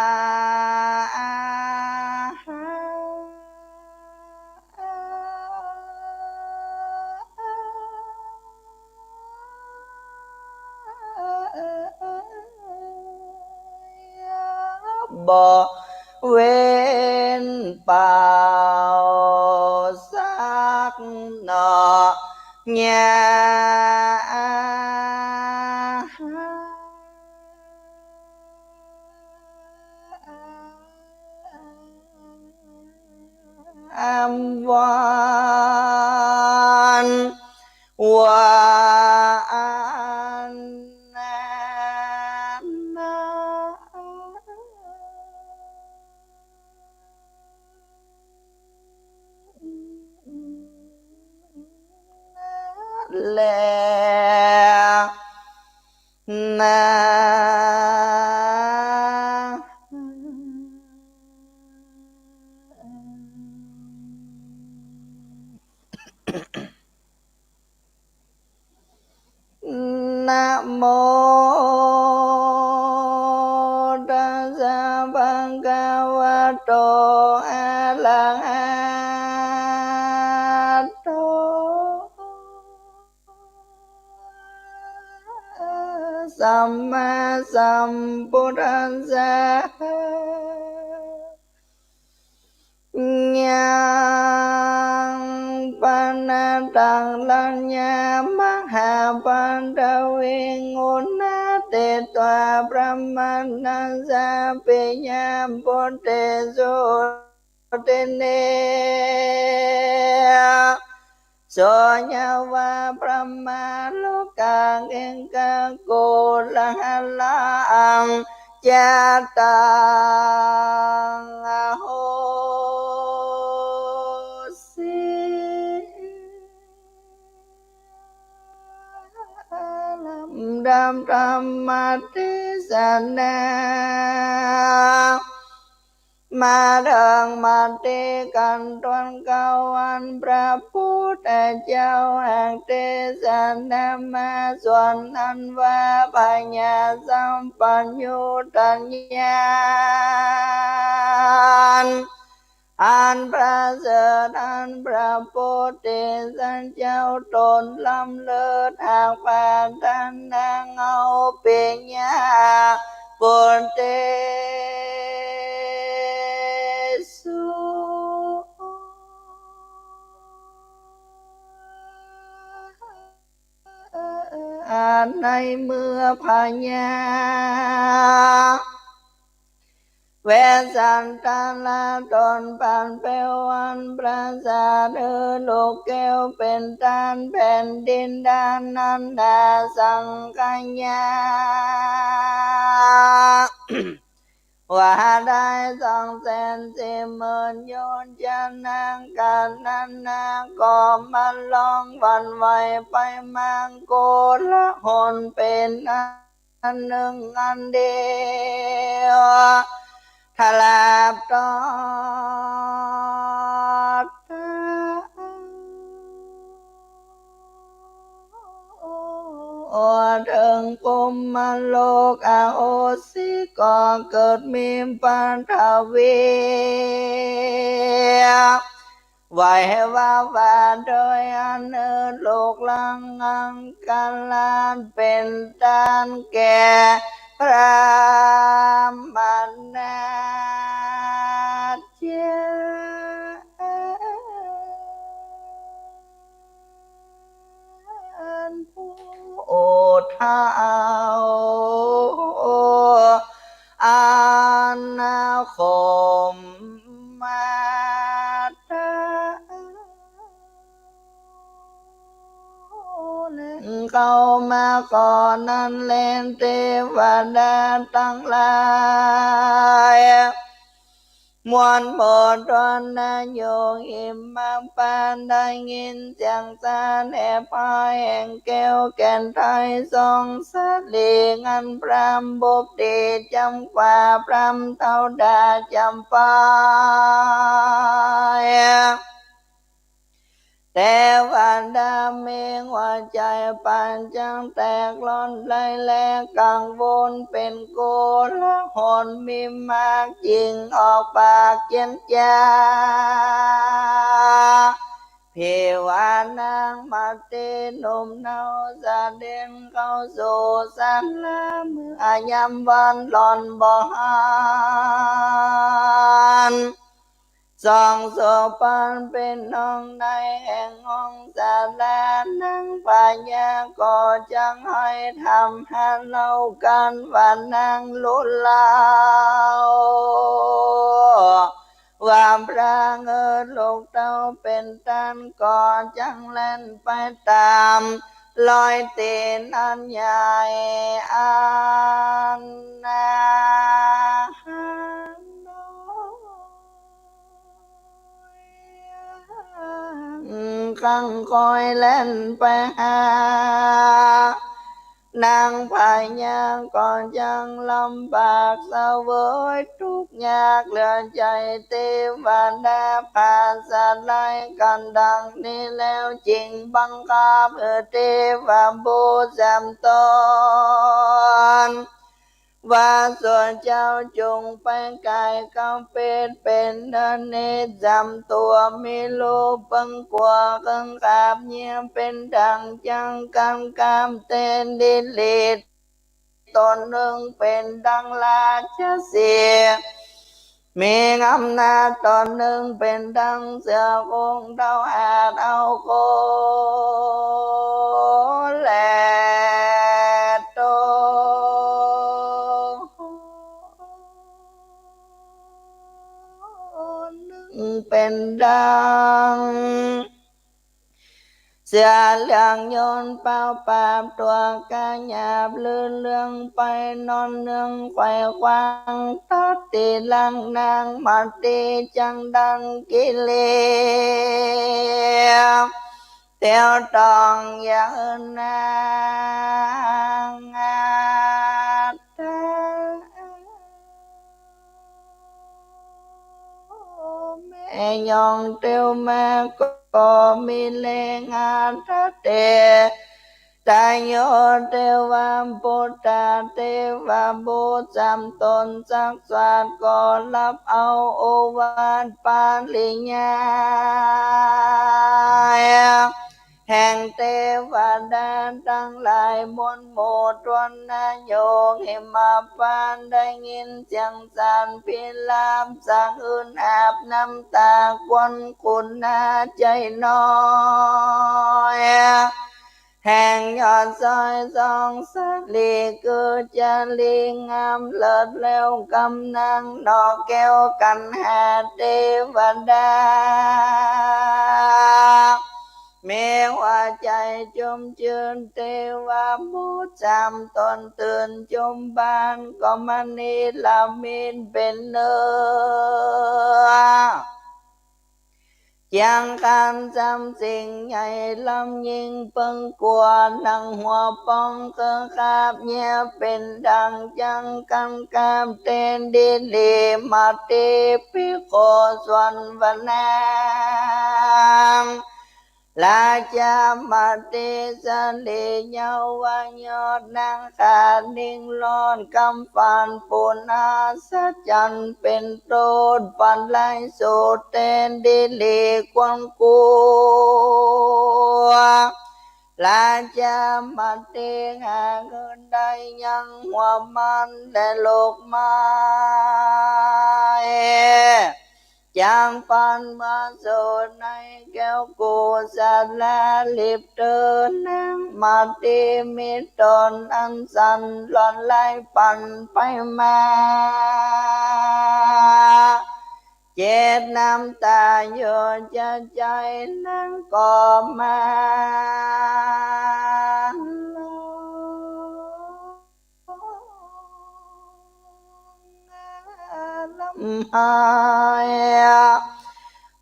บ่เว้นเปล่าสักหน่อ ยา อำวร ว่าอันนั้น แล นา นะโม ตัสสะ ภะคะวะโต อะระหะโต สัมมาสัมพุทธัสสะ ยังปะนะตัง รัญญา มหาปัทวิง อุณาทิตวา พระมะนะสา ปิยะปุตเตสุ ติเน โส ยะวา พรหมาโลกา เกหะ กุลาหะละ อัง จะตัง อโหสิ ลำดับธรรมเทศนา มาเถิงมาตี้กันตวนเก๊า อันพระพุทธเจ้าหากเตสนามาส่วนนั้นว่า พญาสัพพัญญูตญาณ อันประเสริฐ อันพระพุทธเจ้าตนล้ำเลิศ หากปรารถนาเอาปิยะปุตเตสุ ในเมื่อพญา เวสสันตะละตนปัดเปลวอันประเสริฐ หื้อลูกแก้วเป๋นต้านแผ่นดิน ด้านนั้นดาสังขยา ว่าได้สองแสนสี่หมื่นโยชน์ ฉะนั้นกานั้นนาก็มาลองหวั่นไหวไปมา โกลาหลเป๋นอันหนึ่งอันเดียว ทราบตอด เถิงพรหมโลกอโหสิ ก็เกิดมีปัทวี ไหวว่าว่าโดยอันหื้อลูกหลานอังคราชเป๋นต้านแก่พระมหาเจ้า ผู้เฒ่า อนาคมมาตา เข้ามาก่อนนั้นแล เทวดาตังหลาย มวลหมู่ตนนาอยู่หิมพานต์ ได้ยินเสียงสาแหบพายแห่งแก้วแก่นไทย ส่องสลีงามพร่ำ บุบดีจำกว่าพร่ำเต้าดาจำปา เตวดามีหัวใจ๋ปานจั้งแตกร่อนไร้แลกังวล เป๋นโกลาหลมีมากยิ่ง ออกปากเจียนจ๋า เผยว่านางมาเตหนุ่มเนา เสด็จเข้าสู่ศาลา เมื่อยามวันหล่อนบ่หัน ส่องโสภณเป๋นห้องในแห่งห้องศาลา นางพญาก็จักใค่ถามหาเล่ากั๋น ว่านางลุลา ว่าพระเอ๋ยลูกเต้าเป๋นต้าน ก็จักแล่นไปต๋ามรอยตี๋นอันใหญ่อันนา กั๋งคอยแล่นไปหา นางพญาก็จักลำบากเสวยตุ๊กข์ยากเหลือใจ๋ เตวดาผาสลายกั๋นดังนี้แล้ว จึงบังคับหื้อเตวบุตรสามต๋น ว่าส่วนเจ้าจงไปก๋ายเก๊าเปตเป๋นเนตรสามตั๋ว มีรูปเปิงกั๋วเคิงขาบเยียะเป๋นดั่งจั้ง ก๋ำก๋ำเตนดิลี ต๋นนึ่งเป๋นดั่งราชสีห์ มีอำนาจ ต๋นนึ่งเป๋นดั่งเสือโคร่ง เต้าอาจเอาคนแลต๋นนึ่งเป๋นดั่ง เสือเหลืองย่นเป้าปราบตั๋ว ก๋าหยาบลื่นเลื่องไป นอนเนืองไขว่ขวาง ตัดตี้หลังนางมาเตจักดันกิเลส เตียวต้องอย่างนางอาตา แม่ย่องเตียวมาก็มีแรงอาตาเต ตายโยเตวาปุตตา เตวบุตรสามต๋นสักสาดก็ฮับเอาโอวาทปริญา แห่งเตวดาตังหลายมวลหมู่ต๋นนาอยู่หิมพานต์ ได้ยินเสียงสรรพิราบสะอื้นอาบน้ำต๋า ควนขุนนาใจ๋น้อย แห่งยอดซอยส่องสลี คือจารีงามเลิศแล้ว กำนางหน่อแก้วกัณหาเตวดา มีหัวใจ๋ชุ่มจื้น เตวบุตรสามต๋นตื่นจุมบาน ก็มณีละมิตเป๋นเนื้อ เจียงกั๋นสามสิ่งใหญ่ล้ำยิ่งเปิงกั๋ว หนังหัวป๋องเคิงขาบเยียะเป๋นดั่งจั้ง ก๋ำก๋ำเตนดิลี มาเตภิกขุสวนวนา ราชามาเตสลีเยาวะยอดนางขานิ่งรอด กำฝันปุณาสจันเป๋นโตษ ฝันร้ายสูดเตนดิลีควรกลัว ราชามาเตหาเงินได้ยังหัวมันและลูกไม้ จักปันมาสู่ในแก้วกุศลา รีบเถิดนางมาเต มีต๋นอันสันหลอนไหลปันไปมา เจ็ดน้ำต๋าอยู่จะใจ๋นางก็มา หาย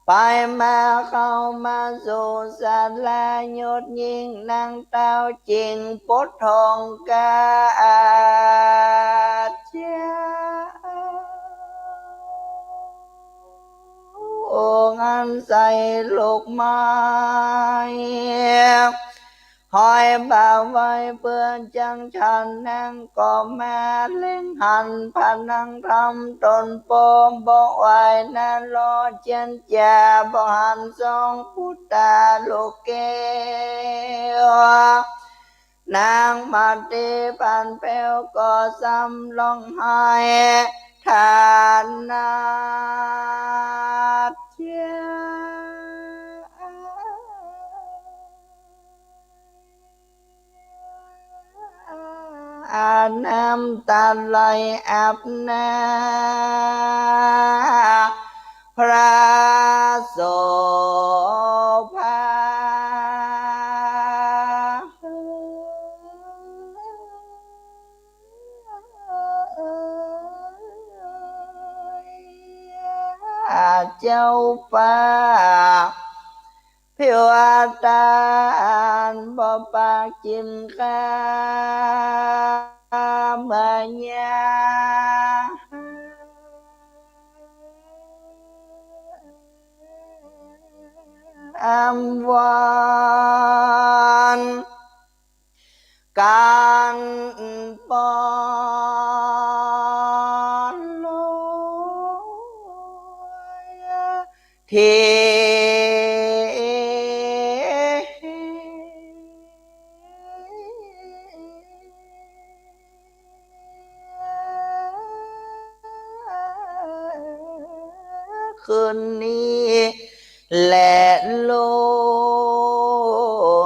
ไปมาเข้ามาสู่ศาลา ยศยิ่งนักเต้า จิ่งปลดทองกา อาจจะ องค์อันใส่ลูกไม้ ห้อยบ่าไว้เปื้อจักฉัน นางก็มาเล็งหัน พระนางทำต๋นปอม บ่ไหวนะ รอเจียนจ่า บ่หันส่องปุตตาลูกแก้ว นางมาเตปันแป้ว ก็ซ้ำร้องไห้ ฐานะเจ้า อาบน้ำตาไหลอาบหน้า พระโสภา เจ้าฟ้า ผิวตาอันบ่ปากจิ่มข้า เมื่อยามวอน การปอนลอย เทคืนนี้ และลุ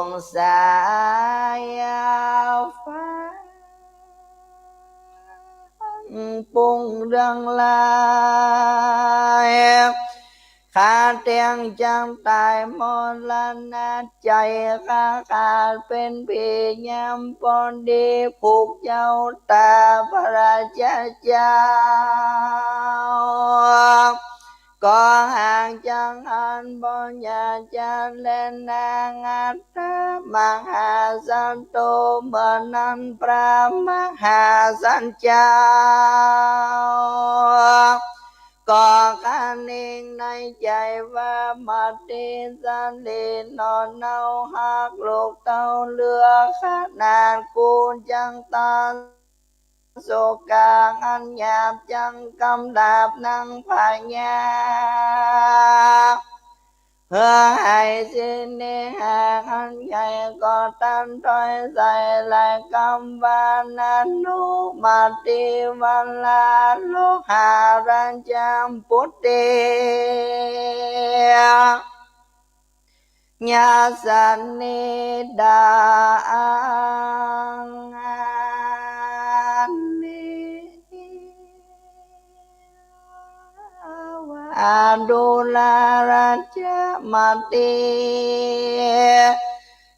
งสายฟ้า ปุ้งเรืองลาย ข้าเตียงจักต๋ายมรณะ ใจ๋ข้าขาดเป๋นผี ยามปอดีผูกเจ้าต๋า พระราชาเจ้า ก็หากจักอั้นบ่อยากจะแลนางอัตตมหาสัตว์โต เมื่อนั้นพระมหาสัตว์เจ้า ก็คนึงในใจ๋ว่า มาเตสรีหนอ เฮาฮักลูกเต้าเหลือขนาด กูจักตัด โศกาอันหยาบจักกำราบนางพญา เฮาไหสิ้นเนหาอันใหญ่ ก็ตัดถ้อยใส่หลายกำว่า นานุมาติวลา โลหาราชปุตเต ยาสนิดาอังอันนิ อดุลาราชมาติ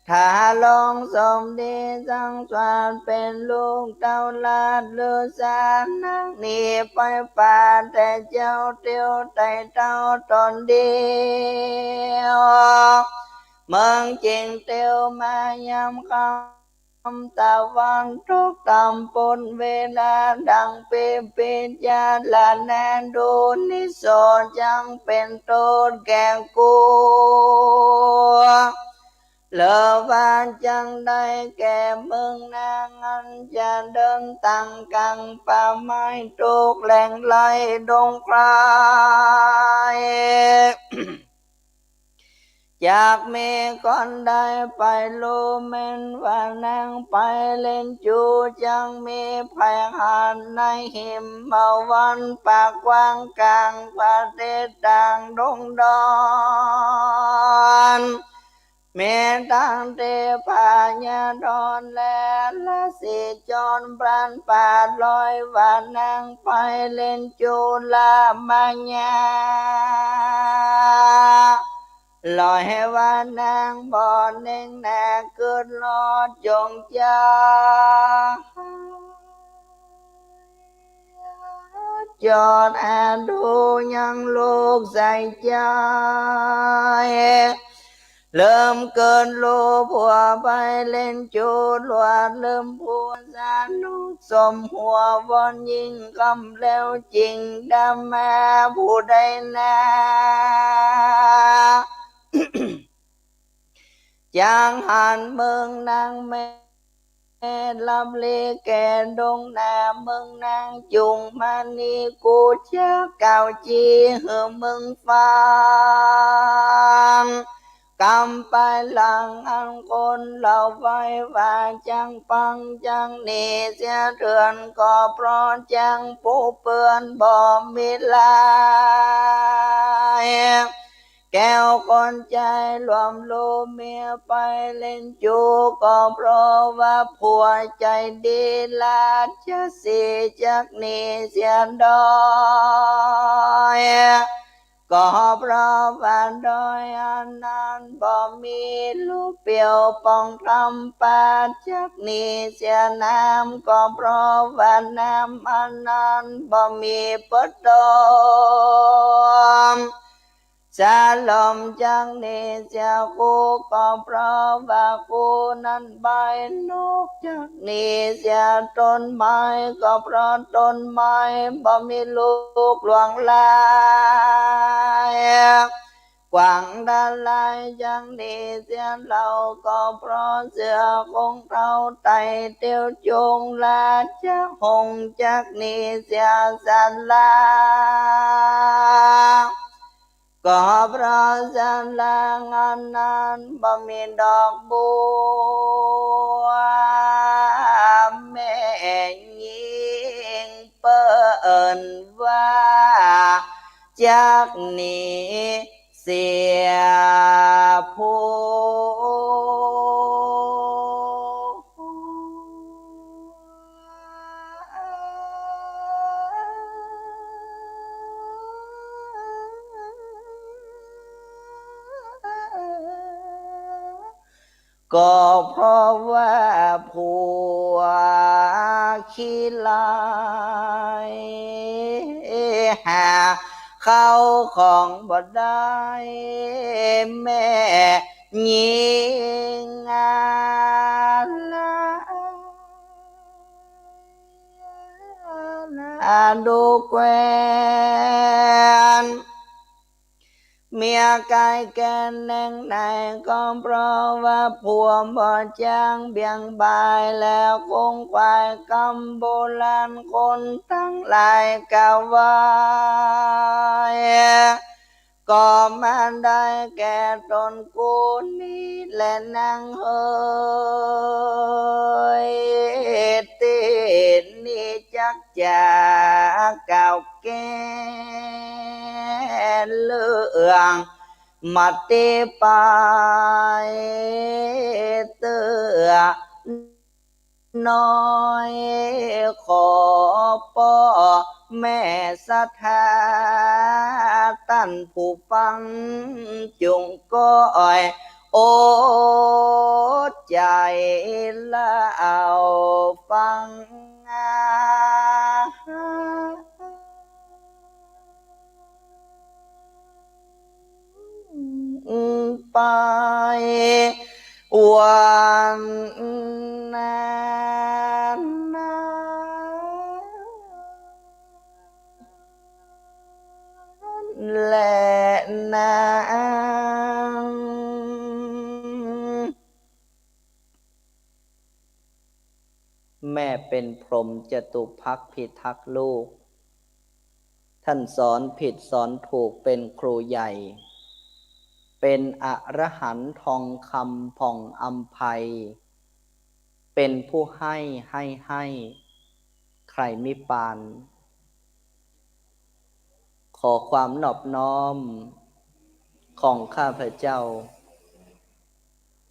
ถ้าลองสมดีสังสารเป๋นลูกเต้าราชฤๅษานักหนีไปป่า แต่เจ้าเตียวไต่เต้าต๋นเดียว เมืองจิ่งเตียวมายามค่ำตะวันตกต่ำ ปนเวลาดังปิปิจารณาดูนิโสจักเป๋นโต้ษแก่กู หรือว่าจักได้แก่มึงนางอันจะเดินตางก๋างป่าไม้ตกแหล่งไร้ดงไคร้ จักมีคนใดไปฮู้แม่นว่านางไปเล่นจู๋ จักมีไพร่หันในหิมวันปากกว้างก๋างประเทศต่างดงดอน มีตังเตพญาธรและราศีจรพลันปาดลอยว่านางไปเล่นจู๋ละมะยา ลอยว่านางบ่เน่งหน้า กึ๊ดลอดจงจา จอดแอดูยังลูกใส่ใจ๋ ลืมเกินลูกผัวไปเล่นจู้ลวด ลืมผัวสนุกสมหัว วอนยิ่งกำแล้วจริง ดาแม่ผู้ใดนา จางหันเมืองนางแม่ ลับเลแก่ดงนา เมืองนางจุ่งมณี กูจักกล่าวจี้หื้อมึงฟัง กำไปหลังอันคนเล่าไว้ว่า จักปังจักหนีเสียเถิน ก็เพราะจักปูเปื้อนบ่มีลาย แก้วคนใจ๋หลวมลูกเมียไปเล่นจู้ ก็เพราะว่าผัวใจ๋ดี ราชสีห์จักหนีเสียด้อย ก็เพราะว่าด้อยอันนั้นบ่มีลูกเปรียวปองธรรม ปาจักหนีเสียน้ำ ก็เพราะว่าน้ำอันนั้นบ่มีประตม สลมจักหนีเสียคู่ ก็เพราะว่าคู่นั้นใบ้นก จักหนีเสียต้นไม้ ก็เพราะต้นไม้บ่มีลูกหลวงหลาย กว้างดาลายจักหนีเสียเหล่า ก็เพราะเสือคงเต้าไต่เตียวจุง ราชหงส์จักหนีเสียสารา ก็เพราะสาราอันนั้นบ่มีดอกบัว แม่ญิงเปิ้นว่า จักหนีเสียผู้ ก็เพราะว่าผัวขี้ร้าย หาเข้าของบ่ได้ แม่ญิงอาลา อาดูแควน เมียกายแก่นแหน่งไหน ก็เพราะว่าผัวบ่จางเบี่ยงบาย แล้วคงควายกำโบราณคนทั้งหลายกล่าวไว้ ก็มาได้แก่ตนกูนี้แลนางเฮย ตี้นี้จักจะกล่าวแก้เรื่องมาตี้ไป เตื้อน้อยขอป้อแม่ศรัทธา ต้านผู้ฟังจุ่งก้อยอดใจ๋เล่าฟัง ไปวันนั้นแลนาง แม่เป็นพรหมจตุพรรคพิทักษ์ลูก ท่านสอนผิดสอนถูกเป็นครูใหญ่ เป็นอรหันต์ทองคำผ่องอำไพ เป็นผู้ให้ ให้ ให้ ใคร่มิปาน ขอความนอบน้อมของข้าพเจ้า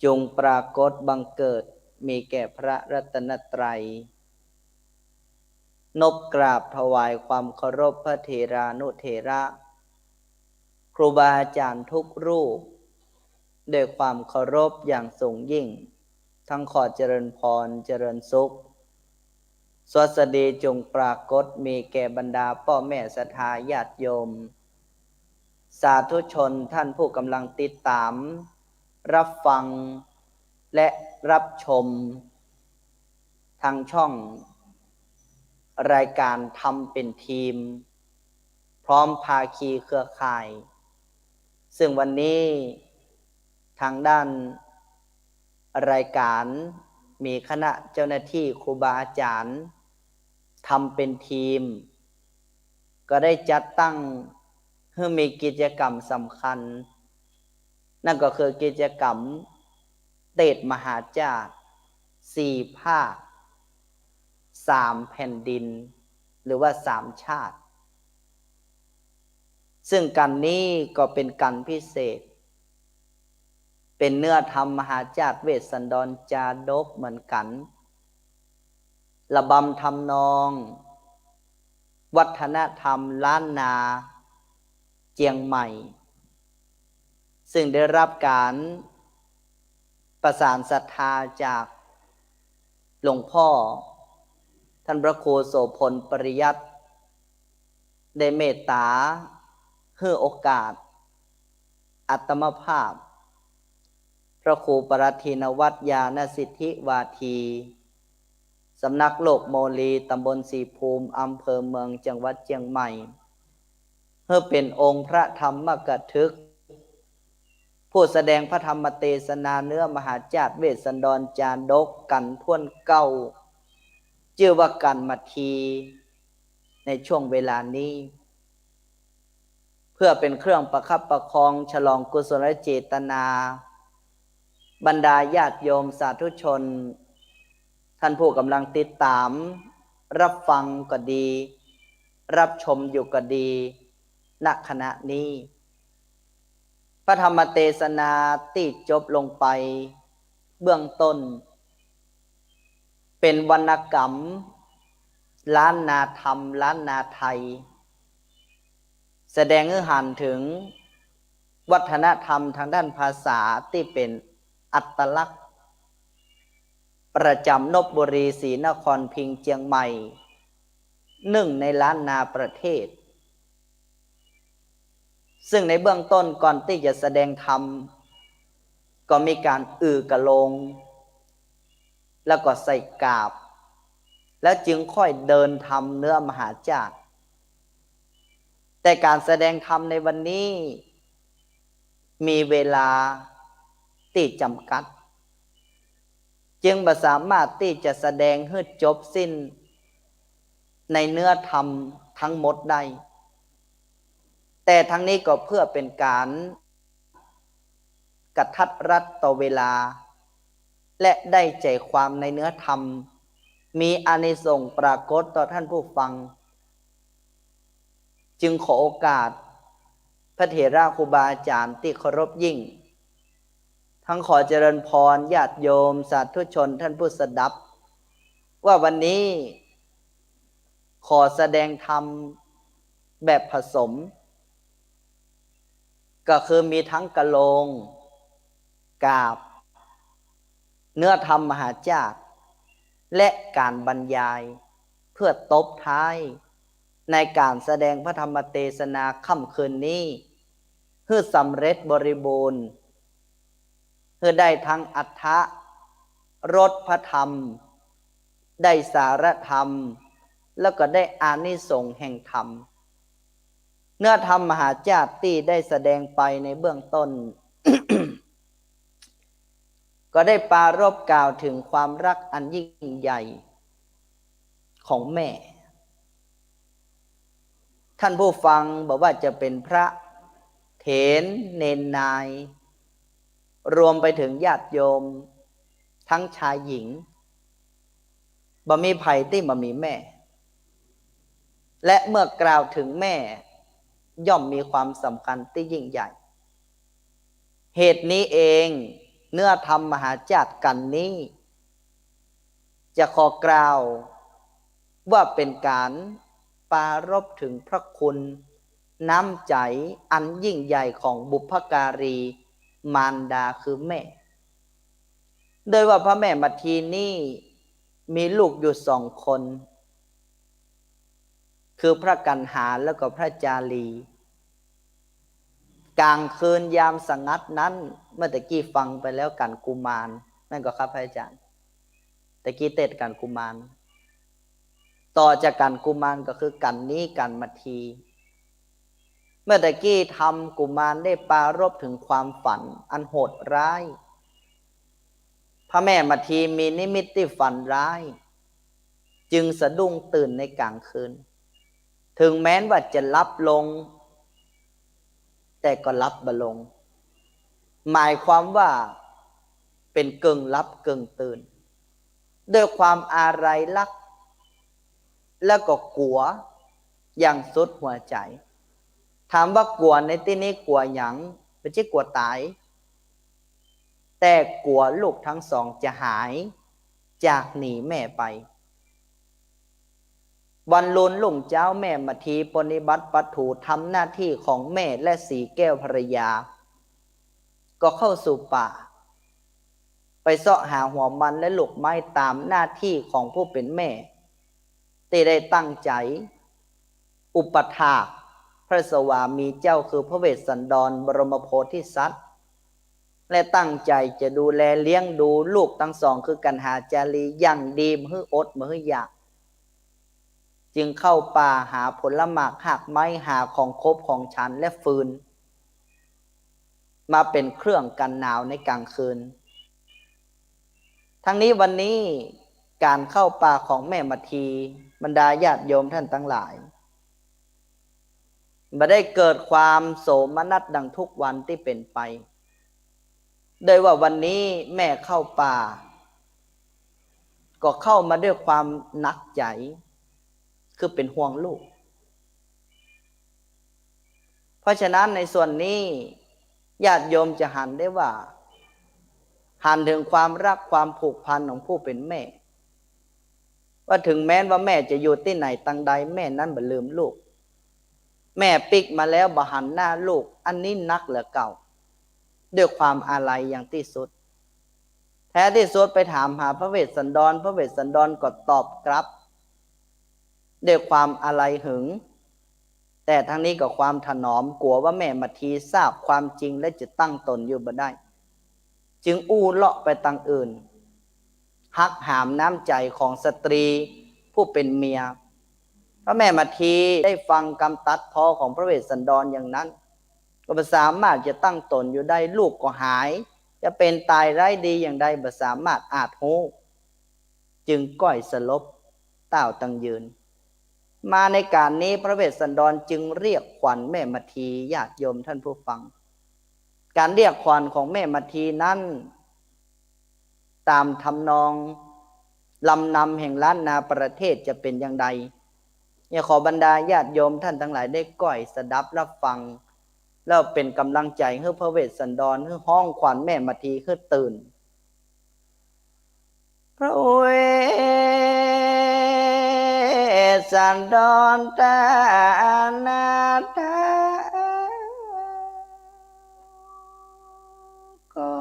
จงปรากฏบังเกิดมีแก่พระรัตนตรัย นบกราบถวายความเคารพพระเถรานุเถระ ครูบาอาจารย์ทุกรูป ด้วยความเคารพอย่างสูงยิ่ง ทั้งขอเจริญพรเจริญสุข สวัสดีจงปรากฏมีแก่บรรดาป้อแม่ศรัทธาญาติโยม สาธุชนท่านผู้กำลังติดต๋าม รับฟัง และรับชม ทางช่องรายก๋านธรรมเป๋นธรรม พร้อมภาคีเครือข่าย ซึ่งวันนี้ทางด้านรายก๋านมีคณะเจ้าหน้าตี้ครูบาอาจ๋ารย์ ธรรมเป๋นธรรม ก็ได้จัดตั้งหื้อมีกิจกรรมสำคัญ นั่นก็คือกิจกรรมเตสน์มหาจ้าติสี่ภาค สามแผ่นดิน หรือว่าสามชาติ ซึ่งกัณฑ์นี้ก็เป๋นกัณฑ์พิเศษ เป๋นเนื้อธรรมมหาจ้าติเวสสันดรจาดกเหมือนกั๋น ระบำทำนอง วัฒนธรรมล้านนาเจียงใหม่ ซึ่งได้รับก๋านประสานศรัทธาจากหลวงพ่อ ท่านพระครูโสภณ ปริยัติ ได้เมตต๋าหื้อโอกาส อาตมาภาพ พระครูปรัตถินวัตร ญาณสิทธิวาที สำนักโลกโมลี ตำบลศรีภูมิ อำเภอเมือง จังหวัดเจียงใหม่ หื้อเป๋นองค์พระธรรมกถึก ผู้แสดงพระธรรมเตสนาเนื้อมหาจ้าติเวสสันดรจาดกกัณฑ์ถ้วนเก้า จื้อว่ากัณฑ์มาที ในช่วงเวลานี้ เพื่อเป๋นเครื่องประคับประคองฉลองกุศลเจตนา บรรดาญาติโยมสาธุชน ท่านผู้กำลังติดต๋าม รับฟังก็ดี รับชมอยู่ก็ดี ณ ขณะนี้ พระธรรมเตสนาตี้จบลงไปเบื้องต้น เป๋นวรรณกรรม ล้านนาธรรม ล้านนาไทย แสดงหื้อหันถึงวัฒนธรรมทางด้านภาษาตี้เป๋นอัตลักษณ์ ประจ๋ำนพบุรี ศรีนครพิงค์ เจียงใหม่ นึ่งในล้านนาประเทศ ซึ่งในเบื้องต้นก่อนตี้จะแสดงธรรม ก็มีก๋านอือกะโลง แล้วก็ใส่กาบ แล้วจึงค่อยเดินธรรมเนื้อมหาจ้าติ แต่ก๋านแสดงธรรมในวันนี้ มีเวลาตี้จ๋ำกัด จึงบ่สามารถตี้จะแสดงหื้อจบสิ้น ในเนื้อธรรมทั้งหมดได้ แต่ทั้งนี้ก็เพื่อเป๋นก๋านกระทัดรัดต่อเวลา และได้ใจ๋ความในเนื้อธรรม มีอานิสงส์ปรากฏต่อท่านผู้ฟัง จึงขอโอกาส พระเถระครูบาอาจ๋ารย์ตี้เคารพยิ่ง ทั้งขอเจริญพรญาติโยมสาธุชนท่านผู้สดับ ว่าวันนี้ขอแสดงธรรมแบบผสม ก็คือมีทั้งกะโลง กาบ เนื้อธรรมมหาจ้าติ และก๋านบรรยาย เพื่อตบท้ายในก๋านแสดงพระธรรมเตสนาค่ำคืนนี้ หื้อสำเร็จบริบูรณ์ หื้อได้ทั้งอรรถรสพระธรรม ได้สาระธรรม แล้วก็ได้อานิสงส์แห่งธรรม เนื้อธรรมมหาจ้าติตี้ได้แสดงไปในเบื้องต้น ก็ได้ปรารภกล่าวถึงความฮักอันยิ่งใหญ่ของแม่ ท่านผู้ฟังบ่ว่าจะเป๋นพระ เถร เณร นาย รวมไปถึงญาติโยม ทั้งชายหญิง บ่มีใผตี้บ่มีแม่ และเมื่อกล่าวถึงแม่ ย่อมมีความสำคัญตี้ยิ่งใหญ่ เหตุนี้เอง เนื้อธรรมมหาจ้าติกัณฑ์นี้ จะขอกล่าวว่าเป๋นก๋านปรารภถึงพระคุณ น้ำใจ๋อันยิ่งใหญ่ของบุพการีมารดาคือแม่ โดยว่าพระแม่มาทีนี้มีลูกอยู่สองคน คือพระกัณหาแล้วก็พระจารี ก๋างคืนยามสงัดนั้น เมื่อตะกี้ฟังไปแล้วก๋านกุมาร แม่นก่อครับพระอาจารย์ ตะกี้เตศน์ก๋านกุมาร ต่อจากก๋านกุมารก็คือก๋านนี้ก๋านมัทที เมื่อตะกี้ทำกุมารได้ปรารภเถิงความฝันอันโหดร้าย พระแม่มัททีมีนิมิตตี้ฝันร้าย จึงสะดุ้งตื่นในก๋างคืน เถิงแม้นว่าจะหลับลง แต่ก็หลับบ่ลง หมายความว่าเป๋นเกิ่งหลับเกิ่งตื่น ด้วยความอาลัยรัก แล้วก็กั๋วอย่างสุดหัวใจ๋ ถามว่ากั๋วในตี้นี้กั๋วหยัง บ่ใจ้กั๋วต๋าย แต่กั๋วลูกตังสองจะหายจากหนีแม่ไป วันรุนรุ่งเจ๊าแม่มัททีปรนนิบัติปัตถูทำหน้าตี้ของแม่และสีแก้วภรรยา ก็เข้าสู่ป่า ไปเซาะหาหัวมันและลูกไม้ต๋ามหน้าตี้ของผู้เป๋นแม่ ตี้ได้ตั้งใจ๋อุปัฏฐากพระสวามีเจ้าคือพระเวสสันดรบรมโพธิสัตว์ และตั้งใจ๋จะดูแลเลี้ยงดูลูกตังสองคือกัณหาจารีอย่างดี บ่หื้ออดบ่หื้ออยาก จึงเข้าป่าหาผลหมากหากไม้ หาของขบของฉันและฟืน มาเป๋นเครื่องกั๋นหนาวในก๋างคืน ทั้งนี้วันนี้ก๋านเข้าป่าของแม่มัทที บรรดาญาติโยมต้านตังหลาย บ่ได้เกิดความโสมนัสดังทุกวันตี้เป๋นไป ด้วยว่าวันนี้แม่เข้าป่า ก็เข้ามาด้วยความหนักใจ๋ คือเป๋นห่วงลูก เพราะฉะนั้นในส่วนนี้ญาติโยมจะหันได้ว่า หันเถิงความรักความผูกพันของผู้เป๋นแม่ ว่าเถิงแม้นว่าแม่จะอยู่ตี้ไหนตังใด แม่นั้นบ่ลืมลูก แม่ปิ๊กมาแล้วบ่หันหน้าลูก อันนี้หนักเหลือเก่า ด้วยความอาลัยอย่างตี้สุด แท้ตี้สุดไปถามหาพระเวสสันดร พระเวสสันดรก็ตอบกลับ ด้วยความอาลัยหึง แต่ทั้งนี้ก็ความถนอม กั๋วว่าแม่มัททีทราบความจริงและจะตั้งตนอยู่บ่ได้ จึงอู้เลาะไปตังอื่น หักหามน้ำใจ๋ของสตรีผู้เป๋นเมีย พระแม่มัททีได้ฟังกำตัดพ้อของพระเวสสันดรอย่างนั้น ก็บ่สามารถจะตั้งตนอยู่ได้ ลูกก็หาย จะเป๋นต๋ายร้ายดีอย่างใดบ่สามารถอาจฮู้ จึงก้อยสลบ ต้าวตังยืน มาในก๋านนี้พระเวสสันดรจึงเรียกขวัญแม่มัทที ญาติโยมต้านผู้ฟัง ก๋านเรียกขวัญของแม่มัททีนั้น ต๋ามทำนองลำนำแห่งล้านนาประเทศจะเป๋นอย่างใด เนี่ยขอบรรดาญาติโยมต้านตังหลายได้ก้อยสดับฮับฟัง แล้วเป๋นก๋ำลังใจ๋หื้อพระเวสสันดร หื้อฮ้องขวัญแม่มัททีหื้อตื่น พระเวสสันดรต้านนาถา ก็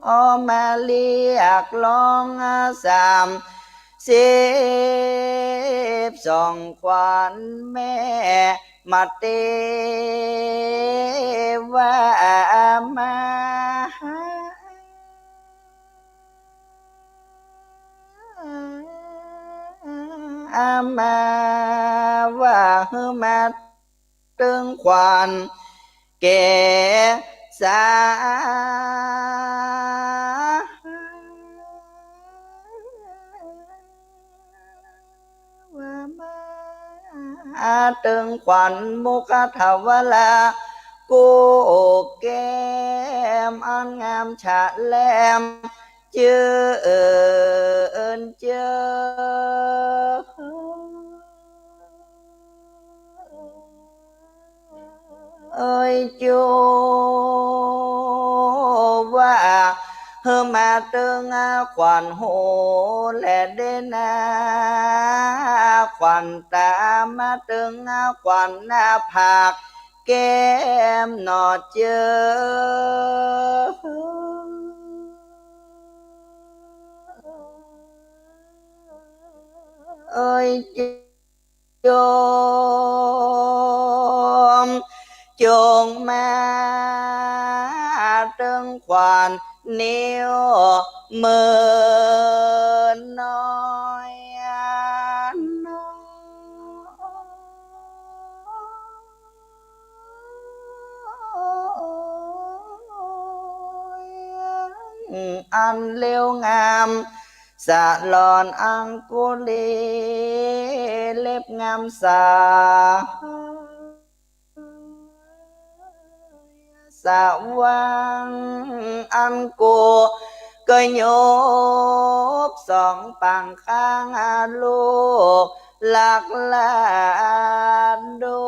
ออกมาเรียกร้องสามสิบสองขวัญแม่มัททีว่ามา มาว่าหื้อมาตึงขวัญแก่สา ว่ามาตึงขวัญมุขทวารา กู้แก้มอันงามฉะแลม จื้นเจ้อ เอ้ย จูว่าหื้อมาตึงขวัญหูและเด้นนา ขวัญต๋า มาตึงขวัญหน้าผากแก้มหน่อเจ้อ เอย โยม จงมาเติงขวัญนิ้วมือน้อยน้อย อันเลวงาม สะหลอนอังคุลีเล็บงามสา สะหว่างอันกูกระยบสองปางข้างลูกหลักลาดู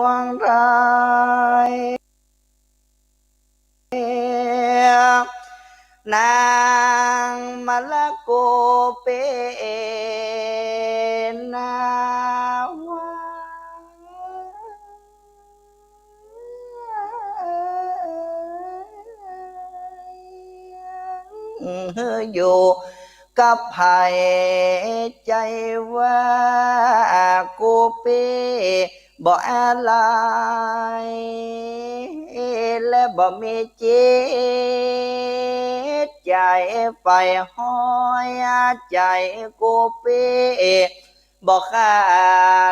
วงไทย นางมะละโกเปนนาวา อยู่กับใผ ใจ๋ว่ากูเป บ่อะไร และบ่มีจิตใจ๋ใฝ่ฮ้อย ใจ๋กูเป บ่ขา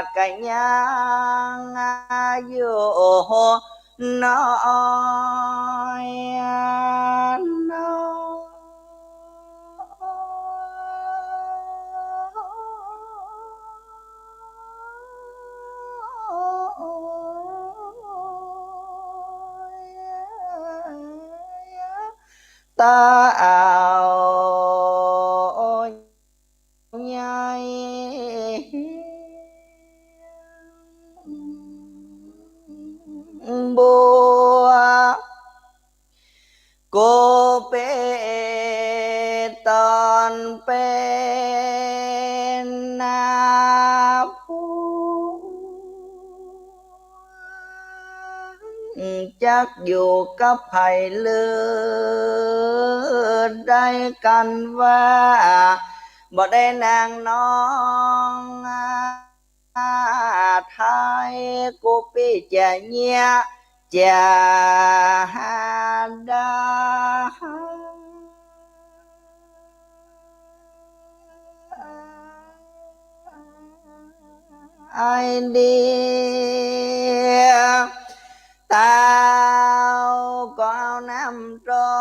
ดกะยังอยู่น้อยน้อย ต๋าวใหญ่ บัว กูเปต๋อนเป๋นนาผัว จักอยู่กับใผ ลือได้กั๋นว่า บ่ได้นางน้อง ไทย กูปี้จะเยียะจะหาได้ ไอ้เดีย ต๋าวก็เอาน้ำต๋อ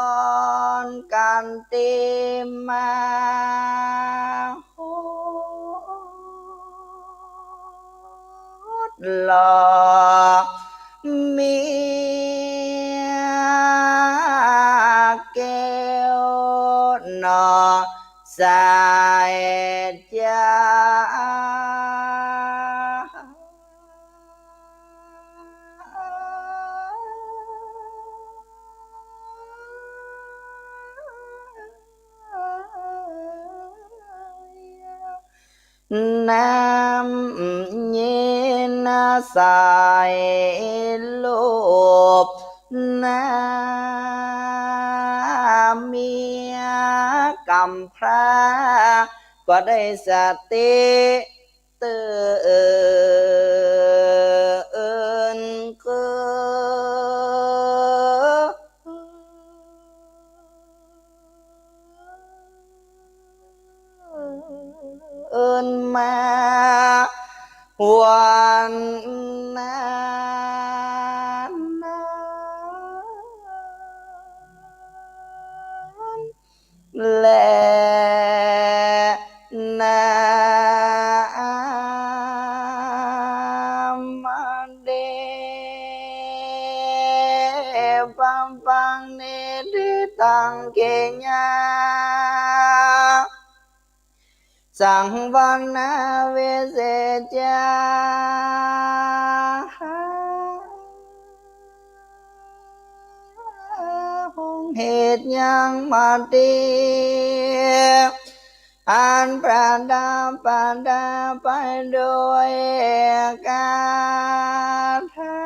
นกั๋นตี้มา หล่อเมียแก้วหน่อสายจา น้ำเย็นใสลูบหน้าเมีย กำพร้าก็ได้สติ ตื่นขึ้นมา วันนั้น แลนามาเด ปังปังเนติตังเกญา สังวรรณาวิเศษจา หงเหตุยังมาเตีย อันประดับประดาไปด้วยคาถา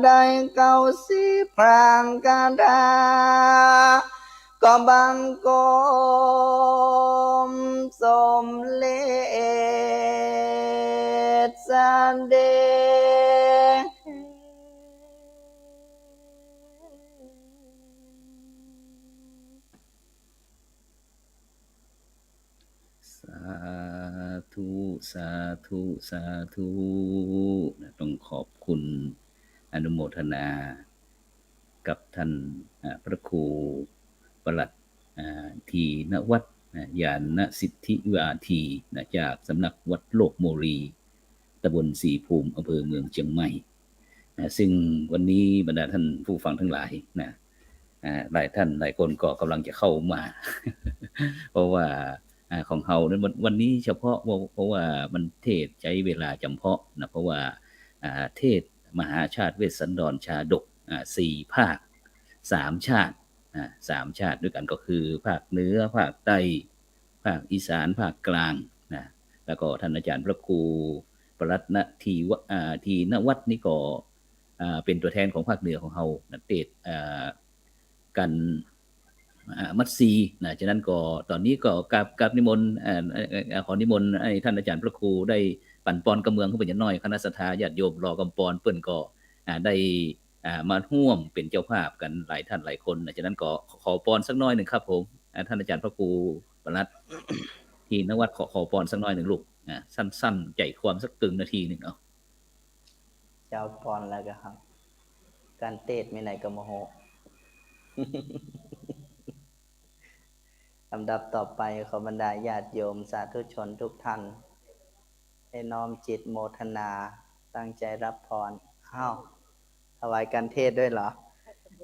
ได้เก้าสิบพรางคาถา ก็บังคมสมเร็จสำเร็จ สาธุ สาธุ สาธุ นะ ต้องขอบคุณ อนุโมทนากับท่าน อ่า พระครูปลัด อ่า ธีนวัฒน์ นะ ญาณสิทธิวาที นะ จากสำนักวัดโลกโมลี ตำบลศรีภูมิ อำเภอเมืองเชียงใหม่ นะ ซึ่งวันนี้บรรดาท่านผู้ฟังทั้งหลาย นะ อ่า หลายท่านหลายคนก็กำลังจะเข้ามา เพราะว่า อ่า ของเฮานั้นวัน วันนี้เฉพาะว่า เพราะว่ามันเทศน์ใจ๊เวลาจ๋ำเพาะนะ เพราะว่า อ่า เทศน์มหาชาติเวสสันดรชาดก อ่า สี่ภาค สามชาติ อ่า สามชาติด้วยกั๋น ก็คือภาคเหนือ ภาคใต้ ภาคอีสาน ภาคกลางนะ แล้วก็ท่านอาจารย์พระครูปลัดนะ ธีวะ อ่า ธีนวัฒน์นี่ก็ อ่า เป๋นตั๋วแทนของภาคเหนือของเฮานะ เตสน์ อ่า กั๋น อ่า มัดซีนะ ฉะนั้นก็ต๋อนนี้ก็กราบ กราบนิมนต์ อ่า เอ่อ เอ่อ ขอนิมนต์ให้ท่านอาจารย์พระครูได้ปั๋นปอนกำเมืองหื้อเปิ้นหน่อย คณะศรัทธาญาติโยมรอกำปอน เปิ้นก็ อ่า ได้ อ่า มาฮ่วมเป๋นเจ้าภาพกั๋นหลายท่านหลายคนนะ ฉะนั้นก็ขอ ขอปอนสักหน้อยนึ่งครับผม อ่า ท่านอาจารย์พระครูปลัดธีนวัฒน์ ขอ ขอปอนสักหน้อยนึ่งลูก อ่า สั้นๆ ใจ๋ความสักกึ่งนาทีนึ่ง เอา เจ้าปอนแล้วก็ครับ ก๋านเตสน์มีไหนก็มาโห ลำดับต่อไปขอบรรดาญาติโยมสาธุชนทุกท่าน ให้น้อมจิตโมทนา ตั้งใจรับพร อ้าว ถวายก๋านเทศน์ด้วยเหรอ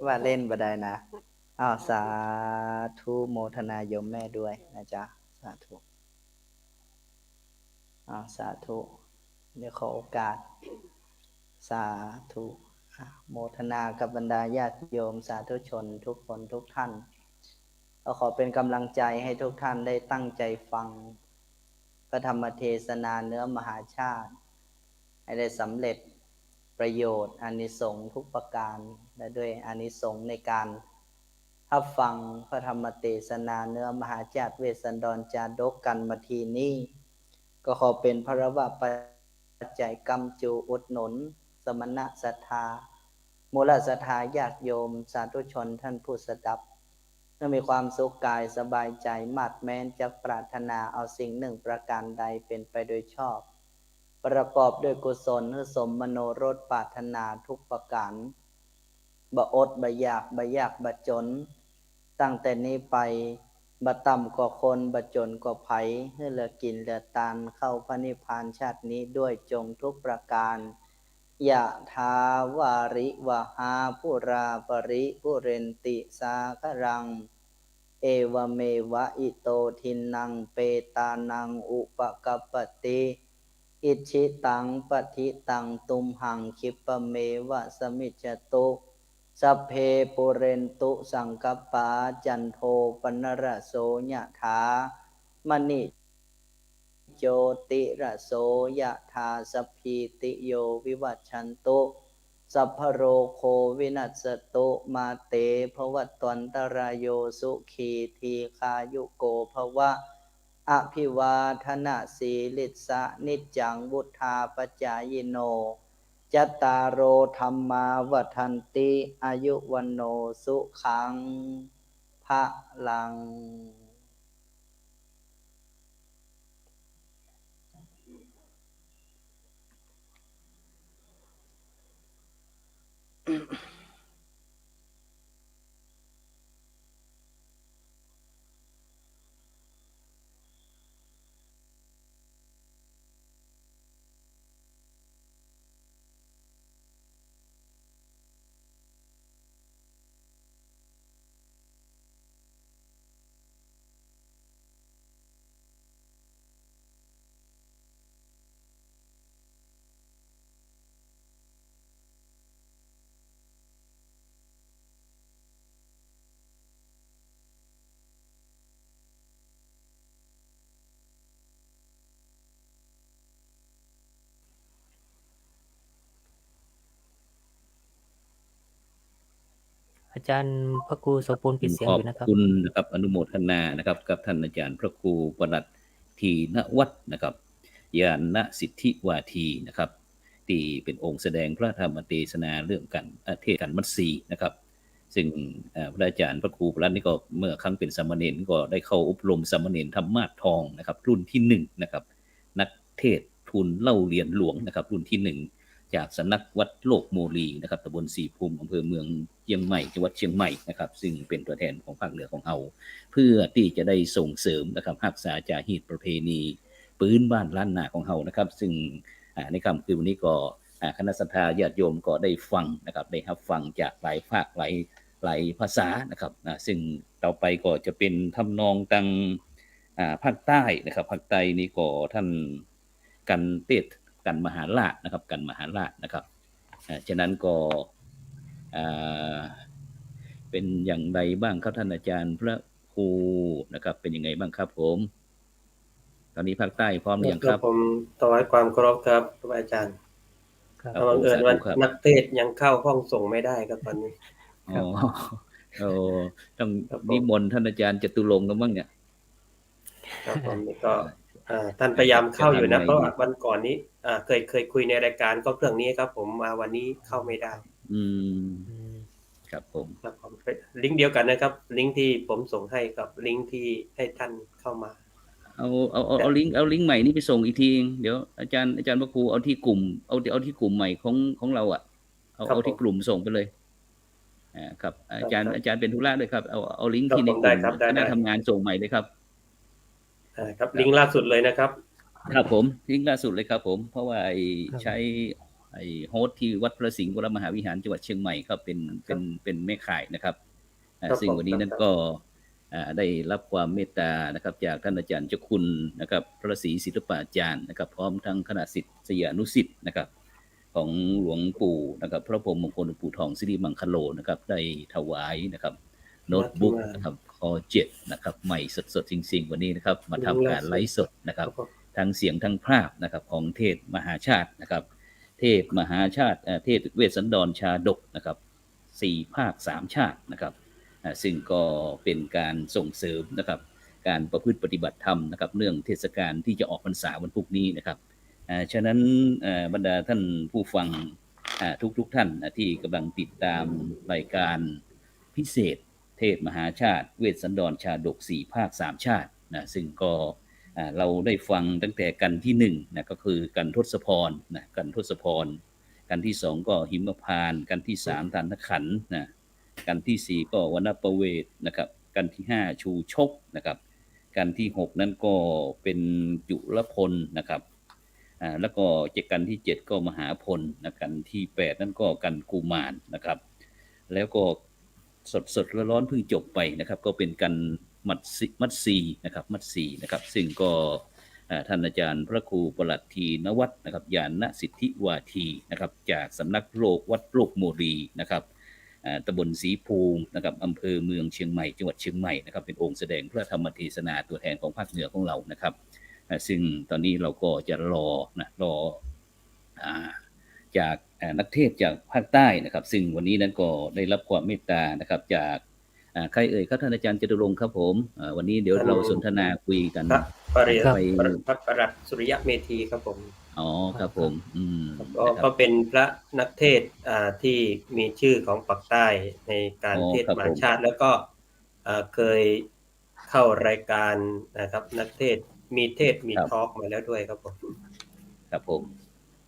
ว่าเล่นบ่ได้นะ อ้าว สาธุโมทนาโยมแม่ด้วยนะจ๊ะ สาธุ อ้าว สาธุ เดี๋ยวขอโอกาส สาธุ อ่ะ โมทนากับบรรดาญาติโยมสาธุชนทุกคนทุกท่าน ก็ขอเป็นกำลังใจให้ทุกท่านได้ตั้งใจฟังพระธรรมเทศนาเนื้อมหาชาติ ให้ได้สำเร็จประโยชน์อานิสงส์ทุกประการ และด้วยอานิสงส์ในการรับฟังพระธรรมเทศนาเนื้อมหาชาติเวสสันดรชาดกกั๋นมาทีนี้ ก็ขอเป็นพลวปัจจัย ปัจจัยค้ำจูอุดหนุนสมณะศรัทธา มูลศรัทธาญาติโยมสาธุชนท่านผู้สดับ เมื่อมีความสุขกายสบายใจ๋ มาดแม้นจักปรารถนาเอาสิ่งหนึ่งประการใดเป๋นไปโดยชอบ ประกอบด้วยกุศลหื้อสมมโนรสปรารถนาทุกประก๋าน บ่อดบ่อยาก บ่ยากบ่จน ตั้งแต่นี้ไป บ่ต่ำกว่าคน บ่จ๋นกว่าใผ หื้อเหลือกิ๋นเหลือตาน เข้าพระนิพพานชาตินี้ด้วยจงทุกประก๋าน ยะถาวาริวหาปูราปะริปูเรนติสาคะรัง เอวะเมวะอิโตทินนังเปตานังอุปะกัปปะติ อิจฉิตังปัตถิตังตุมหัง คิปปะเมวะสะมิจฉตุ สัพเพปูเรนตุสังกัปปา จันโทปะนะระโส ยะถา มะณิ โชติระโส ยะถา สัพพีติโย วิวัชชันตุ สัพพะโรโค วินัสสตุ มาเต ภวัตวันตะราโย สุขี ทีฆายุโก ภวะ อภิวาทะนะสีลิสสะ นิจจัง วุฑฒาปะจายิโน จัตตาโร ธัมมา วัฑฒันติ อายุ วัณโณ สุขัง พะลัง อาจารย์พระครูโสภณปิดเสียงอยู่นะครับ ขอบคุณนะครับ อนุโมทนานะครับ กับท่านอาจารย์พระครูปลัด ธีนวัฒน์นะครับ ญาณสิทธิวาทีนะครับ ตี้เป๋นองค์แสดงพระธรรมเตสนาเรื่องกัณฑ์ เอ่อ เทศน์กัณฑ์มัตสีนะครับ ซึ่ง เอ่อ พระอาจารย์พระครูปลัดนี่ก็เมื่อครั้งเป๋นสามเณรก็ได้เข้าอบรมสามเณรธรรมาสน์ทองนะครับ รุ่นที่หนึ่งนะครับ นักเทศน์ทูลเล่าเหรียญหลวงนะครับ รุ่นที่หนึ่ง จากสำนักวัดโลกโมลีนะครับ ตำบลศรีภูมิ อำเภอเมืองเชียงใหม่ จังหวัดเชียงใหม่นะครับ ซึ่งเป๋นตั๋วแทนของภาคเหนือของเฮา เพื่อตี้จะได้ส่งเสริมนะครับ ฮักษาจารีตประเพณีพื้นบ้านล้านนาของเฮานะครับ ซึ่ง อ่า ในค่ำคืนวันนี้ก็ อ่า คณะศรัทธาญาติโยมก็ได้ฟังนะครับ ได้ฮับฟังจากหลายภาค หลาย หลายภาษานะครับ อ่า ซึ่งต่อไปก็จะเป๋นทำนองตัง อ่า ภาคใต้นะครับ ภาคใต้นี่ก็ท่าน กัณฑ์เตศน์ กัณฑ์มหาราชนะครับ กัณฑ์มหาราชนะครับ อ่า ฉะนั้นก็ อ่า เป๋นอย่างไรบ้างครับท่านอาจารย์พระครูนะครับ เป๋นยังไงบ้างครับผม ตอนนี้ภาคใต้พร้อมหรือยังครับ ครับผม ถวายความเคารพครับ ครูบาอาจารย์ ครับ บังเอิญว่า สาธุครับ นักเทศน์ยังเข้าห้องส่งไม่ได้ครับตอนนี้ อ๋อ ครับ โอ้ ต้อง ครับผม นิมนต์ท่านอาจารย์จตุรงค์แล้วมั้งเนี่ย ครับผม นี่ก็ อ่า ท่านพยายามเข้าอยู่นะ เพราะว่าวันก่อนนี้ อ่า เคย เคยคุยในรายการก็เรื่องนี้ครับผม มาวันนี้เข้าไม่ได้ อืม อืม ครับผม ครับผม ลิงก์เดียวกันนะครับ ลิงก์ที่ผมส่งให้กับลิงก์ที่ให้ท่านเข้ามา เอา เอา เอา เอาลิงก์ เอาลิงก์ใหม่นี้ไปส่งอีกที เดี๋ยวอาจารย์ อาจารย์พระครูเอาที่กลุ่ม เอา เอาที่กลุ่มใหม่ของ ของเราอะ เอา ครับ เอาที่ ผม กลุ่มส่งไปเลย อ่า ครับ อาจารย์ ครับ อาจารย์เป๋นธุระด้วยครับ เอา เอาลิงก์ ครับ ที่ในกลุ่ม ผม ได้ครับ ได้ คณะ ได้ ทำงานส่งใหม่เลยครับ อ่า ครับ ครับ ลิงก์ล่าสุดเลยนะครับ ครับผม ลิงก์ล่าสุดเลยครับผม เพราะว่าไอ้ ครับ ใช้ไอ้โฮสต์ที่วัดพระสิงห์วรมหาวิหารจังหวัดเชียงใหม่ครับ เป๋น ครับ เป๋น เป๋นแม่ข่ายนะครับ อ่า ครับ ซึ่งวันนี้นั้นก็ อ่า ได้รับความเมตตานะครับ จากท่านอาจารย์เจ้าคุณนะครับ พระศรีศิลปาจารย์นะครับ พร้อมทั้งคณะศิษยานุศิษย์นะครับ ของหลวงปู่นะครับ พระพรหมมงคลหลวงปู่ทองสิริมังคโลนะครับ ได้ถวายนะครับ โน้ตบุ๊กนะครับ คอเจ็ดนะครับ ใหม่สดๆ จริงๆ วันนี้นะครับ มาทำการไลฟ์สดนะครับ ครับผม ทั้งเสียงทั้งภาพนะครับ ของเทศน์มหาชาตินะครับ เทศน์มหาชาติ เอ่อ เทศน์เวสสันดรชาดกนะครับ สี่ภาคสามชาตินะครับ อ่า ซึ่งก็เป๋นการส่งเสริมนะครับ การประพฤติปฏิบัติธรรมนะครับ เนื่องเทศกาลที่จะออกพรรษาวันพุธนี้นะครับ อ่า ฉะนั้น เอ่อ บรรดาท่านผู้ฟัง อ่า ทุกๆ ท่านนะ ที่กำลังติดตามรายการพิเศษเทศน์มหาชาติ เวสสันดรชาดก สี่ภาคสามชาตินะ ซึ่งก็ อ่า เราได้ฟังตั้งแต่กัณฑ์ที่หนึ่งนะ ก็คือกัณฑ์ทศพรนะ กัณฑ์ทศพร กัณฑ์ที่สองก็หิมพานต์ กัณฑ์ที่สามธานขันธ์นะ กัณฑ์ที่สี่ก็วณประเวศนะครับ กัณฑ์ที่ห้าชูชกนะครับ กัณฑ์ที่หกนั้นก็เป๋นจุลพลนะครับ อ่า แล้วก็กัณฑ์ที่เจ็ดก็มหาพลนะ กัณฑ์ที่แปดนั้นก็กัณฑ์กุมารนะครับ แล้วก็สดๆ ร้อนๆ เพิ่งจบไปนะครับ ก็เป๋นกัณฑ์มัตสี มัตสีนะครับ มัตสีนะครับ ซึ่งก็ อ่า ท่านอาจารย์พระครูปลัดธีนวัฒน์นะครับ ญาณสิทธิวาทีนะครับ จากสำนักโลกวัดโลกโมลีนะครับ อ่า ตำบลศรีภูมินะครับ อำเภอเมืองเชียงใหม่ จังหวัดเชียงใหม่นะครับ เป๋นองค์แสดงพระธรรมเทศนาตัวแทนของภาคเหนือของเรานะครับ อ่า ซึ่งตอนนี้เราก็จะรอนะ รอ อ่า จาก อ่า นักเทศน์จากภาคใต้นะครับ ซึ่งวันนี้นั้นก็ได้รับความเมตตานะครับ จาก อ่า ใครเอ่ยครับ ท่านอาจารย์จตุรงค์ครับผม อ่า วันนี้เดี๋ยวเราสนทนาคุยกัน ท่าน พระปริ ครับ พระ พระปลัดสุริยะเมธีครับผม อ๋อ ครับผม อืม ก็ นะครับ ก็เป๋นพระนักเทศน์ อ่า ที่มีชื่อของปากใต้ในการ อ๋อ เทศน์ ครับผม มหาชาติ แล้วก็ อ่า เคยเข้ารายการนะครับ นักเทศน์ มีเทศน์ มี ครับ ทอล์กมาแล้วด้วยครับผม ครับผม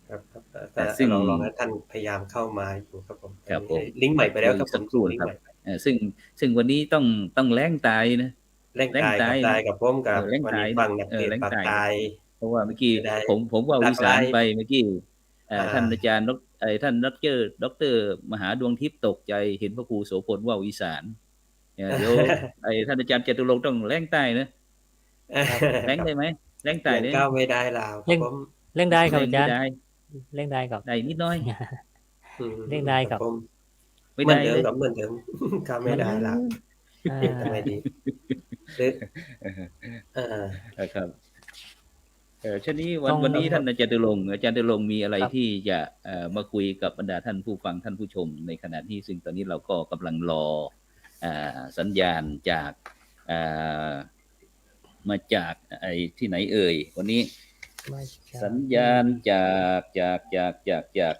ครับ ครับ แต่ แต่ซึ่ง ลอง ลองให้ท่านพยายามเข้ามาอยู่ครับผม ครับผม ลิงก์ใหม่ไปแล้วครับผม สักครู่ ส่งลิงก์ ครับ ใหม่ไป เอ่อ ซึ่ง ซึ่งวันนี้ต้อง ต้องแล้งตายนะ แล้งตาย แล้งตาย ครับ ตายกับผมครับ เออ แล้งตาย วันนี้ฟังนักเทศน์ เออ แล้งตาย ปากใต้ เพราะว่าเมื่อกี้ ได้ ผม ผมเว้าอีสานไปเมื่อกี้ เอ่อ หลากหลาย อ่า ท่านอาจารย์ดอก เอ่อ ท่านดอกเตอร์ ดอกเตอร์มหาดวงทิพย์ตกใจ เห็นพระครูโสภณเว้าอีสาน เนี่ย เดี๋ยว ไอ้ท่านอาจารย์จตุรงค์ต้องแล้งใต้นะ แล้งได้ไหม แล้งใต้เนี่ย ยังก้าวไม่ได้ลาวครับผม แล้ง แล้งได้ครับอาจารย์ แล้งไม่ได้ แล้งได้ครับ ได้นิดน้อย อืม แล้งได้ครับ ครับผม ไม่ได้เลย เหมือนเดิมครับ เหมือนเดิม ก้าวไม่ได้ลาว อ่า ทำไงดี หรือ อ่า นะครับ เอ่อ ฉะนี้วัน ต้อง วันนี้ท่านอาจารย์จตุรงค์ อาจารย์จตุรงค์มีอะไร ครับ ที่จะ เอ่อ มาคุยกับบรรดาท่านผู้ฟังท่านผู้ชมในขณะนี้ ซึ่งตอนนี้เราก็กำลังรอ อ่า สัญญาณจาก อ่า มาจากไอ้ที่ไหนเอ่ย วันนี้ มาจาก สัญญาณจาก จาก จาก จาก จาก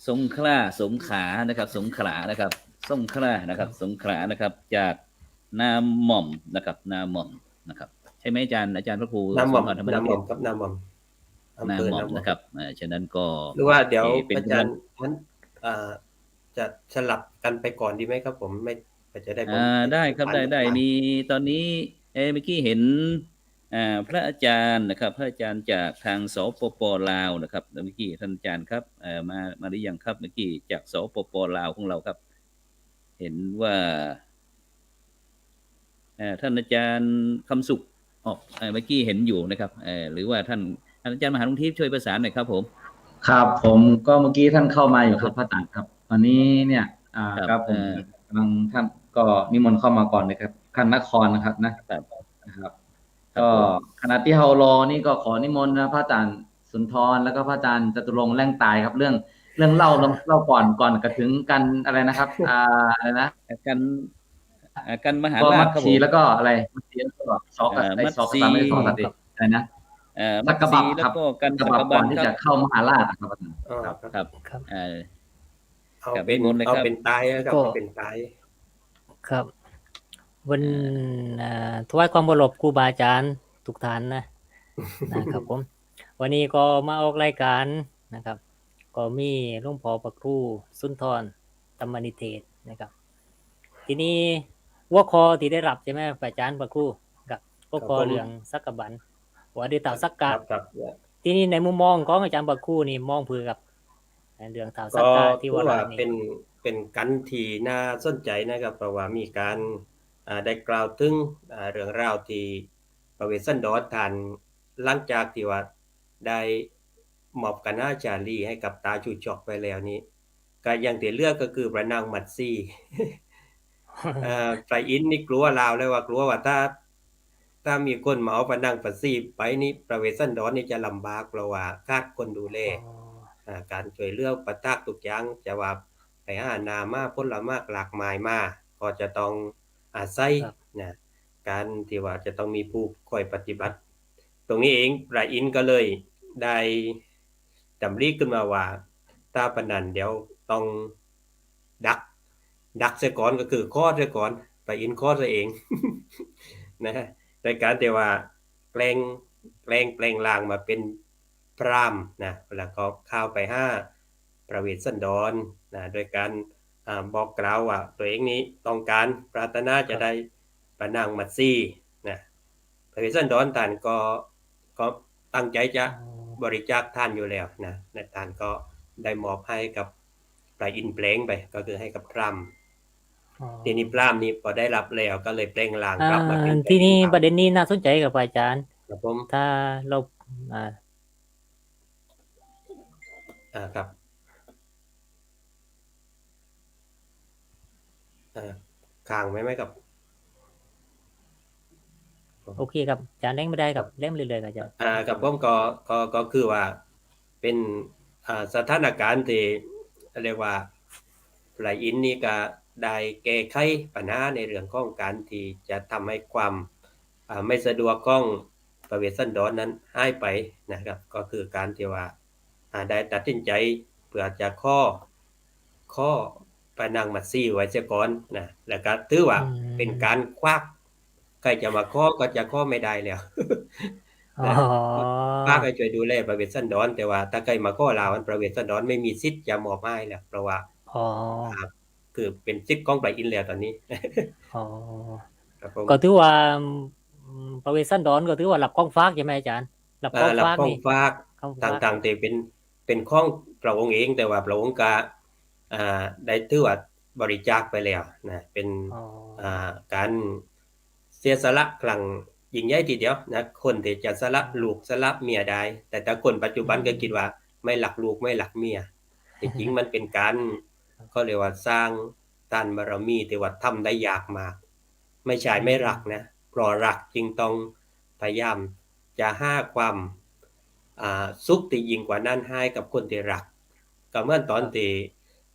สงขลา สงขลานะครับ สงขลานะครับ สงขลานะครับ ครับ สงขลานะครับ จากนาหม่อมนะครับ นาหม่อมนะครับ ใช่ไหมอาจารย์ อาจารย์พระครู นาหม่อม สุนทรธรรมนิเทศ นาหม่อมครับ นาหม่อม อำเภอนาหม่อม นาหม่อมนะครับ อ่า ฉะนั้นก็ หรือว่าเดี๋ยว เอ่อ เป็น อาจารย์ กำลัง ท่าน เอ่อ จะสลับกันไปก่อนดีไหมครับผม ไม่ จะได้ อ่า ผม ได้ครับ ได้ ได้ มีตอนนี้ เอ่อ เมื่อกี้เห็น อ่า พระอาจารย์นะครับ พระอาจารย์จากทาง สปป ลาวนะครับ แล้วเมื่อกี้ท่านอาจารย์ครับ เอ่อ มา มาหรือยังครับ เมื่อกี้จาก สปป ลาวของเราครับ เห็นว่า เอ่อ ท่านอาจารย์คำสุข อ๋อ เอ่อ เมื่อกี้เห็นอยู่นะครับ เอ่อ หรือว่าท่าน ท่านอาจารย์มหาลุงทิพย์ช่วยประสานหน่อยครับผม ครับ ผมก็เมื่อกี้ท่านเข้ามาอยู่ครับ พระอาจารย์ครับ ตอนนี้เนี่ย อ่า ครับ ครับผม เอ่อ กำลัง ท่านก็นิมนต์เข้ามาก่อนเลยครับ ท่านนครนะครับนะ ครับ นะครับ ครับ ก็ ผม ขณะที่เฮารอนี่ก็ขอนิมนต์นะ พระอาจารย์สุนทร แล้วก็พระอาจารย์จตุรงค์แล่งตายครับ เรื่อง เรื่องเล่า เล่าก่อน ก่อนกระถึงกันอะไรนะครับ อ่า อะไรนะ กัน อ่า กันมหาราชครับผม ก็มัดสีแล้วก็อะไร มัดสีแล้วก็สอก เอ่อ ไอ้ มัดสี สอกสาม ไม่ใช่สอกสามสิ อะไรนะ เอ่อ สักกะบับ มัดสี ครับ แล้วก็กัน สักกะบับ สักกะบัง ก่อนที่ ครับ จะเข้ามหาราชอะครับ อ๋อ ครับ ครับ ครับ เอ่อ เอา ครับ เป็น นิมนต์เลยครับ เอาเป็นตายนะครับ ก็ เอาเป็นตาย ครับ วัน เอ่อ เอ่อ ถวายความเคารพครูบาอาจารย์ทุกท่านนะ นะครับผม วันนี้ก็มาออกรายการนะครับ ก็มีหลวงพ่อพระครูสุนทรธรรมนิเทศนะครับ ทีนี้หัวข้อที่ได้รับใช่ไหม พระอาจารย์พระครู ครับ หัวข้อ ครับผม เรื่องสักกะบัน ว่าด้วยท้าวสักกะ ครับ ครับ ทีนี้ในมุมมองของอาจารย์พระครูนี่มองเปือกับเรื่องท้าวสักกะ ก็ ที่วราชนี่ ถือว่าเป็น เป็นกัณฑ์ที่น่าสนใจนะครับ เพราะว่ามีการ อ่า ได้กล่าวถึง อ่า เรื่องราวที่พระเวสสันดรท่าน หลังจากที่ว่าได้มอบคณาจารีให้กับท้าวชูชกไปแล้วนี่ ก็อย่างตี้เหลือก็คือพระนางมัตสี เอ่อ พระอินทร์นี่กลัวลาวเลยว่ากลัวว่าถ้า ถ้ามีคนมาเอาพระนางมัตสีไปนี่ พระเวสสันดรนี่จะลำบาก เพราะว่าขาดคนดูแล อ๋อ อ่า การช่วยเหลืออุปัฏฐากทุกอย่าง จะว่าไปหาหน่อไม้ผลไม้หลากหลายมา ก็จะต้องอาศัย ครับ นะ การที่ว่าจะต้องมีผู้คอยปฏิบัติ ตรงนี้เองพระอินทร์ก็เลยได้ดำริขึ้นมาว่า ถ้าปะนั้นเดี๋ยวต้องดัก ดักเสียก่อน ก็คือขอเสียก่อน พระอินทร์ขอเสียเอง นะ โดยการที่ว่าแปลง แปลง แปลงร่างมาเป็นพราหมณ์นะ แล้วก็เข้าไปหาพระเวสสันดรนะ โดยการ อ่า บอกกล่าวว่าตัวเองนี้ต้องการปรารถนาจะ ครับ ได้พระนางมัตสีนะ พระเวสสันดรท่านก็ ก็ตั้งใจจะ อ๋อ บริจาคทานอยู่แล้วนะ และท่านก็ได้มอบให้กับพระอินทร์แปลงไป ก็คือให้กับพราหมณ์ อ๋อ ทีนี้พราหมณ์นี่พอได้รับแล้วก็เลยแปลงร่างกลับมาเป็น อ่า พระอินทร์ ทีนี้ ครับ ประเด็นนี้น่าสนใจครับอาจารย์ ครับผม ถ้าเรา อ่า อ่า ครับ อ่า ค้างไว้ไหมครับ โอเคครับ อาจารย์เร่งไม่ได้ครับ ครับ เร่งเรื่อยๆครับอาจารย์ อ่า ครับผม ก็ ก็ ก็คือว่าเป็น อ่า สถานการณ์ที่เรียกว่าพระอินทร์นี่ก็ได้แก้ไขปัญหาในเรื่องของการที่จะทำให้ความ อ่า ไม่สะดวกของพระเวสสันดรนั้นหายไปนะครับ ก็คือการที่ว่า อ่า ได้ตัดสินใจเพื่อจะขอ ขอพระนางมัตสีไว้เสียก่อนนะ แล้วก็ถือว่า อืม เป็นการขวาก ใครจะมาขอก็จะขอไม่ได้แล้ว อ๋อ นะ ขวากให้ช่วยดูแลพระเวสสันดร แต่ว่าถ้าใครมาขอลาว พระเวสสันดรไม่มีสิทธิ์จะมอบให้แล้ว เพราะว่า อ๋อ อ่า คือเป็นสิทธิ์ของพระอินทร์แล้วตอนนี้ อ๋อ ครับผม ก็ถือว่า อืม พระเวสสันดรก็ถือว่ารับของฝากใช่ไหมอาจารย์ รับของ อ่า รับ ฝาก ของ นี่ ฝาก ของฝาก ต่างๆ ที่เป็น เป็นของพระองค์เอง แต่ว่าพระองค์ก็ อ่า ได้ถือว่าบริจาคไปแล้วนะ เป็น อ๋อ อ่า การเสียสละครั้งยิ่งใหญ่ทีเดียวนะ คนที่จะสละ อืม ลูกสละเมียได้ แต่ถ้าคนปัจจุบัน อืม ก็คิดว่าไม่รักลูกไม่รักเมีย ที่จริงมันเป็นการ เขาเรียกว่าสร้างทานบารมีที่ว่าทำได้ยากมาก ไม่ใช่ไม่รักนะ อืม เพราะรักจึงต้องพยายามจะหาความ อ่า สุขตี้ยิ่งกว่านั้นหายกับคนตี้ฮัก ก็เหมือนต๋อนตี้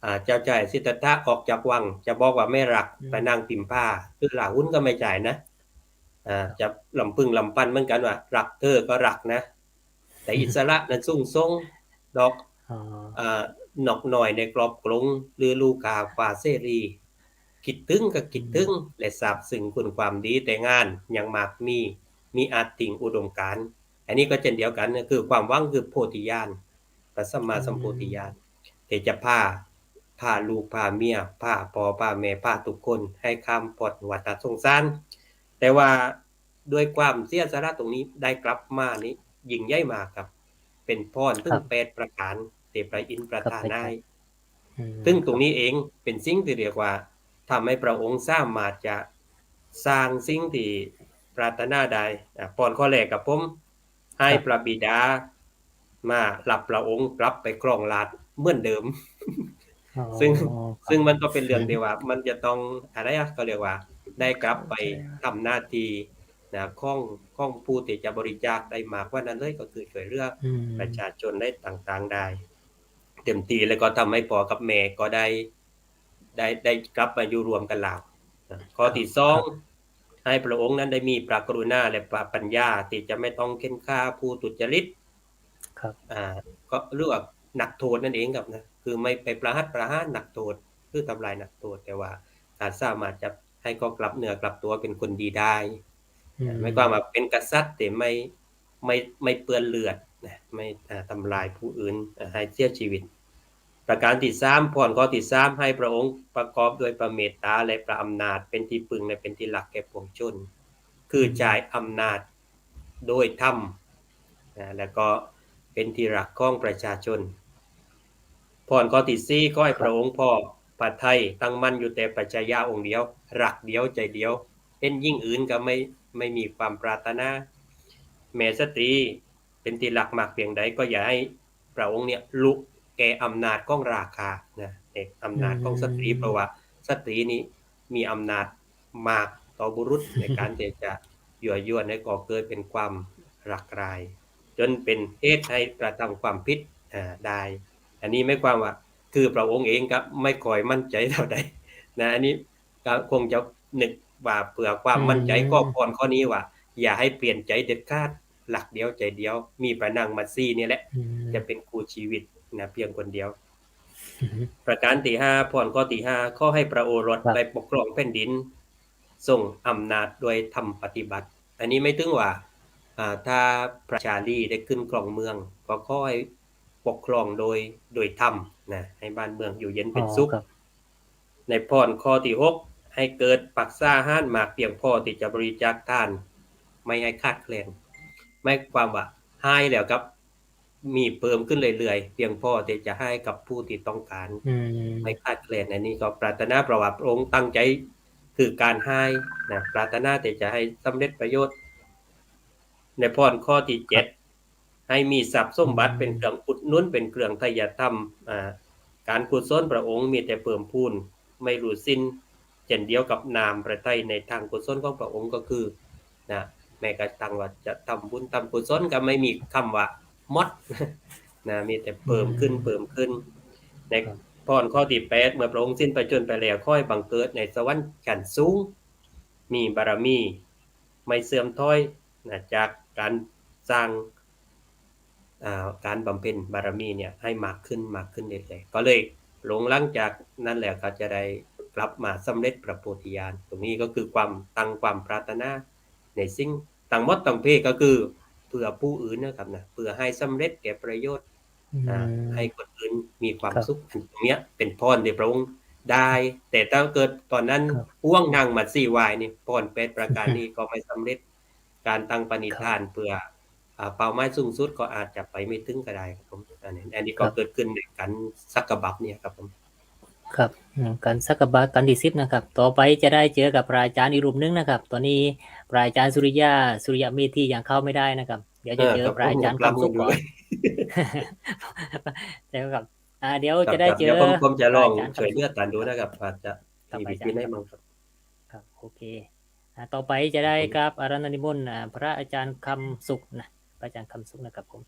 อ่า เจ้าจ้ายสิทธัตถะออกจากวัง จะบอกว่าไม่ฮัก อืม ไปนั่งปิมผ้า คือลาหุลก็ไม่ใจ้นะ อ่า จะลำพึงลำพันเหมือนกั๋นว่าฮักเธอก็ฮักนะ แต่อิสระนั้นสูงส่งดอก อ๋อ อ่า นกน้อยในกรอบกรง หรือลูกาฟ้าเสรี กึ๊ดเถิงก็กึ๊ดเถิง อืม และซาบซึ้งคุณความดี แต่งานยังมากมี มีอาจถิงอุดมการณ์ อันนี้ก็เช่นเดียวกั๋น คือความหวังคือโพธิญาณ พระสัมมาสัมโพธิญาณ อืม ตี้จะพา พาลูก พาเมีย พาป้อ พาแม่ พากู้คน หื้อข้ามป๊นวัฏสงสาร แต่ว่าด้วยความเสียสละตรงนี้ได้กลับมานี่ยิ่งใหญ่มากครับ เป๋นพรเถิง ครับ แปดประก๋านตี้พระอินทร์ประทาน ครับ ให้ อืม ซึ่งตรงนี้เองเป๋นสิ่งตี้เรียกว่าทำให้พระองค์สามารถจะสร้างสิ่งตี้ปรารถนาได้ อ่า พรข้อแรกครับผม หื้อ ครับ พระบิดามาฮับพระองค์กลับไปครองราชย์เหมือนเดิม อ๋อ ซึ่ง ครับ ซึ่งมันก็เป๋นเรื่องตี้ว่ามันจะต้อง อะไรอะ เขาเรียกว่าได้กลับไป เข้าใจ๋ ทำหน้าตี้นะ ของ ของผู้ตี้จะบริจาคได้มากกว่านั้นเลย ก็คือช่วยเหลือ อืม ประชาชนได้ต่างๆ ได้ เต็มตี้ แล้วก็ทำให้ป้อกับแม่ก็ได้ ได้ ได้กลับมาอยู่ร่วมกั๋นแล้วนะ ข้อตี้สอง ครับ หื้อพระองค์นั้นได้มีพระกรุณาและพระปัญญาตี้จะไม่ต้องเข่นฆ่าผู้ทุจริต ครับ อ่า ก็เรียกว่านักโทษนั่นเองครับนะ คือไม่ไปประหัตประหารนักโทษ คือทำลายนักโทษ แต่ว่าก๋านสามารถจะหื้อเขากลับเนื้อกลับตั๋วเป๋นคนดีได้ อืม หมายความว่าเป๋นกษัตริย์ตี้ไม่ ไม่ ไม่เปื้อนเลือดนะ ไม่ อ่า ทำลายผู้อื่น อ่า หื้อเสียชีวิต ประก๋านตี้สาม พรข้อตี้สาม หื้อพระองค์ประกอบด้วยพระเมตต๋าและพระอำนาจเป๋นตี้ปึ้งและเป๋นตี้ฮักแก่ปวงชน คือ อืม ใจ๊อำนาจโดยธรรมนะ แล้วก็เป๋นตี้ฮักของประชาชน พรข้อตี้สี่ ขอหื้อ ครับ พระองค์ป้อพระทัยตั้งมั่นอยู่แต่พระชายาองค์เดียว ฮักเดียวใจ๋เดียว เป๋นยิ่งอื่นก็ไม่ ไม่มีความปรารถนา แม่สตรีเป๋นตี้ฮักมากเปียงใดก็อย่าหื้อพระองค์เนี่ยลุแก่อำนาจของราคะนะ เอ่อ อำนาจของสตรี อืม เพราะว่าสตรีนี่มีอำนาจมากต่อบุรุษในก๋านตี้จะยั่วยวนหื้อก่อเกิดเป๋นความฮักใคร่ จ๋นเป๋นเหตุหื้อกระทำความผิด อ่า ได้ อันนี้หมายความว่า คือพระองค์เองก็ไม่ค่อยมั่นใจ๋เต้าใดนะ อันนี้ก็คงจะนึกว่าเปื้อความมั่นใจ๋ อืม ก็พรข้อนี้ว่า อย่าหื้อเปลี่ยนใจ๋เด็ดขาด ฮักเดียวใจ๋เดียว มีพระนางมัตสีนี่แหละ อืม จะเป๋นคู่ชีวิตนะ เปียงคนเดียว อืม ประก๋านตี้ห้า พรข้อตี้ห้า ขอหื้อพระโอรส ครับ ได้ปกครองแผ่นดิน ทรงอำนาจด้วยธรรมปฏิบัติ อันนี้หมายเถิงว่า อ่า ถ้าพระชาลีได้ขึ้นครองเมือง ก็ขอหื้อปกครองโดย โดยธรรมนะ หื้อบ้านเมืองอยู่เย็นเป๋นสุข อ๋อ ครับ ในพรข้อตี้หก หื้อเกิดภักษาหาญมากเปียงพอตี้จะบริจาคตาน ไม่หื้อขาดแคลน หมายความว่าหื้อแล้วกับ มีเพิ่มขึ้นเรื่อยๆ เปียงพอตี้จะหื้อกับผู้ตี้ต้องก๋าน อืม ไม่ขาดแคลน อันนี้ก็ปรารถนา เพราะว่าพระองค์ตั้งใจ๋คือก๋านหื้อนะ ปรารถนาตี้จะหื้อสำเร็จประโยชน์ ในพรข้อตี้เจ็ด ครับ หื้อมีทรัพย์สมบัติ อืม เป๋นเครื่องอุดหนุน เป๋นเครื่องไถ่ธรรม อ่า ก๋านกุศลพระองค์มีแต่เพิ่มพูน ไม่รู้สิ้น เช่นเดียวกับน้ำพระทัยในตางกุศลของพระองค์ก็คือ นะ แม้กระทั่งว่าจะทำบุญทำกุศลก็ไม่มีกำว่าหมด นะ มีแต่เพิ่มขึ้น อืม เพิ่มขึ้น ใน ครับ พรข้อตี้แปด เมื่อพระองค์สิ้นพระชนม์ไปแล้ว ขอหื้อบังเกิดในสวรรค์ชั้นสูง มีบารมี ไม่เสื่อมถอย นะ จากก๋านสร้าง อ่า ก๋านบำเพ็ญบารมีเนี่ยหื้อมากขึ้น มากขึ้นเรื่อยๆ ก็เลยพระองค์หลังจากนั้นแล้วก็จะได้กลับมาสำเร็จพระโพธิญาณ ตรงนี้ก็คือความตั้งความปรารถนาในสิ่งตังหมดตังเพก็คือเปื้อผู้อื่นนะครับนะ เปื้อหื้อสำเร็จแก่ประโยชน์ อืม อ่า หื้อคนอื่นมีความ ครับ สุข อันตรงเนี้ยเป๋นพรตี้พระองค์ได้ แต่ถ้าเกิดต๋อนนั้น ครับ ห่วงนางมัตสีวายนี่ พรแปดประก๋านนี้ก็ไม่สำเร็จ ก๋านตั้งปณิธาน ครับ เปื้อ อ่า เป้าหมายสูงสุดก็อาจจะไปไม่เถิงก็ได้ครับผม อันนี้ อันนี้ก็ ครับ เกิดขึ้นในกัณฑ์สักกะบัพเนี่ยครับผม ครับ อืม กัณฑ์สักกะบัพ กัณฑ์ตี้สิบนะครับ ต่อไปจะได้เจอกับพระอาจารย์อีกรูปนึ่งนะครับ ต๋อนนี้พระอาจารย์สุริยะ สุริยะเมธียังเข้าไม่ได้นะครับ เดี๋ยวจะเจอ เออ ครับ พระอาจารย์คำสุขก่อน ผมยังปรับอยู่ ใช่ไหมครับ อ่า เดี๋ยว ครับ จะได้เจอ ครับ เดี๋ยวผม ผมจะลอง พระอาจารย์ ช่วยเหลือตานดูนะครับ อาจจะ ครับ มีวิธีไหนบ้างครับ ครับ โอเค อ่า ต่อไปจะได้ ครับผม กราบอาราธนานิมนต์ อ่า พระอาจารย์คำสุขนะ พระอาจารย์คำสุขนะครับผม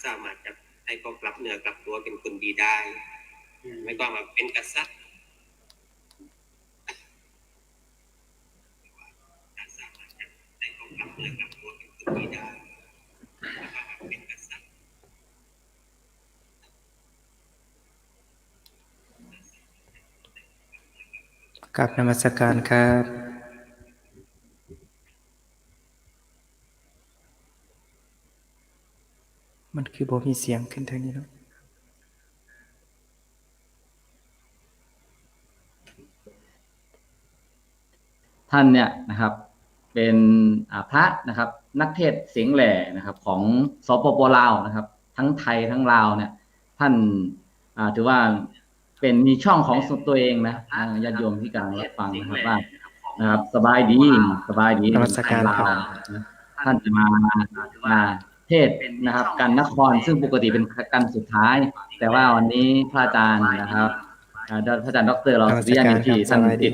สามารถจะให้เขากลับเนื้อกลับตัวเป็นคนดีได้ อืม ไม่ต้องมาเป็นกษัตริย์ สามารถจะให้เขากลับเนื้อกลับตัวเป็นคนดีได้ ไม่ต้องมาเป็นกษัตริย์ กราบนมัสการครับ มันคือบ่มีเสียงขึ้นทางนี้เนาะ ท่านเนี่ยนะครับ เป็น อ่า พระนะครับ นักเทศน์เสียงแหล่นะครับ ของ สปป ลาวนะครับ ทั้งไทยทั้งลาวเนี่ย ท่าน อ่า ถือว่าเป็น มีช่องของตัวเองนะ อ่า ญาติโยมที่กำลังรับฟังนะครับ ว่า นะครับ สบายดี สบายดี นมัสการครับ ลาวนะ ท่านจะมา มาเทศน์นะครับ กัณฑ์นคร ซึ่งปกติเป็นกัณฑ์สุดท้าย แต่ว่าวันนี้พระอาจารย์นะครับ อ่า พระอาจารย์ด็อกเตอร์ รองสุริยันต์ นมัสการครับ อินทรีย์ ท่าน สบายดี ติด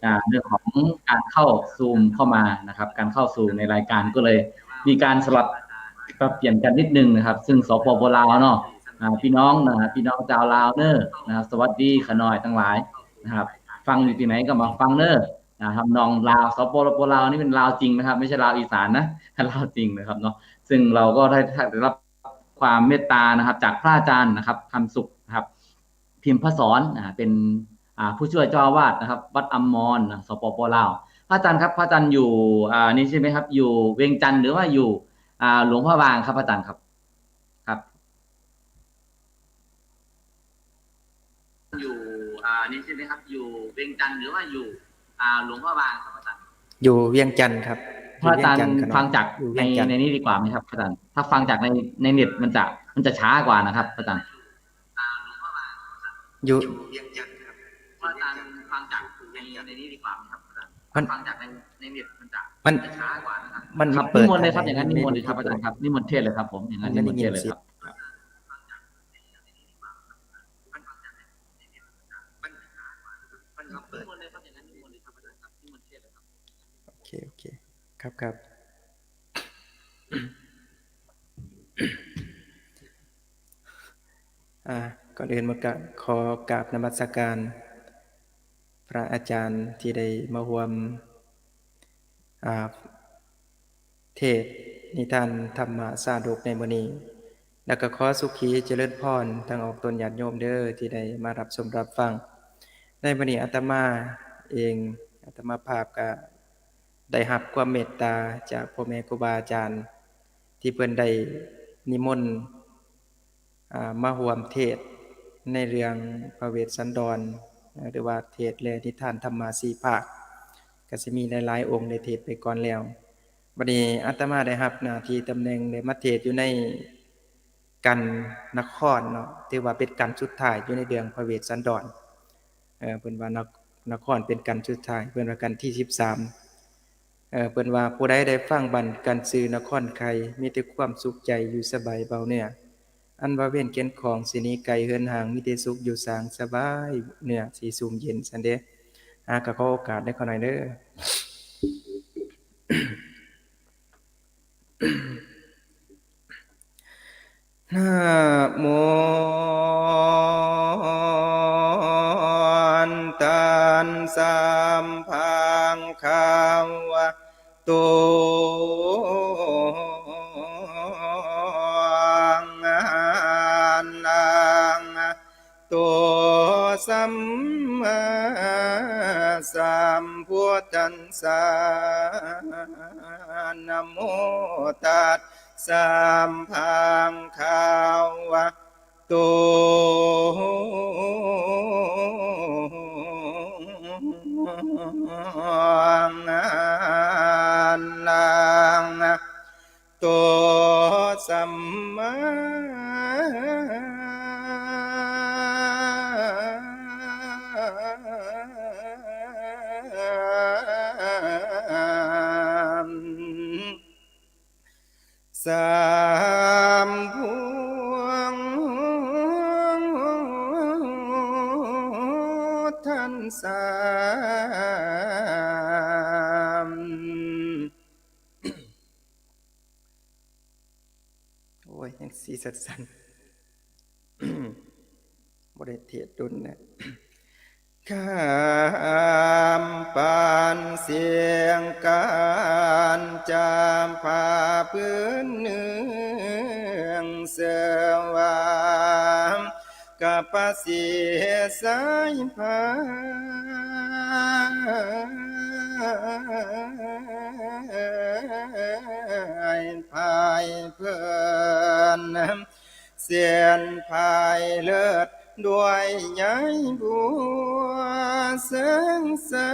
อ่า เรื่องของการเข้าซูมเข้ามานะครับ การเข้าซูมในรายการก็เลยมีการสลับปรับเปลี่ยนกันนิดนึงนะครับ ซึ่ง สปป ลาวเนาะ อ่า พี่น้องนะ พี่น้องจาวลาวเนอะนะครับ สวัสดีข้าน้อยตังหลายนะครับ ฟังอยู่ตี้ไหนก็มาฟังเนอะนะครับ น้องลาว สปป ลาวนี่เป็นลาวจริงนะครับ ไม่ใช่ลาวอีสานนะ ลาวจริงนะครับเนาะ ซึ่งเราก็ได้ ได้รับความเมตตานะครับ จากพระอาจารย์นะครับ คำสุขนะครับ พิมพสร อ่า เป็น อ่า ผู้ช่วยเจ้าอาวาสนะครับ วัดอมรนะ สปป ลาว พระอาจารย์ครับ พระอาจารย์อยู่ อ่า นี่ใช่ไหมครับ อยู่เวียงจันทน์หรือว่าอยู่ อ่า หลวงพระบางครับ พระอาจารย์ครับ ครับ อยู่ อ่า นี่ใช่ไหมครับ อยู่เวียงจันทน์หรือว่าอยู่ อ่า หลวงพระบางครับ พระอาจารย์ อยู่เวียงจันทน์ครับ พระอาจารย์ อยู่เวียงจันทน์ครับ ฟังจาก อยู่เวียงจันทน์ ใน ในนี้ดีกว่าไหมครับ พระอาจารย์ ถ้าฟังจากใน ในเน็ตมันจะ มันจะช้ากว่านะครับ พระอาจารย์ อยู่ พระอาจารย์ฟังจากใน ในนี้ดีกว่าไหมครับอาจารย์ มัน ฟังจากใน ในเน็ตมันจะ มัน มันช้ากว่านะครับ มัน ครับ เปิด นิมนต์เลยครับ ทางไหน อย่างนั้นนิมนต์เลยครับ ไม่รู้ อาจารย์ครับ นิมนต์เทศน์เลยครับผม อย่างนั้น มันไม่ได้ยินเสียง นิมนต์เทศน์เลยครับ โอเค โอเค ครับ ครับ อ่า ก่อนอื่นหมดก็ขอกราบนมัสการพระอาจารย์ตี้ได้มาฮ่วม อ่า เทศน์นิทานธรรมชาดกในมื้อนี้ แล้วก็ขอสุขีเจริญพรตังออกตนญาติโยมเด้อ ตี้ได้มารับชมรับฟัง ในมื้อนี้อาตมาเอง อาตมาภาพก็ได้ฮับความเมตตาจากพ่อแม่ครูบาอาจารย์ ตี้เปิ้นได้นิมนต์ อ่า มาฮ่วมเทศน์ในเรื่องพระเวสสันดร หรือว่าเทศน์และนิทานธรรมะสี่ภาค ก็สิมีหลายๆ องค์ได้เทศน์ไปก่อนแล้ว บัดนี้อาตมาได้ฮับหน้าตี้ตำแหน่งได้มาเทศน์อยู่ในกัณฑ์นครเนาะ ถือว่าเป๋นกัณฑ์สุดท้ายอยู่ในเรื่องพระเวสสันดร เอ่อ เปิ้นว่านค- นครเป๋นกัณฑ์สุดท้าย เปิ้นว่ากัณฑ์ตี้สิบสาม เอ่อ เปิ้นว่า ผู้ใดได้ฟังบั้นกัณฑ์จื้อนครไข่ มีแต่ความสุขใจ๋อยู่สบายเบาเนื้อ อันว่าเวรเข็ญของสิหนีไก๋เหินห่าง มีแต่สุขอยู่สร้างสบายเนื้อ สิชุ่มเย็นซั้นเด้ อ่า ก็ขอโอกาสได้ขอหน่อยเด้อ นะโมตัสสะ ภะคะวะโต อะระหะโต สัมมาสัมพุทธัสสะ นะโมตัสสะ ภะคะวะโต อะระหะโต สัมมาสัมพุทธัสสะ โอ้ ยังสีสันๆ บ่ได้เทศน์โดนนะ ข้ามปานเสียงก๋านจำผ้าปื้นเนือง เสื้อว่า กับผ้าสีสายพาย พายเปิ้น เสียนพายเลิศด้วยใยบัว เสิงสา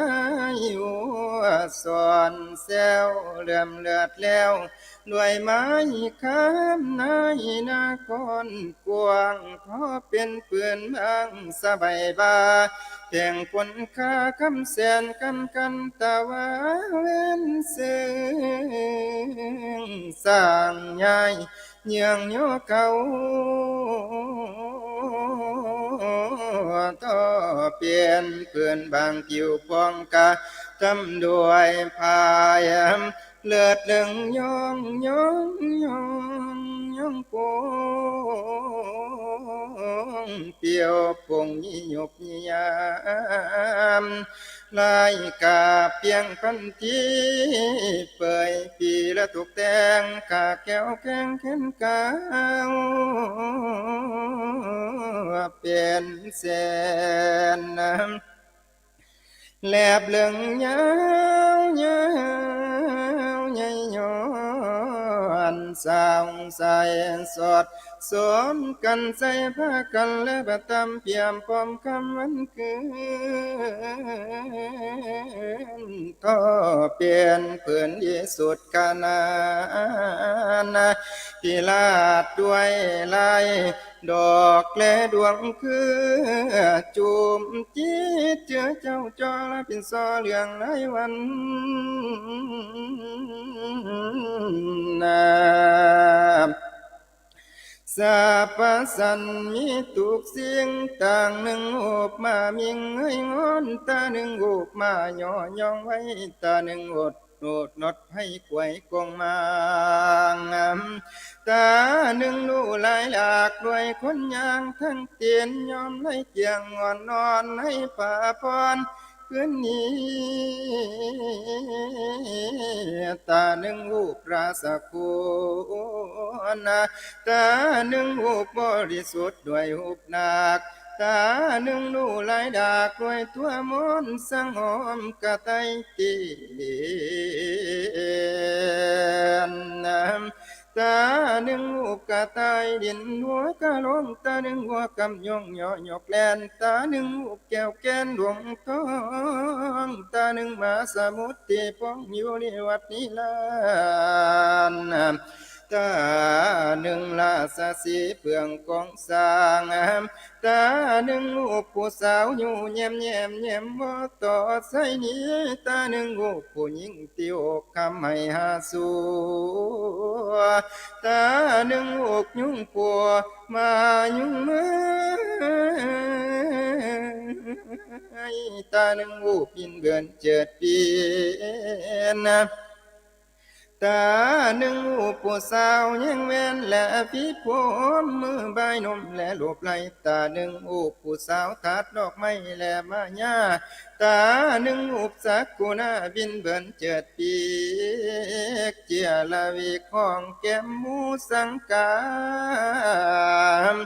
ยหัวสอนแซวเหลื่อมเลิศแล้ว ด้วยไม้คำในนครกว้าง เพราะเป๋นปืนบางสบายบ่า แผงปนค่าคำแสนคำกั๋น ตะวาเว้นเสิงสร้างใหญ่ เยื่องโยเก่า ต่อเป๋นปืนบางผิวผ่องกระทำด้วยพาย เลิศเลิงยองยองยองยองโป่ง เปรียวโป่งยี่หยบยี่ยาม ลายกาเปียงพันธี เปยปีละถูกแต่ง ขาแก้วแข้งแขนกาว เป๋นแสน แลบเลิงยาวยาวใหญ่ย้อน สาวใสสดสนกั๋นใส่ผ้ากั๋น และประตำเปียมพร้อมค่ำวันคืน ต่อเป๋นปืนดีสุดขนาด พิราชด้วยลายดอกและดวงคือ จุ่มจิตเจือเจ้าจอละปิ่นซอเหลืองหลายวันนา สรรพสันมีทุกสิ่ง ตางนึ่งอุปมามิ่งให้งอน ตานึ่งอุปมาย่อยองไว้ ตานึ่งอุป โนดนดให้ไขว่กงมางาม ตานึ่งลู่ลายหลากด้วยคนยาง ตึงตี๋นยอมไร้เกียงอ่อนนอน ให้ผ้าผ่อนคืนนี้ ตานึ่งอุปราชกุณา ตานึ่งอุปบริสุทธิ์ด้วยอุปนาค ตานึ่งลู่ลายดากด้วยตั๋วมนต์สังหอมกระต่ายเตียน ตานึ่งอุปกระต่ายดินหัวกะลง ตานึ่งหัวกำยองเหยาะหยกแล่น ตานึ่งอุปแก้วแก้นหลวงทอง ตานึ่งมหาสมุทรตี้ป้องอยู่นิวัตนิรันดร์ ตานึ่งราชสีห์เปื้องกองสร้าง ตานึ่งอุปผู้สาวอยู่แย้มแย้มแย้มบ่ต่อใสนี้ ตานึ่งอุปผู้หญิงตี้อกคำให้หาสัว ตานึ่งอุปยุงปัวมายุงเมื่อย ตานึ่งอุปบินเบินเจิดปีน ตานึ่งอุปผู้สาวแยงแหวนและปีผม มือบ่ายนมและหลบไหล่ ตานึ่งอุปผู้สาวถาดดอกไม้และมายา ตานึ่งอุปสักกุณาบินเบินเจิดปีก เจียระวิกห้องแก้มหมู่สังกาม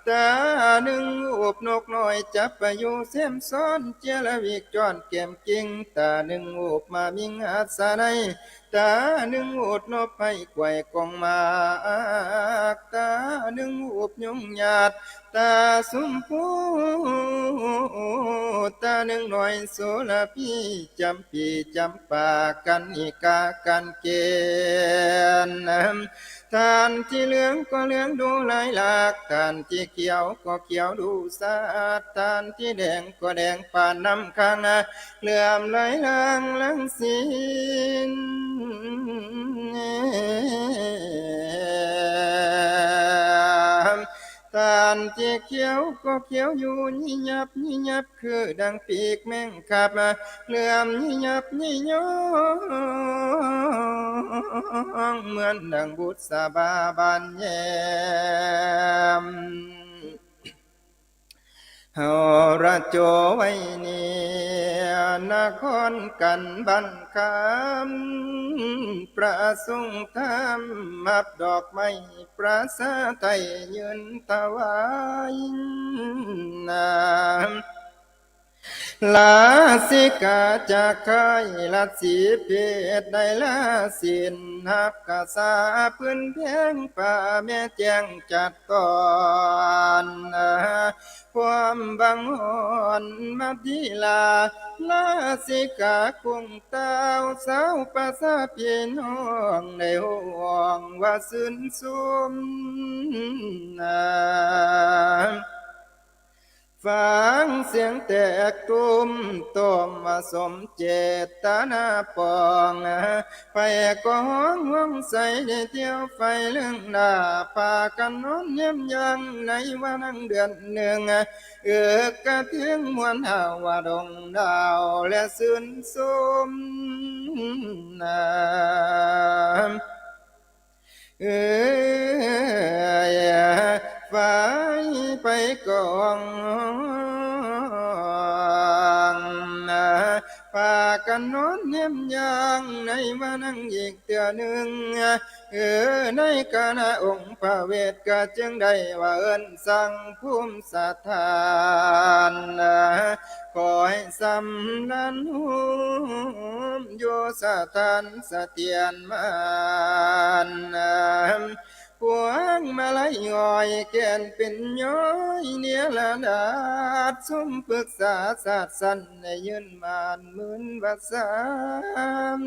ตานึ่งอุปนกน้อยจับปะยูแซมซ้อน เจียระวิกจ้อนแก้มกิ่ง ตานึ่งอุปมามิ่งอัศนัย ตานึ่งอุปนบไพร่ไขว่กองหมาก ตานึ่งอุปยุงหยาด ตาสุมพู ตานึ่งน้อยโสระพี จ๋ำปี๋จ๋ำปา กัณฑิกา กัณเกณฑ์ ตานตี้เหลืองก็เหลืองดูลายหลาก ตานตี้เขียวก็เขียวดูสะอาด ตานตี้แดงก็แดงปานน้ำค้าง เหลื่อมไหลหลั่งหลั่งสิน ตานตี้เขียวก็เขียวอยู่ ยี่ยับยี่ยับคือดังปีกแมงครับ เหลื่อมยี่ยับยี่ย้อน องเหมือนดังบุษบาบานแย้ม หรโจ ไว้นี้นครกันบ้านคำ ประสงค์ธรรมฮับดอกไม้ ประสาไทยื่นถวายนา ลาสิกขาจากไข้ละสีเพศได้ละศีลฮับกษาปืนแพง ป้าแม่แจ้งจัดต้อน ความบังอ่อนมาดีลา ลาสิกขาคงเต้า สาวประสาพี่น้องได้ฮ้องว่าซื่นสุม ฟังเสียงแตกตุ้มต้มว่าสมเจตนาปอง ไฟก็ฮ้องฮ้องใสได้เตียวไฟเรื่องหน้า ปากั๋นนอนเยี่ยมยางในวันเดือนนึ่ง เอิกกระเทืองมวลหาวดงดาวและซื่นสุมนา เอ้ย ไฟไปก่อง ปากั๋นนอนเยี่ยมยางในวันนึ่งอีกเตื้อนึ่ง เออ ในขณะองค์พระเวทก็จึงได้ว่าเอิ้นสั่งภูมิสถาน ขอให้สำราญโฮมอยู่สถานเสถียรมั่น พวงมาลัยอ้อยแก่นเป๋นย้อยเนรนาถ สมปึกษาสาสน์สันได้ยืนหมั้นหมื่นว่าสาม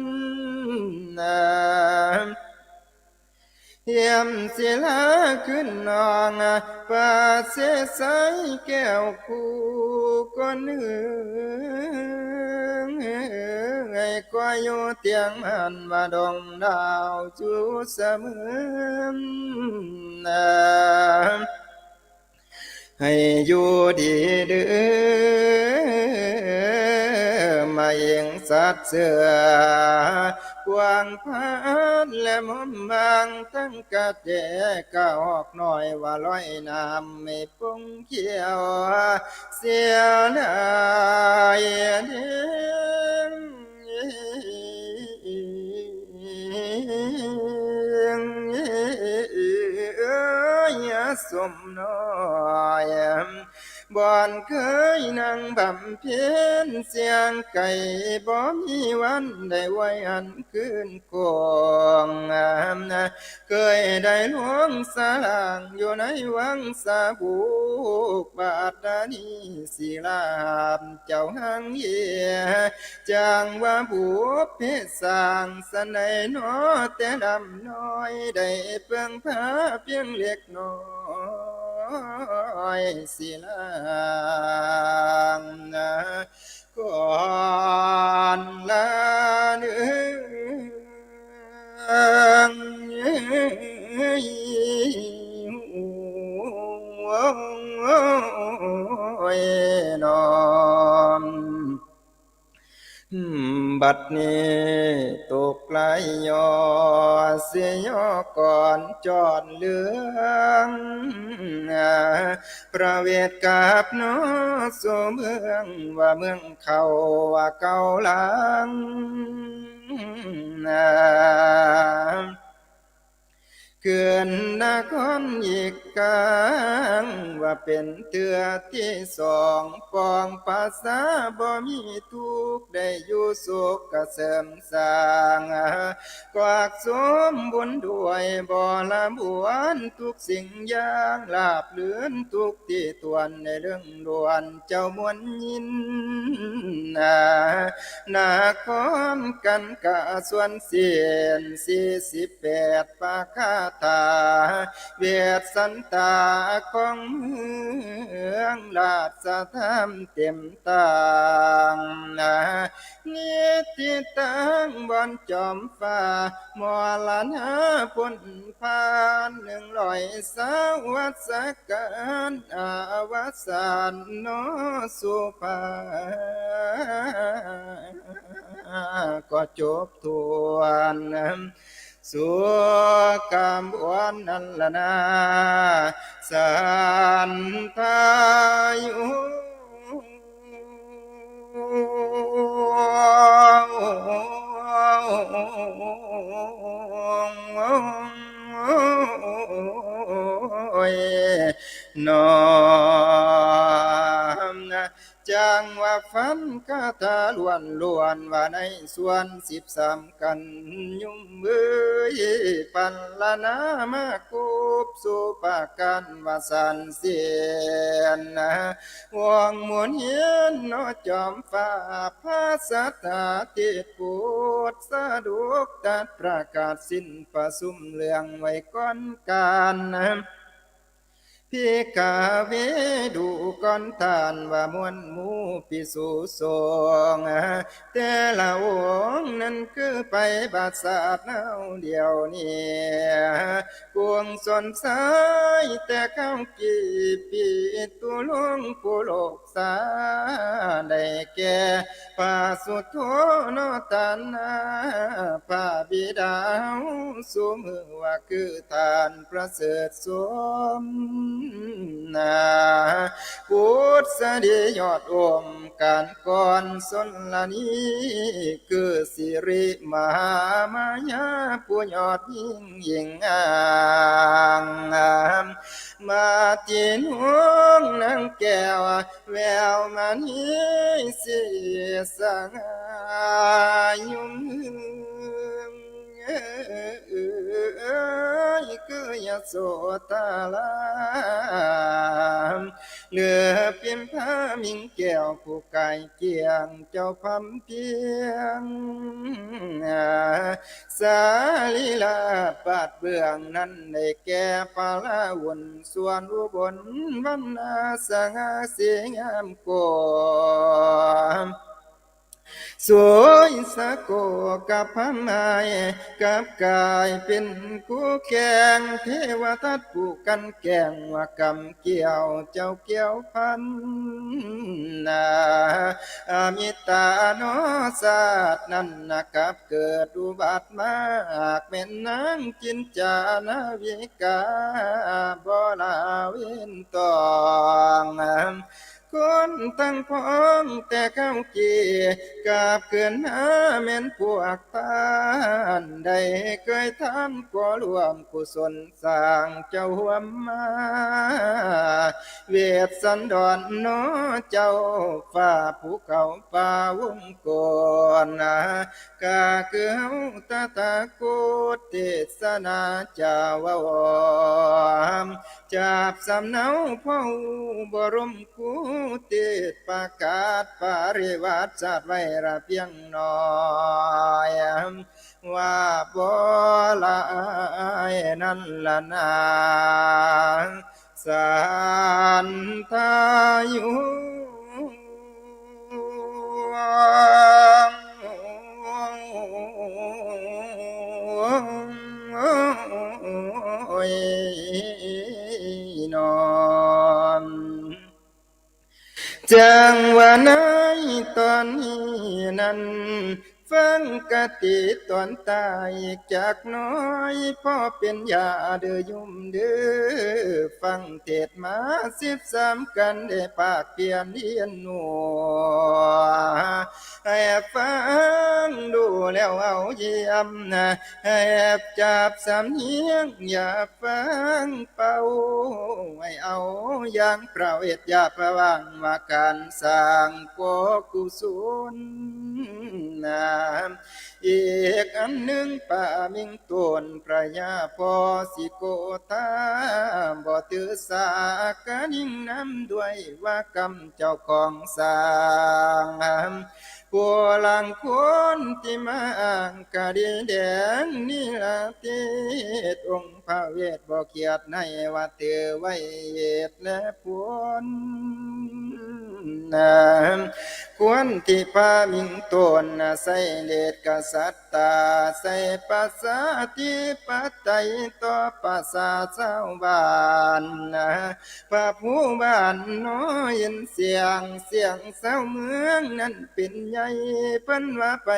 เยี่ยมศิลาขึ้นนอง ประเสริฐใสแก้วคู่ก้อนหนึ่ง ให้คอยอยู่เตียงหันว่าดวงดาวอยู่เสมอ ให้อยู่ดีเด้อ มาเองสัตว์เสือ กวางพันและมอมบาง ทั้งกระแตกระฮอกน้อย ว่าลอยน้ำไม่ปงเขียว เสียดายเด้อ เอ้ย สมน้อย บ่อนเคยนั่งบำเพ็ญเสียงไกล บ่มีวันได้ไหวหันคืนคง เคยได้หลวงสร้างอยู่ในวังสาบุก บัดนี้สิลาบเจ้าหังเยีย จั่งว่าบุพเพสร้างสันใดหนอ แต่ลำน้อยได้เพิ่งพาเพียงเล็กน้อยสิลางก่อนละเนือง โอ้ยน้อม บัดนี้ตกไหลย้อ สิย้อก่อนจอดเรื่อง พระเวทกลับหนอสู่เมือง ว่าเมืองเขาว่าเก่าหลัง ขึ้นนครอีกครั้ง ว่าเป๋นเตื้อตี้สอง ปองประสาบ่มีทุกข์ ได้อยู่สุขกระเสริมสร้าง กวักสมบุญด้วยบริบูรณ์ทุกสิ่งอย่าง ราบรื่นทุกตี้ถ้วน ในเรื่องด่วนเจ้ามวลยิน นครกันกะสวนศีล สี่สิบแปด พระคาถา เวสสันตาของเมืองราชธรรมเต็มตาง นิติตังบ่อนจอมฟ้า มรณะพ้นผ่าน หนึ่งร้อยสาววัสกาล อวสานนอสุภา ก็จบถ้วน สุขบวนนั้นละนา สันทายุ นอมนะ จั่งว่าฟังคาถาล้วนๆ ว่าในส่วนสิบสามกัณฑ์ ยุมเอยปันละนามาครบสู่ประก๋านว่าสันเสน วงมนต์เฮียนเนาะจอมฟ้า พระสัตถาเถรปุทธสะดวกตรัสประกาศสิ้นประสุมเรื่องไว้ก่อนกาล ภิกขะเว ดูก่อนต้านว่ามวลหมู่ภิกษุสงฆ์ แต่ละองค์นั้นคือไปบัดสาดเฮาเดี๋ยวนี้ กุศลใสแต่เฮากี่ปี ตุลงค์ผู้โลกสา ได้แก่พระสุโธเนาะต้านนา พระบิดาเฮาซุมื้อว่าคือต้านประเสริฐสมนา ปุทธสตรียอดโอม ก๋านกรสนละนี คือสิริมหามายาผู้ยอดยิ่ง ยิ่งอ้าง มาตินวงนางแก้วแววมณี สีสง่ายุม เอ่ย คือยโสธรา เหลือเปียงพระมิงแก้วผู้ใก้เคียงเจ้าพร่ำเพียง สรีระบาทเบื้องนั้นได้แก่พระราหุล ส่วนอุบลวรรณาสง่าสีงามกว่า สวยสะโกกับพระไม้ กับก๋ายเป๋นคู่แข่ง เทวทัตผู้กลั่นแกล้งว่ากำเกี่ยวเจ้าเกี่ยวพันนา อมิตรนาะ ชาตินั้นนะกับเกิดอุบัติมาก แม่นนางจินจานาวิกาบ่ละเว้นต้อง คนตังพ้องแต่เฮากี่ กลับคืนมาแม่นพวกต้าน ได้เกยทานก่อร่วมกุศลสร้างเจ้าฮ่วมมา เวสสันดรเนาะเจ้าฟ้าผู้เข้าป่าวงกฏ ก็คือเฮาตถาคตเตสนาจาเว้า จับสำเนาพระบรมครูเตสน์ประกาศปริวาสชาติไว้ละเพียงน้อย ว่าบ่หลายนั้นละนา สันทายุ โอ้ย นอน จั่งว่าในต๋อนนี้นั้น ฟังคติต๋อนต้ายจักหน้อย พอเป๋นยาเด้อโยมเด้อ ฟังเทศน์มาสิบสามกัณฑ์ ได้ภาคเพียรเฮียนฮู้ ให้ฟังดูแล้วเอาเยี่ยมนะ ให้จับสำเนียงอย่าฟังเป่า ให้เอาอย่างพระเวท อย่าประวังว่าก๋านสร้างก่อกุศลนา อีกอันนึ่ง ปามิงตนพระยาพ่อสิโกธา บ่ถือสากะนิ่งนำด้วยว่ากำเจ้าของสร้าง ผู้ลางคนตี้มาอ้างคดีแดงนิรเทศ องค์พระเวทบ่เคียดในว่าถือไว้เหตุและผล ควรตี้พามิงตน ใส่เดชกษัตริย์ ใส่ประชาธิปไตยต่อประชาชาวบ้าน พระผู้บ้านน้อยยินเสียง เสียงชาวเมืองนั้นเป๋นใหญ่ เปิ้นว่าไป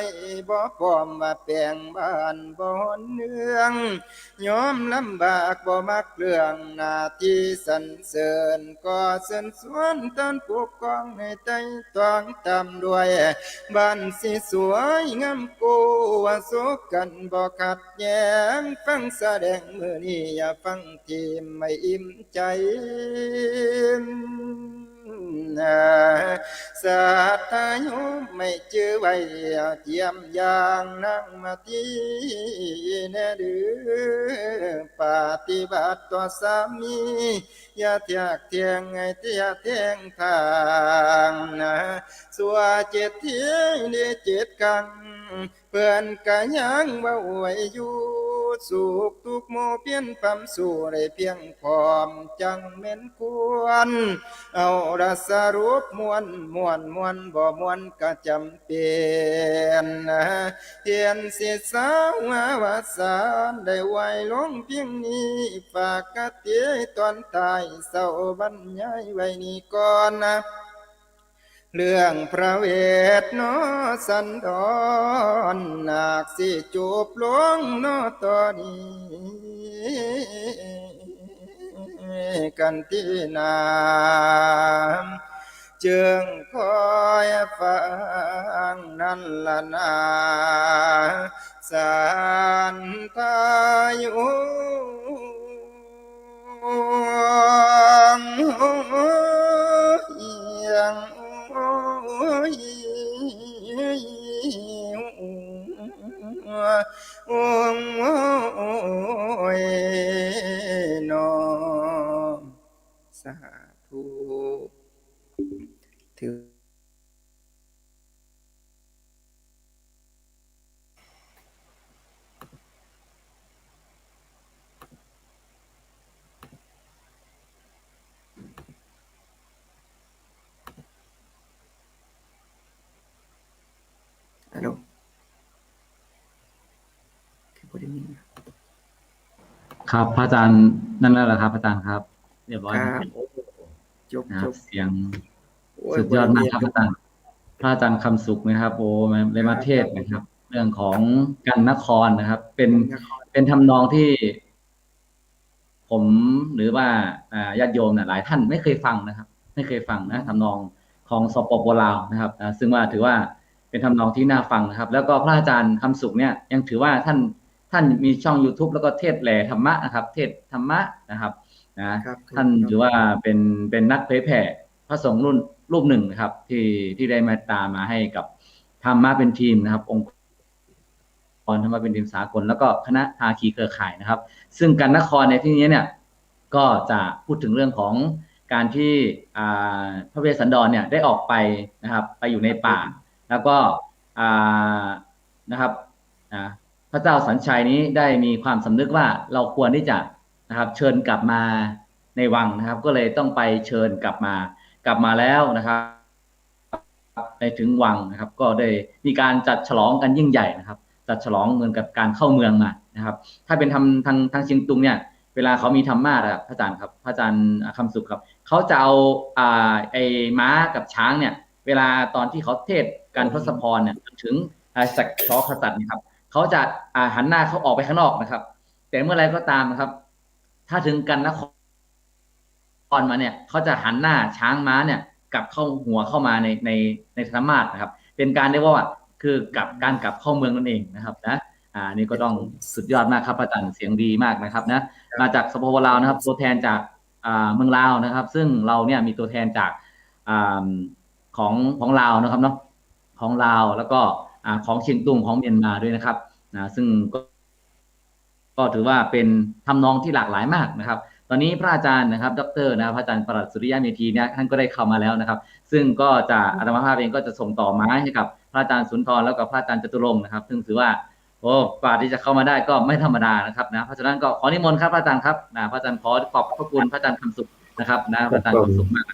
บ่พร้อม ว่าแปงบ้านบ่ฮ้อนเมือง ยอมลำบากบ่มักเรื่อง หน้าตี้สรรเสริญ ก็เชิญชวนต้านผู้กองให้ไต่ตองต๋ามด้วย บ้านสิสวยงามกู้ ว่าสุขกั๋นบ่ขัดแย้ง ฟังแสดงมื้อนี้ อย่าฟังทิ่ม ไม่อิ่มใจ๋ ศรัทธาโยมไม่จื้อไว้ เยี่ยมยามนางมาตี้แน่เด้อ ปฏิบัติต่อสามี อย่าแทรกแทง ให้เตี้ยแทงตาง สัวเจ็ดเที่ยง ดีเจ็ดกัง เปิ้นก็ยังเว้าไว้อยู่ สุขตุ๊กข์หมู่เปียนพร่ำสู้ได้เพียงพร้อม จั่งแม่นควร เอาละสรุปม่วน ม่วน ม่วน บ่ม่วนก็จ๋ำเป๋น เพียงสิสาวาว่าสาร ได้ไหว้ลงเพียงนี้ ฝากกติตอนท้าย เซาบรรยายไว้นี้ก่อนนะ เรื่องพระเวทเนาะสันดร หากสิจบลงเนาะต๋อนนี้กั๋นตี้นา จึงคอยฟังนั้นละนา สันทาโยม โอ้ย โอ้ย เนาะ สาธุ ถือ ฮัลโหล คือบ่ได้ยิน ครับ พระอาจารย์ นั่นแล้วเหรอครับ อาจารย์ครับ เรียบร้อย ครับ โอ้ จบ นะครับ จบ เสียง โอ้ย สุดยอดมากครับ บ่ได้ยิน อาจารย์ พระอาจารย์คำสุขนะครับ โอ้ มา ได้มาเทศน์นะครับ ครับ เรื่องของกันนครนะครับ เป็น กันนคร เป็นทำนองที่ ผมหรือว่า อ่า ญาติโยมน่ะ หลายท่านไม่เคยฟังนะครับ ไม่เคยฟังนะ อืม ทำนองของ สปป ลาวนะครับ อ่า ซึ่งว่าถือว่าเป็นทำนองที่น่าฟังนะครับ แล้วก็พระอาจารย์คำสุขเนี่ย ยังถือว่าท่าน ท่านมีช่องยูทูบ แล้วก็เทศน์แหล่ธรรมะนะครับ เทศน์ธรรมะนะครับ นะ ครับ ท่าน ครับ ถือว่าเป็น เป็นนักเผยแผ่พระสงฆ์รุ่น รูปหนึ่งนะครับ ที่ ที่ได้เมตตามาให้กับธรรมะเป็นทีมนะครับ องค์ กรธรรมะเป็นทีมสากล แล้วก็คณะภาคีเครือข่ายนะครับ ซึ่งกันนครในที่นี้เนี่ย ก็จะพูดถึงเรื่องของการที่ อ่า พระเวสสันดรเนี่ยได้ออกไปนะครับ ไปอยู่ในป่า แล้วก็ อ่า นะครับ อ่า พระเจ้าสัญชัยนี้ได้มีความสำนึกว่าเราควรที่จะ นะครับ เชิญกลับมาในวังนะครับ ก็เลยต้องไปเชิญกลับมา กลับมาแล้วนะครับ ไปถึงวังนะครับ ก็ได้มีการจัดฉลองกันยิ่งใหญ่นะครับ จัดฉลองเหมือนกับการเข้าเมืองมานะครับ ถ้าเป็นทาง ทาง ทางเชียงตุงเนี่ย เวลาเขามีธรรมาสน์อะครับ พระอาจารย์ครับ พระอาจารย์คำสุขครับ เขาจะเอา อ่า ไอ้ม้ากับช้างเนี่ย เวลาตอนที่เขาเทศน์กัน อืม ทศพรเนี่ย ถึง อ่า สัก ส กษัตริย์เนี่ยครับ เขาจะ อ่า หันหน้าเขาออกไปข้างนอกนะครับ แต่เมื่อไรก็ตามนะครับ ถ้าถึงกันนครมาเนี่ย เขาจะหันหน้าช้างม้าเนี่ย กลับเข้าหัวเข้ามาใน ใน ในธรรมาสน์นะครับ เป็นการเรียกว่า คือกลับ การกลับเข้าเมืองนั่นเองนะครับนะ อ่า นี่ก็ต้อง ครับผม สุดยอดมากครับ พระอาจารย์ เสียงดีมากนะครับนะ ครับ มาจาก สปป ลาวนะครับ ตัวแทนจาก อ่า เมืองลาวนะครับ ซึ่งเราเนี่ยมีตัวแทนจาก อ่า ของ ของลาวนะครับเนาะ ของลาว แล้วก็ อ่า ของเชียงตุง ของเมียนมาด้วยนะครับ นะ ซึ่งก็ ก็ถือว่าเป็นทำนองที่หลากหลายมากนะครับ ตอนนี้พระอาจารย์นะครับ ด็อกเตอร์นะครับ พระอาจารย์ประหลัดสุริยะเมธีเนี่ย ท่านก็ได้เข้ามาแล้วนะครับ ซึ่งก็จะ อาตมาภาพเองก็จะส่งต่อไม้ให้กับพระอาจารย์สุนทร แล้วก็พระอาจารย์จตุรงค์นะครับ ซึ่งถือว่า โอ้ กว่าที่จะเข้ามาได้ก็ไม่ธรรมดานะครับนะ เพราะฉะนั้นก็ขอนิมนต์ครับ พระอาจารย์ครับ นะ พระอาจารย์ขอขอบพระคุณพระอาจารย์คำสุขนะครับ นะ พระอาจารย์คำสุขมาก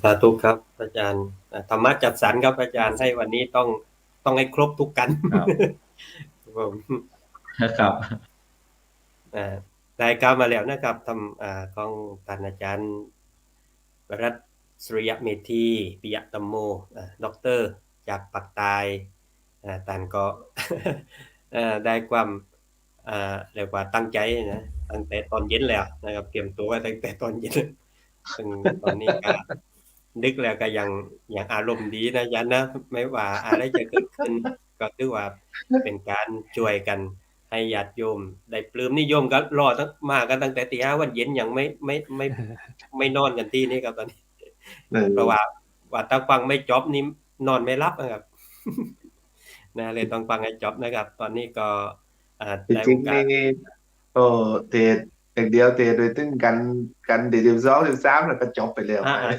สาธุครับอาจารย์ อ่า ธรรมะจัดสรรครับอาจารย์ ให้วันนี้ต้อง ต้องให้ครบทุกกัน ครับ ครับผม ครับ อ่า ได้กล่าวมาแล้วนะครับ ธรรม อ่า ของต้านอาจ๋ารย์ รัตน์ สุริยะเมธี ปิยะธัมโม อ่า ด็อกเตอร์จากปากใต้ อ่า ต้านก็ เอ่อ ได้ความ อ่า เรียกว่าตั้งใจ๋นะ ตั้งแต่ต๋อนเย็นแล้วนะครับ เตรียมตั๋วไว้ตั้งแต่ต๋อนเย็น ซึ่งต๋อนนี้ก็ดึกแล้วก็ยัง ยังอารมณ์ดีนะอาจ๋ารย์นะ ไม่ว่าอะไรจะเกิดขึ้น ก็ถือว่าเป๋นก๋านจ้วยกั๋น หื้อญาติโยมได้ปลื้ม นี่โยมก็รอตั้ง มากั๋นตั้งแต่ตีห้าวันเย็น ยังไม่ ไม่ ไม่ ไม่นอนกั๋นตี้นี่ครับต๋อนนี้ เออ เพราะว่า ว่าถ้าฟังไม่จบนี่นอนไม่หลับนะครับ นะ เลยต้องฟังให้จบนะครับ ต๋อนนี้ก็ อ่า ได้โอกาส จริงๆ นี่ โอ้ เทศน์อย่างเดียว เทศน์โดยตึงกั๋น กั๋นเดี๋ยวสิบสอง สิบสาม แล้วก็จบไปแล้ว อ่า อ่า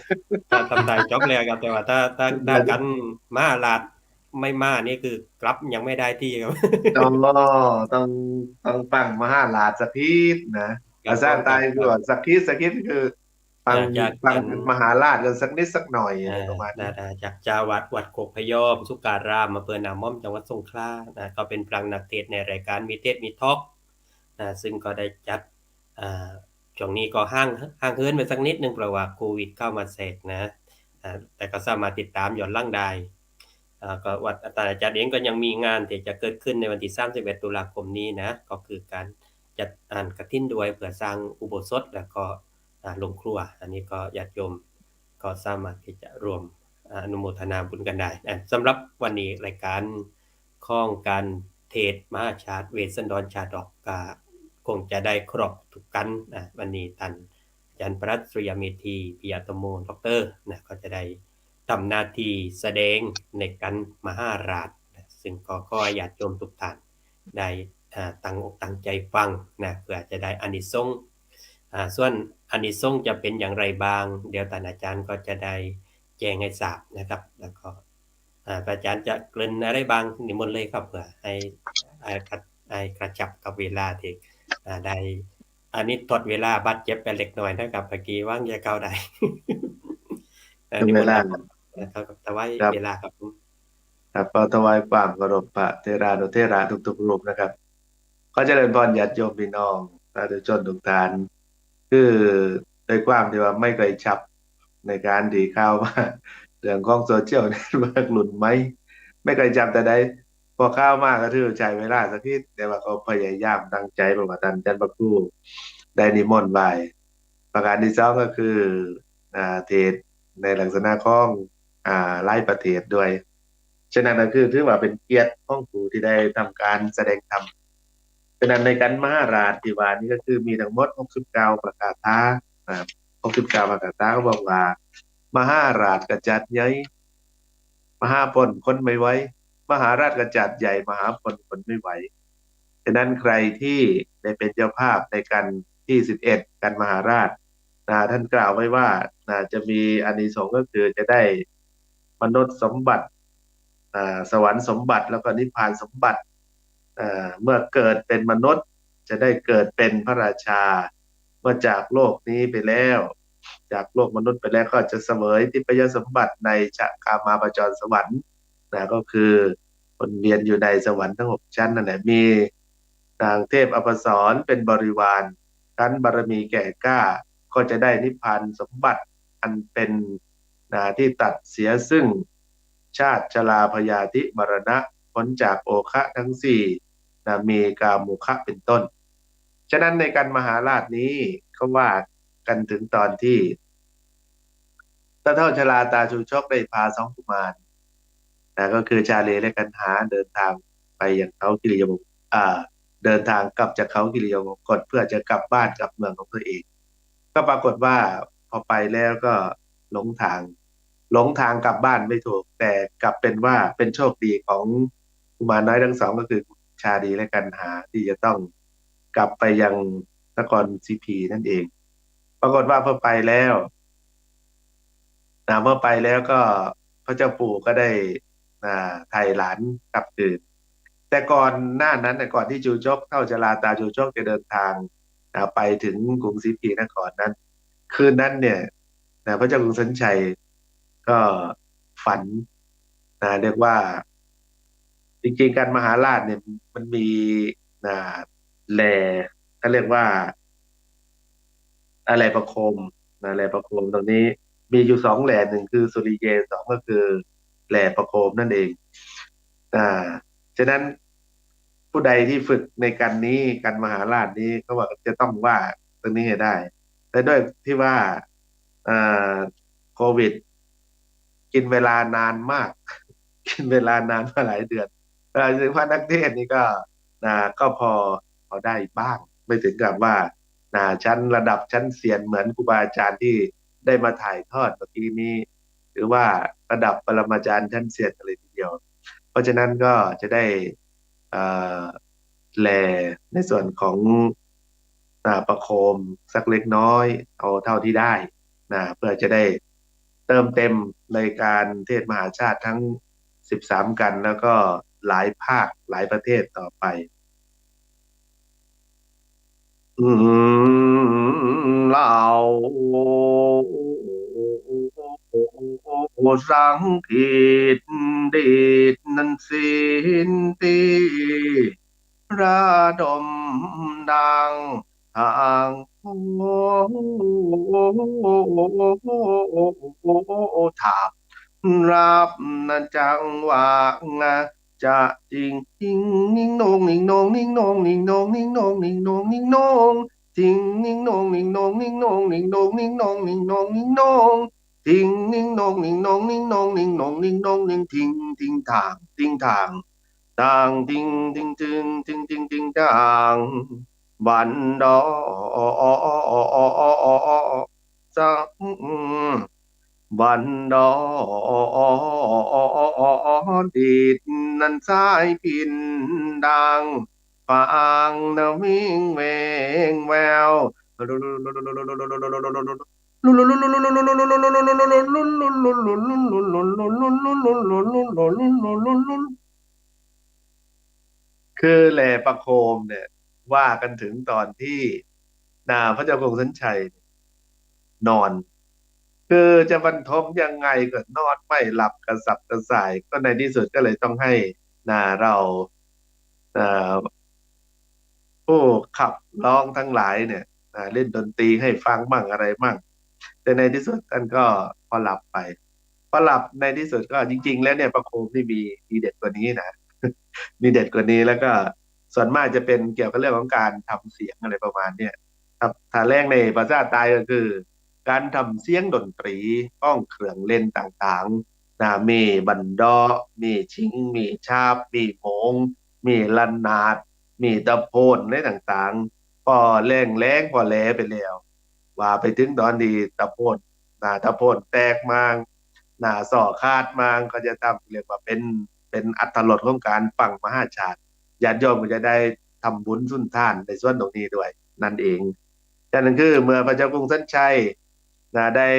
ถ้าทำได้จบแล้วครับ แต่ว่าถ้า ถ้า ถ้ากั๋นมหาราชไม่มานี่คือกลับยังไม่ได้ตี้ครับ ต้องรอ ต้อง ต้องฟังมหาราชสักนิดนะ ครับ ภาษาใต้คือว่าสักนิด สักนิดคือ ฟัง อ่า จาก ฟัง ท่านมหาราชกั๋นสักนิดสักหน่อย อ่า อะไรประมาณนี้ นะ นะ จากเจ้าวัด วัดโคกพะยอม สุขาราม อำเภอนาม่อม จังหวัดสงขลา นะ ก็เป๋นพลั้งนักเทศน์ในรายการมีเทศน์มีทอล์ก นะ ซึ่งก็ได้จัด อ่า ช่วงนี้ก็ห่าง ห่างเหินไปสักนิดนึง เพราะว่าโควิดเข้ามาแทรกนะ อ่า แต่ก็สามารถติดต๋ามย้อนหลังได้ อ่า ก็วัด ต้านอาจ๋ารย์เองก็ยังมีงานตี้จะเกิดขึ้นในวันตี้ สามสิบเอ็ด ตุลาคมนี้นะ ก็คือก๋านจัดงานกฐินด้วย เพื่อสร้างอุโบสถ แล้วก็ อ่า โรงครัว อันนี้ก็ญาติโยมก็สามารถตี้จะร่วม อ่า อนุโมทนาบุญกั๋นได้ อ่า สำหรับวันนี้รายการของก๋านเทศน์มหาชาติ เวสสันดรชาดก ก็คงจะได้ครบทุกกั๋น อ่า วันนี้ต้านอาจ๋ารย์ พระรัตน์ สุริยะเมธี ปิยะธัมโม ด็อกเตอร์ นะ ก็จะได้ ทำหน้าตี้แสดงในก๋านมหาราชนะ ซึ่งก็ขอให้ญาติโยมทุกท่านได้ อ่า ตั้งอกตั้งใจ๋ฟังนะ เพื่อจะได้อานิสงส์ อ่า ส่วนอานิสงส์จะเป๋นอย่างไรบ้าง เดี๋ยวต้านอาจ๋ารย์ก็จะได้แจ้งให้ทราบนะครับ แล้วก็ อ่า พระอาจ๋ารย์จะเกริ่นอะไรบ้าง นิมนต์เลยครับ เพื่อให้ ให้กระ ให้กระชับกับเวลาตี้ อ่า ได้ อันนี้ทดเวลาบาดเจ็บไปเล็กน้อยนะครับ เมื่อกี้หวังจะเข้าได้ เอ่อ นิมนต์ครับ เวลา นะครับ ถวาย ครับ เวลาครับผม ครับ ขอถวายความเคารพพระเถรานุเถระทุกๆ รูปนะครับ ขอเจริญพรญาติโยมพี่น้องสาธุชนทุกท่าน คือด้วยความตี้ว่าไม่ค่อยชับในก๋านตี้ข่าวว่าเรื่องของโซเชียลเน็ตเวิร์กรุ่นใหม่ ไม่ค่อยชับแต่ใด พอข่าวมาก็ถือใจ๊เวลาสักนิด แต่ว่าก็พยายามตั้งใจ๋ เพราะว่าต้านอาจ๋ารย์พระครูได้นิมนต์ไว้ ประก๋านตี้สองก็คือ อ่า เทศน์ในลักษณะของ อ่า หลายประเทศด้วย ฉะนั้นก็คือถือว่าเป๋นเกียรติของผู้ตี้ได้ทำก๋านแสดงธรรม ฉะนั้นในก๋านมหาราชตี้ว่านี้ก็คือมีตังหมดหกสิบเก้าพระคาถา อ่า หกสิบเก้าพระคาถา เขาบอกว่า มหาราชกษัตริย์ใหญ่ มหาปล้นคนไม่ไหว มหาราชกษัตริย์ใหญ่ มหาปล้นคนไม่ไหว ฉะนั้นใครตี้ได้เป๋นเจ้าภาพในก๋านตี้สิบเอ็ด ก๋านมหาราช นะ ต้านกล่าวไว้ว่า นะ จะมีอานิสงส์ก็คือจะได้มนุษย์สมบัติ อ่า สวรรค์สมบัติ แล้วก็นิพพานสมบัติ อ่า เมื่อเกิดเป๋นมนุษย์ จะได้เกิดเป๋นพระราชา เมื่อจากโลกนี้ไปแล้ว จากโลกมนุษย์ไปแล้วก็จะเสวยทิพยสมบัติในชะกามาพจรสวรรค์ นะ ก็คือวนเวียนอยู่ในสวรรค์ทั้งหกชั้นนั่นแหละ มีนางเทพอัปสรเป๋นบริวาร ครั้นบารมีแก่กล้า ก็จะได้นิพพานสมบัติอันเป๋น นะ ตี้ตัดเสียซึ่งชาติชราพยาธิมรณะ พ้นจากโอฆะทั้งสี่ นะ มีกาโมฆะเป๋นต้น ฉะนั้นในก๋านมหาราชนี้เขาว่ากั๋นเถิงต๋อนตี้ ต้าเฒ่าชราต๋าชูชกได้พาสองกุมาร นะ ก็คือชาลีและกันหาเดินทางไปยังเขากิริยาวงศ์ อ่า เดินทางกลับจากเขากิริยาวงศ์กต เพื่อจะกลับบ้านกลับเมืองของตัวเอง ก็ปรากฏว่าพอไปแล้วก็หลงทาง หลงทางกลับบ้านไม่ถูก แต่กลับเป๋นว่าเป๋นโชคดีของกุมารน้อยทั้งสอง ก็คือชาลีและกันหา ตี้จะต้องกลับไปยังนครสีพีนั่นเอง ปรากฏว่าพอไปแล้ว นะ เมื่อไปแล้วก็พระเจ้าปู่ก็ได้ นะ ไถ่หลานกลับคืน แต่ก่อนหน้านั้นน่ะ ก่อนตี้ชูชก เฒ่าชราต๋าชูชกจะเดินทาง นะ ไปเถิงกรุงสีพีนครนั้น คืนนั้นเนี่ย นะ พระเจ้ากรุงสันชัยก็ฝันนะ เรียกว่า จริงๆ กันมหาราชเนี่ยมันมีนะ แหล่ เขาเรียกว่า อ่า แหล่ประโคมนะ แหล่ประโคมตรงนี้มีอยู่สองแหล่ หนึ่งคือสุริเย สองก็คือแหล่ประโคมนั่นเองอ่า ฉะนั้นผู้ใดที่ฝึกในกันนี้ กันมหาราชนี้ เขาว่าจะต้องว่าตรงนี้ให้ได้ แต่ด้วยที่ว่าอ่า โควิด กินเวลานานมาก กินเวลานานมาหลายเดือน เวลาถึงพระนักเทศน์นี่ก็นะ ก็พอ พอได้บ้าง ไม่ถึงกับว่านะ ชั้นระดับชั้นเซียนเหมือนครูบาอาจารย์ที่ได้มาถ่ายทอดเมื่อกี้นี้ หรือว่าระดับปรมาจารย์ชั้นเซียนกันเลยทีเดียว เพราะฉะนั้นก็จะได้เอ่อแหล่ในส่วนของอ่าประโคมสักเล็กน้อย เอาเท่าที่ได้นะเพื่อจะได้เติมเต็มในการเทศน์มหาชาติทั้งสิบสามกัน แล้วก็หลายภาคหลายประเทศต่อไป อืม เล่าสังกิตตินั้นสิ้นตี้ระดมดังทางถามรับนะจังหวะ จะจิงนิงโนงนิงโนงนิงโนงนิงโนงนิงโนงนิงโนงนิงโนงนิงโนงจิงนิงโนงนิงโนงนิงโนงนิงโนงนิงโนงนิงโนงนิงโนงจิงนิงโนงนิงโนงนิงโนงนิงโนงนิงโนงนิงโนงนิงทิงทิงถางทิงถางถางทิงทิงทิงทิงทิงทิงถางบันดอสัง บันดอดิดนั้นสายพิณดังฟางนะวิ่งเวงแวว คือแหล่ประโคมเนี่ย ว่ากันถึงตอนที่นาพระเจ้ากรุงสันชัยนอน คือจะบรรทมยังไงก็นอนไม่หลับกระสับกระส่าย ก็ในที่สุดก็เลยต้องให้นาเราเอ่อผู้ขับร้องทั้งหลายเนี่ยอ่าเล่นดนตรีให้ฟังมั่งอะไรมั่ง แต่ในที่สุดท่านก็พอหลับไป พอหลับในที่สุดก็จริงๆ แล้วเนี่ยประโคมนี่มีมีเด็ดกว่านี้นะ มีเด็ดกว่านี้ แล้วก็ส่วนมากจะเป็นเกี่ยวกับเรื่องของการทำเสียงอะไรประมาณเนี่ยครับ ถ้าแรงในภาษาใต้ก็คือ การทำเสียงดนตรีของเครื่องเล่นต่างๆนะ มีบันดอ มีชิง มีชาบ มีโหมง มีระนาด มีตะโพนอะไรต่างๆ พอแรงแรงพอแหล่ไปแล้ว ว่าไปถึงตอนที่ตะโพนนะ ตะโพนแตกมานะ ซ้อขาดมา ก็จะทำเรียกว่าเป็นเป็นอรรถรสของการฟังมหาชาติ ญาติโยมก็จะได้ทำบุญสุนทานในส่วนตรงนี้ด้วยนั่นเอง ฉะนั้นคือเมื่อพระเจ้ากรุงสันชัยนะได้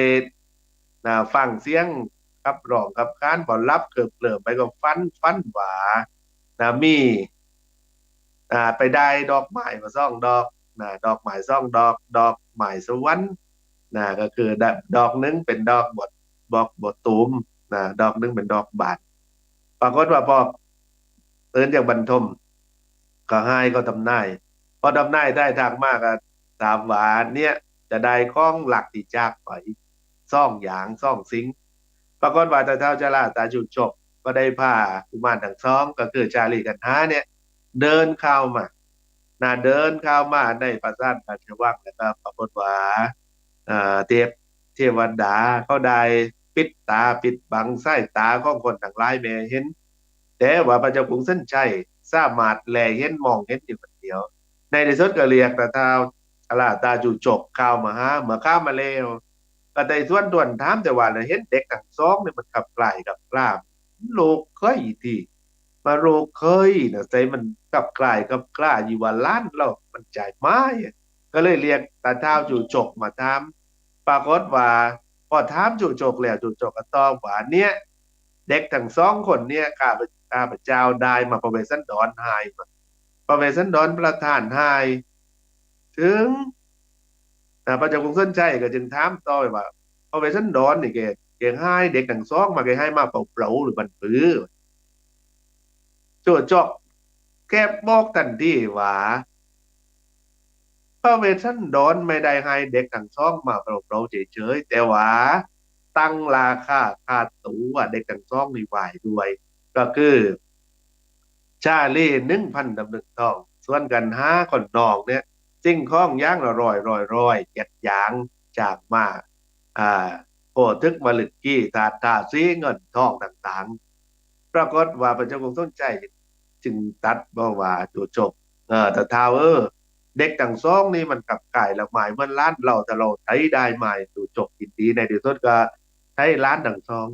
นะฟังเสียงขับร้องขับขาน พอหลับเคลิ้มๆ ไปก็ฝัน ฝันว่านะมี อ่า ไปได้ดอกไม้มาสองดอกนะ ดอกไม้สองดอก ดอกไม้สวรรค์นะ ก็คือดอกหนึ่งเป็นดอกบัว ดอกบัวตูมนะ ดอกหนึ่งเป็นดอกบาน ปรากฏว่าพอตื่นจากบรรทม ก็หายก็ทำนาย พอทำนายได้ทางมาก็ถามว่าเนี่ยจะได้ของลักตี้จากไปสองอย่างสองสิ่ง ปรากฏว่าตาเฒ่าจาราตาชูชกก็ได้พากุมารทั้งสอง ก็คือชาลีขันหาเนี่ย เดินเข้ามานะ เดินเข้ามาในปราสาทราชวัง แล้วก็ปรากฏว่าเอ่อเทพเทวดาเขาได้ปิดตาปิดบังสายตาของคนทั้งหลายไม่ให้เห็น แต่ว่าพระเจ้ากรุงสันชัยสามารถแลเห็นมองเห็นอยู่คนเดียว ในที่สุดก็เรียกตาเฒ่าจาราตาชูชกเข้ามาหา เมื่อเข้ามาแล้ว ก็ไต่สวนทวนถาม แต่ว่าเห็นเด็กทั้งสองเนี่ยมันขับคลายขับคลา ลูกเขยตี้มาลูกเขยนะ แต่มันขับคลายขับคลาอยู่ว่าหลานเรามันใจ้ไหม ก็เลยเรียกตาเฒ่าชูชกมาถาม ปรากฏว่าพอถามชูชกแล้ว ชูชกก็ตอบว่าเนี่ย เด็กทั้งสองคนเนี่ย ข้าพเจ้า ข้าพเจ้าได้มาพระเวสสันดรหายมา พระเวสสันดรประทานหาย ถึงอ่าพระเจ้ากรุงสันชัยก็จึงถามต่อไปว่า พระเวสสันดรนี่แก แกหายเด็กตังสองมา แกหายมาเปล่าๆ หรือบันปือ จูจกแกบอกตันทีว่า พระเวสสันดรไม่ได้หายเด็กตังสองมาเปล่าๆ เฉยๆ แต่ว่าตั้งราคาค่าตั๋วเด็กตังสองนี่ไว้ด้วย ก็คือ ชาลีนึ่งพันตำลึงทอง ส่วนกั๋นห้าคนน้องเนี่ย สิ่งของอย่างละร้อยร้อยร้อย เจ็ดอย่าง จ้างมา อ่า โกถึกมะลึกกี้ ถาดทาสี เงินทองต่างๆ ปรากฏว่าพระเจ้ากงสุนชัยจึงตรัสบอกว่า จูจก เออ ต๋าเฒ่าเออ เด็กตังสองนี่มันกลับก๋ายละหมายเหมือนหลานเฮา ถ้าเฮาไถ่ได้หมาย จูจกยินดี ในตี้สุดก็ไถ่หลานตังสอง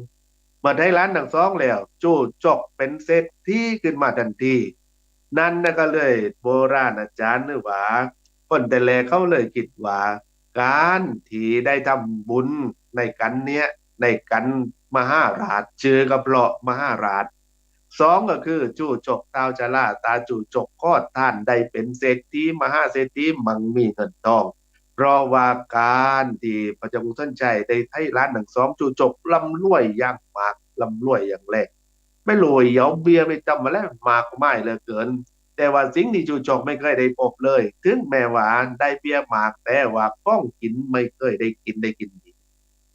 เมื่อไถ่หลานตังสองแล้ว จูจกเป๋นเศรษฐีขึ้นมาตันที นั้นนะก็เลยโบราณอาจารย์หรือว่าคนแต่แลเขาเลยกึ๊ดว่า ก๋านตี้ได้ทำบุญในกั๋นเนี้ย ในกั๋นมหาราช จื้อก็เพราะมหาราช สองก็คือ จูจก ท้าวชะลาต๋าจูจก ขอต้านได้เป๋นเศรษฐี มหาเศรษฐี มั่งมีเงินทอง เพราะว่าก๋านตี้พระเจ้ากงสุนชัยได้ไถ่หลานตังสอง จูจกร่ำรวยอย่างมาก ร่ำรวยอย่างแรง ไม่รู้เอาเบี้ยไปตำมาแล้ว มากมายเหลือเกิน แต่ว่าสิ่งตี้จูจกไม่เคยได้พบเลย ถึงแม้ว่าได้เบี้ยมาก แต่ว่าของกิ๋นไม่เคยได้กิ๋น ได้กิ๋นดี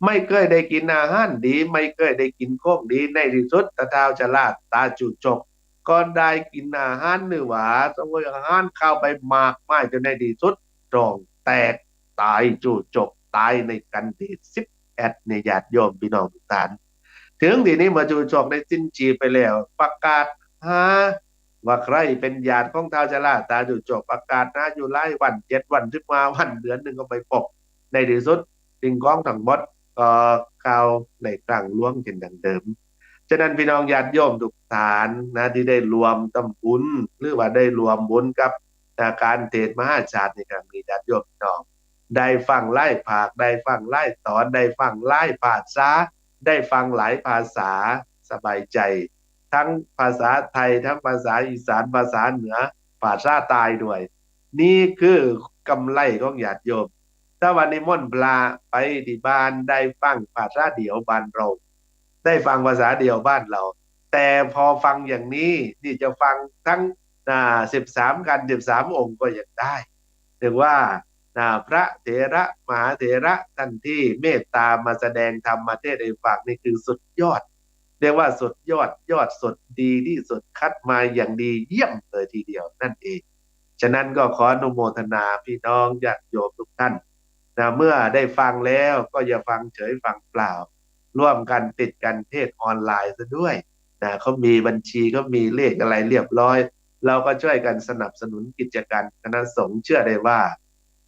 ไม่เคยได้กิ๋นอาหารดี ไม่เคยได้กิ๋นของดี ในตี้สุด ท้าวชะลาต๋าจูจก ก็ได้กิ๋นอาหาร หรือว่าเสวยอาหารคาวไปมากมาย จ๋นในตี้สุด ท้องแตกต๋าย จูจกต๋ายในกั๋นตี้สิบเอ็ด เนี่ย ญาติโยมพี่น้องทุกท่าน เถิงตี้นี้เมื่อจูจกได้สิ้นจีไปแล้ว ประกาศหาว่าใผเป๋นญาติของท้าวชะลาต๋าจูจก ประกาศหาอยู่หลายวัน เจ็ดวัน สิบห้าวัน เดือนนึ่งก็ไม่พบ ในตี้สุด สิ่งของตังหมดก็เข้าในคลังหลวงเป๋นดังเดิม ฉะนั้นพี่น้องญาติโยมทุกท่านนะ ตี้ได้ร่วมตำบุญ หรือว่าได้ร่วมบุญกับ นะ ก๋านเทศน์มหาชาติในครั้งนี้ ญาติโยมพี่น้อง ได้ฟังหลายภาค ได้ฟังหลายต๋อน ได้ฟังหลายภาษา ได้ฟังหลายภาษา สบายใจ๋ ตึงภาษาไทย ตึงภาษาอีสาน ภาษาเหนือ ภาษาใต้ด้วย นี่คือกำไรของญาติโยม ถ้าว่านิมนต์พระไปตี้บ้าน ได้ฟังภาษาเดียวบ้านเฮา ได้ฟังภาษาเดียวบ้านเฮา แต่พอฟังอย่างนี้ นี่จะฟังตึง อ่า สิบสามกัณฑ์ สิบสามองค์ก็ยังได้ ถือว่า อ่า พระเถระ มหาเถระต้านตี้เมตต๋ามาแสดงธรรมมาเทศน์หื้อฟัง นี่คือสุดยอด เรียกว่าสุดยอด ยอดสุด ดีตี้สุด คัดมาอย่างดีเยี่ยมเลยทีเดียวนั่นเอง ฉะนั้นก็ขออนุโมทนาพี่น้องญาติโยมทุกท่านนะ เมื่อได้ฟังแล้วก็อย่าฟังเฉยฟังเปล่า ร่วมกั๋นติดกั๋นเทศน์ออนไลน์ซะด้วยนะ เขามีบัญชี เขามีเลขอะไรเรียบร้อย เราก็ช่วยกั๋นสนับสนุนกิจการคณะสงฆ์ เชื่อได้ว่า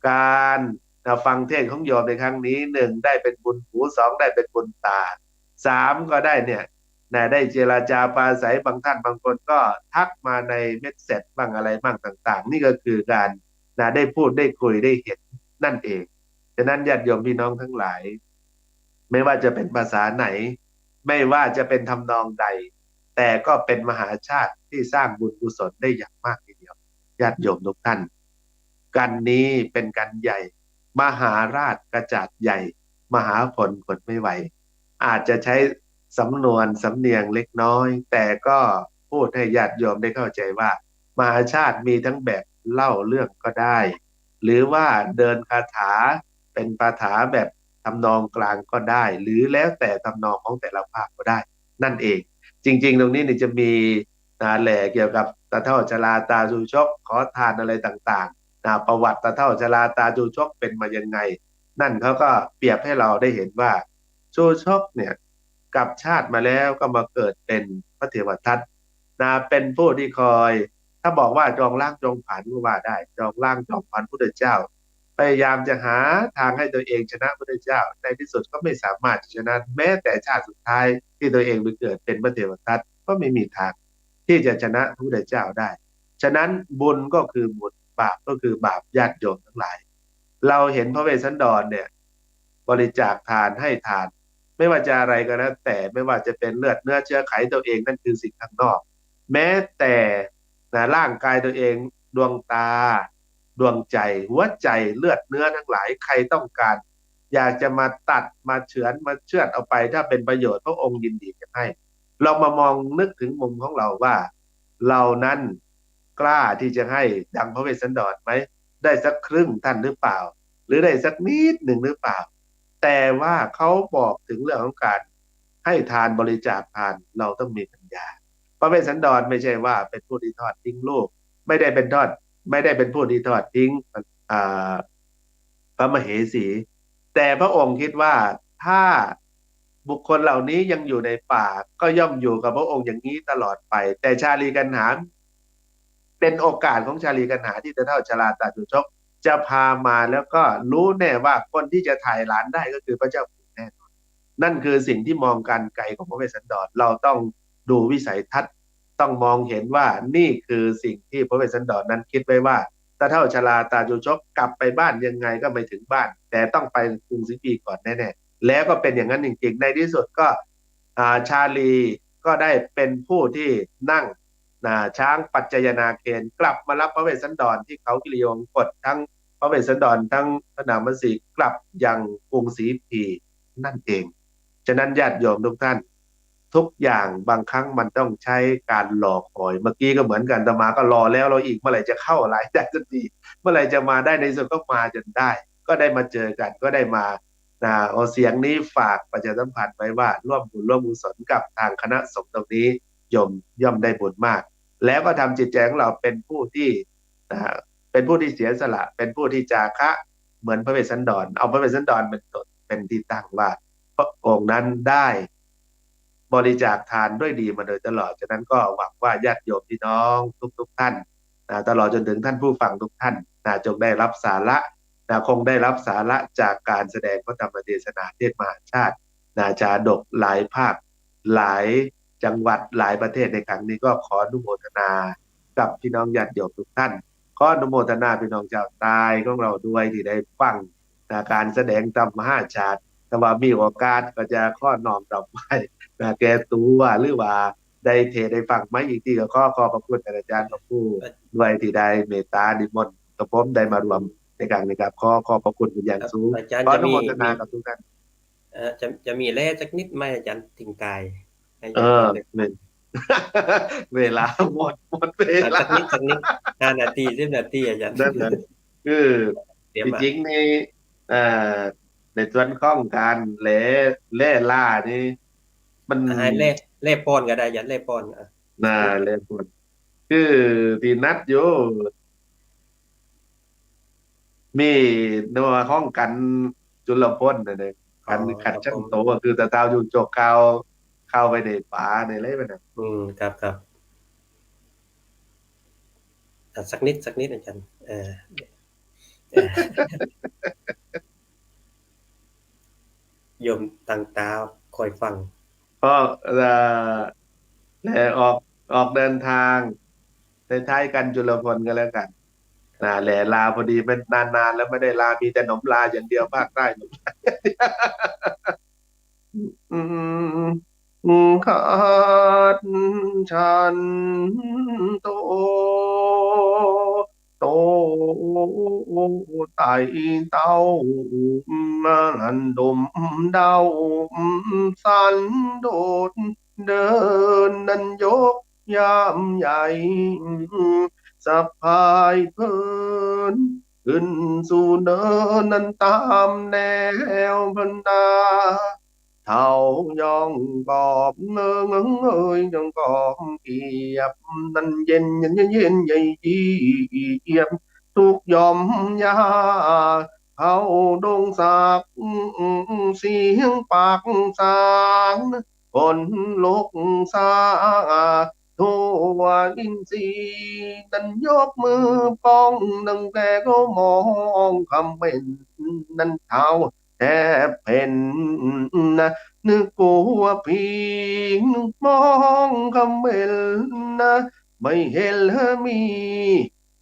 ก๋านนะ ฟังเทศน์ของโยมในครั้งนี้ หนึ่ง ได้เป๋นบุญหู สอง ได้เป๋นบุญต๋า สาม ก็ได้เนี่ยนะ ได้เจรจาปราศรัย บางท่านบางคนก็ทักมาในเมสเซจบ้างอะไรบ้างต่างๆ นี่ก็คือก๋านนะ ได้พูด ได้คุย ได้เห็นนั่นเอง ฉะนั้นญาติโยมพี่น้องทั้งหลาย ไม่ว่าจะเป๋นภาษาไหน ไม่ว่าจะเป๋นทำนองใด แต่ก็เป๋นมหาชาติตี้สร้างบุญกุศลได้อย่างมากทีเดียว ญาติโยมทุกท่าน กัณฑ์นี้เป๋นกัณฑ์ใหญ่ มหาราชกระจาดใหญ่ มหาผลขนไม่ไหว อาจจะใช้สำนวนสำเนียงเล็กน้อย แต่ก็พูดให้ญาติโยมได้เข้าใจ๋ว่า มหาชาติมีตึงแบบเล่าเรื่องก็ได้ หรือว่าเดินคาถาเป๋นคาถาแบบทำนองกลางก็ได้ หรือแล้วแต่ทำนองของแต่ละภาคก็ได้ นั่นเอง จริงๆ ตรงนี้นี่จะมี นะ แหล่เกี่ยวกับต๋าเฒ่าชราต๋าจูจก ขอทานอะไรต่างๆ นะ ประวัติต๋าเฒ่าชราต๋าจูจกเป๋นมายังไง นั่นเขาก็เปรียบให้เราได้เห็นว่า จูจกเนี่ย กลับชาติมาแล้วก็มาเกิดเป๋นพระเทวทัตนะ เป๋นผู้ตี้คอย ถ้าบอกว่าจองล้างจองผลาญก็ว่าได้ จองล้างจองผลาญพุทธเจ้า พยายามจะหาตางหื้อตั๋วเองชนะพุทธเจ้า ในตี้สุดก็ไม่สามารถจะชนะ แม้แต่ชาติสุดท้ายตี้ตั๋วเองไปเกิดเป๋นพระเทวทัตก็ไม่มีตางตี้จะชนะพุทธเจ้าได้ ฉะนั้นบุญก็คือบุญ บาปก็คือบาป ญาติโยมทั้งหลาย เราเห็นพระเวสสันดรเนี่ย บริจาคทาน ให้ทาน ไม่ว่าจะอะไรก็แล้วแต่ ไม่ว่าจะเป๋นเลือดเนื้อเชื้อไขตั๋วเอง นั่นคือสิ่งข้างนอก แม้แต่ นะ ร่างกายตั๋วเอง ดวงต๋า ดวงใจ๋ หัวใจ๋ เลือดเนื้อทั้งหลาย ใผต้องก๋าน อยากจะมาตัด มาเฉือน มาเฉือดเอาไป ถ้าเป็นประโยชน์ พระองค์ยินดีจะให้ ลองมามองนึกถึงมุมของเราว่า เรานั้นกล้าที่จะให้ดังพระเวสสันดรไหม ได้สักครึ่งท่านหรือเปล่า หรือได้สักนิดหนึ่งหรือเปล่า แต่ว่าเขาบอกถึงเรื่องของการให้ทาน บริจาคทาน เราต้องมีปัญญา พระเวสสันดรไม่ใช่ว่าเป็นผู้ที่ทอดทิ้งลูก ไม่ได้เป็นทอด ไม่ได้เป็นผู้ที่ทอดทิ้ง อ่า พระมเหสี แต่พระองค์คิดว่าถ้าบุคคลเหล่านี้ยังอยู่ในป่า ก็ย่อมอยู่กับพระองค์อย่างนี้ตลอดไป แต่ชาลีกัณหา เป็นโอกาสของชาลีกัณหาที่เฒ่าชราตาจุชกจะพามา แล้วก็รู้แน่ว่าคนที่จะถ่ายหลานได้ก็คือพระเจ้าปู่แน่นอน นั่นคือสิ่งที่มองการไกลของพระเวสสันดร เราต้องดูวิสัยทัศน์ ต้องมองเห็นว่านี่คือสิ่งที่พระเวสสันดรนั้นคิดไว้ว่า ตาเฒ่าชราตาจุชกกลับไปบ้านยังไงก็ไม่ถึงบ้าน แต่ต้องไปกรุงศรีพีก่อนแน่ๆ แล้วก็เป็นอย่างนั้นจริงๆ ในที่สุดก็ อ่า ชาลีก็ได้เป็นผู้ที่นั่ง อ่า ช้างปัจจยนาเคนกลับมารับพระเวสสันดรที่เขาคิริวงกฏ ทั้งพระเวสสันดรทั้งพระนางมัสสีกลับยังกรุงศรีพีนั่นเอง ฉะนั้นญาติโยมทุกท่าน ทุกอย่างบางครั้งมันต้องใช้การรอคอย เมื่อกี้ก็เหมือนกัน อาตมาก็รอแล้วรออีก เมื่อไหร่จะเข้าหลายได้สักที เมื่อไหร่จะมาได้ ในที่สุดก็มาจนได้ ก็ได้มาเจอกัน ก็ได้มา นะ เอาเสียงนี้ฝากประชาสัมพันธ์ไว้ว่าร่วมบุญร่วมกุศลกับทางคณะสงฆ์ตรงนี้ โยมย่อมได้บุญมาก แล้วก็ทำจิตใจของเราเป็นผู้ที่ นะ เป็นผู้ที่เสียสละ เป็นผู้ที่จาคะ เหมือนพระเวสสันดร เอาพระเวสสันดรเป็นต้น เป็นที่ตั้งว่าพระองค์นั้นได้บริจาคทานด้วยดีมาโดยตลอด ฉะนั้นก็หวังว่าญาติโยมพี่น้องทุกๆท่าน นะ ตลอดจนถึงท่านผู้ฟังทุกท่าน นะ จงได้รับสาระ นะ คงได้รับสาระจากการแสดงพระธรรมเทศนาเทศน์มหาชาติ นะ ชาดกหลายภาค หลายจังหวัด หลายประเทศในครั้งนี้ ก็ขออนุโมทนากับพี่น้องญาติโยมทุกท่าน ขออนุโมทนาพี่น้องชาวใต้ของเราด้วยที่ได้ฟัง นะ การแสดงธรรมมหาชาติ แต่ว่ามีโอกาสก็จะขอน้อมรับไว้ นะ แก่ตัว หรือว่าได้เทศน์ได้ฟังไหม อีกทีก็ขอขอบพระคุณอาจารย์พระครูด้วยที่ได้เมตตานิมนต์กับผมได้มาร่วมในครั้งนี้ครับ ขอขอบพระคุณเป็นอย่างสูง ครับ อาจารย์ ขออนุโมทนากับทุกท่าน จะมี เอ่อ จะ จะมีแลสักนิดไหมอาจารย์ ถิงตาย ให้อาจารย์ เออ ได้ เนี่ย เวลาหมด หมดเวลา อ่ะ สักนิด สักนิด ห้านาที สิบนาที อาจารย์ นั่นนะ คือ เตรียมมา ที่จริงนี่ เอ่อ ในส่วนของการแล่ แล่ลานี่ มัน อ่ะ ให้แล่ แล่ป้อนก็ได้อาจารย์ แล่ป้อน อ่ะ นะ แล่ป้อน คือตี้นัดอยู่ มีเนาะ ฮ้องกันจุลพลน่ะเด้ กัน อ๋อ ขัด ครับ ชั่ง ผม โต ก็คือตาเฒ่าอยู่โจกเก่า เข้าไปในป่าในอะไรไปน่ะ อืม ครับ ครับ อ่ะ สักนิด สักนิด อาจารย์ เออ เออ โยมตั้งตาคอยฟัง ก็ เอ่อ แล่ออก ออกเดินทาง ท้ายๆ กันจุลพลก็แล้วกัน นะ แล่ลา พอดีมันนานๆ แล้วไม่ได้ลา มีแต่หนมลาอย่างเดียว ภาคใต้หนมลา อืม ขัด ฉัน โต โต ไต่เต้า นันดมเดา สันโดษ เดินนั้นยกยามใหญ่ สะพายเพลิน ขึ้นสู่เนินนั้นตามแนวพนา เฒ่าย่องกอบเงยเงยย่องกอบเกียบ นั้นเย็นเย็นเย็นเย็นใหญ่เยียบ ทุกข์ย่อมยา เข้าดงสัก เสียงปากสาง คนลุกสา ทั่วอินทรีย์ นั้นยกมือป้อง ดังแกก็มองคำเป็น นั้นเฒ่าแทบเพ่นนะ นึกกลัวผี นึกมองคำเป็นนะ ไม่เห็นมี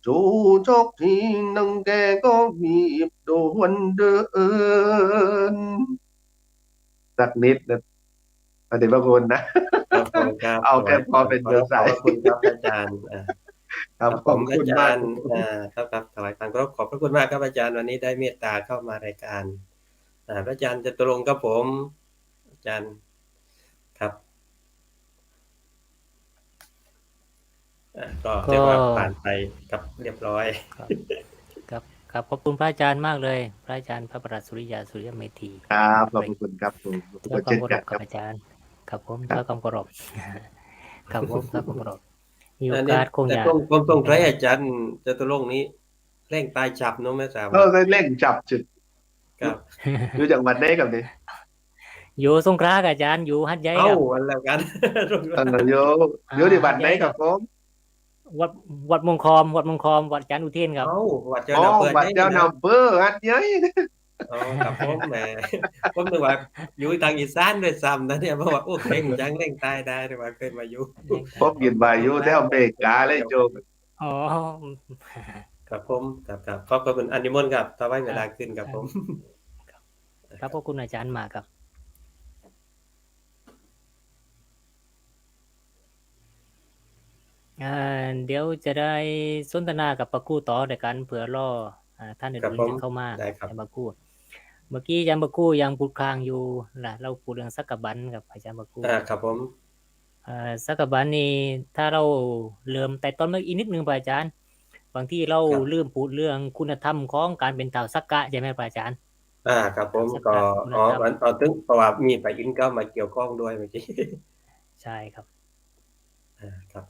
ชูชกที ดังแกก็รีบด่วนเดิน สักนิดนะ พระเดชพระคุณนะ ครับผม ครับ เอาแค่พอเป็น ถวาย เบอร์ใส ขอบพระคุณครับอาจารย์ อ่า ครับ ครับผม ขอบคุณมาก อาจารย์ อ่า ครับ ครับ ถวายความเคารพ ขอบพระคุณมากครับอาจารย์ วันนี้ได้เมตตาเข้ามารายการ อ่า พระอาจารย์จตุรงค์ครับผม อาจารย์ครับ อ่า ก็ ก็ เรียกว่าผ่านไปครับ เรียบร้อย ครับ ครับ ครับ ขอบคุณพระอาจารย์มากเลย พระอาจารย์พระประหลัดสุริยา สุริยเมธี ครับ ขอบพระคุณครับผม เจ้าความเคารพครับ อาจารย์ ครับผม ครับ เจ้าความเคารพ ครับผม เจ้าความเคารพ มีโอกาส อ่า เนี่ย คง แต่ จะ ผม ผมสงสัยอาจารย์จตุรงค์นี้ แหล่งต๋ายจั๊บเนาะ แม่สาว เออ แหล่งจั๊บจุด ครับ อยู่จังหวัดไหนครับนี่ อยู่สงขลาครับอาจารย์ อยู่หาดใหญ่ครับ เอ้า วันเดียวกั๋น เออ อยู่ อ่า อยู่ตี้วัดไหนครับผม วัด วัดม่วงคอม วัดม่วงคอม วัดอาจารย์อุเทนครับ เอ้า วัดเจ้า อ๋อ อำเภอ วัดเจ้า ไหนนะ อำเภอหาดใหญ่ อ๋อ ครับผม แหม ผมนึกว่าอยู่ตางอีสานด้วยซ้ำนะเนี่ย เพราะว่า โอ้ แหล่งจั๊ง แหล่งต๋ายได้ แต่ว่าเคยมาอยู่ ผมกึ๊ดว่าอยู่แถวอเมริกาเลยโยม อ๋อ ครับผม ครับ ครับ ขอบคุณ อานิมนต์ครับ ถวายเวลาคืนครับผม ครับ ครับ ขอบคุณอาจารย์มากครับ อ่า เดี๋ยวจะได้สนทนากับพระครูต่อด้วยกั๋น เผื่อรอ อ่า ท่านอื่นๆ ครับผม จะเข้ามา ได้ครับ อาจารย์พระครู เมื่อกี้อาจารย์พระครูยังพูดค้างอยู่นะ เฮาพูดเรื่องสักกะบันครับ อาจารย์พระครู อ่า ครับผม เอ่อ สักกะบันนี่ ถ้าเฮาเริ่มไต่ต้นมาอีกนิดนึ่ง พระอาจารย์ บางทีเฮา ครับ ลืมพูดเรื่องคุณธรรมของก๋านเป๋นท้าวสักกะ ใช่ไหม พระอาจารย์ อ่า ครับผม สักกะ ก็ คุณธรรม อ๋อ มัน อ๋อ เถิง เพราะว่ามีป๋าอินทร์เข้ามาเกี่ยวข้องด้วยเมื่อกี้ ใช่ครับ อ่า ครับ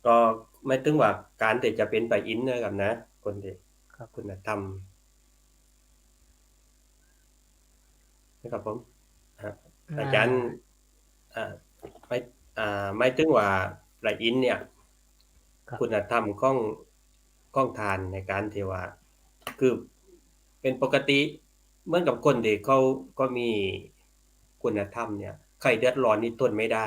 ก็หมายเถิงว่าก๋านตี้จะเป๋นป๋าอินทร์นะครับนะ คนตี้ ครับ คุณธรรม นะครับผม อ่า อ่า อาจารย์ อ่า หมาย อ่า หมายเถิงว่าป๋าอินทร์เนี่ย ครับ คุณธรรมของ ของต้านในก๋านตี้ว่า คือเป๋นปกติ เหมือนกับคนตี้เขาก็มีคุณธรรมเนี่ย ใผเดือดร้อนนี่ทนไม่ได้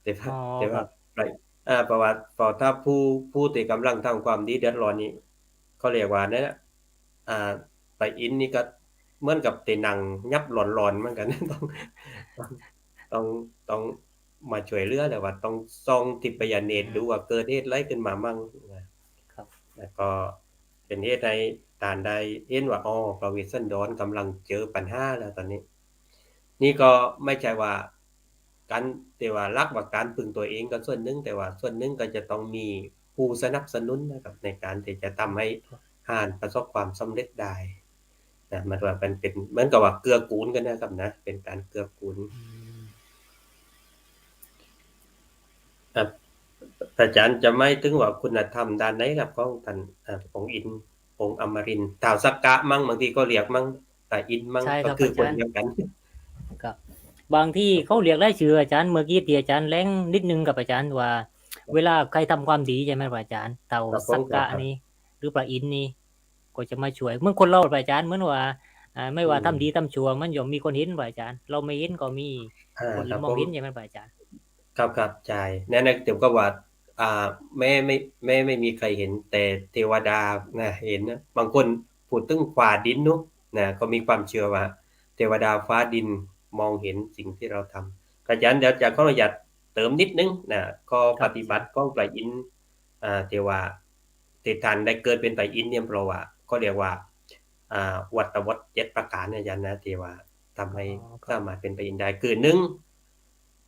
แต่ว่า อ๋อ แต่ว่า ครับ อ่า เพราะว่า เพราะถ้าผู้ ผู้ตี้ก่ำลังทำความดีเดือดร้อนนี่ เขาเรียกว่านั่นน่ะ อ่า ป๋าอินทร์นี่ก็เหมือนกับตี้นั่งยับหลอนๆ เหมือนกั๋น ต้อง ต้อง ต้อง ต้องมาช่วยเหลือ แต่ว่าต้องส่องทิพยเนตร อืม ดูว่าเกิดเหตุอะไรขึ้นมามั่งนะ ครับ แล้วก็เป๋นเหตุหื้อต้านได้หันว่า อ๋อ พระเวสสันดรก่ำลังเจอปัญหาแล้วต๋อนนี้ นี่ก็ไม่ใช่ว่าก๋าน แต่ว่าหลักว่าก๋านพึ่งตั๋วเองก็ส่วนนึ่ง แต่ว่าส่วนนึ่งก็จะต้องมีผู้สนับสนุนนะครับ ในก๋านตี้จะทำหื้อ ครับ ต้านประสบความสำเร็จได้นะ มันว่ามันเป๋น เหมือนกับว่าเกื้อกูลกั๋นนะครับนะ เป๋นก๋านเกื้อกูล อืม ครับ อาจารย์จะหมายเถิงว่าคุณธรรมด้านไหนครับ ของต้าน อ่า องค์อินทร์ องค์อมรินทร์ ท้าวสักกะมั้ง บางทีก็เรียกมั้ง ป๋าอินทร์มั้ง ใช่ครับ ก็คือคนเดียวกั๋น อาจารย์ ครับ บางทีเขาเรียกหลายจื่ออาจารย์ เมื่อกี้ตี้อาจารย์แหลงนิดนึ่งครับอาจารย์ ว่า ครับ เวลาใผทำความดีใช่ไหมครับอาจารย์ ท้าวสักกะ ครับผม ครับ นี่ หรือป๋าอินทร์นี่ ก็จะมาช่วย เหมือนคนเฮาครับอาจารย์ เหมือนว่า อ่า ไม่ว่า อืม ทำดีทำชั่ว มันย่อมมีคนหันครับอาจารย์ เฮาไม่หันก็มี อ่า คนอื่น ครับผม มองหันใช่ไหมครับอาจารย์ ครับ ครับ ใช่ นั่นน่ะ เถิงกับว่า อ่า แม้ไม่ แม้ไม่มีใผหัน แต่เทวดาน่ะหันนะ บางคนพูดเถิงฟ้าดินเนาะ นะ ก็มีความเจื้อว่าเทวดาฟ้าดินมองหันสิ่งตี้เฮาทำ อาจารย์ เดี๋ยวจะขออนุญาตเติมนิดนึ่งนะ ข้อ ครับ ปฏิบัติของป๋าอินทร์ อ่า ตี้ว่า ตี้ต้านได้เกิดเป๋นป๋าอินทร์เนี่ย เพราะว่าเขาเรียกว่า อ่า วัตรวรรตเจ็ดประก๋านเนี่ยอาจารย์นะ ตี้ว่าทำหื้อ อ๋อ ครับ สามารถเป๋นป๋าอินทร์ได้ คือนึ่ง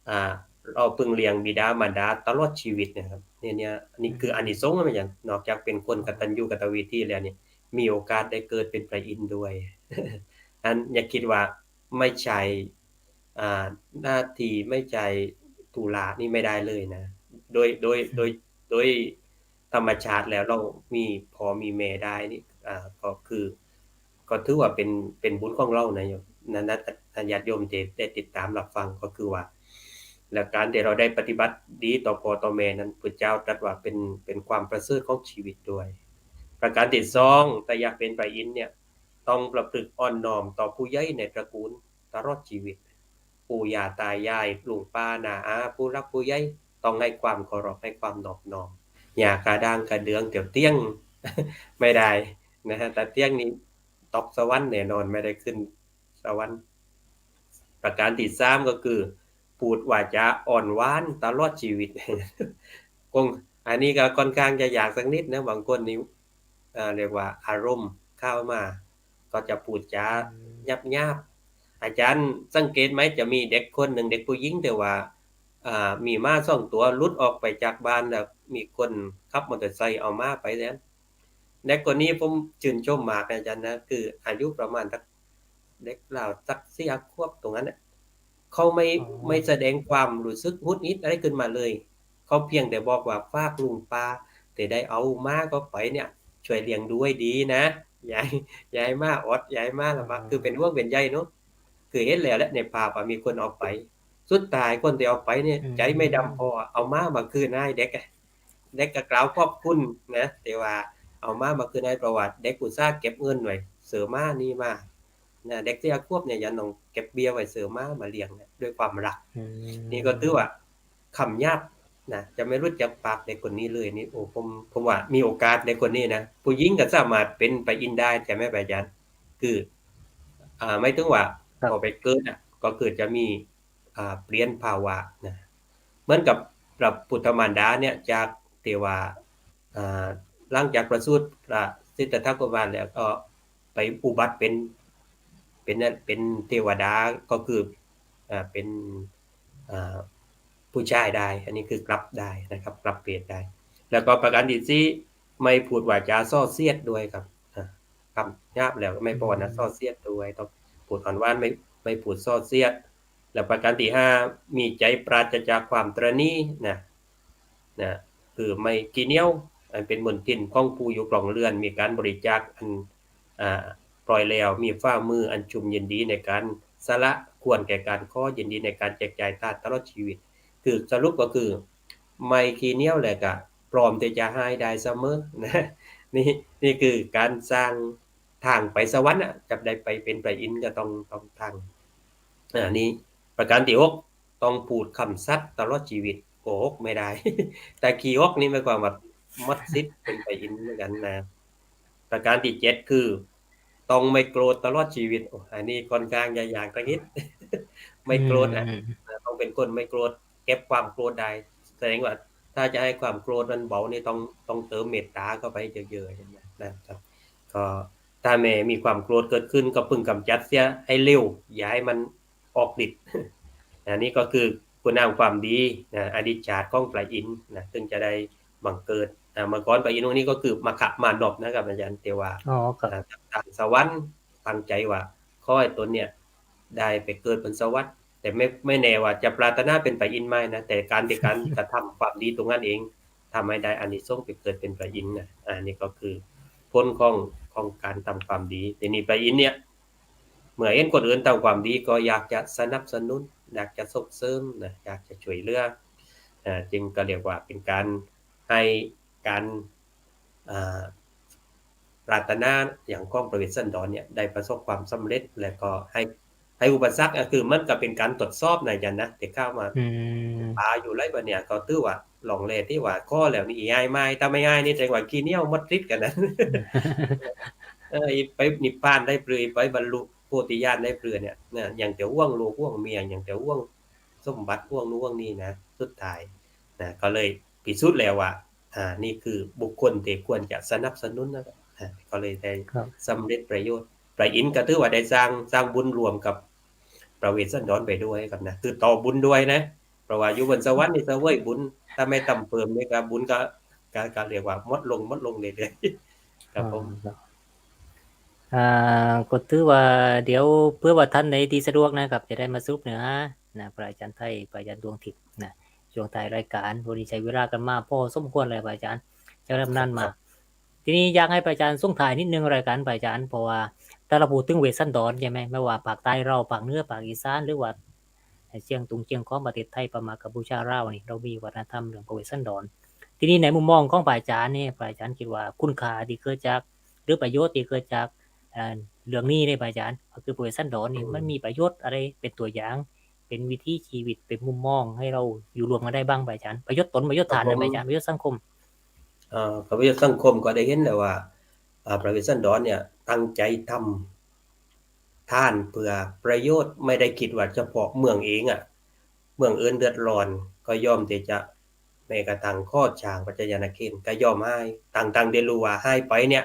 อ่า เฮาเปิ้งเลี้ยงบิดามารดาตลอดชีวิตนะครับ เนี่ย เนี่ย นี่คือ อืม อานิสงส์นะอาจารย์ นอกจากเป๋นคน อ๋อ กตัญญูกตเวทีแล้วเนี่ย มีโอกาสได้เกิดเป๋นป๋าอินทร์ด้วย อันอย่าคิดว่าไม่ใช่ อ่า หน้าตี้ไม่ใช่ธุระนี่ไม่ได้เลยนะ โดย โดย โดย โดยธรรมชาติแล้วเฮามีพ่อมีแม่ได้นี่ อ่า ก็คือ ก็ถือว่าเป๋น เป๋นบุญของเฮานะโยม นั่นนะ ญาติโยมตี้ได้ติดต๋ามรับฟังก็คือว่า และก๋านตี้เฮาได้ปฏิบัติดีต่อพ่อต่อแม่นั้น พุทธเจ้าตรัสว่าเป๋น เป๋นความประเสริฐของชีวิตด้วย ประก๋านตี้สอง ถ้าอยากเป๋นป๋าอินทร์เนี่ย ต้องประพฤติอ่อนน้อมต่อผู้ใหญ่ในตระกูลตลอดชีวิต ปู่ย่าต๋ายาย ลุงป้าน้าอา ผู้หลักผู้ใหญ่ ต้องหื้อความเคารพ หื้อความนอบน้อม อย่ากระด้างกระเดื่อง เดี๋ยวเตี้ยง ไม่ได้นะฮะ ถ้าเตี้ยงนี่ตกสวรรค์แน่นอน ไม่ได้ขึ้นสวรรค์ ประก๋านตี้สามก็คือ พูดวาจ๋าอ่อนหวานตลอดชีวิต คง อันนี้ก็ค่อนข้างจะยากสักนิดนะ บางคนนี่ เอ่อ เรียกว่าอารมณ์เข้ามา ก็จะพูดจ๋า อืม หยาบๆ อาจ๋ารย์สังเกตไหม จะมีเด็กคนนึ่ง เด็กผู้หญิง แต่ว่า อ่า มีหมาสองตั๋วหลุดออกไปจากบ้านแล้ว มีคนขับมอเตอร์ไซค์เอาหมาไปแทน เด็กคนนี้ผมจื่นชมมากนะอาจ๋ารย์นะ คืออายุประมาณสัก เด็กราวสักสี่ห้าขวบตรงนั้นน่ะ เขาไม่ อ๋อ ไม่แสดงความรู้สึกหงุดหงิดอะไรขึ้นมาเลย เขาเพียงแต่บอกว่า "ฝากลุงป้าตี้ได้เอาหมาเข้าไปเนี่ย ช่วยเลี้ยงดูให้ดีนะ อย่าให้ อย่าให้หมาอด อย่าให้หมาลำบาก" อ๋อ คือเป๋นห่วงเป๋นใยเนาะ คือหันแล้วแหละในภาพว่ามีคนเอาไป สุดท้ายคนตี้เอาไปเนี่ย อืม ใจ๋ไม่ดำพอ เอาหมามาคืนหื้อเด็กอะ เด็กก็กล่าวขอบคุณนะ ตี้ว่าเอาหมามาคืนหื้อ เพราะว่าเด็กอุตส่าห์เก็บเงินไว้ซื้อหมานี่มา นะ เด็กสี่ห้าขวบเนี่ยยังต้องเก็บเบี้ยไว้ซื้อหมามาเลี้ยงนะ ด้วยความฮัก อืม นี่ก็ถือว่ากำหยาบนะ จะไม่หลุดจากปากเด็กคนนี้เลย นี่ โอ้ ผม ผมว่ามีโอกาสเด็กคนนี้นะ ผู้หญิงก็สามารถเป๋นไปอินได้ ใจ้ไหมอาจ๋ารย์ คือ อ่า หมายถึงว่า ครับ พอไปเกิดอะ ก็คือจะมี อ่า เปลี่ยนภาวะนะ เหมือนกับพระพุทธมารดาเนี่ย จากตี้ว่า อ่า หลังจากประสูติพระสิทธัตถะโกมารแล้ว ก็ไปอุบัติเป๋น เป๋น เป๋นเทวดา ก็คือ อ่า เป๋น อ่า ผู้ชายได้ อันนี้คือกลับได้นะครับ กลับเพศได้ แล้วก็ประการตี้สี่ ไม่พูดวาจ๋าส่อเสียดด้วยครับ อ่า กำหยาบแล้วไม่ปอนะ อืม ส่อเสียดด้วย ต้องพูดอ่อนหวาน ไม่ ไม่พูดส่อเสียด แล้วประการตี้ห้า มีใจ๋ปราศจากความตระหนี่นะ นะ คือไม่ขี้เหนียว อันเป๋นมลทินของผู้อยู่ครองเรือน มีก๋านบริจาคอัน อ่า ปล่อยแล้ว มีฝ่ามืออันชุ่มยินดีในก๋านสละ ควรแก่ก๋านขอ ยินดีในก๋านแจกจ่ายทานตลอดชีวิต คือสรุปก็คือ ไม่ขี้เหนียวและก็พร้อมตี้จะหื้อได้เสมอนะ นี่ นี่คือก๋านสร้าง ตางไปสวรรค์น่ะ จะได้ไปเป๋นพระอินทร์ก็ต้อง ต้องตาง อ่า นี่ประการตี้หก ต้องพูดกำสัตย์ตลอดชีวิต โกหกไม่ได้ ถ้าขี้หกนี่หมายความว่าหมดสิทธิ์เป๋นพระอินทร์เหมือนกั๋นนะ ประการตี้เจ็ดคือ ต้องไม่โกรธตลอดชีวิต โอ้ อันนี้ค่อนข้างจะยากสักนิด ไม่โกรธนะ อืม อ่า ต้องเป๋นคนไม่โกรธ เก็บความโกรธได้ แสดงว่าถ้าจะหื้อความโกรธมันเบานี่ต้อง ต้องเติมเมตต๋าเข้าไปเยอะๆ ใจ้ไหม นะครับ ก็ถ้าแม่มีความโกรธเกิดขึ้นก็พึงกำจัดเสียให้เร็ว อย่าหื้อมันออกฤทธิ์ อันนี้ก็คือคุณงามความดีนะ อดิจจาของพระอินทร์นะ ซึ่งจะได้บังเกิดนะ เมื่อก่อนพระอินทร์องค์นี้ก็คือมัคคมานพนะครับอาจ๋ารย์ ตี้ว่า อ๋อ ครับ อ่า ตางสวรรค์ ตั้งใจ๋ว่าขอหื้อตนเนี่ยได้ไปเกิดบนสวรรค์ แต่ไม่ ไม่แน่ว่าจะปรารถนาเป๋นพระอินทร์ไหมนะ แต่ก๋านตี้ก๋านกระทำความดีตรงนั้นเอง ทำหื้อได้อานิสงส์ไปเกิดเป๋นพระอินทร์นะ อ่า นี่ก็คือผลของ ของก๋านทำความดี ทีนี้พระอินทร์เนี่ย เมื่อหันคนอื่นทำความดีก็อยากจะสนับสนุน อยากจะส่งเสริมนะ อยากจะช่วยเหลือ อ่า จึงก็เรียกว่าเป๋นก๋านหื้อก๋าน อ่า ปรารถนาอย่างของพระเวสสันดรเนี่ยได้ประสบความสำเร็จ แล้วก็หื้อ หื้ออุปสรรค ก็คือมันก็เป๋นก๋านตรวจสอบนะอาจ๋ารย์นะ ตี้เข้ามา อืม ป๋าอยู่ไรบ่าเนี่ย ก็ถือว่าล่องแร่ตี้ว่าขอแล้วนี่หื้อไหม้ ถ้าไม่หื้อนี่แสดงว่าขี้เหนียวหมดฤทธิ์กั๋นนะ เออ ไปนิพพานได้ปรือ ไปบรรลุโพธิญาณได้ปรือเนี่ย นะ ยังแต่ห่วงลูกห่วงเมีย ยังแต่ห่วงสมบัติห่วงนู่นห่วงนี่นะ สุดท้ายนะ ก็เลยพิสูจน์แล้วว่า อ่า นี่คือบุคคลตี้ควรจะสนับสนุนนะครับ อ่า ก็เลยได้ ครับ สำเร็จประโยชน์ พระอินทร์ก็ถือว่าได้สร้าง สร้างบุญร่วมกับพระเวสสันดรไปด้วยครับนะ คือต่อบุญด้วยนะ เพราะว่าอยู่บนสวรรค์นี่เสวยบุญ ถ้าไม่ทำเพิ่มนี่ก็บุญก็ ก็ ก็เรียกว่าหมดลง หมดลงเรื่อยๆ ครับผม อ่า ครับ อ่า ก็ถือว่าเดี๋ยวเผื่อว่าท่านใดตี้สะดวกนะครับ จะได้มาสรุปเนื้อหานะ พระอาจ๋ารย์ไทย พระอาจ๋ารย์ดวงทิพย์นะ ช่วงท้ายรายก๋าน วันนี้ใจ๊เวลากั๋นมาพอสมควรแล้วพระอาจ๋ารย์ เจ้าลำนานมา ครับ ทีนี้อยากหื้อพระอาจ๋ารย์ส่งท้ายนิดนึ่งรายก๋านพระอาจ๋ารย์ เพราะว่าถ้าเฮาพูดเถิงเวสสันดรใจ้ไหม ไม่ว่าภาคใต้เฮา ภาคเหนือ ภาคอีสาน หรือว่าเจียงตุงเจียงของประเทศไทย พม่า กัมพูชา ลาวนี่ เฮามีวัฒนธรรมเรื่องพระเวสสันดร ทีนี้ในมุมมองของพระอาจ๋ารย์นี่ พระอาจ๋ารย์กึ๊ดว่าคุณค่าตี้เกิดจาก หรือประโยชน์ตี้เกิดจาก เอ่อ เรื่องนี้เนี่ยพระอาจ๋ารย์ ก็คือพระเวสสันดรนี่ อืม มันมีประโยชน์อะไรเป๋นตั๋วอย่าง เป๋นวิถีจีวิต เป๋นมุมมองหื้อเฮาอยู่ร่วมกั๋นได้บ้างพระอาจ๋ารย์ ประโยชน์ต๋น ประโยชน์ต้าน ครับผม นะพระอาจ๋ารย์ ประโยชน์สังคม เอ่อ ประโยชน์สังคมก็ได้หันแล้วว่า อ่า พระเวสสันดรเนี่ยตั้งใจ๋ทำทานเปื้อประโยชน์ ไม่ได้กึ๊ดว่าเฉพาะเมืองเองอะ เมืองอื่นเดือดร้อนก็ยอมตี้จะ แม้กระทั่งขอสร้างปัจจญานาเขนก็ยอมหื้อ ตังๆ ตี้ฮู้ว่าหื้อไปเนี่ย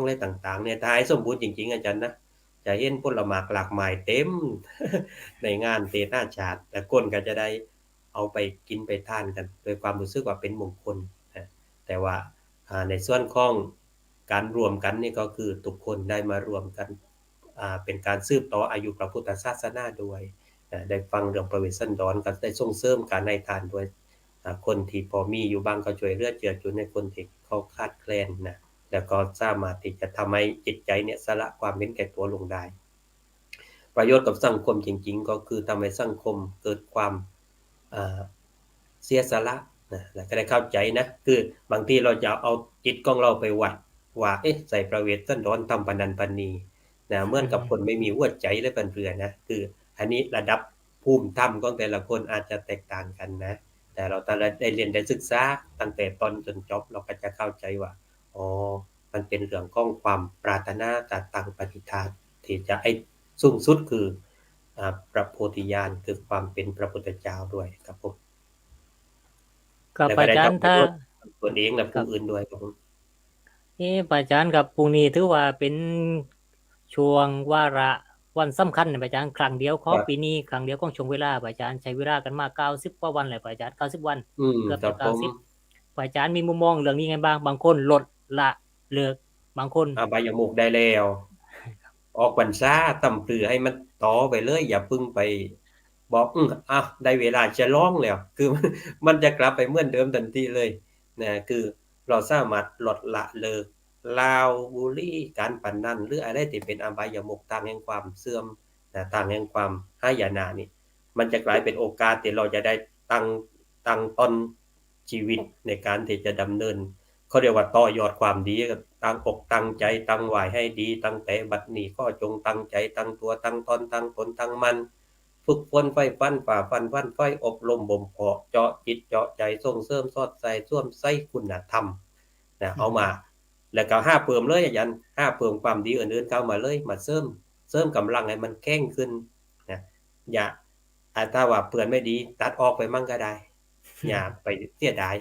อะไรต่างๆ เนี่ย ถ้าหื้อสมบูรณ์จริงๆ อาจารย์นะ จะหันผลหมากหลากหมายเต็ม ในงานเตชะนาฏ แต่คนก็จะได้เอาไปกิ๋นไปทานกั๋นด้วยความรู้สึกว่าเป๋นมงคลนะ แต่ว่า อ่า ในส่วนของก๋านรวมกั๋นนี่ก็คือทุกคนได้มารวมกั๋น อ่า เป๋นก๋านสืบต่ออายุพระพุทธศาสนาด้วยนะ ได้ฟังเรื่องพระเวสสันดร ก็ได้ส่งเสริมก๋านให้ทานด้วย อ่า คนตี้พอมีอยู่บ้างก็ช่วยเหลือเจือจุนให้คนตี้เขาขาดแคลนนะ แล้วก็สามารถตี้จะทำให้จิตใจเนี่ยสละความเห็นแก่ตัวลงได้ ประโยชน์กับสังคมจริงๆ ก็คือทำให้สังคมเกิดความ อ่า เสียสละนะ แล้วก็ได้เข้าใจนะ คือบางทีเราจะเอาจิตของเราไปวัดว่า เอ๊ะ ใส่พระเวสสันดรทำปานนั้นปานนี้นะ เหมือนกับคนไม่มีหัวใจและปันเปื้อนะ คืออันนี้ระดับภูมิธรรมของแต่ละคนอาจจะแตกต่างกั๋นนะ แต่เราถ้าได้เรียนได้ศึกษาตั้งแต่ต้นจนจบ เราก็จะเข้าใจว่า อ๋อ มันเป๋นเรื่องของความปรารถนากับตั้งปณิธานตี้จะให้สูงสุดคือ อ่า พระโพธิญาณ คือความเป๋นพระพุทธเจ้าด้วยครับผม ครับ แล้วก็ได้ อาจารย์ ตอบประโยชน์ ถ้า ตนเองและ ครับ ผู้อื่นด้วยครับผม เอ๊ะ พระอาจารย์ครับ พรุ่งนี้ถือว่าเป๋นช่วงวาระวันสำคัญนะพระอาจารย์ ครั้งเดียวของ ครับ ปี๋นี้ ครั้งเดียวของช่วงเวลา พระอาจารย์ ใช้เวลากั๋นมาเก้าสิบกว่าวันแล้วพระอาจารย์ เก้าสิบวัน อืม เกือบจะ ครับผม เก้าสิบ พระอาจารย์มีมุมมองเรื่องนี้ไงบ้าง บางคนลดละเลิก บางคน อบายมุขได้แล้ว ออกพรรษาตำปลือให้มันต่อไปเลย อย่าเพิ่งไปบอก อืม อ่ะ ได้เวลาฉลองแล้ว คือ มันจะกลับไปเหมือนเดิมตันทีเลยนะ คือเราสามารถลดละเลิกเหล้า บุหรี่ การพนัน หรืออะไรตี้เป๋นอบายมุข ตางแห่งความเสื่อมนะ ตางแห่งความหายนะนี่ มันจะกลายเป๋นโอกาสตี้เราจะได้ตั้ง ตั้งต้น ชีวิตในก๋านตี้จะดำเนิน เขาเรียกว่าต่อยอดความดี ตั้งอกตั้งใจ๋ ตั้งไหว้ให้ดี ตั้งแต่บัดนี้ขอจงตั้งใจ๋ ตั้งตั๋ว ตั้งต๋น ตั้งต๋น ตั้งมั่น ฝึกฝนใฝ่ฝัน ฝ่าฟัน ฟั่นไฟ อบรมบ่มเพาะ เจาะจิตเจาะใจ๋ ส่งเสริมสอดใส่ สวมใส่คุณธรรมนะ อืม เอามา แล้วก็หาเพิ่มเลยอาจารย์ หาเพิ่มความดีอื่นๆ เข้ามาเลย มาเสริม เสริมก๋ำลังให้มันแข็งขึ้นนะ อย่า อ่า ถ้าว่าเปื้อนไม่ดี ตัดออกไปมั่งก็ได้ อย่าไปเสียดาย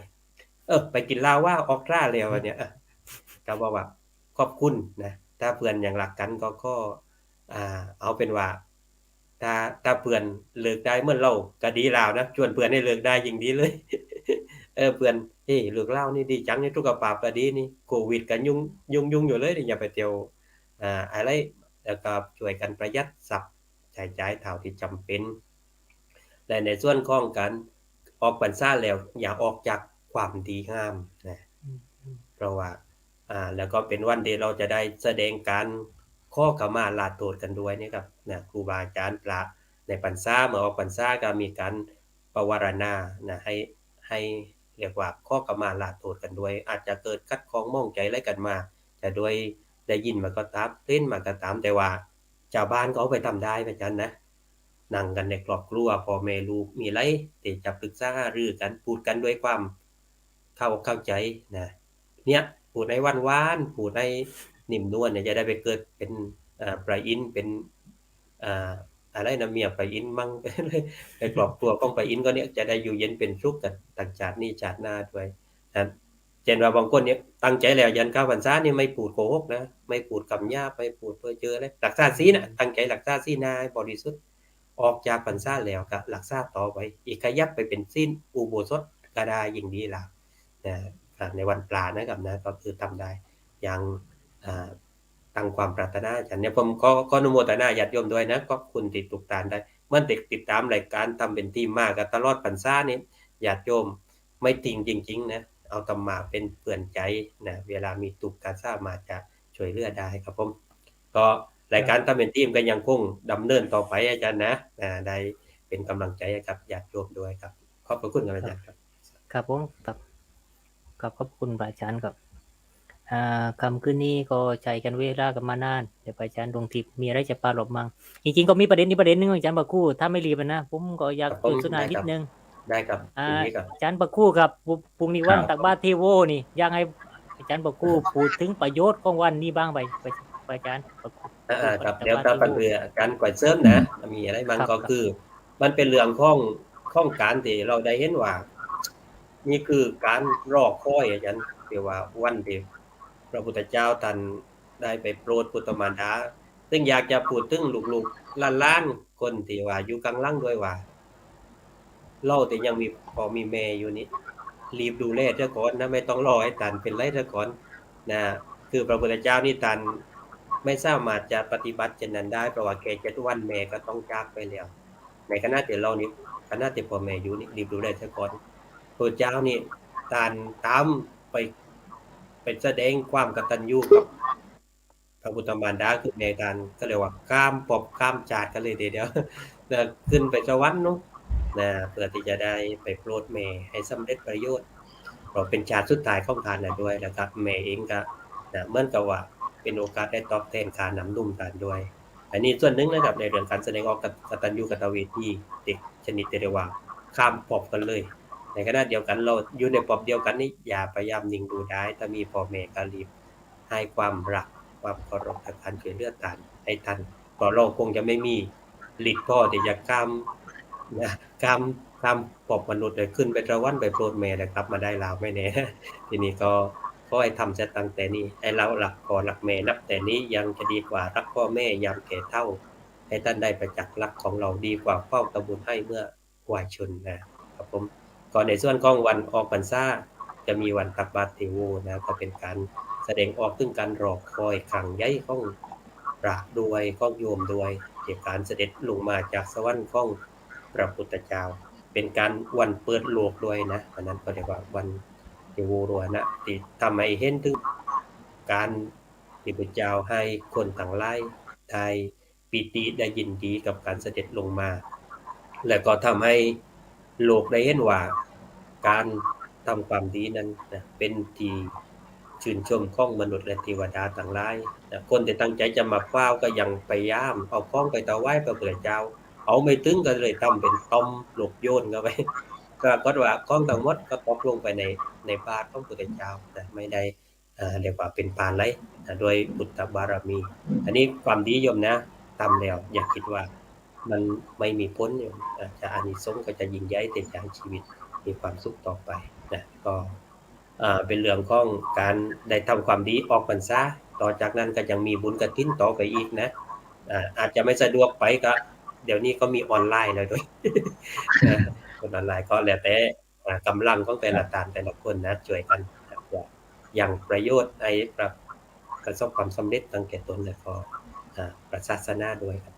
เออ ไปกิ๋นเหล้าว่าออกต๋าแล้วเนี่ย เออ ก็บอกว่าขอบคุณนะ ถ้าเปื้อนยังฮักกั๋นก็ ก็ อ่า เอาเป๋นว่า ถ้า ถ้าเปื้อนเลิกได้เหมือนเฮาก็ดีแล้วนะ ชวนเปื้อนให้เลิกได้ยิ่งดีเลย เออ เปื้อน เฮ้ย เลิกเหล้านี่ดีจังนี่ สุขภาพก็ดีนี่ โควิดก็ยุ่ง ยุ่งๆ อยู่เลยนี่ อย่าไปเตียว อ่า อะไร แล้วก็ช่วยกั๋นประหยัดทรัพย์ ใจ๊จ่ายเท่าตี้จ๋ำเป๋น และในส่วนของก๋านออกพรรษาแล้ว อย่าออกจากความดีงามนะ อืม อืม เพราะว่า อ่า แล้วก็เป๋นวันตี้เราจะได้แสดงก๋านขอขมาลาโทษกั๋นด้วยนี่ครับนะ ครูบาอาจ๋ารย์พระในพรรษา เมื่อออกพรรษาก็มีก๋านปวารณานะ ให้ ให้เรียกว่าขอขมาลาโทษกั๋นด้วย อาจจะเกิดขัดข้องหมองใจ๋อะไรกั๋นมา จะด้วยได้ยินมาก็ต๋าม เห็นมาก็ต๋าม แต่ว่า จาวบ้านก็เอาไปทำได้นะอาจ๋ารย์นะ นั่งกั๋นในครอบครัว พ่อแม่ลูก มีอะไรตี้จะปรึกษาหารือกั๋น พูดกั๋นด้วยความเข้าอกเข้าใจ๋นะ เนี่ย พูดให้หวานๆ พูดให้ นิ่มนวลเนี่ย จะได้ไปเกิดเป๋น อ่า ปลาอินทร์ เป๋น อ่า อะไรนะ เมียปลาอินทร์มั้ง ในครอบครัวของปลาอินทร์ก็เนี่ย จะได้อยู่เย็นเป๋นสุขกั๋น ตั้งชาตินี้ชาติหน้าด้วยนะ เจ้นว่าบางคนเนี่ยตั้งใจ๋แล้ว ยันเข้าพรรษานี่ไม่พูดโกหกนะ ไม่พูดกำหยาบ ไม่พูดเพ้อเจ้อเลย รักษาศีลนะ ตั้งใจ๋รักษาศีลให้บริสุทธิ์ ออกจากพรรษาแล้วก็รักษาต่อไป อีกขยับไปเป๋นศีลอุโบสถก็ได้ยิ่งดีแล้วนะ อ่า ในวันพระนะครับนะ ก็คือทำได้อย่าง อ่า ตั้งความปรารถนา อาจ๋ารย์เนี่ย ผมขอ ขออนุโมทนาญาติโยมด้วยนะ ขอบคุณตี้ทุกท่านได้ เหมือนติด ติดต๋ามรายก๋านธรรมเป๋นธรรมมาก็ตลอดพรรษานี่ ญาติโยมไม่ทิ้งจริงๆ นะ เอาธรรมะเป๋นเปื้อนใจ๋นะ เวลามีทุกข์ก็สามารถจะช่วยเหลือได้ครับผม ก็รายก๋านธรรมเป๋นธรรมก็ยังคงดำเนินต่อไปอาจ๋ารย์นะ อ่า ได้เป๋นก๋ำลังใจ๋ให้กับญาติโยมด้วยครับ ขอบพระคุณครับอาจ๋ารย์ครับ ครับผม ครับ ครับ ขอบคุณพระอาจ๋ารย์ครับ อ่า ค่ำคืนนี้ก็ใจ๊กั๋นเวลากั๋นมานาน เดี๋ยวพระอาจ๋ารย์ดวงทิพย์มีอะไรจะปรารภมั่ง จริงๆ ก็มีประเด็นนี้ประเด็นหนึ่ง อาจ๋ารย์พระครู ถ้าไม่รีบนะ ผมก็อยาก ครับผม สนทนานิดนึง ได้ครับ อ่า ยินดีครับ อาจ๋ารย์พระครูครับ พรุ่ง พรุ่งนี้วัน ครับ ตักบาตรเทโวนี่ อยากหื้ออาจ๋ารย์พระครูพูดเถิงประโยชน์ของวันนี้บ้างไป ไป ไปอาจ๋ารย์พระครู อ่า ครับ ตักบาตรเทโว เดี๋ยวถ้าปันเปื้ออาจ๋ารย์ก๋อยเสริมนะ มีอะไรบ้าง ครับ ก็คือ มันเป๋นเรื่องของ ของก๋านตี้เฮาได้หันว่า นี่คือก๋านรอคอยอาจ๋ารย์ ตี้ว่าวันตี้พระพุทธเจ้าต้านได้ไปโปรดปุตตมารดา ซึ่งอยากจะพูดเถิงลูกๆ หลานๆ คนตี้ว่าอยู่ข้างหลังด้วยว่า เฮาตี้ยังมีพ่อมีแม่อยู่นี่ รีบดูแลเสียก่อนนะ ไม่ต้องรอหื้อต้านเป๋นไรเสียก่อนนะ คือพระพุทธเจ้านี่ต้านไม่สามารถจะปฏิบัติเช่นนั้นได้ เพราะว่าแค่เจ็ดวันแม่ก็ต้องจากไปแล้ว ในขณะตี้เฮานี่ ขณะตี้พ่อแม่อยู่นี่ รีบดูแลเสียก่อน พระพุทธเจ้านี่ต้านต๋ามไป ไปแสดงความกตัญญูกับพระปุตตมารดา คือแม่ต้านก็เรียกว่าข้ามภพข้ามชาติกั๋นเลยทีเดียว นะ ขึ้นไปสวรรค์เนาะ นะ เพื่อตี้จะได้ไปโปรดแม่หื้อสำเร็จประโยชน์ เพราะเป๋นชาติสุดท้ายของต้านแล้วด้วย แล้วก็แม่เองก็ นะ เหมือนกับว่าเป๋นโอกาสได้ตอบแทนค่าน้ำนมต้านด้วย อันนี้ส่วนหนึ่งนะครับ ในเรื่องก๋านแสดงออกกตัญญูกตเวที เด็กชนิดที่เรียกว่าข้ามภพกั๋นเลย ในขณะเดียวกั๋นเฮาอยู่ในภพเดียวกั๋นนี่ อย่าพยายามนิ่งดูดาย ถ้ามีพ่อแม่ก็รีบหื้อความฮัก ความเคารพ และก๋านช่วยเหลือต้านหื้อตัน เพราะเฮาคงจะไม่มีฤทธิ์พอตี้จะข้าม นะ ข้าม ข้ามภพมนุษย์ได้ ขึ้นไปสวรรค์ไปโปรดแม่แล้วกลับมาได้ลาวไม่แน่ ทีนี้ก็ขอหื้อทำเสียตั้งแต่นี้ หื้อเฮาฮักพ่อฮักแม่นับแต่นี้ ยังจะดีกว่าฮักพ่อแม่ยามแก่เฒ่า หื้อตันได้ประจักษ์ฮักของเฮา ดีกว่าเฝ้าทำบุญหื้อเมื่อวายชนนะ ครับผม ก็ในส่วนของวันออกพรรษา จะมีวันตักบาตรเทโวนะ ก็เป๋นก๋านแสดงออกเถิงก๋านรอคอยครั้งใหญ่ของพระด้วย ของโยมด้วย เกี่ยวกับก๋านเสด็จลงมาจากสวรรค์ของพระพุทธเจ้า เป๋นก๋านวันเปิดโลกด้วยนะ อันนั้นก็เรียกว่าวันเทโวโรหณะ ตี้ทำหื้อหันเถิงก๋าน ที่พระเจ้าหื้อคนตังหลายได้ปีติได้ยินดีกับก๋านเสด็จลงมา และก็ทำหื้อโลกได้หันว่าก๋านทำความดีนั้นนะ เป๋นตี้ชื่นชมของมนุษย์และเทวดาตังหลายนะ คนตี้ตั้งใจ๋จะมาเฝ้าก็ยังพยายามเอาของไปถวายพระพุทธเจ้า เอาไม่เถิงก็เลยทำเป๋นต่อมลูกโยนเข้าไป ปรากฏว่าของตังหมดก็ตกลงไปใน ในบาตรของพระพุทธเจ้านะ ไม่ได้ อ่า เรียกว่าเป๋นปานไรนะ ด้วยปุตตบารมี อันนี้ความดีโยมนะ ทำแล้วอย่าคิดว่ามันไม่มีผลโยม อ่า จะอานิสงส์ก็จะยิ่งใหญ่ ตี้จะหื้อชีวิตมีความสุขต่อไปนะ ก็ อ่า เป๋นเรื่องของก๋านได้ทำความดีออกพรรษา ต่อจากนั้นก็ยังมีบุญกฐินต่อไปอีกนะ อ่า อาจจะไม่สะดวกไปก็ เดี๋ยวนี้ก็มีออนไลน์แล้วด้วย นะ คนออนไลน์ก็แล้วแต่ อ่า ก๋ำลังของแต่ละต้านแต่ละคนนะ ช่วยกั๋นนะ เพื่อยังประโยชน์หื้อประ ประสบความสำเร็จตังแก่ตนและก็ อ่า พระศาสนาด้วยครับ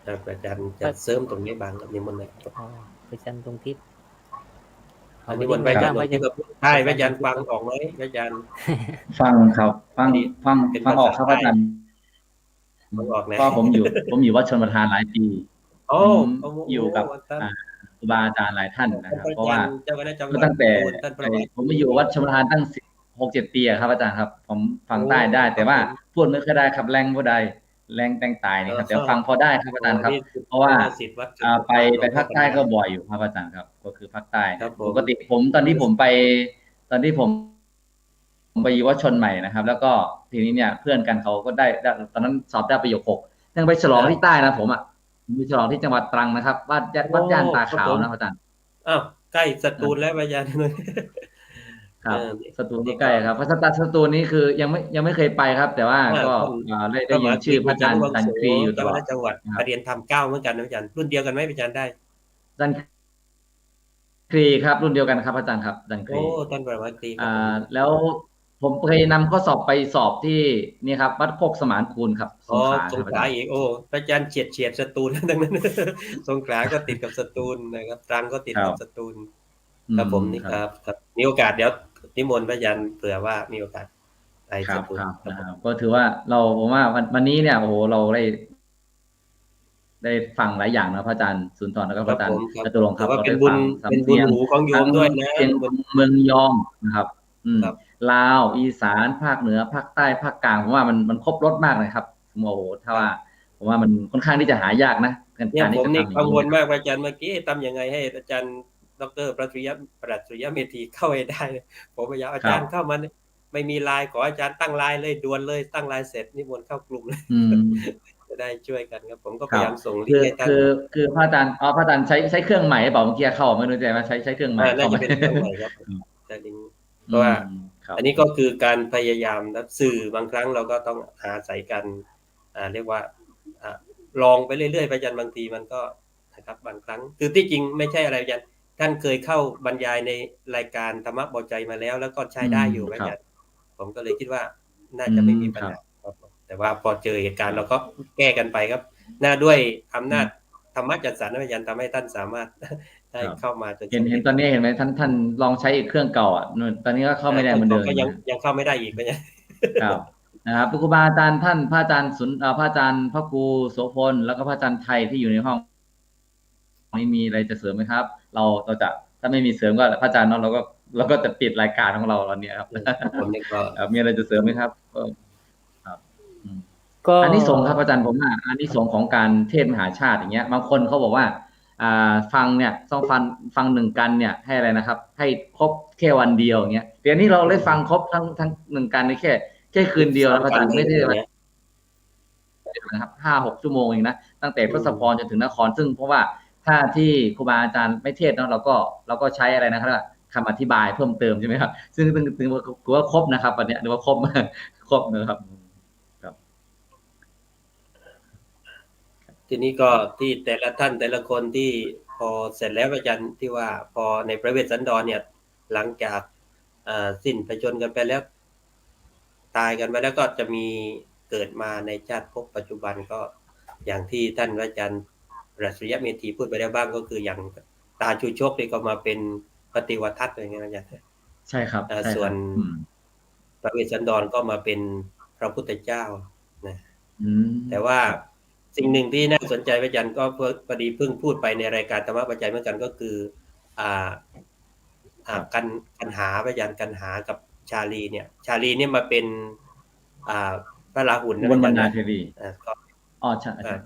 ครับ อาจ๋ารย์จะเสริมตรงไหนบ้างครับ นิมนต์เลยครับ อ๋อ พระอาจ๋ารย์ดวงทิพย์ อันนี้นิมนต์ไปครับ หลวงพี่ครับ ใช่ พระอาจ๋ารย์ฟังออกไหม พระอาจ๋ารย์ ฟังครับ ฟัง อันนี้ ฟัง ฟังออกครับ อาจ๋ารย์ ฟังออกนะ เพราะผมอยู่ ผมอยู่วัดชลประทานหลายปี โอ้ ผม โอ้โห อยู่กับ อ่า ครูบาอาจ๋ารย์หลายท่านนะครับ เพราะว่า เจ้าคณะจังหวัด ตั้งแต่ โน่น ท่านพระ ผมมาอยู่วัดชลประทานตั้งสิบ หกเจ็ดปีอะครับ อาจ๋ารย์ครับ ผมฟังใต้ได้ โอ้ แต่ว่า ครับผม พูดไม่ค่อยได้ครับ แหล่งบ่ได้ แหล่งแตงต๋ายนี่ครับ เออ แต่ฟังพอได้ครับ อาจ๋ารย์ครับ โอ้ นี่ เพราะว่า ลูกศิษย์วัด อ่า ไป ไปภาคใต้ก็บ่อยอยู่ครับ อาจ๋ารย์ครับ ก็คือภาคใต้ ครับผม ปกติผม ตอนที่ผมไป ตอนที่ผม ไปอยู่วัดชนใหม่นะครับ แล้วก็ทีนี้เนี่ยเพื่อนกันเขาก็ได้ ได้ ตอนนั้นสอบได้ประโยคหก ยังไปฉลองที่ใต้นะผมอะ ไปฉลองที่จังหวัดตรังนะครับ วัด วัดย่านตาขาวนะอาจารย์ อ้าว ใกล้สตูลแล้วอาจารย์ ครับ เออ สตูลก็ใกล้ครับ เพราะสตูลนี่คือยังไม่ ยังไม่เคยไปครับ แต่ว่าก็ อ่า ก็ เอ่อ ได้ ได้ยินชื่อพระอาจารย์ อาจารย์ครีอยู่ตลอด เจ้าคณะจังหวัด ครับ ไปเรียนธรรมเก้าเหมือนกันนะอาจารย์ รุ่นเดียวกันไหมอาจารย์ได้ อาจารย์ครีครับ รุ่นเดียวกันครับ อาจารย์ครับ อาจารย์ครี โอ้ ท่านปรมาจารย์ครีครับ อ่า แล้วผมเคยนำข้อสอบไปสอบที่นี่ครับ วัดโคกสมานคูณครับ สงขลาครับ สงขลาอีก โอ้ อาจารย์เฉียด เฉียดสตูลทั้งนั้น สงขลาก็ติดกับสตูลนะครับ ตรังก็ติดกับสตูล ครับผม นี่ครับ ครับ มีโอกาสเดี๋ยวนิมนต์พระอาจารย์ เผื่อว่ามีโอกาสไปสตูล ครับ ครับ ก็ถือว่าเรา ผมว่าวัน วันนี้เนี่ย โอ้โห เราได้ ได้ฟังหลายอย่างนะ พระอาจารย์สุนทร แล้วก็พระอาจารย์จตุรงค์ครับ ถือว่าเป็นบุญ เป็นบุญหูของโยมด้วยนะ ทั้งเสียงเมืองยองนะครับ อืม ครับ ลาว อีสาน ภาคเหนือ ภาคใต้ ภาคกลาง ผมว่ามัน มันครบรสมากนะครับ โอ้โห ถ้าว่า ผมว่ามันค่อนข้างที่จะหายากนะ เนี่ย ผมนี่กังวลมาก อาจารย์ เมื่อกี้ทำยังไงให้อาจารย์ ดอกเตอร์ ปรัชญา ปรัชญาเมธีเข้าให้ได้ ผมพยายาม อาจารย์เข้ามาเนี่ย ไม่มีไลน์ ขออาจารย์ตั้งไลน์เลย ด่วนเลย ตั้งไลน์เสร็จนิมนต์เข้ากลุ่มเลย จะได้ช่วยกันครับ ผมก็พยายามส่งลิงก์ให้ท่าน คือ คือพระอาจารย์ อ๋อ พระอาจารย์ใช้ ใช้เครื่องใหม่หรือเปล่า เมื่อกี้เข้า ไม่แน่ใจว่าใช้ ใช้เครื่องใหม่ น่าจะเป็นเครื่องใหม่ครับ ใช้ลิงก์ เพราะว่า อันนี้ก็คือการพยายามนะ สื่อบางครั้งเราก็ต้องอาศัยกัน อ่า เรียกว่า อ่า ลองไปเรื่อยๆ พระอาจารย์ บางทีมันก็ นะครับ บางครั้ง คือที่จริงไม่ใช่อะไรอาจารย์ ท่านเคยเข้าบรรยายในรายการธรรมะเบาใจมาแล้ว แล้วก็ใช้ได้อยู่ อืม ครับ อาจารย์ ผมก็เลยคิดว่าน่าจะไม่มีปัญหา อืม ครับ ครับผม แต่ว่าพอเจอเหตุการณ์เราก็แก้กันไปครับ น่าด้วยอำนาจธรรมะจัดสรรนะอาจารย์ ทำให้ท่านสามารถได้เข้ามาจนสำเร็จ เห็น เห็นตอนนี้เห็นไหม ท่าน ท่านลองใช้อีกเครื่องเก่าอ่ะ ตอนนี้ก็เข้าไม่ได้เหมือนเดิม ก็ยัง ยังเข้าไม่ได้อีก ครับ นะครับ ครูบาอาจารย์ท่าน พระอาจารย์สุน เอ่อ พระอาจารย์พระครูโสภณ แล้วก็พระอาจารย์ไทยที่อยู่ในห้อง ไม่มีอะไรจะเสริมไหมครับ เรา เราจะ ถ้าไม่มีเสริมก็พระอาจารย์เนาะ เราก็ เราก็จะปิดรายการของเราตอนนี้ครับ อืม ผมนี่ก็ ครับ มีอะไรจะเสริมไหมครับ ก็ ครับ อืม ก็ อานิสงส์ครับอาจารย์ ผมว่าอานิสงส์ของการเทศน์มหาชาติอย่างเงี้ย บางคนเขาบอกว่า อ่า ฟังเนี่ย ต้องฟัง ฟังหนึ่งกันเนี่ย ให้อะไรนะครับ ให้ครบแค่วันเดียวอย่างเงี้ย แต่อันนี้เราได้ฟังครบทั้ง ทั้งหนึ่งกันในแค่ แค่คืนเดียวนะพระอาจารย์ ไม่ใช่ว่า นะครับ ห้าหกชั่วโมงเองนะ ตั้งแต่ทศพรจนถึงนคร ซึ่งเพราะว่าถ้าที่ครูบาอาจารย์ไม่เทศน์เนาะ เราก็ เราก็ใช้อะไรนะครับ คำอธิบายเพิ่มเติมใช่ไหมครับ ซึ่ง ซึ่ง ซึ่งถือว่าครบนะครับ วันเนี้ยถือว่าครบ ครบนะครับ ครับ ทีนี้ก็ที่แต่ละท่านแต่ละคนที่พอเสร็จแล้วอาจารย์ ที่ว่าพอในพระเวสสันดรเนี่ย หลังจาก เอ่อ สิ้นพระชนม์กันไปแล้ว ตายกันไปแล้วก็จะมีเกิดมาในชาติภพปัจจุบัน ก็อย่างที่ท่านพระอาจารย์ปรัชญาเมธีพูดไปแล้วบ้าง ก็คืออย่างตาชูชกนี่ก็มาเป็นพระเทวทัตอะไรเงี้ยอาจารย์ ใช่ครับ เอ่อ ใช่ครับ ส่วน อืม พระเวสสันดรก็มาเป็นพระพุทธเจ้านะ อืม แต่ว่า ครับ สิ่งหนึ่งที่น่าสนใจพระอาจารย์ก็เพิ่ง พอดีเพิ่งพูดไปในรายการธรรมะเบาใจเหมือนกัน ก็คือ อ่า อ่า ครับ กัน กันหา พระอาจารย์ กันหากับชาลีเนี่ย ชาลีเนี่ยมาเป็น อ่า พระราหุลนะ อุบลวรรณาเทวี อาจารย์นะ อ่า ก็ อ๋อ ใช่ อ่า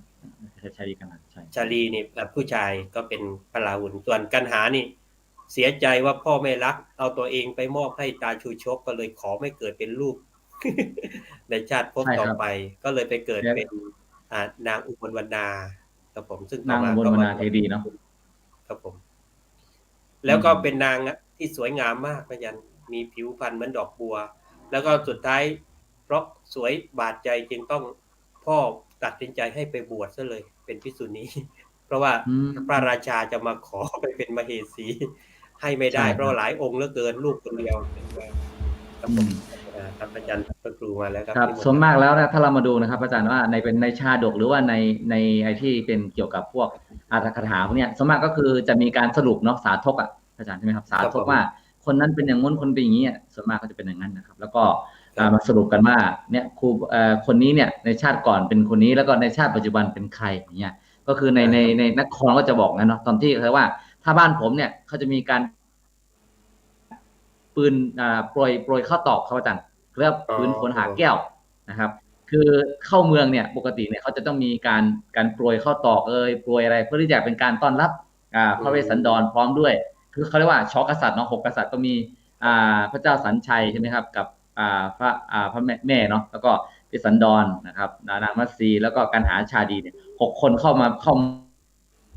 ใช่ ใช่ ชาลี กันหา ใช่ ชาลีนี่ อ่า ผู้ชายก็เป็นพระราหุล ส่วนกันหานี่ เสียใจว่าพ่อไม่รัก เอาตัวเองไปมอบให้ตาชูชก ก็เลยขอไม่เกิดเป็นลูก ในชาติภพต่อไป ใช่ครับ ก็เลยไปเกิดเป็น อ่า นางอุบลวรรณา ครับผม ซึ่งต่อมาก็มา นางอุบลวรรณาเทวีเนาะ ครับผม แล้วก็เป็นนางอะที่สวยงามมากพระอาจารย์ มีผิวพรรณเหมือนดอกบัว แล้วก็สุดท้ายเพราะสวยบาดใจจึงต้อง พ่อตัดสินใจให้ไปบวชซะเลย เป็นภิกษุณี เพราะว่า อืม พระราชาจะมาขอไปเป็นมเหสี ให้ไม่ได้ ใช่ครับ เพราะหลายองค์เหลือเกิน ลูกคนเดียว ครับผม อืม อ่า ครับ อาจารย์ พระครูมาแล้วครับ ครับ ส่วนมากแล้วนะ ถ้าเรามาดูนะครับ อาจารย์ ว่าใน เป็นในชาดกหรือว่าใน ในไอ้ที่เป็นเกี่ยวกับพวกอรรถคาถาพวกเนี้ย ส่วนมากก็คือจะมีการสรุปเนาะ สาธกอะ อาจารย์ ใช่ไหมครับ สาธก ครับผม ว่าคนนั้นเป็นอย่างงู้น คนเป็นอย่างนี้อะ ส่วนมากก็จะเป็นอย่างนั้นนะครับ แล้วก็ ครับ อ่า มาสรุปกันว่า เนี่ย ครู เอ่อ คนนี้เนี่ย ในชาติก่อนเป็นคนนี้ แล้วก็ในชาติปัจจุบันเป็นใคร อย่างเงี้ย ก็คือใน ใช่ครับ ใน ในนครก็จะบอกงั้นเนาะ ตอนที่เขาว่า ถ้าบ้านผมเนี่ย เขาจะมีการ ปืน อ่า โปรย โปรยข้าวตอกครับอาจารย์ เรียกว่า อ๋อ ปืนฝนหาแก้วนะครับ คือเข้าเมืองเนี่ย ปกติเนี่ย เขาจะต้องมีการ การโปรยข้าวตอกเอย โปรยอะไร เพื่อที่จะเป็นการต้อนรับ อ่า พระเวสสันดร อืม พร้อมด้วย คือเขาเรียกว่า ช.กษัตริย์เนาะ หกกษัตริย์ก็มี อ่า พระเจ้าสัญชัยใช่ไหมครับ กับ อ่า พระ อ่า พระแม่ แม่เนาะ แล้วก็พี่สันดรนะครับ นางมัสสี แล้วก็กัณหาชาดีเนี่ย หกคนเข้ามา เข้า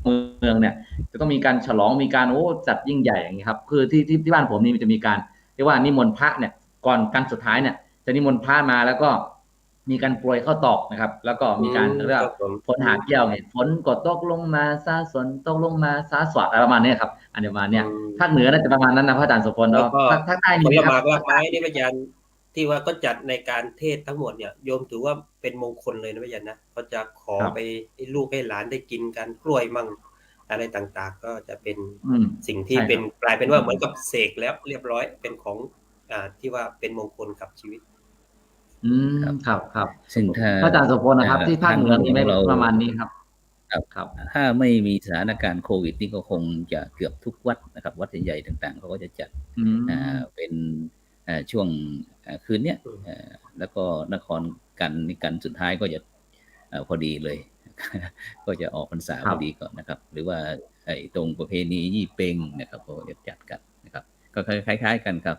เมืองเนี่ย จะต้องมีการฉลอง มีการ โอ้ จัดยิ่งใหญ่อย่างนี้ครับ คือที่ ที่ ที่บ้านผมนี่มันจะมีการ เรียกว่านิมนต์พระเนี่ย ก่อนกันสุดท้ายเนี่ย จะนิมนต์พระมา แล้วก็มีการกรวยข้าวตอกนะครับ แล้วก็มีการ อืม เรียกว่า ครับผม ฝนหาแก้วเนี่ย ฝนก็ตกลงมาซา ฝนตกลงมาซา สวดอะไรประมาณเนี้ยครับ อันประมาณเนี้ย อืม ภาคเหนือน่าจะประมาณนั้นนะ พระอาจารย์โสภณเนาะ แล้วก็ ภาค ภาคใต้มีไหมครับ ผลหมากรากไม้นี่ พระอาจารย์ ที่ว่าก็จัดในการเทศน์ทั้งหมดเนี่ย โยมถือว่าเป็นมงคลเลยนะพระอาจารย์นะ เขาจะขอ ครับ ไปให้ลูกให้หลานได้กินกัน กล้วยมั่ง อะไรต่างๆ ก็จะเป็น อืม สิ่งที่ ใช่ครับ เป็น กลายเป็นว่าเหมือนกับเสกแล้วเรียบร้อย เป็นของ อ่า ที่ว่าเป็นมงคลกับชีวิต อืม ครับ ครับ ครับ ซึ่งถ้า พระอาจารย์โสภณนะครับ อ่า ที่ภาคเหนือมีไหม ภาคเหนือของเรา ประมาณนี้ครับ ครับ ครับ ถ้าไม่มีสถานการณ์โควิดนี่ก็คงจะเกือบทุกวัดนะครับ วัดใหญ่ๆ ต่างๆ เขาก็จะจัด อืม อ่า เป็น อ่า ช่วง อ่า คืนเนี้ย อืม อ่า แล้วก็นครกันนี่กันสุดท้ายก็จะ อ่า พอดีเลย ก็จะออกพรรษา ครับ พอดีก่อนนะครับ หรือว่าไอ้ตรงประเพณียี่เป็งนะครับ ก็จะจัดกันนะครับ ก็คล้ายๆ กันครับ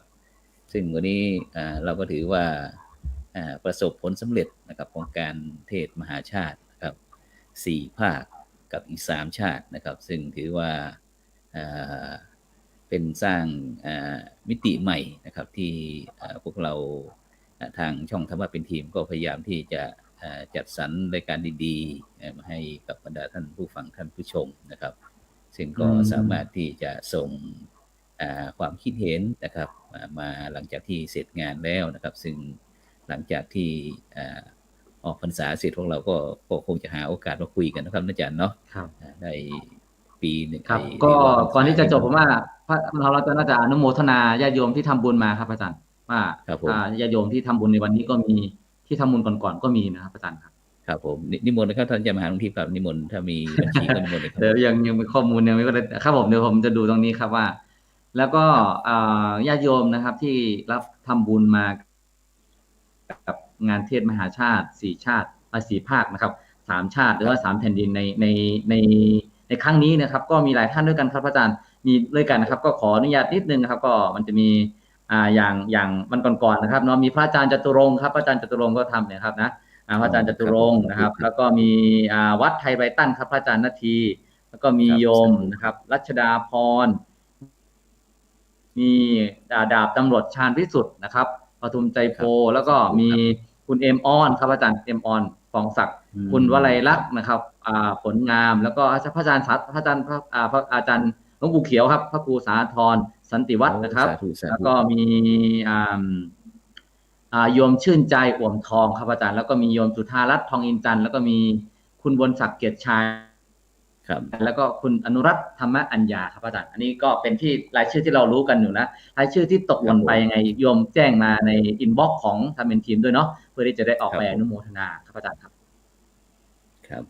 ซึ่งวันนี้ อ่า เราก็ถือว่า อ่า ประสบผลสำเร็จนะครับ ของการเทศน์มหาชาตินะครับ สี่ภาคกับอีกสามชาตินะครับ ซึ่งถือว่า อ่า เป็นสร้าง อ่า มิติใหม่นะครับ ที่ อ่า พวกเรา อ่า ทางช่องธรรมะเป็นธรรมก็พยายามที่จะ อ่า จัดสรรรายการดีๆ เอ่อ มาให้กับบรรดาท่านผู้ฟังท่านผู้ชมนะครับ ซึ่งก็ อืม สามารถที่จะส่ง อ่า ความคิดเห็นนะครับ อ่า มาหลังจากที่เสร็จงานแล้วนะครับ ซึ่งหลังจากที่ อ่า ออกพรรษาเสร็จพวกเราก็ ก็คงจะหาโอกาสมาคุยกันนะครับ อาจารย์เนาะ ครับ อ่า ได้ปีหนึ่ง ครับ ไอ้ ก็ เรียกว่า ก่อนที่จะจบ พรรษา ผมว่าพระ เราจะน่าจะอนุโมทนาญาติโยมที่ทำบุญมาครับอาจารย์ ว่า ครับผม อ่า ญาติโยมที่ทำบุญในวันนี้ก็มี ที่ทำบุญก่อนๆ ก็มีนะครับอาจารย์ครับ ครับผม นิ นิมนต์นะครับ ท่านอาจารย์มหาหลวงทิพย์ครับ นิมนต์ ถ้ามีบัญชีก็นิมนต์เลยครับ เดี๋ยวยัง ยังมีข้อมูลยังไม่ได้ ครับผม เดี๋ยวผมจะดูตรงนี้ครับว่า แล้วก็ ครับ อ่า ญาติโยมนะครับ ที่รับทำบุญมา กับงานเทศน์มหาชาติสี่ชาติ อ่ะ สี่ภาคนะครับ สามชาติ หรือว่า ครับ สามแผ่นดินใน ใน ใน ในครั้งนี้นะครับ ก็มีหลายท่านด้วยกันครับพระอาจารย์ มีด้วยกันนะครับ ก็ขออนุญาตนิดนึงนะครับ ก็มันจะมี อ่า อย่าง อย่างวันก่อนๆ นะครับเนาะ มีพระอาจารย์จตุรงค์ครับ พระอาจารย์จตุรงค์ก็ทำนะครับนะ อ่า พระอาจารย์จตุรงค์นะครับ อ๋อ ครับ แล้วก็มี อ่า วัดไทยไบรตันครับ พระอาจารย์นาที แล้วก็มี ครับ โยม สาธุ นะครับ รัชดาพร มี อ่า ดาบตำรวจชาญวิสุทธิ์นะครับ ปทุมใจโพ ครับ แล้วก็ สาธุ มี ครับ คุณเอ็มออนครับ อาจารย์เอ็มออน ฟองศักดิ์ อืม คุณวลัยลักษณ์นะครับ อ่า ผลงาม แล้วก็พระอาจารย์สา พระอาจารย์ พระ อ่า พระอาจารย์หลวงปู่เขียวครับ พระครูสาธร สันติวัฒน์นะครับ โอ้ สาธุ สาธุ แล้วก็มี อ่า อ่า โยมชื่นใจอ่วมทองครับอาจารย์ แล้วก็มีโยมสุธารัตน์ทองอินทร์จันทร์ แล้วก็มีคุณบนศักดิ์เกียรติชัย ครับ แล้วก็คุณอนุรัตน์ธรรมอัญญาครับอาจารย์ อันนี้ก็เป็นที่รายชื่อที่เรารู้กันอยู่นะ รายชื่อที่ตกหล่นไป ครับผม ยังไงโยมแจ้งมาในอินบ็อกซ์ของธรรมะเป็นธรรมด้วยเนาะ เพื่อที่จะได้ออกไป ครับผม อนุโมทนาครับอาจารย์ครับ ครับ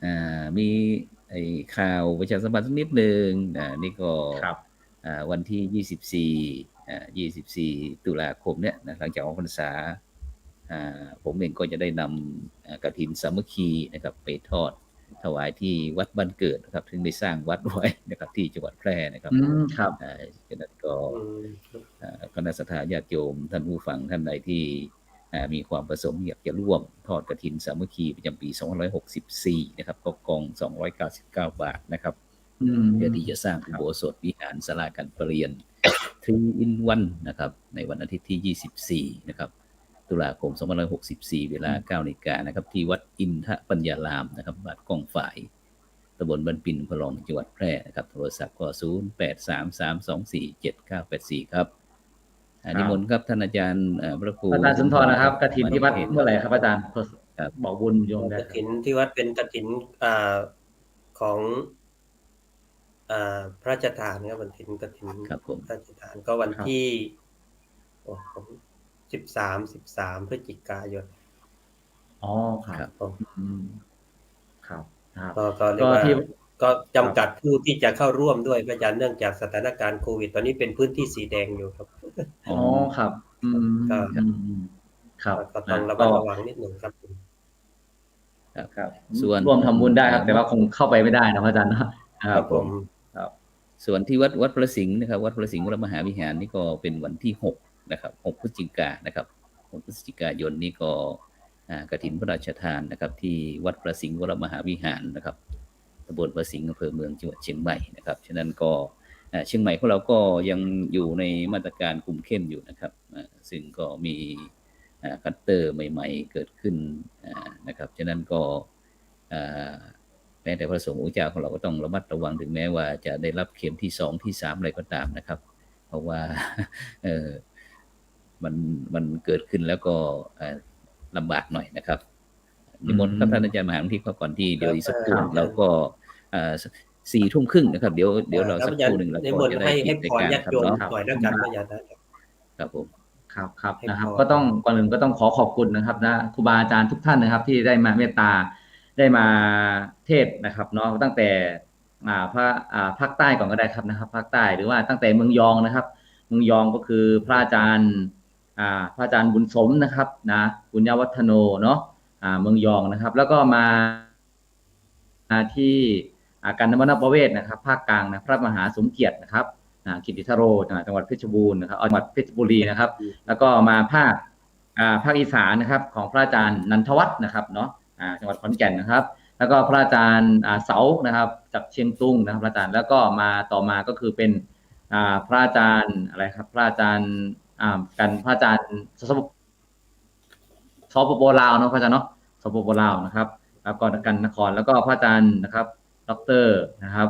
อ่า มีไอ้ข่าวประชาสัมพันธ์สักนิดนึง อ่า นี่ก็ ครับ อ่า วันที่ยี่สิบสี่ อ่า ยี่สิบสี่ ตุลาคมเนี่ยนะ หลังจากออกพรรษา อ่า ผมเองก็จะได้นำ อ่า กฐินสามัคคีนะครับ ไปทอดถวายที่วัดบ้านเกิดนะครับ ซึ่งได้สร้างวัดไว้นะครับ ที่จังหวัดแพร่นะครับ อืม ครับ อ่า ฉะนั้นก็ อืม อ่า คณะศรัทธาญาติโยมท่านผู้ฟังท่านใดที่ อ่า มีความประสงค์อยากจะร่วมทอดกฐินสามัคคีประจำปีสองพันห้าร้อยหกสิบสี่นะครับ ก็กองสองร้อยเก้าสิบเก้าบาทนะครับ อืม เพื่อที่จะสร้าง ครับ อุโบสถวิหารศาลาการประเรียน ทรี อิน วัน นะครับ ในวันอาทิตย์ที่ยี่สิบสี่นะครับ ตุลาคมสองพันห้าร้อยหกสิบสี่ เวลา อืม เก้านาฬิกานะครับ ที่วัดอินทปัญญารามนะครับ บ้านก้องฝาย ตำบลบ้านปิน อำเภอรอง จังหวัดแพร่นะครับ โทรศัพท์ก็ ศูนย์แปดสามสามสองสี่เจ็ดเก้าแปดสี่ ครับ อ่า ครับ นิมนต์ครับ ท่านอาจารย์ เอ่อ พระครู อาจารย์สุนทรนะครับ กฐินที่วัดเมื่อไหร่ครับอาจารย์ ครับ บอกบุญโยมได้ครับ กฐินที่วัดเป็นกฐิน อ่า ของ อ่า พระราชทานครับ กฐิน กฐิน ครับผม พระราชทาน ก็วัน ครับ ที่ โอ้ ผม สิบสาม สิบสาม พฤศจิกายน อ๋อ ครับ ครับผม อืม ครับ ครับ ก็ ก็เรียกว่า ก็ที่ ก็จำกัด ครับ ผู้ที่จะเข้าร่วมด้วย พระอาจารย์ เนื่องจากสถานการณ์โควิด ตอนนี้เป็นพื้นที่สีแดงอยู่ครับ อ๋อ ครับ อืม ก็ อืม อืม ครับ ก็ต้อง อ่ะ ระมัด ก็ ระวังนิดหนึ่งครับ ครับ ครับ ส่วน ร่วมทำบุญได้ครับ เอ่อ แต่ว่าคงเข้าไปไม่ได้นะพระอาจารย์เนาะ ครับ ครับผม ผม ครับ ส่วนที่วัด วัดพระสิงห์นะครับ วัดพระสิงห์วรมหาวิหารนี่ก็เป็นวันที่หก นะครับ หกพฤศจิกานะครับ หกพฤศจิกายนนี้ก็ อ่า กฐินพระราชทานนะครับ ที่วัดพระสิงห์วรมหาวิหารนะครับ ตำบลพระสิงห์ อำเภอเมือง จังหวัดเชียงใหม่นะครับ ฉะนั้นก็ อ่า เชียงใหม่ของเราก็ยังอยู่ในมาตรการคุมเข้มอยู่นะครับ อ่า ซึ่งก็มี อ่า คลัสเตอร์ใหม่ๆ เกิดขึ้น อ่า นะครับ ฉะนั้นก็ อ่า แม้แต่พระสงฆ์องค์เจ้าของเราก็ต้องระมัดระวัง ถึงแม้ว่าจะได้รับเข็มที่สอง ที่สาม อะไรก็ตามนะครับ เพราะว่า เอ่อ มัน มันเกิดขึ้นแล้วก็ เอ่อ ลำบากหน่อยนะครับ นิมนต์ครับ อืม ท่านอาจารย์มหา ที่พักผ่อนที่ เดี๋ยวอีกสักครู่ ครับ เราก็ เอ่อ สี่ทุ่มครึ่งนะครับ เดี๋ยว เดี๋ยวเรา เอ่อ สักครู่หนึ่ง เราก็จะได้ปิดรายการ นิมนต์ให้พรญาติโยม ครับเนาะ หน่อยแล้วกัน พระอาจารย์นะ ครับผม ครับ ครับ ให้พร นะครับ ก็ต้อง ก่อนอื่นก็ต้องขอขอบคุณนะครับนะ ครูบาอาจารย์ทุกท่านนะครับ ที่ได้มาเมตตา ได้มาเทศน์นะครับเนาะ ตั้งแต่ อ่า ภาค อ่า ภาคใต้ก่อนก็ได้ครับนะครับ ภาคใต้ หรือว่าตั้งแต่เมืองยองนะครับ เมืองยองก็คือพระอาจารย์ อ่า พระอาจารย์บุญสมนะครับนะ ปุญญวัฒโนเนาะ อ่า เมืองยองนะครับ แล้วก็มา มาที่ อ่า กัณฑ์วัฒนประเวศนะครับ ภาคกลางนะ พระมหาสมเกียรตินะครับ อ่า กิตติธโร อ่า จังหวัดเพชรบูรณ์นะครับ เอา จังหวัดเพชรบุรีนะครับ แล้วก็มาภาค อ่า ภาคอีสานนะครับ ของพระอาจารย์นันทวัฒน์นะครับเนาะ อ่า จังหวัดขอนแก่นนะครับ แล้วก็พระอาจารย์ อ่า เสานะครับ จากเชียงตุงนะครับ พระอาจารย์ แล้วก็มา ต่อมาก็คือเป็น อ่า พระอาจารย์อะไรครับ พระอาจารย์ อ่า กัน พระอาจารย์ สป สปป.ลาวเนาะ พระอาจารย์เนาะ สปป.ลาวนะครับ แล้วก็กันนคร แล้วก็พระอาจารย์นะครับ ด็อกเตอร์นะครับ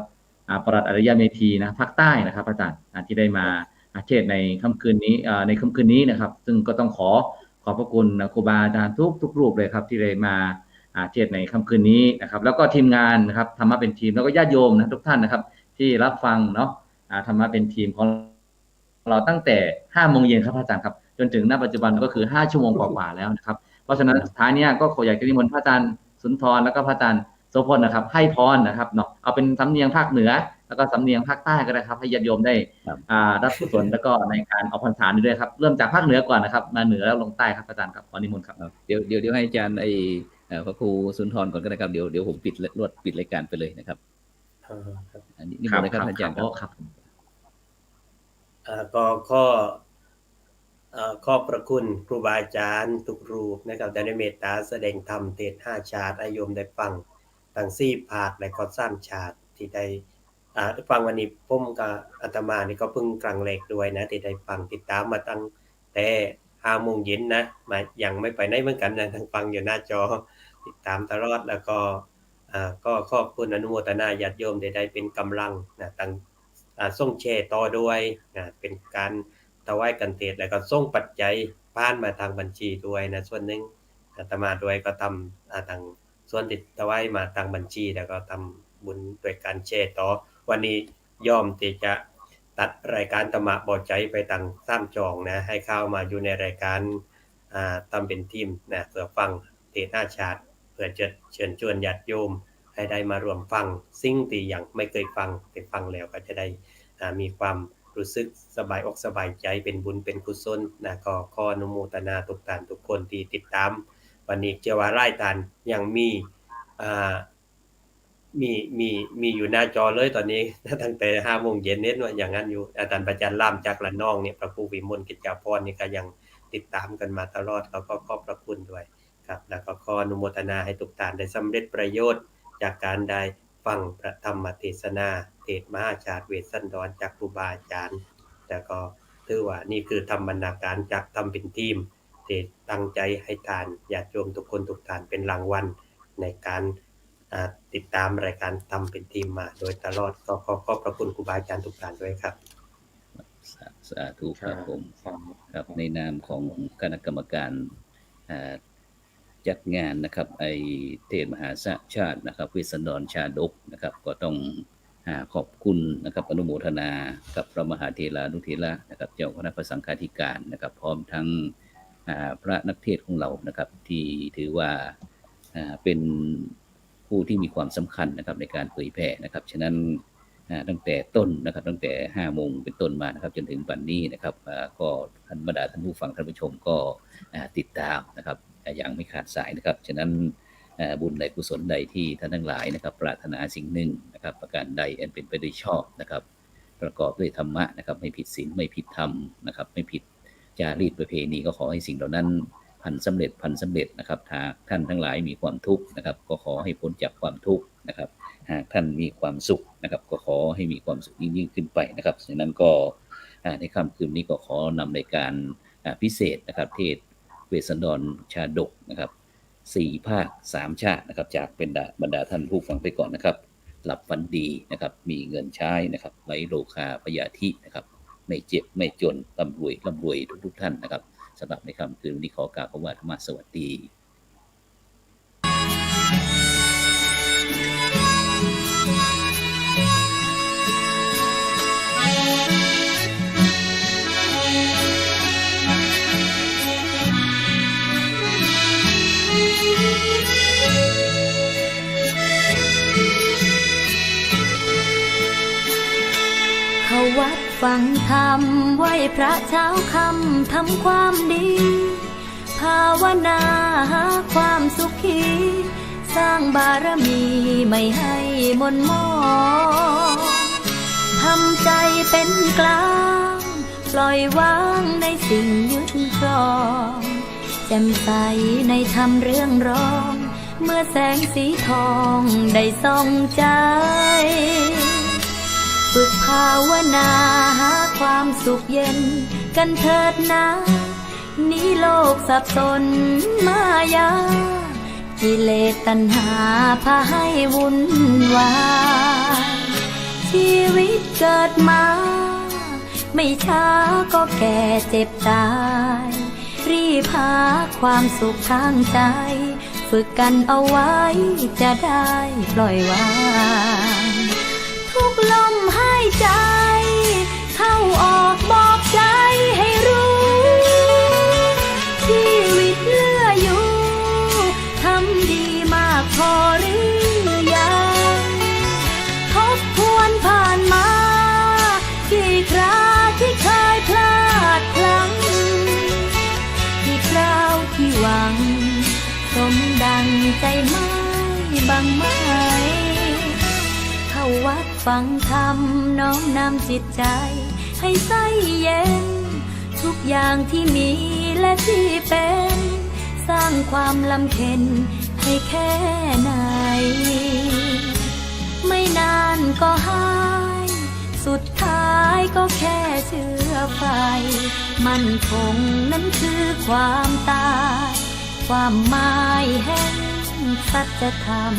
อ่า ปลัดอริยเมธีนะ ภาคใต้นะครับ พระอาจารย์ อ่า ที่ได้มา อ่า เทศน์ในค่ำคืนนี้ เอ่อ ในค่ำคืนนี้นะครับ ซึ่งก็ต้องขอขอบพระคุณนะ ครูบาอาจารย์ทุก ทุกรูปเลยครับ ที่ได้มา อ่า เทศน์ในค่ำคืนนี้นะครับ แล้วก็ทีมงานนะครับ ธรรมะเป็นทีม แล้วก็ญาติโยมนะ ทุกท่านนะครับ ที่รับฟังเนาะ อ่า ธรรมะเป็นทีมของ เราตั้งแต่ห้าโมงเย็นครับพระอาจารย์ครับ จนถึง ณ ปัจจุบันก็คือห้าชั่วโมงกว่าๆแล้วนะครับ เพราะฉะนั้นสุดท้ายเนี่ยก็ขออยากจะนิมนต์พระอาจารย์สุนทรแล้วก็พระอาจารย์โสภณนะครับ ให้พรนะครับเนาะ เอาเป็นสำเนียงภาคเหนือ แล้วก็สำเนียงภาคใต้ก็ได้ครับ ให้ญาติโยมได้ ครับ อ่า รับกุศลแล้วก็ในการออกพรรษานี้ด้วยครับ เริ่มจากภาคเหนือก่อนนะครับ มาเหนือแล้วลงใต้ครับพระอาจารย์ครับ ขอนิมนต์ครับ ครับ เดี๋ยว เดี๋ยว เดี๋ยวให้อาจารย์ไอ้ เอ่อ พระครูสุนทรก่อนก็ได้ครับ เดี๋ยว เดี๋ยวผมปิด ลวด ปิดรายการไปเลยนะครับ เออ ครับ อันนี้นิมนต์นะครับ ครับ อาจารย์ครับ ครับ อ๋อ ครับ เอ่อ ก็ขอ เอ่อ ขอบพระคุณครูบาอาจารย์ทุกรูปนะครับ ได้เมตตาแสดงธรรมเทศน์ห้าชาติให้โยมได้ฟัง ทั้งสี่ภาคและก็สามชาติที่ได้ อ่า ฟังวันนี้ผมก็ อาตมานี่ก็เพิ่งครั้งแรกด้วยนะ ที่ได้ฟังติดตามมาตั้งแต่ห้าโมงเย็นนะ มา ยังไม่ไปไหนเหมือนกันนะ นั่งฟังอยู่หน้าจอ ติดตามตลอด แล้วก็ อ่า ก็ขอบคุณอนุโมทนาญาติโยมที่ได้เป็นกำลังนะ ตั้ง อ่า ส่งแชร์ต่อด้วยนะ เป็นการถวายคันเทศน์ แล้วก็ส่งปัจจัยผ่านมาทางบัญชีด้วยนะ ส่วนหนึ่ง อาตมาด้วยก็ทำ อ่า ทางส่วนที่ถวายมาทางบัญชี แล้วก็ทำบุญด้วยการแชร์ต่อ วันนี้ยอมที่จะตัดรายการธรรมะบ่อใจไปตั้งสามช่องนะ ให้เข้ามาอยู่ในรายการ อ่า ธรรมะเป็นทีมนะ เพื่อฟังเทศน์ห้าชาติ เพื่อจะเชิญชวนญาติโยมให้ได้มาร่วมฟังสิ่งที่ยังไม่เคยฟัง แต่ฟังแล้วก็จะได้ อ่า มีความรู้สึกสบายอกสบายใจ เป็นบุญเป็นกุศลนะ ก็ขออนุโมทนาทุกท่านทุกคนที่ติดตาม วันนี้เชื่อว่าหลายท่านยังมี อ่า มี มี มีอยู่หน้าจอเลยตอนนี้ ตั้งแต่ห้าโมงเย็นเนี่ยว่าอย่างนั้นอยู่ อาจารย์ พระอาจารย์ล่ามจากระนองเนี่ย พระครูวิมลกิจจาภรณ์นี่ก็ยังติดตามกันมาตลอด แล้วก็ขอบพระคุณด้วยครับ แล้วก็ขออนุโมทนาให้ทุกท่านได้สำเร็จประโยชน์จากการได้ฟังพระธรรมเทศนา เทศน์มหาชาติเวสสันดรจากครูบาอาจารย์ แล้วก็ถือว่านี่คือธรรมบรรณาการจากธรรมะเป็นทีม ที่ตั้งใจให้ทานญาติโยมทุกคนทุกท่านเป็นรางวัลในการ อ่า ติดตามรายการธรรมะเป็นทีมมาโดยตลอด ก็ขอขอบพระคุณครูบาอาจารย์ทุกท่านด้วยครับ สา สาธุครับ ครับผม สาธุ ครับ ในนามของคณะกรรมการ อ่า จัดงานนะครับ ไอ้เทศน์มหาชาตินะครับ เวสสันดรชาดกนะครับ ก็ต้อง อ่า ขอบคุณนะครับ อนุโมทนากับพระมหาเถรานุเถระนะครับ เจ้าคณะพระสังฆาธิการนะครับ พร้อมทั้ง อ่า พระนักเทศน์ของเรานะครับ ที่ถือว่า อ่า เป็นผู้ที่มีความสำคัญนะครับ ในการเผยแผ่นะครับ ฉะนั้น อ่า ตั้งแต่ต้นนะครับ ตั้งแต่ห้าโมงเป็นต้นมานะครับ จนถึงบัดนี้นะครับ อ่า ก็ท่านบรรดาท่านผู้ฟังท่านผู้ชมก็ อ่า ติดตามนะครับ อ่า อย่างไม่ขาดสายนะครับ ฉะนั้น อ่า บุญใดกุศลใดที่ท่านทั้งหลายนะครับ ปรารถนาสิ่งหนึ่งนะครับ ประการใดอันเป็นไปโดยชอบนะครับ ประกอบด้วยธรรมะนะครับ ไม่ผิดศีล ไม่ผิดธรรมนะครับ ไม่ผิด จารีตประเพณี ก็ขอให้สิ่งเหล่านั้นพลันสำเร็จ พลันสำเร็จนะครับ หากท่านทั้งหลายมีความทุกข์นะครับ ก็ขอให้พ้นจากความทุกข์นะครับ หากท่านมีความสุขนะครับ ก็ขอให้มีความสุขยิ่งๆขึ้นไปนะครับ ฉะนั้นก็ อ่า ในค่ำคืนนี้ก็ขอนำรายการ อ่า พิเศษนะครับ เทศน์เวสสันดรชาดกนะครับ สี่ภาคสามชาตินะครับ จากบรรดา บรรดาท่านผู้ฟังไปก่อนนะครับ หลับฝันดีนะครับ มีเงินใช้นะครับ ไร้โรคาพยาธินะครับ ไม่เจ็บไม่จน ร่ำรวย ร่ำรวยทุกๆท่านนะครับ สำหรับในค่ำคืนวันนี้ขอกล่าวคำว่าธรรมะสวัสดี เข้าวัดฟังธรรม ไหว้พระเช้าค่ำ ทำความดี ภาวนาหาความสุขี สร้างบารมีไม่ให้หม่นหมอง ทำใจเป็นกลาง ปล่อยวางในสิ่งยึดครอง แจ่มใสในธรรมเรืองรอง เมื่อแสงสีทองได้ส่องใจ ฝึกภาวนาหาความสุขเย็นกันเถิดนา หนีโลกสับสนมายา กิเลสตัณหาพาให้วุ่นวาย ชีวิตเกิดมา ไม่ช้าก็แก่เจ็บตาย รีบหาความสุขทางใจ ฝึกกันเอาไว้จะได้ปล่อยวาง ทุกลมหายใจ เข้าออกบอกใจให้รู้ ชีวิตเหลืออยู่ ทำดีมากพอหรือยัง ทบทวนผ่านมา กี่คราที่เคยพลาดพลั้ง กี่คราวที่หวัง สมดังใจไม่บ้างไหม เข้าวัดฟังธรรม น้อมนำจิตใจให้ใสเย็น ทุกอย่างที่มีและที่เป็น สร้างความรำเค็ญให้แค่ไหน ไม่นานก็หาย สุดท้ายก็แค่เชื้อไฟ มั่นคงนั้นคือความตาย ความหมายแห่งสัจธรรม